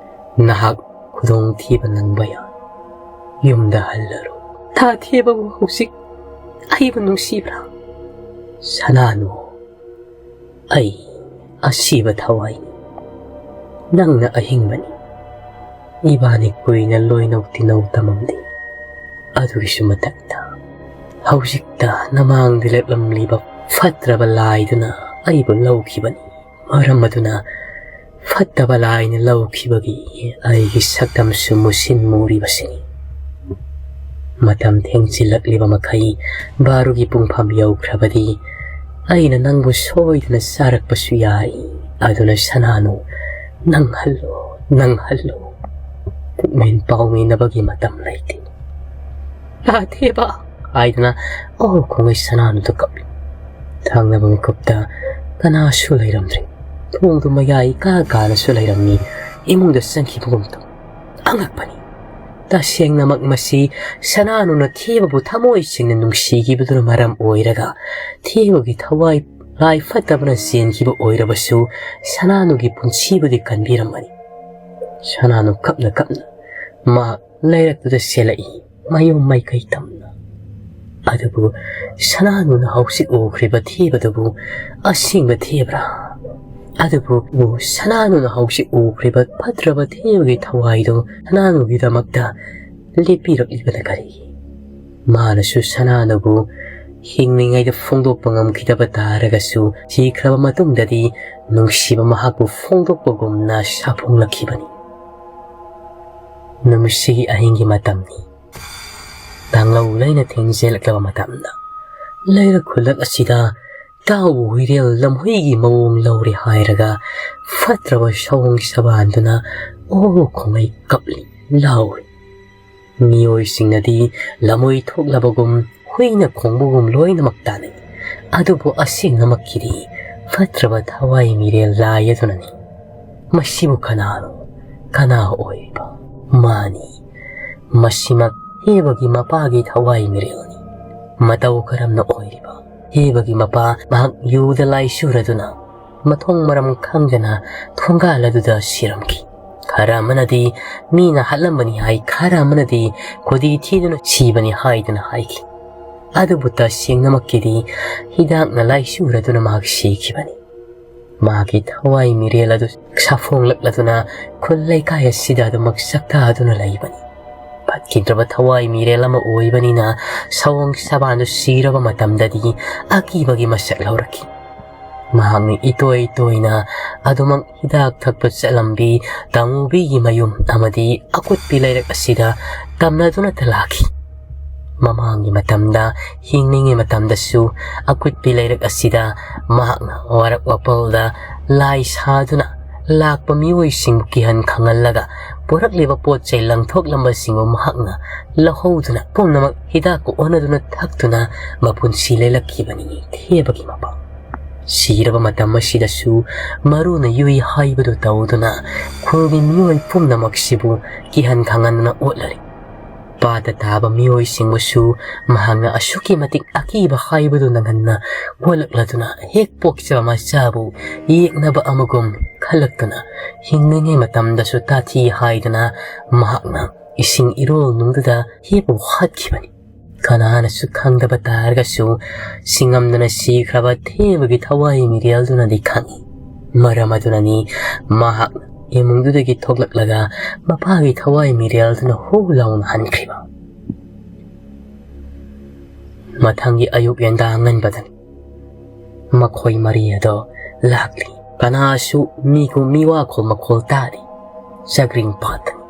ꯅꯍꯥꯛ ꯈꯨꯗꯣꯡꯊꯤꯕ ꯅꯪꯕ ꯌꯥꯏ꯫ ꯌꯨꯝꯗ ꯍꯜꯂꯔꯣ꯫" "ꯇꯥꯊꯦꯕꯕꯨ ꯍꯧꯖꯤꯛ ꯑꯩꯕꯨ ꯅꯨꯡꯁꯤꯕ꯭ꯔꯥ?" "ꯁꯅꯥꯅꯨ, ꯑꯩ ꯑꯁꯤꯕ ꯊꯋꯥꯏꯅꯤ꯫ ꯅꯪꯅ ꯑꯍꯤꯡꯕꯅꯤ꯫ ꯏꯕꯥꯅꯤ ꯀꯨꯏꯅ ꯂꯣꯏꯅꯧ ꯇꯤꯟꯅꯧ ꯇꯝꯃꯝꯗꯦ꯫ ꯑꯗꯨꯒꯤꯁꯨ ꯃꯊꯛꯇ ꯍꯧꯖꯤꯛꯇ ꯅꯃꯥꯡꯗ ꯂꯦꯞꯂꯝꯂꯤꯕ ꯐꯠꯇ꯭ꯔꯕ ꯂꯥꯏꯗꯨꯅ ꯑꯩꯕꯨ ꯂꯧꯈꯤꯕꯅꯤ꯫ ꯃꯔꯝ ꯑꯗꯨꯅ ꯐꯠꯇꯕ ꯂꯥꯏꯅ ꯂꯧꯈꯤꯕꯒꯤ ꯑꯩꯒꯤ ꯁꯛꯇꯝꯁꯨ ꯃꯨꯁꯤꯟ ꯃꯨꯔꯤꯕꯁꯤꯅꯤ꯫ ꯃꯇꯝ ꯊꯦꯡꯖꯤꯜꯂꯛꯂꯤꯕ ꯃꯈꯩ ꯚꯥꯔꯣꯒꯤ ꯄꯨꯡꯐꯝ ꯌꯧꯈ꯭ꯔꯕꯗꯤ ꯑꯩꯅ ꯅꯪꯕꯨ ꯁꯣꯏꯗꯅ ꯆꯥꯔꯛꯄꯁꯨ ꯌꯥꯏ꯫ ꯑꯗꯨꯅ ꯁꯅꯥꯅꯨ, ꯅꯪ ꯍꯜꯂꯣ, ꯅꯪ ꯍꯜꯂꯣ꯫ ꯄꯨꯛꯃꯦꯟ ꯄꯥꯎꯃꯤꯟꯅꯕꯒꯤ ꯃꯇꯝ ꯂꯩꯇꯦ꯫" "ꯇꯥꯊꯦꯕ!" ꯍꯥꯏꯗꯨꯅ ꯑꯣ ꯈꯣꯡꯉꯩ ꯁꯅꯥꯅꯨꯗ ꯀꯞꯂꯤ꯫ ꯊꯪꯅꯕ ꯃꯤꯀꯨꯞꯇ ꯀꯅꯥꯁꯨ ꯂꯩꯔꯝꯗ꯭ꯔꯦ꯫ ꯊꯣꯡꯗꯨ ꯃꯌꯥꯏ ꯏꯀꯥ ꯀꯥꯅꯁꯨ ꯂꯩꯔꯝꯃꯤ꯫ ꯏꯃꯨꯡꯗ ꯆꯪꯈꯤꯕꯒꯨꯝ ꯇꯧ꯫ ꯑꯉꯛꯄꯅꯤ꯫ ꯇꯁꯦꯡꯅꯃꯛ ꯃꯁꯤ ꯁꯅꯥꯅꯨꯅ ꯊꯦꯕꯕꯨ ꯊꯃꯣꯏ ꯁꯦꯡꯅ ꯅꯨꯡꯁꯤꯈꯤꯕꯗꯨꯅ ꯃꯔꯝ ꯑꯣꯏꯔꯒ ꯊꯦꯕꯒꯤ ꯊꯋꯥꯏ ꯂꯥꯏ ꯐꯠꯇꯕꯅ ꯆꯦꯟꯈꯤꯕ ꯑꯣꯏꯔꯕꯁꯨ ꯁꯅꯥꯅꯨꯒꯤ ꯄꯨꯟꯁꯤꯕꯨꯗꯤ ꯀꯟꯕꯤꯔꯝꯃꯅꯤ꯫ ꯁꯅꯥꯅꯨ ꯀꯞꯅ ꯀꯞꯅ ꯃꯍꯥꯛ ꯂꯩꯔꯛꯇꯨꯗ ꯆꯦꯜꯂꯛꯏ, ꯃꯌꯨꯝ ꯃꯥꯏꯀꯩ ꯇꯝꯅ꯫ ꯑꯗꯨꯕꯨ ꯁꯅꯥꯅꯨꯅ ꯍꯧꯖꯤꯛ ꯎꯈ꯭ꯔꯤꯕ ꯊꯦꯕꯗꯨꯕꯨ ꯑꯁꯦꯡꯕ ꯊꯦꯕ꯭ꯔꯥ? ꯑꯗꯨꯕꯨ ꯁꯅꯥꯅꯨꯅ ꯍꯧꯖꯤꯛ ꯎꯈ꯭ꯔꯤꯕ ꯐꯠꯇ꯭ꯔꯕ ꯊꯦꯕꯒꯤ ꯊꯋꯥꯏꯗꯨ ꯁꯅꯥꯅꯨꯒꯤꯗꯃꯛꯇ ꯂꯦꯞꯄꯤꯔꯛꯂꯤꯕꯅ ꯀꯔꯤꯒꯤ? ꯃꯥꯅꯁꯨ ꯁꯅꯥꯅꯨꯕꯨ ꯍꯤꯡꯂꯤꯉꯩꯗ ꯐꯣꯡꯗꯣꯛꯄ ꯉꯝꯈꯤꯗꯕ ꯇꯥꯔꯒꯁꯨ, ꯁꯤꯈ꯭ꯔꯕ ꯃꯇꯨꯡꯗꯗꯤ ꯅꯨꯡꯁꯤꯕ ꯃꯍꯥꯛꯄꯨ ꯐꯣꯡꯗꯣꯛꯄꯒꯨꯝꯅ ꯁꯥꯐꯣꯡꯂꯛꯈꯤꯕꯅꯤ꯫ ꯅꯨꯃꯤꯠꯁꯤꯒꯤ ꯑꯍꯤꯡꯒꯤ ꯃꯇꯝꯅꯤ꯫ ꯇꯥꯡꯂꯧ ꯂꯩꯅ ꯊꯦꯡꯖꯤꯜꯂꯛꯂꯕ ꯃꯇꯝꯗ, ꯂꯩꯔꯛ ꯈꯨꯜꯂꯛ ꯑꯁꯤꯗ ꯇꯥꯎꯕ ꯍꯨꯏꯔꯦꯜ ꯂꯝꯍꯨꯏꯒꯤ ꯃꯑꯣꯡ ꯂꯧꯔꯦ ꯍꯥꯏꯔꯒ, ꯐꯠꯇ꯭ꯔꯕ ꯁꯑꯣꯡ ꯁꯕꯥꯟꯗꯨꯅ ꯑꯣ ꯈꯣꯡꯉꯩ ꯀꯞꯂꯤ ꯂꯥꯎꯔꯤ꯫ ꯃꯤꯑꯣꯏꯁꯤꯡꯅꯗꯤ ꯂꯝꯍꯨꯏ ꯊꯣꯛꯂꯕꯒꯨꯝ ꯍꯨꯏꯅ ꯈꯣꯡꯕꯒꯨꯝ ꯂꯣꯏꯅꯃꯛ ꯇꯥꯅꯩ꯫ ꯑꯗꯨꯕꯨ ꯑꯁꯦꯡꯅꯃꯛꯀꯤꯗꯤ ꯐꯠꯇ꯭ꯔꯕ ꯊꯋꯥꯏ ꯃꯤꯔꯦꯜ ꯂꯥꯏ ꯑꯗꯨꯅꯅꯤ꯫ ꯃꯁꯤꯕꯨ ꯀꯅꯥꯅꯣ? ꯀꯅꯥ ꯑꯣꯏꯔꯤꯕ? ꯃꯥꯅꯤ, ꯃꯁꯤꯃꯛ ꯍꯦꯕꯒꯤ ꯃꯄꯥꯒꯤ ꯊꯋꯥꯏ ꯃꯤꯔꯦꯜꯅꯤ꯫ ꯃꯇꯧ ꯀꯔꯝꯅ ꯑꯣꯏꯔꯤꯕ? ꯍꯦꯕꯒꯤ ꯃꯄꯥ ꯃꯍꯥꯛ ꯌꯨꯗ ꯂꯥꯏ ꯁꯨꯔꯗꯨꯅ ꯃꯊꯣꯡ ꯃꯔꯝ ꯈꯪꯗꯅ ꯊꯣꯡꯒꯥꯜ ꯑꯗꯨꯗ ꯁꯤꯔꯝꯈꯤ꯫ ꯈꯔ ꯑꯃꯅꯗꯤ ꯃꯤꯅ ꯍꯥꯠꯂꯝꯕꯅꯤ ꯍꯥꯏ, ꯈꯔ ꯑꯃꯅꯗꯤ ꯈꯨꯗꯤ ꯊꯤꯗꯨꯅ ꯁꯤꯕꯅꯤ ꯍꯥꯏꯗꯨꯅ ꯍꯥꯏꯈꯤ꯫ ꯑꯗꯨꯕꯨ ꯇꯁꯦꯡꯅꯃꯛꯀꯤꯗꯤ ꯍꯤꯗꯥꯛꯅ ꯂꯥꯏ ꯁꯨꯔꯗꯨꯅ ꯃꯍꯥꯛ ꯁꯤꯈꯤꯕꯅꯤ꯫ ꯃꯍꯥꯛꯀꯤ ꯊꯋꯥꯏ ꯃꯤꯔꯦꯜ ꯑꯗꯨ ꯁꯥꯐꯣꯡꯂꯛꯂꯗꯨꯅ ꯈꯨꯜ ꯂꯩꯀꯥꯏ ꯑꯁꯤꯗ ꯑꯗꯨꯃꯛ ꯆꯥꯛꯇꯥꯗꯨꯅ ꯂꯩꯕꯅꯤ꯫ ꯐꯠꯈꯤꯗ꯭ꯔꯕ ꯊꯋꯥꯏ ꯃꯤꯔꯦꯜ ꯑꯃ ꯑꯣꯏꯕꯅꯤꯅ ꯁꯑꯣꯡ ꯁꯕꯥꯟꯗꯨ ꯁꯤꯔꯕ ꯃꯇꯝꯗꯗꯤ ꯑꯀꯤꯕꯒꯤ ꯃꯁꯛ ꯂꯧꯔꯛꯈꯤ꯫ ꯃꯍꯥꯛꯅ ꯏꯇꯣꯏ ꯇꯣꯏꯅ ꯑꯗꯨꯃꯛ ꯍꯤꯗꯥꯛ ꯊꯛꯄ ꯆꯠꯂꯝꯕꯤ ꯇꯥꯃꯨꯕꯤꯒꯤ ꯃꯌꯨꯝ ꯑꯃꯗꯤ ꯑꯀꯨꯠꯄꯤ ꯂꯩꯔꯛ ꯑꯁꯤꯗ ꯇꯝꯅꯗꯨꯅꯇ ꯂꯥꯛꯈꯤ꯫ ꯃꯃꯥꯡꯒꯤ ꯃꯇꯝꯗ, ꯍꯤꯡꯂꯤꯉꯩ ꯃꯇꯝꯗꯁꯨ ꯑꯀꯨꯠꯄꯤ ꯂꯩꯔꯛ ꯑꯁꯤꯗ ꯃꯍꯥꯛꯅ ꯋꯥꯔꯛ ꯋꯥꯄꯜꯗ ꯂꯥꯏ ꯁꯥꯗꯨꯅ ꯂꯥꯛꯄ ꯃꯤꯑꯣꯏꯁꯤꯡꯕꯨ ꯀꯤꯍꯟ ꯈꯪꯍꯜꯂꯒ ꯄꯨꯔꯛꯂꯤꯕ ꯄꯣꯠ ꯆꯩ ꯂꯪꯊꯣꯛꯂꯝꯕꯁꯤꯡꯕꯨ ꯃꯍꯥꯛꯅ ꯂꯧꯍꯧꯗꯨꯅ ꯄꯨꯝꯅꯃꯛ ꯍꯤꯗꯥꯛꯀ ꯑꯣꯟꯅꯗꯨꯅ ꯊꯛꯇꯨꯅ ꯃꯄꯨꯟꯁꯤ ꯂꯦꯜꯂꯛꯈꯤꯕꯅꯤ ꯊꯦꯕꯒꯤ ꯃꯄꯥ꯫ ꯁꯤꯔꯕ ꯃꯇꯝ ꯑꯁꯤꯗꯁꯨ ꯃꯔꯨꯅ ꯌꯨꯏ ꯍꯥꯏꯕꯗꯨ ꯇꯧꯗꯨꯅ ꯈꯨꯜꯒꯤ ꯃꯤꯑꯣꯏ ꯄꯨꯝꯅꯃꯛꯁꯤꯕꯨ ꯀꯤꯍꯟ ꯈꯪꯍꯟꯗꯨꯅ ꯑꯣꯠꯂꯔꯤ꯫ ꯄꯥꯠꯇ ꯇꯥꯕ ꯃꯤꯑꯣꯏꯁꯤꯡꯕꯨꯁꯨ ꯃꯍꯥꯛꯅ ꯑꯁꯨꯛꯀꯤ ꯃꯇꯤꯛ ꯑꯀꯤꯕ ꯍꯥꯏꯕꯗꯨ ꯅꯪꯍꯟꯅ ꯑꯣꯜꯂꯛꯂꯗꯨꯅ ꯍꯦꯛ ꯄꯣꯛꯆꯕ ꯃꯆꯥꯕꯨ ꯌꯦꯛꯅꯕ ꯑꯃꯒꯨꯝ ꯈꯜꯂꯛꯇꯨꯅ ꯍꯤꯡꯂꯤꯉꯩ ꯃꯇꯝꯗꯁꯨ ꯇꯥꯊꯤ ꯍꯥꯏꯗꯨꯅ ꯃꯍꯥꯛꯅ ꯏꯁꯤꯡ ꯏꯔꯣꯜꯅꯨꯡꯗꯨꯗ ꯍꯦꯞꯄ ꯍꯥꯠꯈꯤꯕꯅꯤ꯫ ꯀꯅꯥꯅꯁꯨ ꯈꯪꯗꯕ ꯇꯥꯔꯒꯁꯨ, ꯁꯤꯡꯉꯝꯗꯅ ꯁꯤꯈ꯭ꯔꯕ ꯊꯦꯕꯒꯤ ꯊꯋꯥꯏ ꯃꯤꯔꯦꯜꯗꯨꯅꯗꯤ ꯈꯪꯏ꯫ ꯃꯔꯝ ꯑꯗꯨꯅꯅꯤ ꯃꯍꯥꯛꯅ ꯏꯃꯨꯡꯗꯨꯗꯒꯤ ꯊꯣꯛꯂꯛꯂꯒ ꯃꯄꯥꯒꯤ ꯊꯋꯥꯏ ꯃꯤꯔꯦꯜꯗꯨꯅ ꯍꯨ ꯂꯥꯎꯅ ꯍꯟꯈ꯭ꯔꯤꯕ꯫ ꯃꯊꯪꯒꯤ ꯑꯌꯨꯛ ꯌꯦꯟꯗꯥ ꯑꯉꯟꯕꯗꯅꯤ ꯃꯈꯣꯏ ꯃꯔꯤ ꯑꯗꯣ ꯂꯥꯛꯂꯤ꯫ ꯀꯅꯥꯁꯨ ꯃꯤꯒꯨꯝ ꯃꯤꯋꯥꯈꯣꯜ ꯃꯈꯣꯜ ꯇꯥꯗꯦ꯫ ꯆꯒ꯭ꯔꯤꯡ ꯄꯥꯠꯇꯅꯤ꯫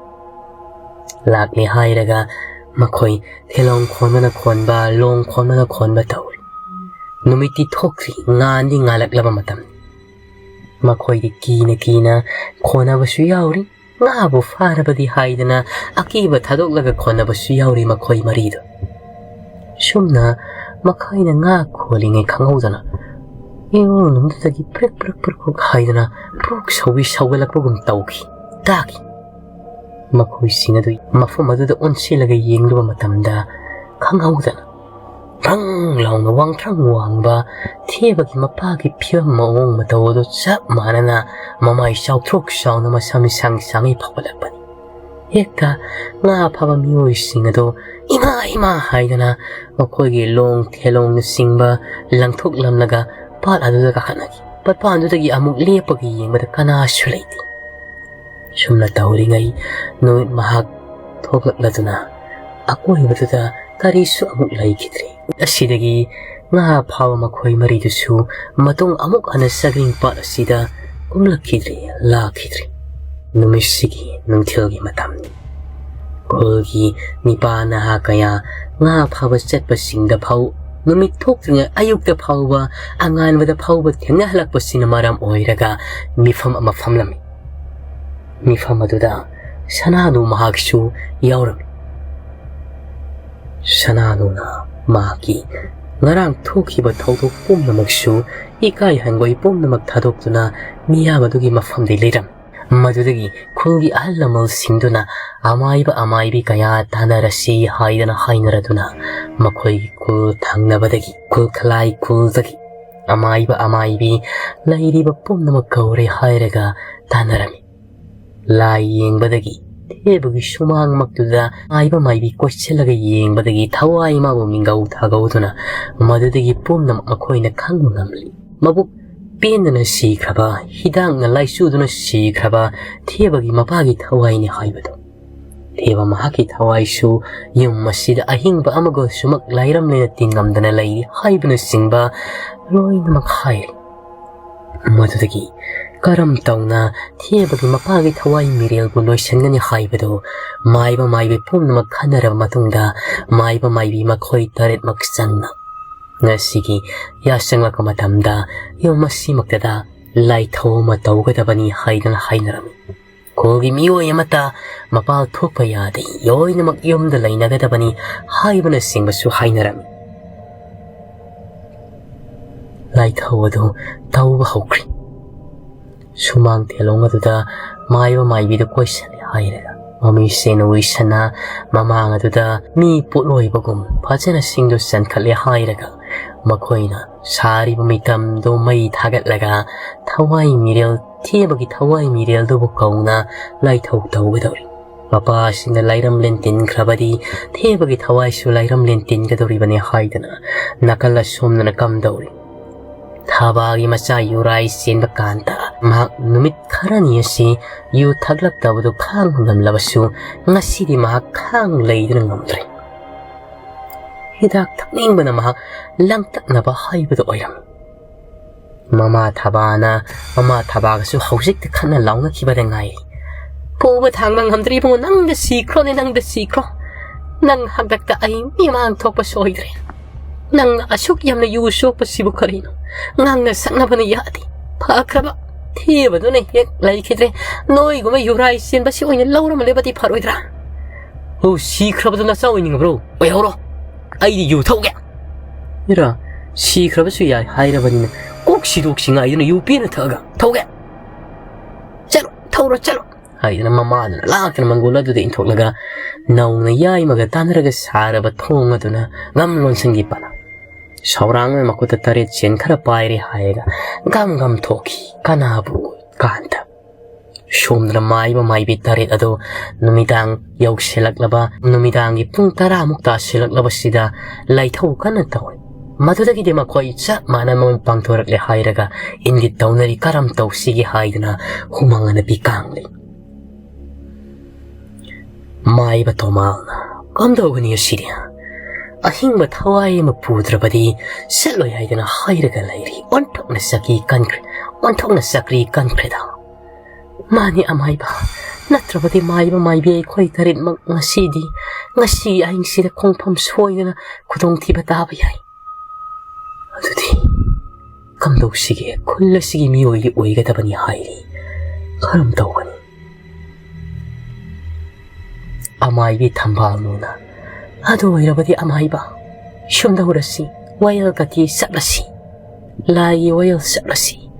ꯂꯥꯛꯂꯦ ꯍꯥꯏꯔꯒ ꯃꯈꯣꯏ ꯊꯦꯂꯣꯡ ꯈꯣꯟꯕꯅ ꯈꯣꯟꯕ, ꯂꯣꯡ ꯈꯣꯟꯕꯅ ꯈꯣꯟꯕ ꯇꯧꯔꯤ꯫ ꯅꯨꯃꯤꯠꯇꯤ ꯊꯣꯛꯇ꯭ꯔꯤ, ꯉꯥꯟꯗꯤ ꯉꯥꯜꯂꯛꯂꯕ ꯃꯇꯝꯅꯤ꯫ ꯃꯈꯣꯏꯗꯤ ꯀꯤꯅ ꯀꯤꯅ ꯈꯣꯟꯅꯕꯁꯨ ꯌꯥꯎꯔꯤ, ꯉꯥꯕꯨ ꯐꯥꯔꯕꯗꯤ ꯍꯥꯏꯗꯅ ꯑꯀꯤꯕ ꯊꯥꯗꯣꯛꯂꯒ ꯈꯣꯟꯅꯕꯁꯨ ꯌꯥꯎꯔꯤ ꯃꯈꯣꯏ ꯃꯔꯤꯗꯣ꯫ ꯁꯨꯝꯅ ꯃꯈꯣꯏꯅ ꯉꯥ ꯈꯣꯜꯂꯤꯉꯩ ꯈꯪꯍꯧꯗꯅ ꯏꯔꯨ ꯃꯅꯨꯡꯗꯨꯗꯒꯤ ꯄ꯭ꯔꯤꯛ ꯄ꯭ꯔꯤꯛ ꯄ꯭ꯔꯤꯛ ꯄ꯭ꯔꯤꯛ ꯍꯥꯏꯗꯅ ꯄ꯭ꯔꯣꯛ ꯁꯧꯕꯤ ꯁꯧꯒꯠꯂꯛꯄꯒꯨꯝ ꯇꯧꯈꯤ, ꯇꯥꯈꯤ꯫ ꯃꯈꯣꯏꯁꯤꯡ ꯑꯗꯨ ꯃꯐꯝ ꯑꯗꯨꯗ ꯑꯣꯟꯁꯤꯜꯂꯒ ꯌꯦꯡꯂꯨꯕ ꯃꯇꯝꯗ ꯈꯪꯍꯧꯗꯅ ꯔꯪ ꯂꯥꯎꯅ ꯋꯥꯡꯊ꯭ꯔꯪ ꯋꯥꯡꯕ ꯊꯦꯕꯒꯤ ꯃꯄꯥꯒꯤ ꯐꯤꯕꯝ ꯃꯑꯣꯡ ꯃꯇꯧ ꯑꯗꯨ ꯆꯞ ꯃꯥꯟꯅꯅ ꯃꯃꯥꯏ ꯆꯥꯎꯊ꯭ꯔꯣꯛ ꯆꯥꯎꯅ ꯃꯁꯝ ꯁꯥꯡ ꯁꯥꯡꯉꯩ ꯐꯥꯎꯒꯠꯂꯛꯄꯅꯤ꯫ ꯍꯦꯛꯇ ꯉꯥ ꯐꯥꯕ ꯃꯤꯑꯣꯏꯁꯤꯡ ꯑꯗꯨ "ꯏꯃꯥ, ꯏꯃꯥ" ꯍꯥꯏꯗꯅ ꯃꯈꯣꯏꯒꯤ ꯂꯣꯡ ꯊꯦꯂꯣꯡꯅꯆꯤꯡꯕ ꯂꯪꯊꯣꯛꯂꯝꯂꯒ ꯄꯥꯠ ꯑꯗꯨꯗ ꯀꯥꯈꯠꯅꯈꯤ꯫ ꯄꯥꯠꯄꯥꯟꯗꯨꯗꯒꯤ ꯑꯃꯨꯛ ꯂꯦꯞꯄꯒ ꯌꯦꯡꯕꯗ ꯀꯅꯥꯁꯨ ꯂꯩꯇꯦ꯫ ꯁꯨꯝꯅ ꯇꯧꯔꯤꯉꯩ ꯅꯨꯃꯤꯠ ꯃꯍꯥꯛ ꯊꯣꯛꯂꯛꯂꯗꯨꯅ ꯑꯀꯣꯏꯕꯗꯨꯗ ꯀꯔꯤꯁꯨ ꯑꯃꯨꯛ ꯂꯩꯈꯤꯗ꯭ꯔꯦ꯫ ꯑꯁꯤꯗꯒꯤ ꯉꯥ ꯐꯥꯕ ꯃꯈꯣꯏ ꯃꯔꯤꯗꯨꯁꯨ ꯃꯇꯨꯡ ꯑꯃꯨꯛ ꯍꯟꯅ ꯆꯒ꯭ꯔꯤꯡ ꯄꯥꯠ ꯑꯁꯤꯗ ꯀꯨꯝꯂꯛꯈꯤꯗ꯭ꯔꯦ, ꯂꯥꯛꯈꯤꯗ꯭ꯔꯦ꯫ ꯅꯨꯃꯤꯠꯁꯤꯒꯤ ꯅꯨꯡꯊꯤꯜꯒꯤ ꯃꯇꯝꯅꯤ꯫ ꯈꯨꯜꯒꯤ ꯅꯤꯄꯥ ꯅꯍꯥ ꯀꯌꯥ ꯉꯥ ꯐꯥꯕ ꯆꯠꯄꯁꯤꯡꯗ ꯐꯥꯎ ꯅꯨꯃꯤꯠ ꯊꯣꯛꯇ꯭ꯔꯤꯉꯩ ꯑꯌꯨꯛꯇ ꯐꯥꯎꯕ ꯑꯉꯥꯟꯕꯗ ꯐꯥꯎꯕ ꯊꯦꯡꯅꯍꯜꯂꯛꯄꯁꯤꯅ ꯃꯔꯝ ꯑꯣꯏꯔꯒ ꯃꯤꯐꯝ ꯑꯃ ꯐꯝꯂꯝꯃꯤ꯫ ꯃꯤꯐꯝ ꯑꯗꯨꯗ ꯁꯅꯥꯅꯨ ꯃꯍꯥꯛꯁꯨ ꯌꯥꯎꯔꯝꯃꯤ꯫ ꯁꯅꯥꯅꯨꯅ ꯃꯍꯥꯛꯀꯤ ꯉꯔꯥꯡ ꯊꯣꯛꯈꯤꯕ ꯊꯧꯗꯣꯛ ꯄꯨꯝꯅꯃꯛꯁꯨ ꯏꯀꯥꯏ ꯍꯪꯒꯣꯏ ꯄꯨꯝꯅꯃꯛ ꯊꯥꯗꯣꯛꯇꯨꯅ ꯃꯤꯌꯥꯝ ꯑꯗꯨꯒꯤ ꯃꯐꯝꯗꯒꯤ ꯂꯩꯔꯝꯃꯤ꯫ ꯃꯗꯨꯗꯒꯤ ꯈꯨꯜꯒꯤ ꯑꯍꯜ ꯂꯃꯟꯁꯤꯡꯗꯨꯅ ꯑꯃꯥꯏꯕ ꯑꯃꯥꯏꯕꯤ ꯀꯌꯥ ꯇꯥꯟꯅꯔꯁꯤ ꯍꯥꯏꯗꯅ ꯍꯥꯏꯅꯔꯗꯨꯅ ꯃꯈꯣꯏꯒꯤ ꯈꯨꯜ ꯊꯪꯅꯕꯗꯒꯤ ꯈꯨꯜ ꯈꯂꯥꯏ ꯈꯨꯜꯗꯒꯤ ꯑꯃꯥꯏꯕ ꯑꯃꯥꯏꯕꯤ ꯂꯩꯔꯤꯕ ꯄꯨꯝꯅꯃꯛ ꯀꯧꯔꯦ ꯍꯥꯏꯔꯒ ꯇꯥꯟꯅꯔꯝꯃꯤ꯫ ꯂꯥꯏ ꯌꯦꯡꯕꯗꯒꯤ ꯊꯦꯕꯒꯤ ꯁꯨꯃꯥꯡꯃꯛꯇꯨꯗ ꯃꯥꯏꯕ ꯃꯥꯏꯕꯤ ꯀꯣꯏꯁꯤꯜꯂꯒ ꯌꯦꯡꯕꯗꯒꯤ ꯊꯋꯥꯏ ꯃꯥꯕꯨ ꯃꯤꯡꯒꯧ ꯊꯥꯒꯧꯗꯨꯅ ꯃꯗꯨꯗꯒꯤ ꯄꯨꯝꯅꯃꯛ ꯃꯈꯣꯏꯅ ꯈꯪꯕ ꯉꯝꯂꯤ꯫ ꯃꯕꯨꯛ ꯄꯦꯟꯗꯅ ꯁꯤꯈ꯭ꯔꯕ, ꯍꯤꯗꯥꯛꯅ ꯂꯥꯏꯆꯨꯗꯨꯅ ꯁꯤꯈ꯭ꯔꯕ ꯊꯦꯕꯒꯤ ꯃꯄꯥꯒꯤ ꯊꯋꯥꯏꯅꯤ ꯍꯥꯏꯕꯗꯨ꯫ ꯊꯦꯕ ꯃꯍꯥꯛꯀꯤ ꯊꯋꯥꯏꯁꯨ ꯌꯨꯝ ꯑꯁꯤꯗ ꯑꯍꯤꯡꯕ ꯑꯃꯒꯁꯨꯃꯛ ꯂꯥꯏꯔꯝꯂꯦꯅ ꯇꯤꯟꯉꯝꯗꯅ ꯂꯩꯔꯤ ꯍꯥꯏꯕꯅꯆꯤꯡꯕ ꯂꯣꯏꯅꯃꯛ ꯍꯥꯏꯔꯤ꯫ ꯃꯗꯨꯗꯒꯤ ꯀꯔꯝ ꯇꯧꯅ ꯊꯦꯕꯒꯤ ꯃꯄꯥꯒꯤ ꯊꯋꯥꯏ ꯃꯤꯔꯦꯜꯕꯨ ꯂꯣꯏꯁꯤꯟꯒꯅꯤ ꯍꯥꯏꯕꯗꯨ ꯃꯥꯏꯕ ꯃꯥꯏꯕꯤ ꯄꯨꯝꯅꯃꯛ ꯈꯟꯅꯔꯕ ꯃꯇꯨꯡꯗ, ꯃꯥꯏꯕ ꯃꯥꯏꯕꯤ ꯃꯈꯣꯏ ꯇꯔꯦꯠꯃꯛ ꯆꯪꯅ ꯉꯁꯤꯒꯤ ꯌꯥꯆꯪꯂꯛꯄ ꯃꯇꯝꯗ ꯌꯨꯝ ꯑꯁꯤꯃꯛꯇꯗ ꯂꯥꯏꯊꯧ ꯑꯃ ꯇꯧꯒꯗꯕꯅꯤ ꯍꯥꯏꯗꯅ ꯍꯥꯏꯅꯔꯝꯃꯤ꯫ ꯈꯨꯜꯒꯤ ꯃꯤꯑꯣꯏ ꯑꯃꯠꯇ ꯃꯄꯥꯜ ꯊꯣꯛꯄ ꯌꯥꯗꯦ, ꯂꯣꯏꯅꯃꯛ ꯌꯨꯝꯗ ꯂꯩꯅꯒꯗꯕꯅꯤ ꯍꯥꯏꯕꯅꯆꯤꯡꯕꯁꯨ ꯍꯥꯏꯅꯔꯝꯃꯤ꯫ ꯂꯥꯏꯊꯧ ꯑꯗꯨ ꯇꯧꯕ ꯍꯧꯈ꯭ꯔꯦ꯫ ꯁꯨꯃꯥꯡ ꯊꯦꯂꯣꯡ ꯑꯗꯨꯗ ꯃꯥꯏꯕ ꯃꯥꯏꯕꯤꯗꯨ ꯀꯣꯏꯁꯜꯂꯦ ꯍꯥꯏꯔꯒ, ꯃꯃꯤꯁꯦꯟ ꯎꯏꯁꯟꯅ ꯃꯃꯥꯡ ꯑꯗꯨꯗ ꯃꯤ ꯄꯣꯠꯂꯣꯏꯕꯒꯨꯝ ꯐꯖꯅ ꯁꯤꯡꯗꯨ ꯆꯟꯈꯠꯂꯦ ꯍꯥꯏꯔꯒ, ꯃꯈꯣꯏꯅ ꯁꯥꯔꯤꯕ ꯃꯤꯇꯝꯗꯨ ꯃꯩ ꯊꯥꯒꯠꯂꯒ ꯊꯋꯥꯏ ꯃꯤꯔꯦꯜ, ꯊꯦꯕꯒꯤ ꯊꯋꯥꯏ ꯃꯤꯔꯦꯜꯗꯨꯕꯨ ꯀꯧꯅ ꯂꯥꯏꯊꯧ ꯇꯧꯒꯗꯧꯔꯤ꯫ ꯃꯄꯥꯁꯤꯡꯅ ꯂꯥꯏꯔꯝꯂꯦꯟ ꯇꯤꯟꯈ꯭ꯔꯕꯗꯤ ꯊꯦꯕꯒꯤ ꯊꯋꯥꯏꯁꯨ ꯂꯥꯏꯔꯝꯂꯦꯟ ꯇꯤꯟꯒꯗꯧꯔꯤꯕꯅꯤ ꯍꯥꯏꯗꯅ ꯅꯥꯀꯜ ꯑꯁꯣꯝꯗꯅ ꯀꯝꯗꯧꯔꯤ꯫ ꯊꯥꯕꯥꯒꯤ ꯃꯆꯥ ꯌꯨꯔꯥꯏ ꯆꯦꯟꯕ ꯀꯥꯟꯗ ꯃꯍꯥꯛ ꯅꯨꯃꯤꯠ ꯈꯔꯅꯤ ꯑꯁꯤ ꯌꯨ ꯊꯛꯂꯛꯇꯕꯗꯨ ꯈꯥꯡꯕ ꯉꯝꯂꯕꯁꯨ ꯉꯁꯤꯗꯤ ꯃꯍꯥꯛ ꯈꯥꯡ ꯂꯩꯗꯨꯅ ꯉꯝꯗ꯭ꯔꯦ꯫ ꯍꯤꯗꯥꯛ ꯊꯛꯅꯤꯡꯕꯅ ꯃꯍꯥꯛ ꯂꯥꯡꯇꯛꯅꯕ ꯍꯥꯏꯕꯗꯨ ꯑꯣꯏꯔꯝꯃꯤ꯫ ꯃꯃꯥ ꯊꯕꯥꯅ, ꯃꯃꯥ ꯊꯕꯥꯒꯁꯨ ꯍꯧꯖꯤꯛꯇ ꯈꯠꯅ ꯂꯥꯎꯅꯈꯤꯕꯗ ꯉꯥꯏꯔꯤ꯫ ꯄꯨꯕ ꯊꯥꯡꯕ ꯉꯝꯗ꯭ꯔꯦ ꯏꯕꯨꯡꯉꯣ, ꯅꯪꯗ ꯁꯤꯈ꯭ꯔꯣꯅꯦ, ꯅꯪꯗ ꯁꯤꯈ꯭ꯔꯣ꯫ ꯅꯪ ꯍꯥꯛꯇꯛꯇ ꯑꯩ ꯃꯤꯃꯥꯡ ꯊꯣꯛꯄ ꯁꯣꯏꯗ꯭ꯔꯦ꯫ ꯅꯪꯅ ꯑꯁꯨꯛ ꯌꯥꯝꯅ ꯌꯨ ꯁꯣꯛꯄꯁꯤꯕꯨ ꯀꯔꯤꯅꯣ? ꯉꯥꯡꯅ ꯁꯛꯅꯕꯅ ꯌꯥꯗꯦ꯫ ꯐꯈ꯭ꯔꯕ ꯊꯦꯕꯗꯨꯅ ꯍꯦꯛ ꯂꯩꯈꯤꯗ꯭ꯔꯦ꯫ ꯅꯣꯏꯒꯨꯝꯕ ꯌꯨꯔꯥꯏ ꯆꯦꯟꯕꯁꯤ ꯑꯣꯏꯅ ꯂꯧꯔꯝꯂꯦꯕꯗꯤ ꯐꯔꯣꯏꯗ꯭ꯔꯥ? ꯑꯣ, ꯁꯤꯈ꯭ꯔꯕꯗꯨ ꯅꯆꯥ ꯑꯣꯏꯅꯤꯡꯉꯕ꯭ꯔꯣ? ꯑꯣꯏꯍꯧꯔꯣ꯫ ꯑꯩꯗꯤ ꯌꯨ ꯊꯛꯎꯒꯦ꯫ ꯏꯔꯥ, ꯁꯤꯈ꯭ꯔꯕꯁꯨ ꯌꯥꯏ ꯍꯥꯏꯔꯕꯅꯤꯅ ꯀꯣꯛ ꯁꯤꯗꯣꯛꯁꯤ ꯉꯥꯏꯗꯨꯅ ꯌꯨ ꯄꯦꯟꯅ ꯊꯛꯑꯒ ꯊꯧꯒꯦ꯫ ꯆꯠꯂꯣ, ꯊꯧꯔꯣ, ꯆꯠꯂꯣ꯫ ꯍꯥꯏꯗꯨꯅ ꯃꯃꯥꯗꯨꯅ ꯂꯥꯛꯇꯅ ꯃꯪꯒꯣꯜ ꯑꯗꯨꯗ ꯏꯟꯊꯣꯛꯂꯒ ꯅꯧꯅ ꯌꯥꯏꯃꯒ ꯇꯥꯟꯅꯔꯒ ꯁꯥꯔꯕ ꯊꯣꯡ ꯑꯗꯨꯅ ꯉꯝ ꯂꯣꯟꯁꯤꯟꯈꯤ ꯄꯅ꯫ ꯁꯧꯔꯥꯡꯅ ꯃꯈꯨꯠꯇ ꯇꯔꯦꯠ ꯁꯦꯟ ꯈꯔ ꯄꯥꯏꯔꯦ ꯍꯥꯏꯔꯒ ꯒꯝ ꯒꯝ ꯊꯣꯛꯈꯤ ꯀꯅꯥꯕꯨ ꯀꯥꯟꯗ꯫ ꯁꯣꯝꯗꯅ ꯃꯥꯏꯕ ꯃꯥꯏꯕꯤ ꯇꯔꯦꯠ ꯑꯗꯨ ꯅꯨꯃꯤꯗꯥꯡ ꯌꯧꯁꯤꯜꯂꯛꯂꯕ, ꯅꯨꯃꯤꯗꯥꯡꯒꯤ ꯄꯨꯡ ꯇꯔꯥꯃꯨꯛ ꯇꯥꯁꯤꯜꯂꯛꯂꯕꯁꯤꯗ ꯂꯥꯏꯊꯧ ꯀꯟꯅ ꯇꯧꯏ꯫ ꯃꯗꯨꯗꯒꯤꯗꯤ ꯃꯈꯣꯏ ꯆꯞ ꯃꯥꯟꯅꯕ ꯑꯃ ꯄꯥꯡꯊꯣꯔꯛꯂꯦ ꯍꯥꯏꯔꯒ ꯏꯪꯒꯤꯠ ꯇꯧꯅꯔꯤ꯫ "ꯀꯔꯝ ꯇꯧꯁꯤꯒꯦ?" ꯍꯥꯏꯗꯨꯅ ꯍꯨꯃꯥꯡ ꯑꯅꯞꯄꯤ ꯀꯥꯡꯂꯤ꯫ ꯃꯥꯏꯕ ꯇꯣꯃꯥꯜꯅ, "ꯀꯝꯗꯧꯒꯅꯤ ꯑꯁꯤꯗꯤ? ꯑꯍꯤꯡꯕ ꯊꯋꯥꯏ ꯑꯃ ꯄꯨꯗ꯭ꯔꯕꯗꯤ ꯆꯠꯂꯣꯏ ꯍꯥꯏꯗꯅ ꯍꯥꯏꯔꯒ ꯂꯩꯔꯤ꯫ ꯑꯣꯟꯊꯣꯛꯅ ꯆꯀ꯭ꯔꯤ ꯀꯟꯈ꯭ꯔꯦ, ꯑꯣꯟꯊꯣꯛꯅ ꯆꯀ꯭ꯔꯤ ꯀꯟꯈ꯭ꯔꯦꯗ꯫ ꯃꯥꯅꯤ ꯑꯃꯥꯏꯕ, ꯅꯠꯇ꯭ꯔꯕꯗꯤ ꯃꯥꯏꯕ ꯃꯥꯏꯕꯤ ꯑꯩꯈꯣꯏ ꯇꯔꯦꯠꯃꯛ ꯉꯁꯤꯗꯤ, ꯉꯁꯤ ꯑꯍꯤꯡꯁꯤꯗ ꯈꯣꯡꯐꯝ ꯁꯣꯏꯗꯅ ꯈꯨꯗꯣꯡꯊꯤꯕ ꯇꯥꯕ ꯌꯥꯏ꯫ ꯑꯗꯨꯗꯤ ꯀꯝꯗꯧꯁꯤꯒꯦ? ꯈꯨꯜ ꯑꯁꯤꯒꯤ ꯃꯤꯑꯣꯏꯗꯤ ꯑꯣꯏꯒꯗꯕꯅꯤ ꯍꯥꯏꯔꯤ꯫ ꯀꯔꯝ ꯇꯧꯒꯅꯤ?" ꯑꯃꯥꯏꯕꯤ ꯊꯝꯕꯥꯜꯅꯨꯅ, "ꯑꯗꯨ ꯑꯣꯏꯔꯕꯗꯤ ꯑꯃꯥꯏꯕ, ꯁꯨꯝꯗꯧꯔꯁꯤ, ꯋꯥꯌꯦꯜ ꯀꯊꯤ ꯆꯠꯂꯁꯤ꯫ ꯂꯥꯏꯒꯤ ꯋꯥꯌꯦꯜ ꯆꯠꯂꯁꯤ꯫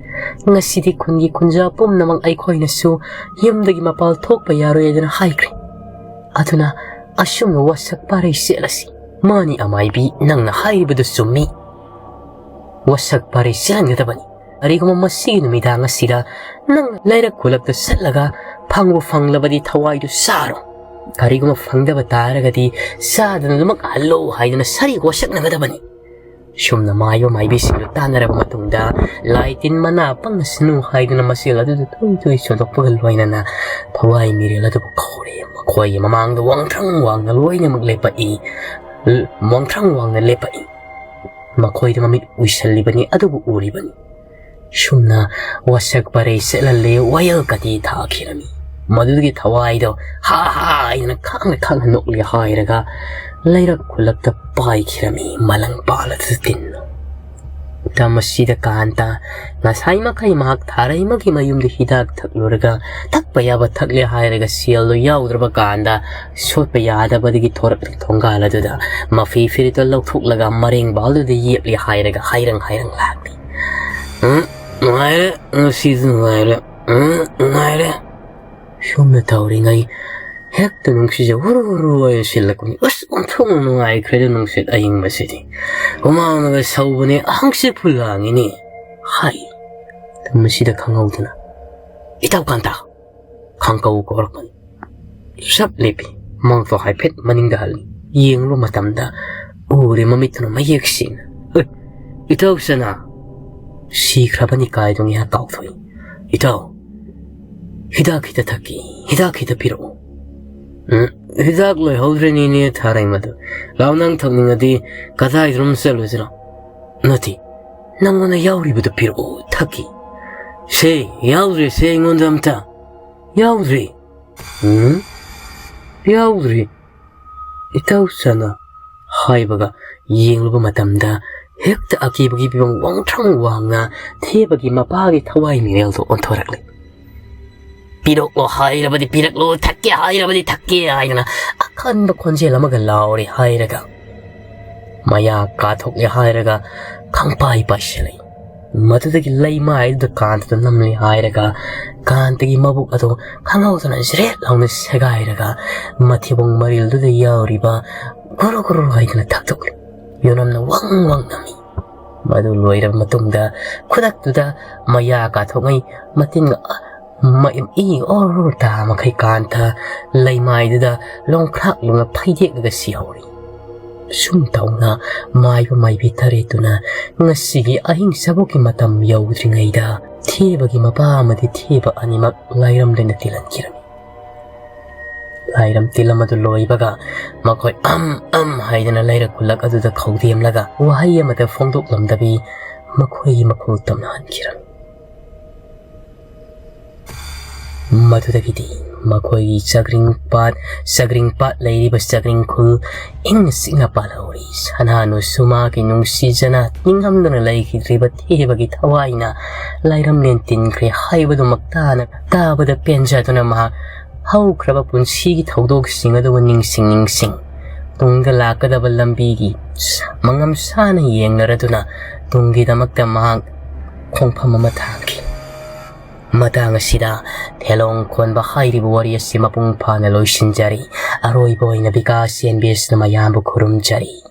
ꯉꯁꯤꯗꯤ ꯈꯨꯟꯒꯤ ꯈꯨꯟꯖꯥ ꯄꯨꯝꯅꯃꯛ ꯑꯩꯈꯣꯏꯅꯁꯨ ꯌꯨꯝꯗꯒꯤ ꯃꯄꯥꯜ ꯊꯣꯛꯄ ꯌꯥꯔꯣꯏ ꯍꯥꯏꯗꯅ ꯍꯥꯏꯈ꯭ꯔꯦ꯫ ꯑꯗꯨꯅ ꯑꯁꯨꯝꯅ ꯋꯥꯁꯛ ꯄꯥꯔꯩ ꯆꯦꯠꯂꯁꯤ꯫ ꯃꯥꯅꯤ ꯑꯃꯥꯏꯕꯤ, ꯅꯪꯅ ꯍꯥꯏꯔꯤꯕꯗꯨ ꯆꯨꯝꯃꯤ꯫ ꯋꯥꯁꯛ ꯄꯥꯔꯩ ꯆꯦꯜꯍꯟꯒꯗꯕꯅꯤ꯫ ꯀꯔꯤꯒꯨꯝꯕ ꯃꯁꯤꯒꯤ ꯅꯨꯃꯤꯗꯥꯡ ꯑꯁꯤꯗ ꯅꯪ ꯂꯩꯔꯛ ꯈꯨꯂꯛꯇ ꯆꯠꯂꯒ ꯐꯪꯕꯨ ꯐꯪꯂꯕꯗꯤ ꯊꯋꯥꯏꯗꯨ ꯆꯥꯔꯣ꯫ ꯀꯔꯤꯒꯨꯝꯕ ꯐꯪꯗꯕ ꯇꯥꯔꯒꯗꯤ ꯆꯥꯗꯅ ꯑꯗꯨꯃꯛ ꯍꯜꯂꯣ ꯍꯥꯏꯗꯅ ꯁꯔꯤ ꯋꯥꯁꯛꯅꯒꯗꯕꯅꯤ꯫" ꯁꯨꯝꯅ ꯃꯥꯏꯕ ꯃꯥꯏꯕꯤꯁꯤꯡꯗꯨ ꯇꯥꯟꯅꯔꯕ ꯃꯇꯨꯡꯗ, "ꯂꯥꯏ ꯇꯤꯟ ꯃꯅꯥ ꯄꯪꯉꯁꯅꯨ" ꯍꯥꯏꯗꯨꯅ ꯃꯁꯦꯜ ꯑꯗꯨꯗ ꯇꯨꯏ ꯇꯨꯏ ꯁꯣꯟꯗꯣꯛꯄꯒ ꯂꯣꯏꯅꯅ ꯊꯋꯥꯏ ꯃꯤꯔꯦꯜ ꯑꯗꯨꯕꯨ ꯀꯧꯔꯦ꯫ ꯃꯈꯣꯏꯒꯤ ꯃꯃꯥꯡꯗ ꯋꯥꯡꯊ꯭ꯔꯪ ꯋꯥꯡꯅ ꯂꯣꯏꯅꯃꯛ ꯂꯦꯞꯄꯛꯏ꯫ ꯋꯥꯡꯊ꯭ꯔꯪ ꯋꯥꯡꯅ ꯂꯦꯞꯄꯛꯏ꯫ ꯃꯈꯣꯏꯗ ꯃꯃꯤꯠ ꯎꯏꯁꯜꯂꯤꯕꯅꯤ, ꯑꯗꯨꯕꯨ ꯎꯔꯤꯕꯅꯤ꯫ ꯁꯨꯝꯅ ꯋꯥꯁꯛ ꯄꯔꯩ ꯆꯠꯍꯜꯂꯦ, ꯋꯥꯌꯦꯜ ꯀꯇꯤ ꯊꯥꯈꯤꯔꯝꯃꯤ꯫ ꯃꯗꯨꯗꯒꯤ ꯊꯋꯥꯏꯗꯣ ꯍꯥ ꯍꯥ ꯍꯥꯏꯗꯅ ꯈꯥꯡꯅ ꯈꯥꯡꯅ ꯅꯣꯛꯂꯤ ꯍꯥꯏꯔꯒ ꯂꯩꯔꯛ ꯈꯨꯂꯛꯇ ꯄꯥꯏꯈꯤꯔꯝꯃꯤ ꯃꯂꯪ ꯄꯥꯜꯂꯗꯨ ꯇꯤꯟꯅ꯫ ꯃꯇꯝ ꯑꯁꯤꯗ ꯀꯥꯟꯇ ꯉꯁꯥꯏ ꯃꯈꯩ ꯃꯍꯥꯛ ꯊꯥꯔꯩꯃꯒꯤ ꯃꯌꯨꯝꯗ ꯍꯤꯗꯥꯛ ꯊꯛꯂꯨꯔꯒ ꯊꯛꯄ ꯌꯥꯕ ꯊꯛꯂꯦ ꯍꯥꯏꯔꯒ ꯁꯦꯜꯗꯣ ꯌꯥꯎꯗ꯭ꯔꯕ ꯀꯥꯟꯗ ꯁꯣꯠꯄ ꯌꯥꯗꯕꯗꯒꯤ ꯊꯣꯔꯛꯂꯤ ꯊꯣꯡꯒꯥꯜ ꯑꯗꯨꯗ ꯃꯐꯤ ꯐꯤꯔꯤꯠꯇꯣ ꯂꯧꯊꯣꯛꯂꯒ ꯃꯔꯦꯡꯕꯥꯜꯗꯨꯗ ꯌꯦꯞꯂꯤ ꯍꯥꯏꯔꯒ ꯍꯥꯏꯔꯪ ꯍꯥꯏꯔꯪ ꯂꯥꯛꯂꯤ꯫ "ꯎꯝ, ꯅꯨꯡꯉꯥꯏꯔꯦ, ꯉꯁꯤꯗꯤ ꯅꯨꯡꯉꯥꯏꯔꯦ꯫ ꯎꯝ, ꯅꯨꯡꯉꯥꯏꯔꯦ꯫" ꯁꯨꯝꯅ ꯇꯧꯔꯤꯉꯩ ꯍꯦꯛꯇ ꯅꯨꯡꯁꯤꯠꯁꯦ ꯍꯨꯔꯨ ꯍꯨꯔꯨ ꯑꯣꯏꯅ ꯁꯤꯜꯂꯛꯄꯅꯤ꯫ "ꯑꯁ, ꯑꯣꯟꯊꯣꯛꯅ ꯅꯨꯡꯉꯥꯏꯈ꯭ꯔꯦꯗ ꯅꯨꯡꯁꯤꯠ ꯑꯏꯪꯕꯁꯤꯗꯤ꯫ ꯍꯨꯃꯥꯡꯅꯒ ꯁꯧꯕꯅꯦ, ꯍꯪꯆꯤꯠꯄꯨ ꯂꯥꯡꯉꯤꯅꯦ", ꯍꯥꯏ꯫ ꯃꯁꯤꯗ ꯈꯪꯍꯧꯗꯅ, "ꯏꯇꯥꯎ ꯀꯥꯟꯇ!" ꯈꯪꯀꯧ ꯀꯧꯔꯛꯄꯅꯤ꯫ ꯁꯞ ꯂꯦꯞꯄꯤ꯫ ꯃꯉꯛꯇꯣ ꯍꯥꯏꯐꯦꯠ ꯃꯅꯤꯡꯗ ꯍꯜꯂꯤ꯫ ꯌꯦꯡꯂꯨꯕ ꯃꯇꯝꯗ ꯎꯔꯦ ꯃꯃꯤꯠꯇꯨꯅ ꯃꯌꯦꯛ ꯁꯦꯡꯅ꯫ "ꯏꯇꯥꯎ ꯁꯅꯥ, ꯁꯤꯈ꯭ꯔꯕꯅꯤ ꯀꯥꯏꯗꯣ ꯉꯥꯏꯍꯥꯛ ꯀꯥꯎꯊꯣꯛꯏ꯫ ꯏꯇꯥꯎ, ꯍꯤꯗꯥꯛ ꯈꯤꯇ ꯊꯛꯀꯦ, ꯍꯤꯗꯥꯛ ꯈꯤꯇ ꯄꯤꯔꯛꯎ꯫" "ꯎꯝ, ꯍꯤꯗꯥꯛ ꯂꯣꯏꯍꯧꯗ꯭ꯔꯦꯅꯦ ꯊꯥꯔꯩ ꯃꯗꯨ꯫ ꯂꯥꯎ, ꯅꯪ ꯊꯛꯅꯤꯡꯉꯗꯤ ꯀꯗꯥꯏꯗꯅꯣꯝ ꯆꯠꯂꯨꯁꯤꯔꯣ?" "ꯅꯠꯇꯦ, ꯅꯪꯉꯣꯟꯗ ꯌꯥꯎꯔꯤꯕꯗꯨ ꯄꯤꯔꯛꯎ, ꯊꯛꯀꯦ꯫" "ꯁꯦ, ꯌꯥꯎꯗ꯭ꯔꯦ ꯁꯦ ꯑꯩꯉꯣꯟꯗ ꯑꯝꯇ꯫ ꯌꯥꯎꯗ꯭ꯔꯦ꯫" "ꯎꯝ? ꯌꯥꯎꯗ꯭ꯔꯦ, ꯏꯇꯥꯎ ꯁꯅꯥ?" ꯍꯥꯏꯕꯒ ꯌꯦꯡꯂꯨꯕ ꯃꯇꯝꯗ ꯍꯦꯛꯇ ꯑꯀꯤꯕꯒꯤ ꯐꯤꯕꯝ ꯋꯥꯡꯊ꯭ꯔꯪ ꯋꯥꯡꯅ ꯊꯦꯕꯒꯤ ꯃꯄꯥꯒꯤ ꯊꯋꯥꯏ ꯃꯤꯔꯦꯜꯗꯣ ꯑꯣꯟꯊꯣꯔꯛꯂꯦ꯫ "ꯄꯤꯔꯛꯂꯣ ꯍꯥꯏꯔꯕꯗꯤ ꯄꯤꯔꯛꯂꯣ, ꯊꯛꯀꯦ ꯍꯥꯏꯔꯕꯗꯤ ꯊꯛꯀꯦ" ꯍꯥꯏꯗꯅ ꯑꯀꯟꯕ ꯈꯣꯟꯖꯦꯜ ꯑꯃꯒ ꯂꯥꯎꯔꯦ ꯍꯥꯏꯔꯒ, ꯃꯌꯥ ꯀꯥꯊꯣꯛꯂꯦ ꯍꯥꯏꯔꯒ ꯈꯪꯄꯥꯏ ꯄꯥꯏꯁꯤꯜꯂꯤ꯫ ꯃꯗꯨꯗꯒꯤ ꯂꯩꯃꯥꯏꯗꯨꯗ ꯀꯥꯟꯊꯗꯨꯅ ꯅꯝꯂꯦ ꯍꯥꯏꯔꯒ ꯀꯥꯟꯊꯒꯤ ꯃꯕꯨꯛ ꯑꯗꯨ ꯈꯪꯍꯧꯗꯅ ꯖ꯭ꯔꯦꯠ ꯂꯥꯎꯅ ꯁꯦꯒꯥꯏꯔꯒ ꯃꯊꯤꯕꯣꯡ ꯃꯔꯤꯜꯗꯨꯗ ꯌꯥꯎꯔꯤꯕ ꯒꯨꯔꯨ ꯒꯨꯔꯨ ꯍꯥꯏꯗꯅ ꯊꯛꯇꯣꯛꯂꯤ꯫ ꯌꯣꯅꯝꯅ ꯋꯪ ꯋꯪ ꯅꯝꯃꯤ꯫ ꯃꯗꯨ ꯂꯣꯏꯔꯕ ꯃꯇꯨꯡꯗ ꯈꯨꯗꯛꯇꯨꯗ ꯃꯌꯥ ꯀꯥꯊꯣꯛꯉꯩ ꯃꯇꯤꯟꯒ ꯃ-, ꯏ ꯑꯣꯔ ꯑꯣꯔ ꯇꯥ ꯃꯈꯩ ꯀꯥꯟꯊ ꯂꯩꯃꯥꯏꯗꯨꯗ ꯂꯣꯡꯈ꯭ꯔꯥꯛ ꯂꯣꯡꯅ ꯐꯩꯗꯦꯛꯂꯒ ꯁꯤꯍꯧꯔꯤ꯫ ꯁꯨꯝ ꯇꯧꯅ ꯃꯥꯏꯕ ꯃꯥꯏꯕꯤ ꯇꯔꯦꯠꯇꯨꯅ ꯉꯁꯤꯒꯤ ꯑꯍꯤꯡ ꯆꯕꯣꯛꯀꯤ ꯃꯇꯝ ꯌꯧꯗ꯭ꯔꯤꯉꯩꯗ ꯊꯦꯕꯒꯤ ꯃꯄꯥ ꯑꯃꯗꯤ ꯊꯦꯕ ꯑꯅꯤꯃꯛ ꯂꯥꯏꯔꯝꯂꯦꯟꯗ ꯇꯤꯜꯍꯟꯈꯤꯔꯝꯃꯤ꯫ ꯂꯥꯏꯔꯝ ꯇꯤꯜ ꯑꯃꯗꯨ ꯂꯣꯏꯕꯒ ꯃꯈꯣꯏ ꯑꯝ ꯑꯝ ꯍꯥꯏꯗꯅ ꯂꯩꯔꯛ ꯈꯨꯜꯂꯛ ꯑꯗꯨꯗ ꯈꯧꯗꯦꯝꯂꯒ ꯋꯥꯍꯩ ꯑꯃꯠꯇ ꯐꯣꯡꯗꯣꯛꯂꯝꯗꯕꯤ ꯃꯈꯣꯏꯒꯤ ꯃꯈꯨꯜ ꯇꯝꯅꯍꯟꯈꯤꯔꯝꯃꯤ꯫ ꯃꯗꯨꯗꯒꯤꯗꯤ ꯃꯈꯣꯏꯒꯤ ꯆꯒ꯭ꯔꯤꯡ ꯄꯥꯠ, ꯆꯒ꯭ꯔꯤꯡ ꯄꯥꯠ ꯂꯩꯔꯤꯕ ꯆꯒ꯭ꯔꯤꯡ ꯈꯨꯜ ꯏꯪꯅ ꯆꯤꯛꯅ ꯄꯥꯜꯍꯧꯔꯤ꯫ ꯁꯅꯥꯅꯨꯁꯨ ꯃꯥꯒꯤ ꯅꯨꯡꯁꯤꯖꯅ ꯅꯤꯡꯉꯝꯗꯅ ꯂꯩꯈꯤꯗ꯭ꯔꯤꯕ ꯊꯦꯕꯒꯤ ꯊꯋꯥꯏꯅ ꯂꯥꯏꯔꯝꯂꯦꯟ ꯇꯤꯟꯈ꯭ꯔꯦ ꯍꯥꯏꯕꯗꯨꯃꯛ ꯇꯥꯅ, ꯇꯥꯕꯗ ꯄꯦꯟꯖꯗꯨꯅ ꯃꯍꯥꯛ ꯍꯧꯈ꯭ꯔꯕ ꯄꯨꯟꯁꯤꯒꯤ ꯊꯧꯗꯣꯛꯁꯤꯡ ꯑꯗꯨꯕꯨ ꯅꯤꯡꯁꯤꯡ ꯅꯤꯡꯁꯤꯡ ꯇꯨꯡꯗ ꯂꯥꯛꯀꯗꯕ ꯂꯝꯕꯤꯒꯤ ꯃꯉꯝ ꯁꯥꯅ ꯌꯦꯡꯅꯔꯗꯨꯅ ꯇꯨꯡꯒꯤꯗꯃꯛꯇ ꯃꯍꯥꯛ ꯈꯣꯡꯐꯝ ꯑꯃ ꯊꯥꯈꯤ꯫ ꯃꯇꯥꯡ ꯑꯁꯤꯗ ꯊꯦꯂꯣꯡ ꯈꯣꯟꯕ ꯍꯥꯏꯔꯤꯕ ꯋꯥꯔꯤ ꯑꯁꯤ ꯃꯄꯨꯡ ꯐꯥꯅ ꯂꯣꯏꯁꯤꯟꯖꯔꯤ꯫ ꯑꯔꯣꯏꯕ ꯑꯣꯏꯅ ꯕꯤꯀꯥꯁ ꯑꯦꯟ ꯕꯤ ꯑꯦꯁꯅ ꯃꯌꯥꯝꯕꯨ ꯈꯨꯔꯨꯝꯖꯔꯤ꯫